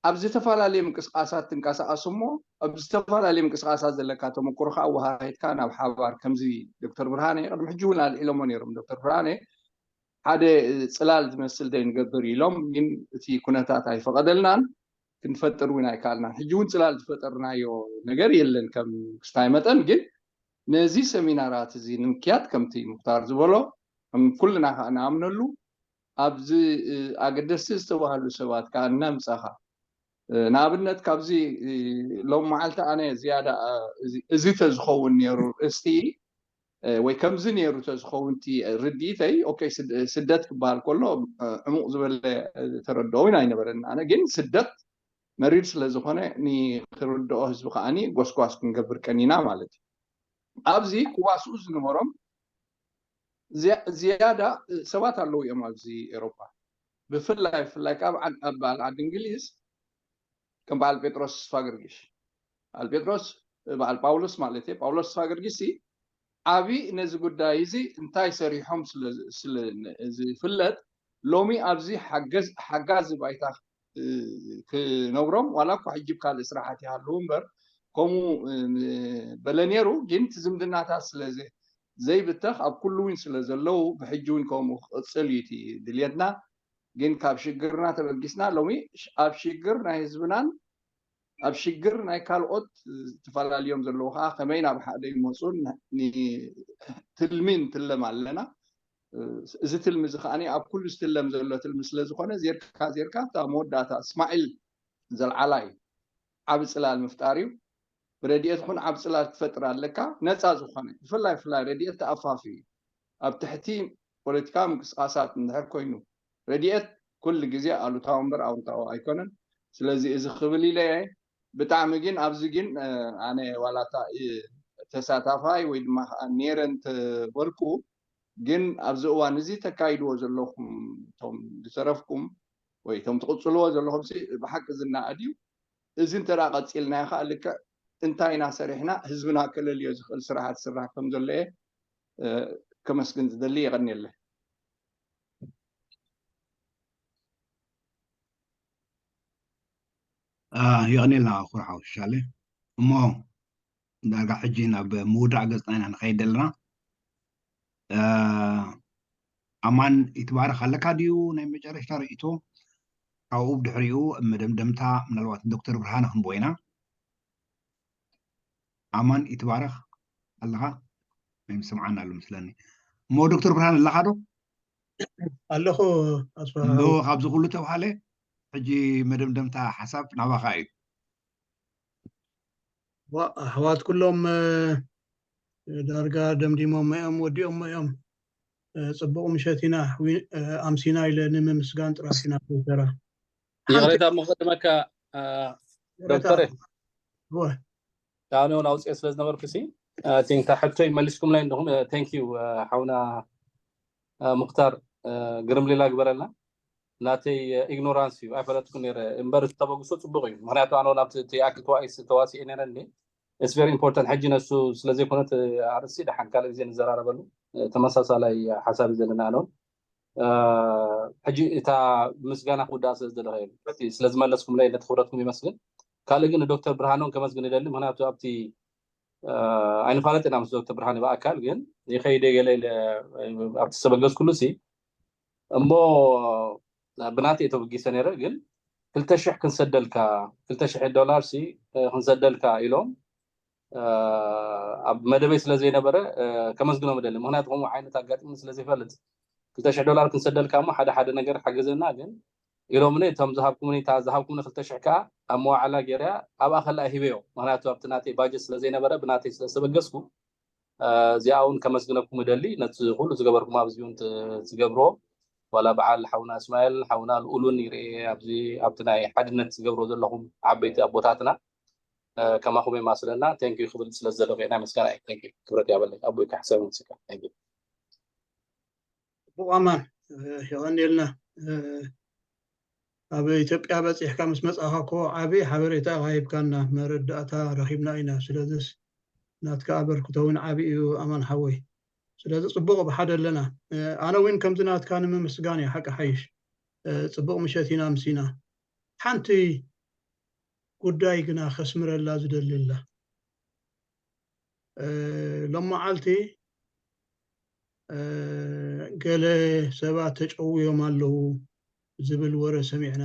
ኣብ ዝተፈላለዩ ምንቅስቃሳት ትንቀሳቀስ እሞ ኣብ ዝተፈላለዩ ምንቅስቃሳት ዘለካ ተመክሮካ ኣወሃሂድካ ናብ ሓባር ከምዚ ዶክተር ብርሃነ ቅድሚ ሕጂ እውን ኣልዒሎሞ ነይሮም። ዶክተር ብርሃነ ሓደ ፅላል ዝመስል ደይ ንገብር ኢሎም፣ ግን እቲ ኩነታት ኣይፈቀደልናን ክንፈጥር እውን ኣይከኣልናን። ሕጂ እውን ፅላል ዝፈጠርናዮ ነገር የለን ከም ክስታይ መጠን። ግን ነዚ ሰሚናራት እዚ ንምክያድ ከምቲ ሙክታር ዝበሎ ኩልና ከዓ ንኣምነሉ ኣብዚ ኣገደስቲ ዝተባሃሉ ሰባት ከዓ እናምፃኻ ንኣብነት ካብዚ ሎም መዓልቲ ኣነ ዝያዳ እዚ ተዝኸውን ነይሩ ርእስቲ ወይ ከምዚ ነይሩ ተዝኸውን እቲ ርድኢተይ ኦኬ ስደት ክበሃል ከሎ ዕሙቕ ዝበለ ተረድኦ እውን ኣይነበረን። ኣነ ግን ስደት መሪር ስለ ዝኾነ ንክርድኦ ህዝቢ ከዓኒ ጎስጓስ ክንገብር ቀኒና ማለት እዩ። ኣብዚ ክዋስኡ ዝነበሮም ዝያዳ ሰባት ኣለዉ እዮም ኣብዚ ኤሮፓ። ብፍላይ ብፍላይ ካብ በዓል ዓዲ እንግሊዝ ከም በዓል ጴጥሮስ ተስፋ ገርጊሽ በዓል ጴጥሮስ በዓል ጳውሎስ ማለት እዩ። ጳውሎስ ተስፋ ገርጊስ ዓብዪ ነዚ ጉዳይ እዚ እንታይ ሰሪሖም ዝፍለጥ ሎሚ ኣብዚ ሓጋዚ ባይታ ክነብሮም ዋላ እኳ ሕጂ ካልእ ስራሓት ይሃለዉ እምበር ከምኡ በለ ነይሩ። ግን እቲ ዝምድናታት ስለ ዘይብተኽ ኣብ ኩሉ እውን ስለ ዘለዉ ብሕጂ እውን ከምኡ ክቕፅል እዩ እቲ ድልየትና። ግን ካብ ሽግርና ተበጊስና ሎሚ ኣብ ሽግር ናይ ህዝብናን ኣብ ሽግር ናይ ካልኦት ዝተፈላለዩ ዘለዉ ከዓ ከመይ ናብ ሓደ ይመፁን ትልሚ ንትለም ኣለና። እዚ ትልሚ እዚ ከዓ ኣብ ኩሉ ዝትለም ዘሎ ትልሚ ስለ ዝኾነ ዜርካ ዜርካ እታ መወዳእታ እስማዒል ዘልዓላ እዩ። ዓብ ፅላል ምፍጣር እዩ። ብረድኤት ኹን ዓብ ፅላል ትፈጥር ኣለካ ነፃ ዝኾነ ብፍላይ ብፍላይ ረድኤት ተኣፋፊ እዩ። ኣብ ትሕቲ ፖለቲካዊ ምንቅስቃሳት እንድሕር ኮይኑ ረድኤት ኩሉ ግዜ ኣሉታዊ እምበር ኣውንታዊ ኣይኮነን። ስለዚ እዚ ክብል ኢለ እየ። ብጣዕሚ ግን ኣብዚ ግን ኣነ ዋላታ ተሳታፋይ ወይ ድማ ከዓ ነይረ እንተበልኩ ግን ኣብዚ እዋን እዚ ተካይድዎ ዘለኹም እቶም ዝተረፍኩም ወይ እቶም ትቕፅልዎ ዘለኹም ብሓቂ ዝናኣድ እዩ። እዚ እንተ ቀፂልናዮ ከዓ ልክዕ እንታይ ኢና ሰሪሕና ህዝብና ከለልዮ ዝኽእል ስራሓት ስራሕ ከም ዘሎ እየ ከመስግን ዝደሊ። የቐንየለይ። የቐንየልና ኩርሓው ሻሌ። እሞ ዳርጋ ሕጂ ናብ ምውዳእ ገፅና ኢና ንኸይድ ዘለና። ኣማን ይትባረኽ ኣለካ ድዩ ናይ መጨረሽታ ርእይቶ? ካብኡ ብድሕሪኡ መደምደምታ ምናልባት ዶክተር ብርሃነ ክንብዎ ኢና። ኣማን ይትባረኽ ኣለኻ? ኣይምስምዓን ኣሎ መስለኒ። እሞ ዶክተር ብርሃነ ኣለኻ ዶ? ኣለኹ ኣስፋሃ። ካብዚ ኩሉ ተባሃለ ሕጂ መደምደምታ ሓሳብ ናባኻ እዩ። ኣሕዋት ኩሎም ዳርጋ ደምዲሞሞ እዮም፣ ወዲኦሞ እዮም። ፅቡቕ ምሸት ኢና ኣምሲና ኢለ ንምምስጋን ጥራሕ ኢና ንሰራ። ይቕሬታ እሞ ክቕድመካ ዶክተር። ኣነ እውን ኣውፅኦ ስለ ዝነበርኩ ሲ፣ I think እታ ሕቶይ መሊስኩምላይ እንዲኹም። Thank you ሓውና ሙክታር፣ ግርም ሌላ ግበረልና። ናተይ ኢግኖራንስ እዩ፣ ኣይፈለጥኩ ነይረ እምበር ተበግሶ ፅቡቅ እዩ። ምክንያቱ ኣነ እውን ኣብቲ ኣክል ተዋኢስ ተዋሲኤ ነይረ እንዴ። It's very important። ሕጂ ነሱ ስለዘይኮነት ኣርእስቲ ደሓን ካልእ ግዜ ንዘራረበሉ። ተመሳሳላይ ሓሳብ እዩ ዘለና ኣነ እውን። ሕጂ እታ ምስጋና ክውዳእ ስለ ዝደለኸ ስለዝመለስኩምለይ ነቲ ክብረትኩም ይመስግን። ካልእ ግን ንዶክተር ብርሃኖን ከመስግን ይደሊ። ምክንያቱ ኣብቲ ኣይንፋለጥ ኢና ምስ ዶክተር ብርሃነ ብኣካል፣ ግን ይኸይደ ገለ ኢለ ኣብቲ ዝተበገዝኩሉ ሲ እሞ ብናተይ ተበጊሰ ነይረ። ግን ክልተ ሽሕ ክንሰደልካ፣ ክልተ ሽሕ ዶላር ሲ ክንሰደልካ ኢሎም ኣብ መደበይ ስለ ዘይነበረ ከመስግኖም እደሊ። ምክንያቱ ከምኡ ዓይነት ኣጋጢሙ ስለ ዘይፈልጥ፣ ክልተ ሽሕ ዶላር ክንሰደልካ እሞ ሓደ ሓደ ነገር ሓገዘና ግን ኢሎምኒ። እቶም ዝሃብኩምኒ፣ እታ ዝሃብኩምኒ ክልተ ሽሕ ከዓ ኣብ መዋዕላ ገይረያ ኣብኣ ከላ ሂበዮ። ምክንያቱ ኣብቲ ናተይ ባጀት ስለ ዘይነበረ ብናተይ ስለ ዝተበገስኩ፣ እዚኣ እውን ከመስግነኩም እደሊ። ነቲ ኩሉ ዝገበርኩም ኣብዚ እውን ትገብርዎ፣ ዋላ በዓል ሓውና እስማኤል ሓውና ልኡሉን ይርኤ ኣብዚ ኣብቲ ናይ ሓድነት ዝገብርዎ ዘለኹም ዓበይቲ ኣቦታትና ከማኹም የማስለና። Thank you ክብል ስለ ዘለኹ ናይ ምስጋና እዩ። Thank you ክብረት ያበለይ ኣቦይ ካሕሳብ ምስካ። Thank you። ጽቡቕ ኣማን፣ የቐንየልና። ኣብ ኢትዮጵያ በጺሕካ ምስ መጻኻ እኮ ዓቢ ሓበሬታ ኢኻ ሂብካና፣ መረዳእታ ረኺብና ኢና። ስለዚስ ናትካ ኣበርክቶ እውን ዓቢ እዩ ኣማን ሓወይ። ስለዚ ጽቡቕ ብሓደ ኣለና። ኣነ እውን ከምዚ ናትካ ንምምስጋን እየ ሓቂ ሓይሽ። ጽቡቕ ምሸት ኢና ምሲና። ሓንቲ ጉዳይ ግና ከስምረላ ዝደሊ ኣላ። ሎመዓልቲ ገለ ሰባት ተጨውዮም ኣለዉ ዝብል ወረ ሰሚዕና።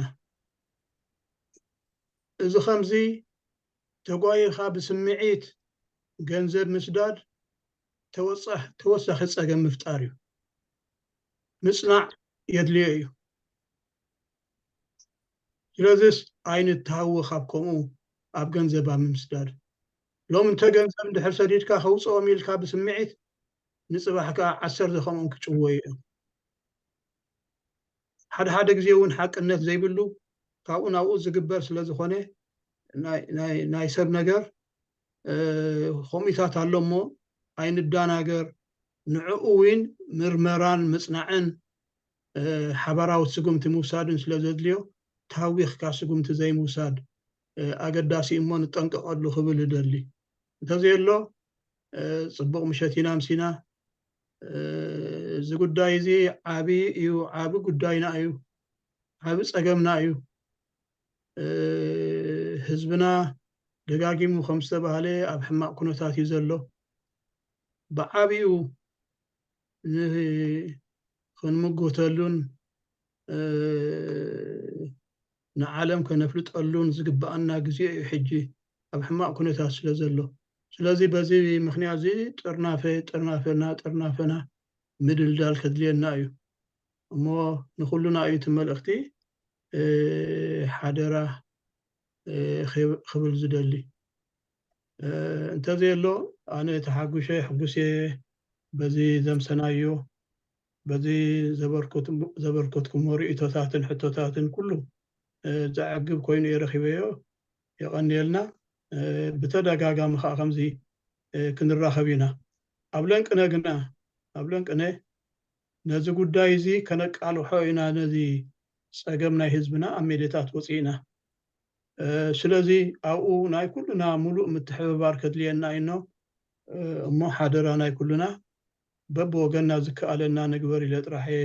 እዚ ከምዚ ተጓይኻ ብስምዒት ገንዘብ ምስዳድ ተወሳኺ ፀገም ምፍጣር እዩ። ምፅናዕ የድልዮ እዩ። ስለዚስ ኣይንተሃወ ካብ ከምኡ ኣብ ገንዘብ ኣብ ምምስዳድ። ሎም እንተ ገንዘብ እንድሕር ሰዲድካ ከውፅኦም ኢልካ ብስምዒት ንፅባሕ ከዓ ዓሰርተ ከምኦም ክጭወዩ እዮም። ሓደ ሓደ ግዜ እውን ሓቅነት ዘይብሉ ካብኡ ናብኡ ዝግበር ስለ ዝኾነ ናይ ሰብ ነገር ከምኡታት ኣሎ እሞ ኣይንዳናገር። ንዕኡ እውን ምርመራን ምፅናዕን ሓባራዊ ስጉምቲ ምውሳድን ስለ ዘድልዮ ታዊኽካ ስጉምቲ ዘይምውሳድ ኣገዳሲ እሞ ንጠንቀቐሉ ክብል እደሊ። እንተዘየሎ ፅቡቕ ምሸት ኢና ምሲና። እዚ ጉዳይ እዚ ዓቢ እዩ፣ ዓቢ ጉዳይና እዩ፣ ዓቢ ጸገምና እዩ። ህዝብና ደጋጊሙ ከም ዝተባህለ ኣብ ሕማቕ ኩነታት እዩ ዘሎ። ብዓቢኡ ክንምጉተሉን ንዓለም ከነፍልጠሉን ዝግብኣና ግዜ እዩ ሕጂ ኣብ ሕማቕ ኩነታት ስለ ዘሎ። ስለዚ በዚ ምኽንያት እዚ ጥርናፈ ጥርናፈና ጥርናፈና ምድልዳል ከድልየና እዩ። እሞ ንኹሉና እዩ እቲ መልእኽቲ ሓደራ ክብል ዝደሊ። እንተዘየሎ ኣነ ተሓጉሸ ሕጉስ እየ በዚ ዘምሰናዮ በዚ ዘበርከትኩሞ ርእይቶታትን ሕቶታትን ኩሉ ዘዕግብ ኮይኑ እየ ረኺበዮ። የቐንየልና። ብተደጋጋሚ ከዓ ከምዚ ክንራኸብ ኢና። ኣብ ለንቅነ ግና ኣብ ለንቅነ ነዚ ጉዳይ እዚ ከነቃልሖ ኢና። ነዚ ፀገም ናይ ህዝብና ኣብ ሜድያታት ወፂእና። ስለዚ ኣብኡ ናይ ኩሉና ሙሉእ ምትሕብባር ከድልየና እዩኖ እሞ ሓደራ ናይ ኩሉና በብወገንና ዝከኣለና ንግበር ኢለ ጥራሕ እየ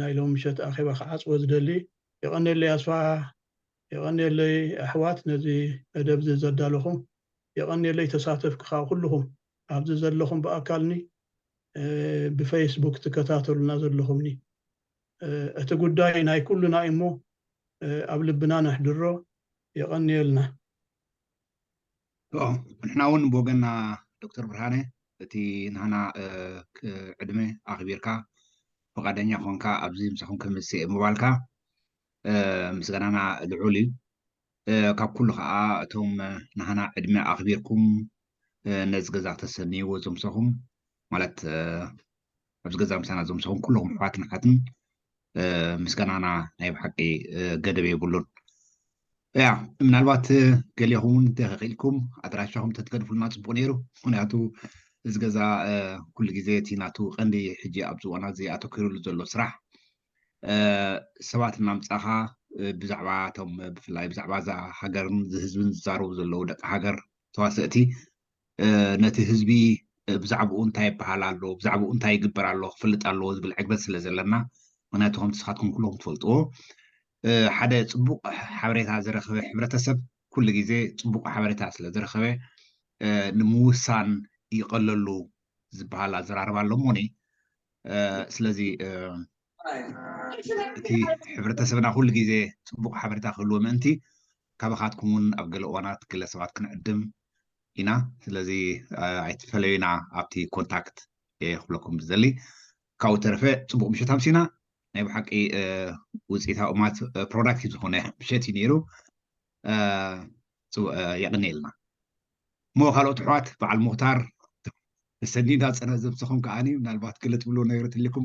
ናይ ሎሚ ምሸት ኣኼባ ክዓፅዎ ዝደሊ። የቐንየለይ ኣስፋ፣ የቐንየለይ ኣሕዋት ነዚ መደብ እዚ ዘዳለኹም፣ የቐንየለይ ተሳተፍቲ ከዓ ኩልኹም ኣብዚ ዘለኹም ብኣካልኒ ብፌስቡክ ትከታተሉና ዘለኹምኒ። እቲ ጉዳይ ናይ ኩሉና እዩ እሞ ኣብ ልብና ነሕድሮ። የቐንየልና። ንሕና እውን ብወገንና ዶክተር ብርሃነ እቲ ናህና ዕድመ ኣኽቢርካ ፈቓደኛ ኮንካ ኣብዚ ምሳኹም ከምስእ ምባልካ ምስጋናና ልዑል እዩ። ካብ ኩሉ ከዓ እቶም ናህና ዕድመ ኣኽቢርኩም ነዚ ገዛ ተሰንይዎ ዘምሰኹም ማለት ኣብዚ ገዛ ምሳና ዘምሰኹም ኩለኹም ኣሕዋትን ኣሓትን ምስጋናና ናይ ብሓቂ ገደብ የብሉን። ያ ምናልባት ገሊኹም እውን እንተኽኢልኩም ኣድራሻኹም ተትገድፉልና ፅቡቅ ነይሩ። ምክንያቱ እዚ ገዛ ኩሉ ግዜ እቲ ናቱ ቀንዲ ሕጂ ኣብዚ እዋና እዚ ኣተኪሩሉ ዘሎ ስራሕ ሰባት እናምፃኻ ብዛዕባ እቶም ብፍላይ ብዛዕባ እዛ ሃገርን ህዝብን ዝዛረቡ ዘለዉ ደቂ ሃገር ተዋሰእቲ ነቲ ህዝቢ ብዛዕባኡ እንታይ ይበሃል ኣሎ፣ ብዛዕባኡ እንታይ ይግበር ኣሎ ክፈልጥ ኣለዎ ዝብል ዕግበት ስለ ዘለና፣ ምክንያቱ ከምቲ ንስኻትኩም ኩለኩም ትፈልጥዎ ሓደ ፅቡቅ ሓበሬታ ዝረኸበ ሕብረተሰብ ኩሉ ግዜ ፅቡቅ ሓበሬታ ስለ ዝረኸበ ንምውሳን ይቐለሉ ዝበሃል ኣዘራርባ ኣሎ እሞኒ። ስለዚ እቲ ሕብረተሰብና ኩሉ ግዜ ፅቡቅ ሓበሬታ ክህልዎ ምእንቲ ካባኻትኩም እውን ኣብ ገለ እዋናት ገለ ሰባት ክንዕድም ኢና። ስለዚ ኣይትፈለዩና ኣብቲ ኮንታክት ክብለኩም ዝደሊ። ካብኡ ተረፈ ፅቡቅ ምሸት ኣምሲና። ናይ ብሓቂ ውፅኢታዊ ማት ፕሮዳክቲቭ ዝኾነ ምሸት እዩ ነይሩ። የቕንየልና። እሞ ካልኦት ኣሕዋት በዓል ሙኽታር ሰኒዳ ፀነ ዘምሰኹም ከዓኒ ምናልባት ገለ ትብልዎ ነገር ትልኩም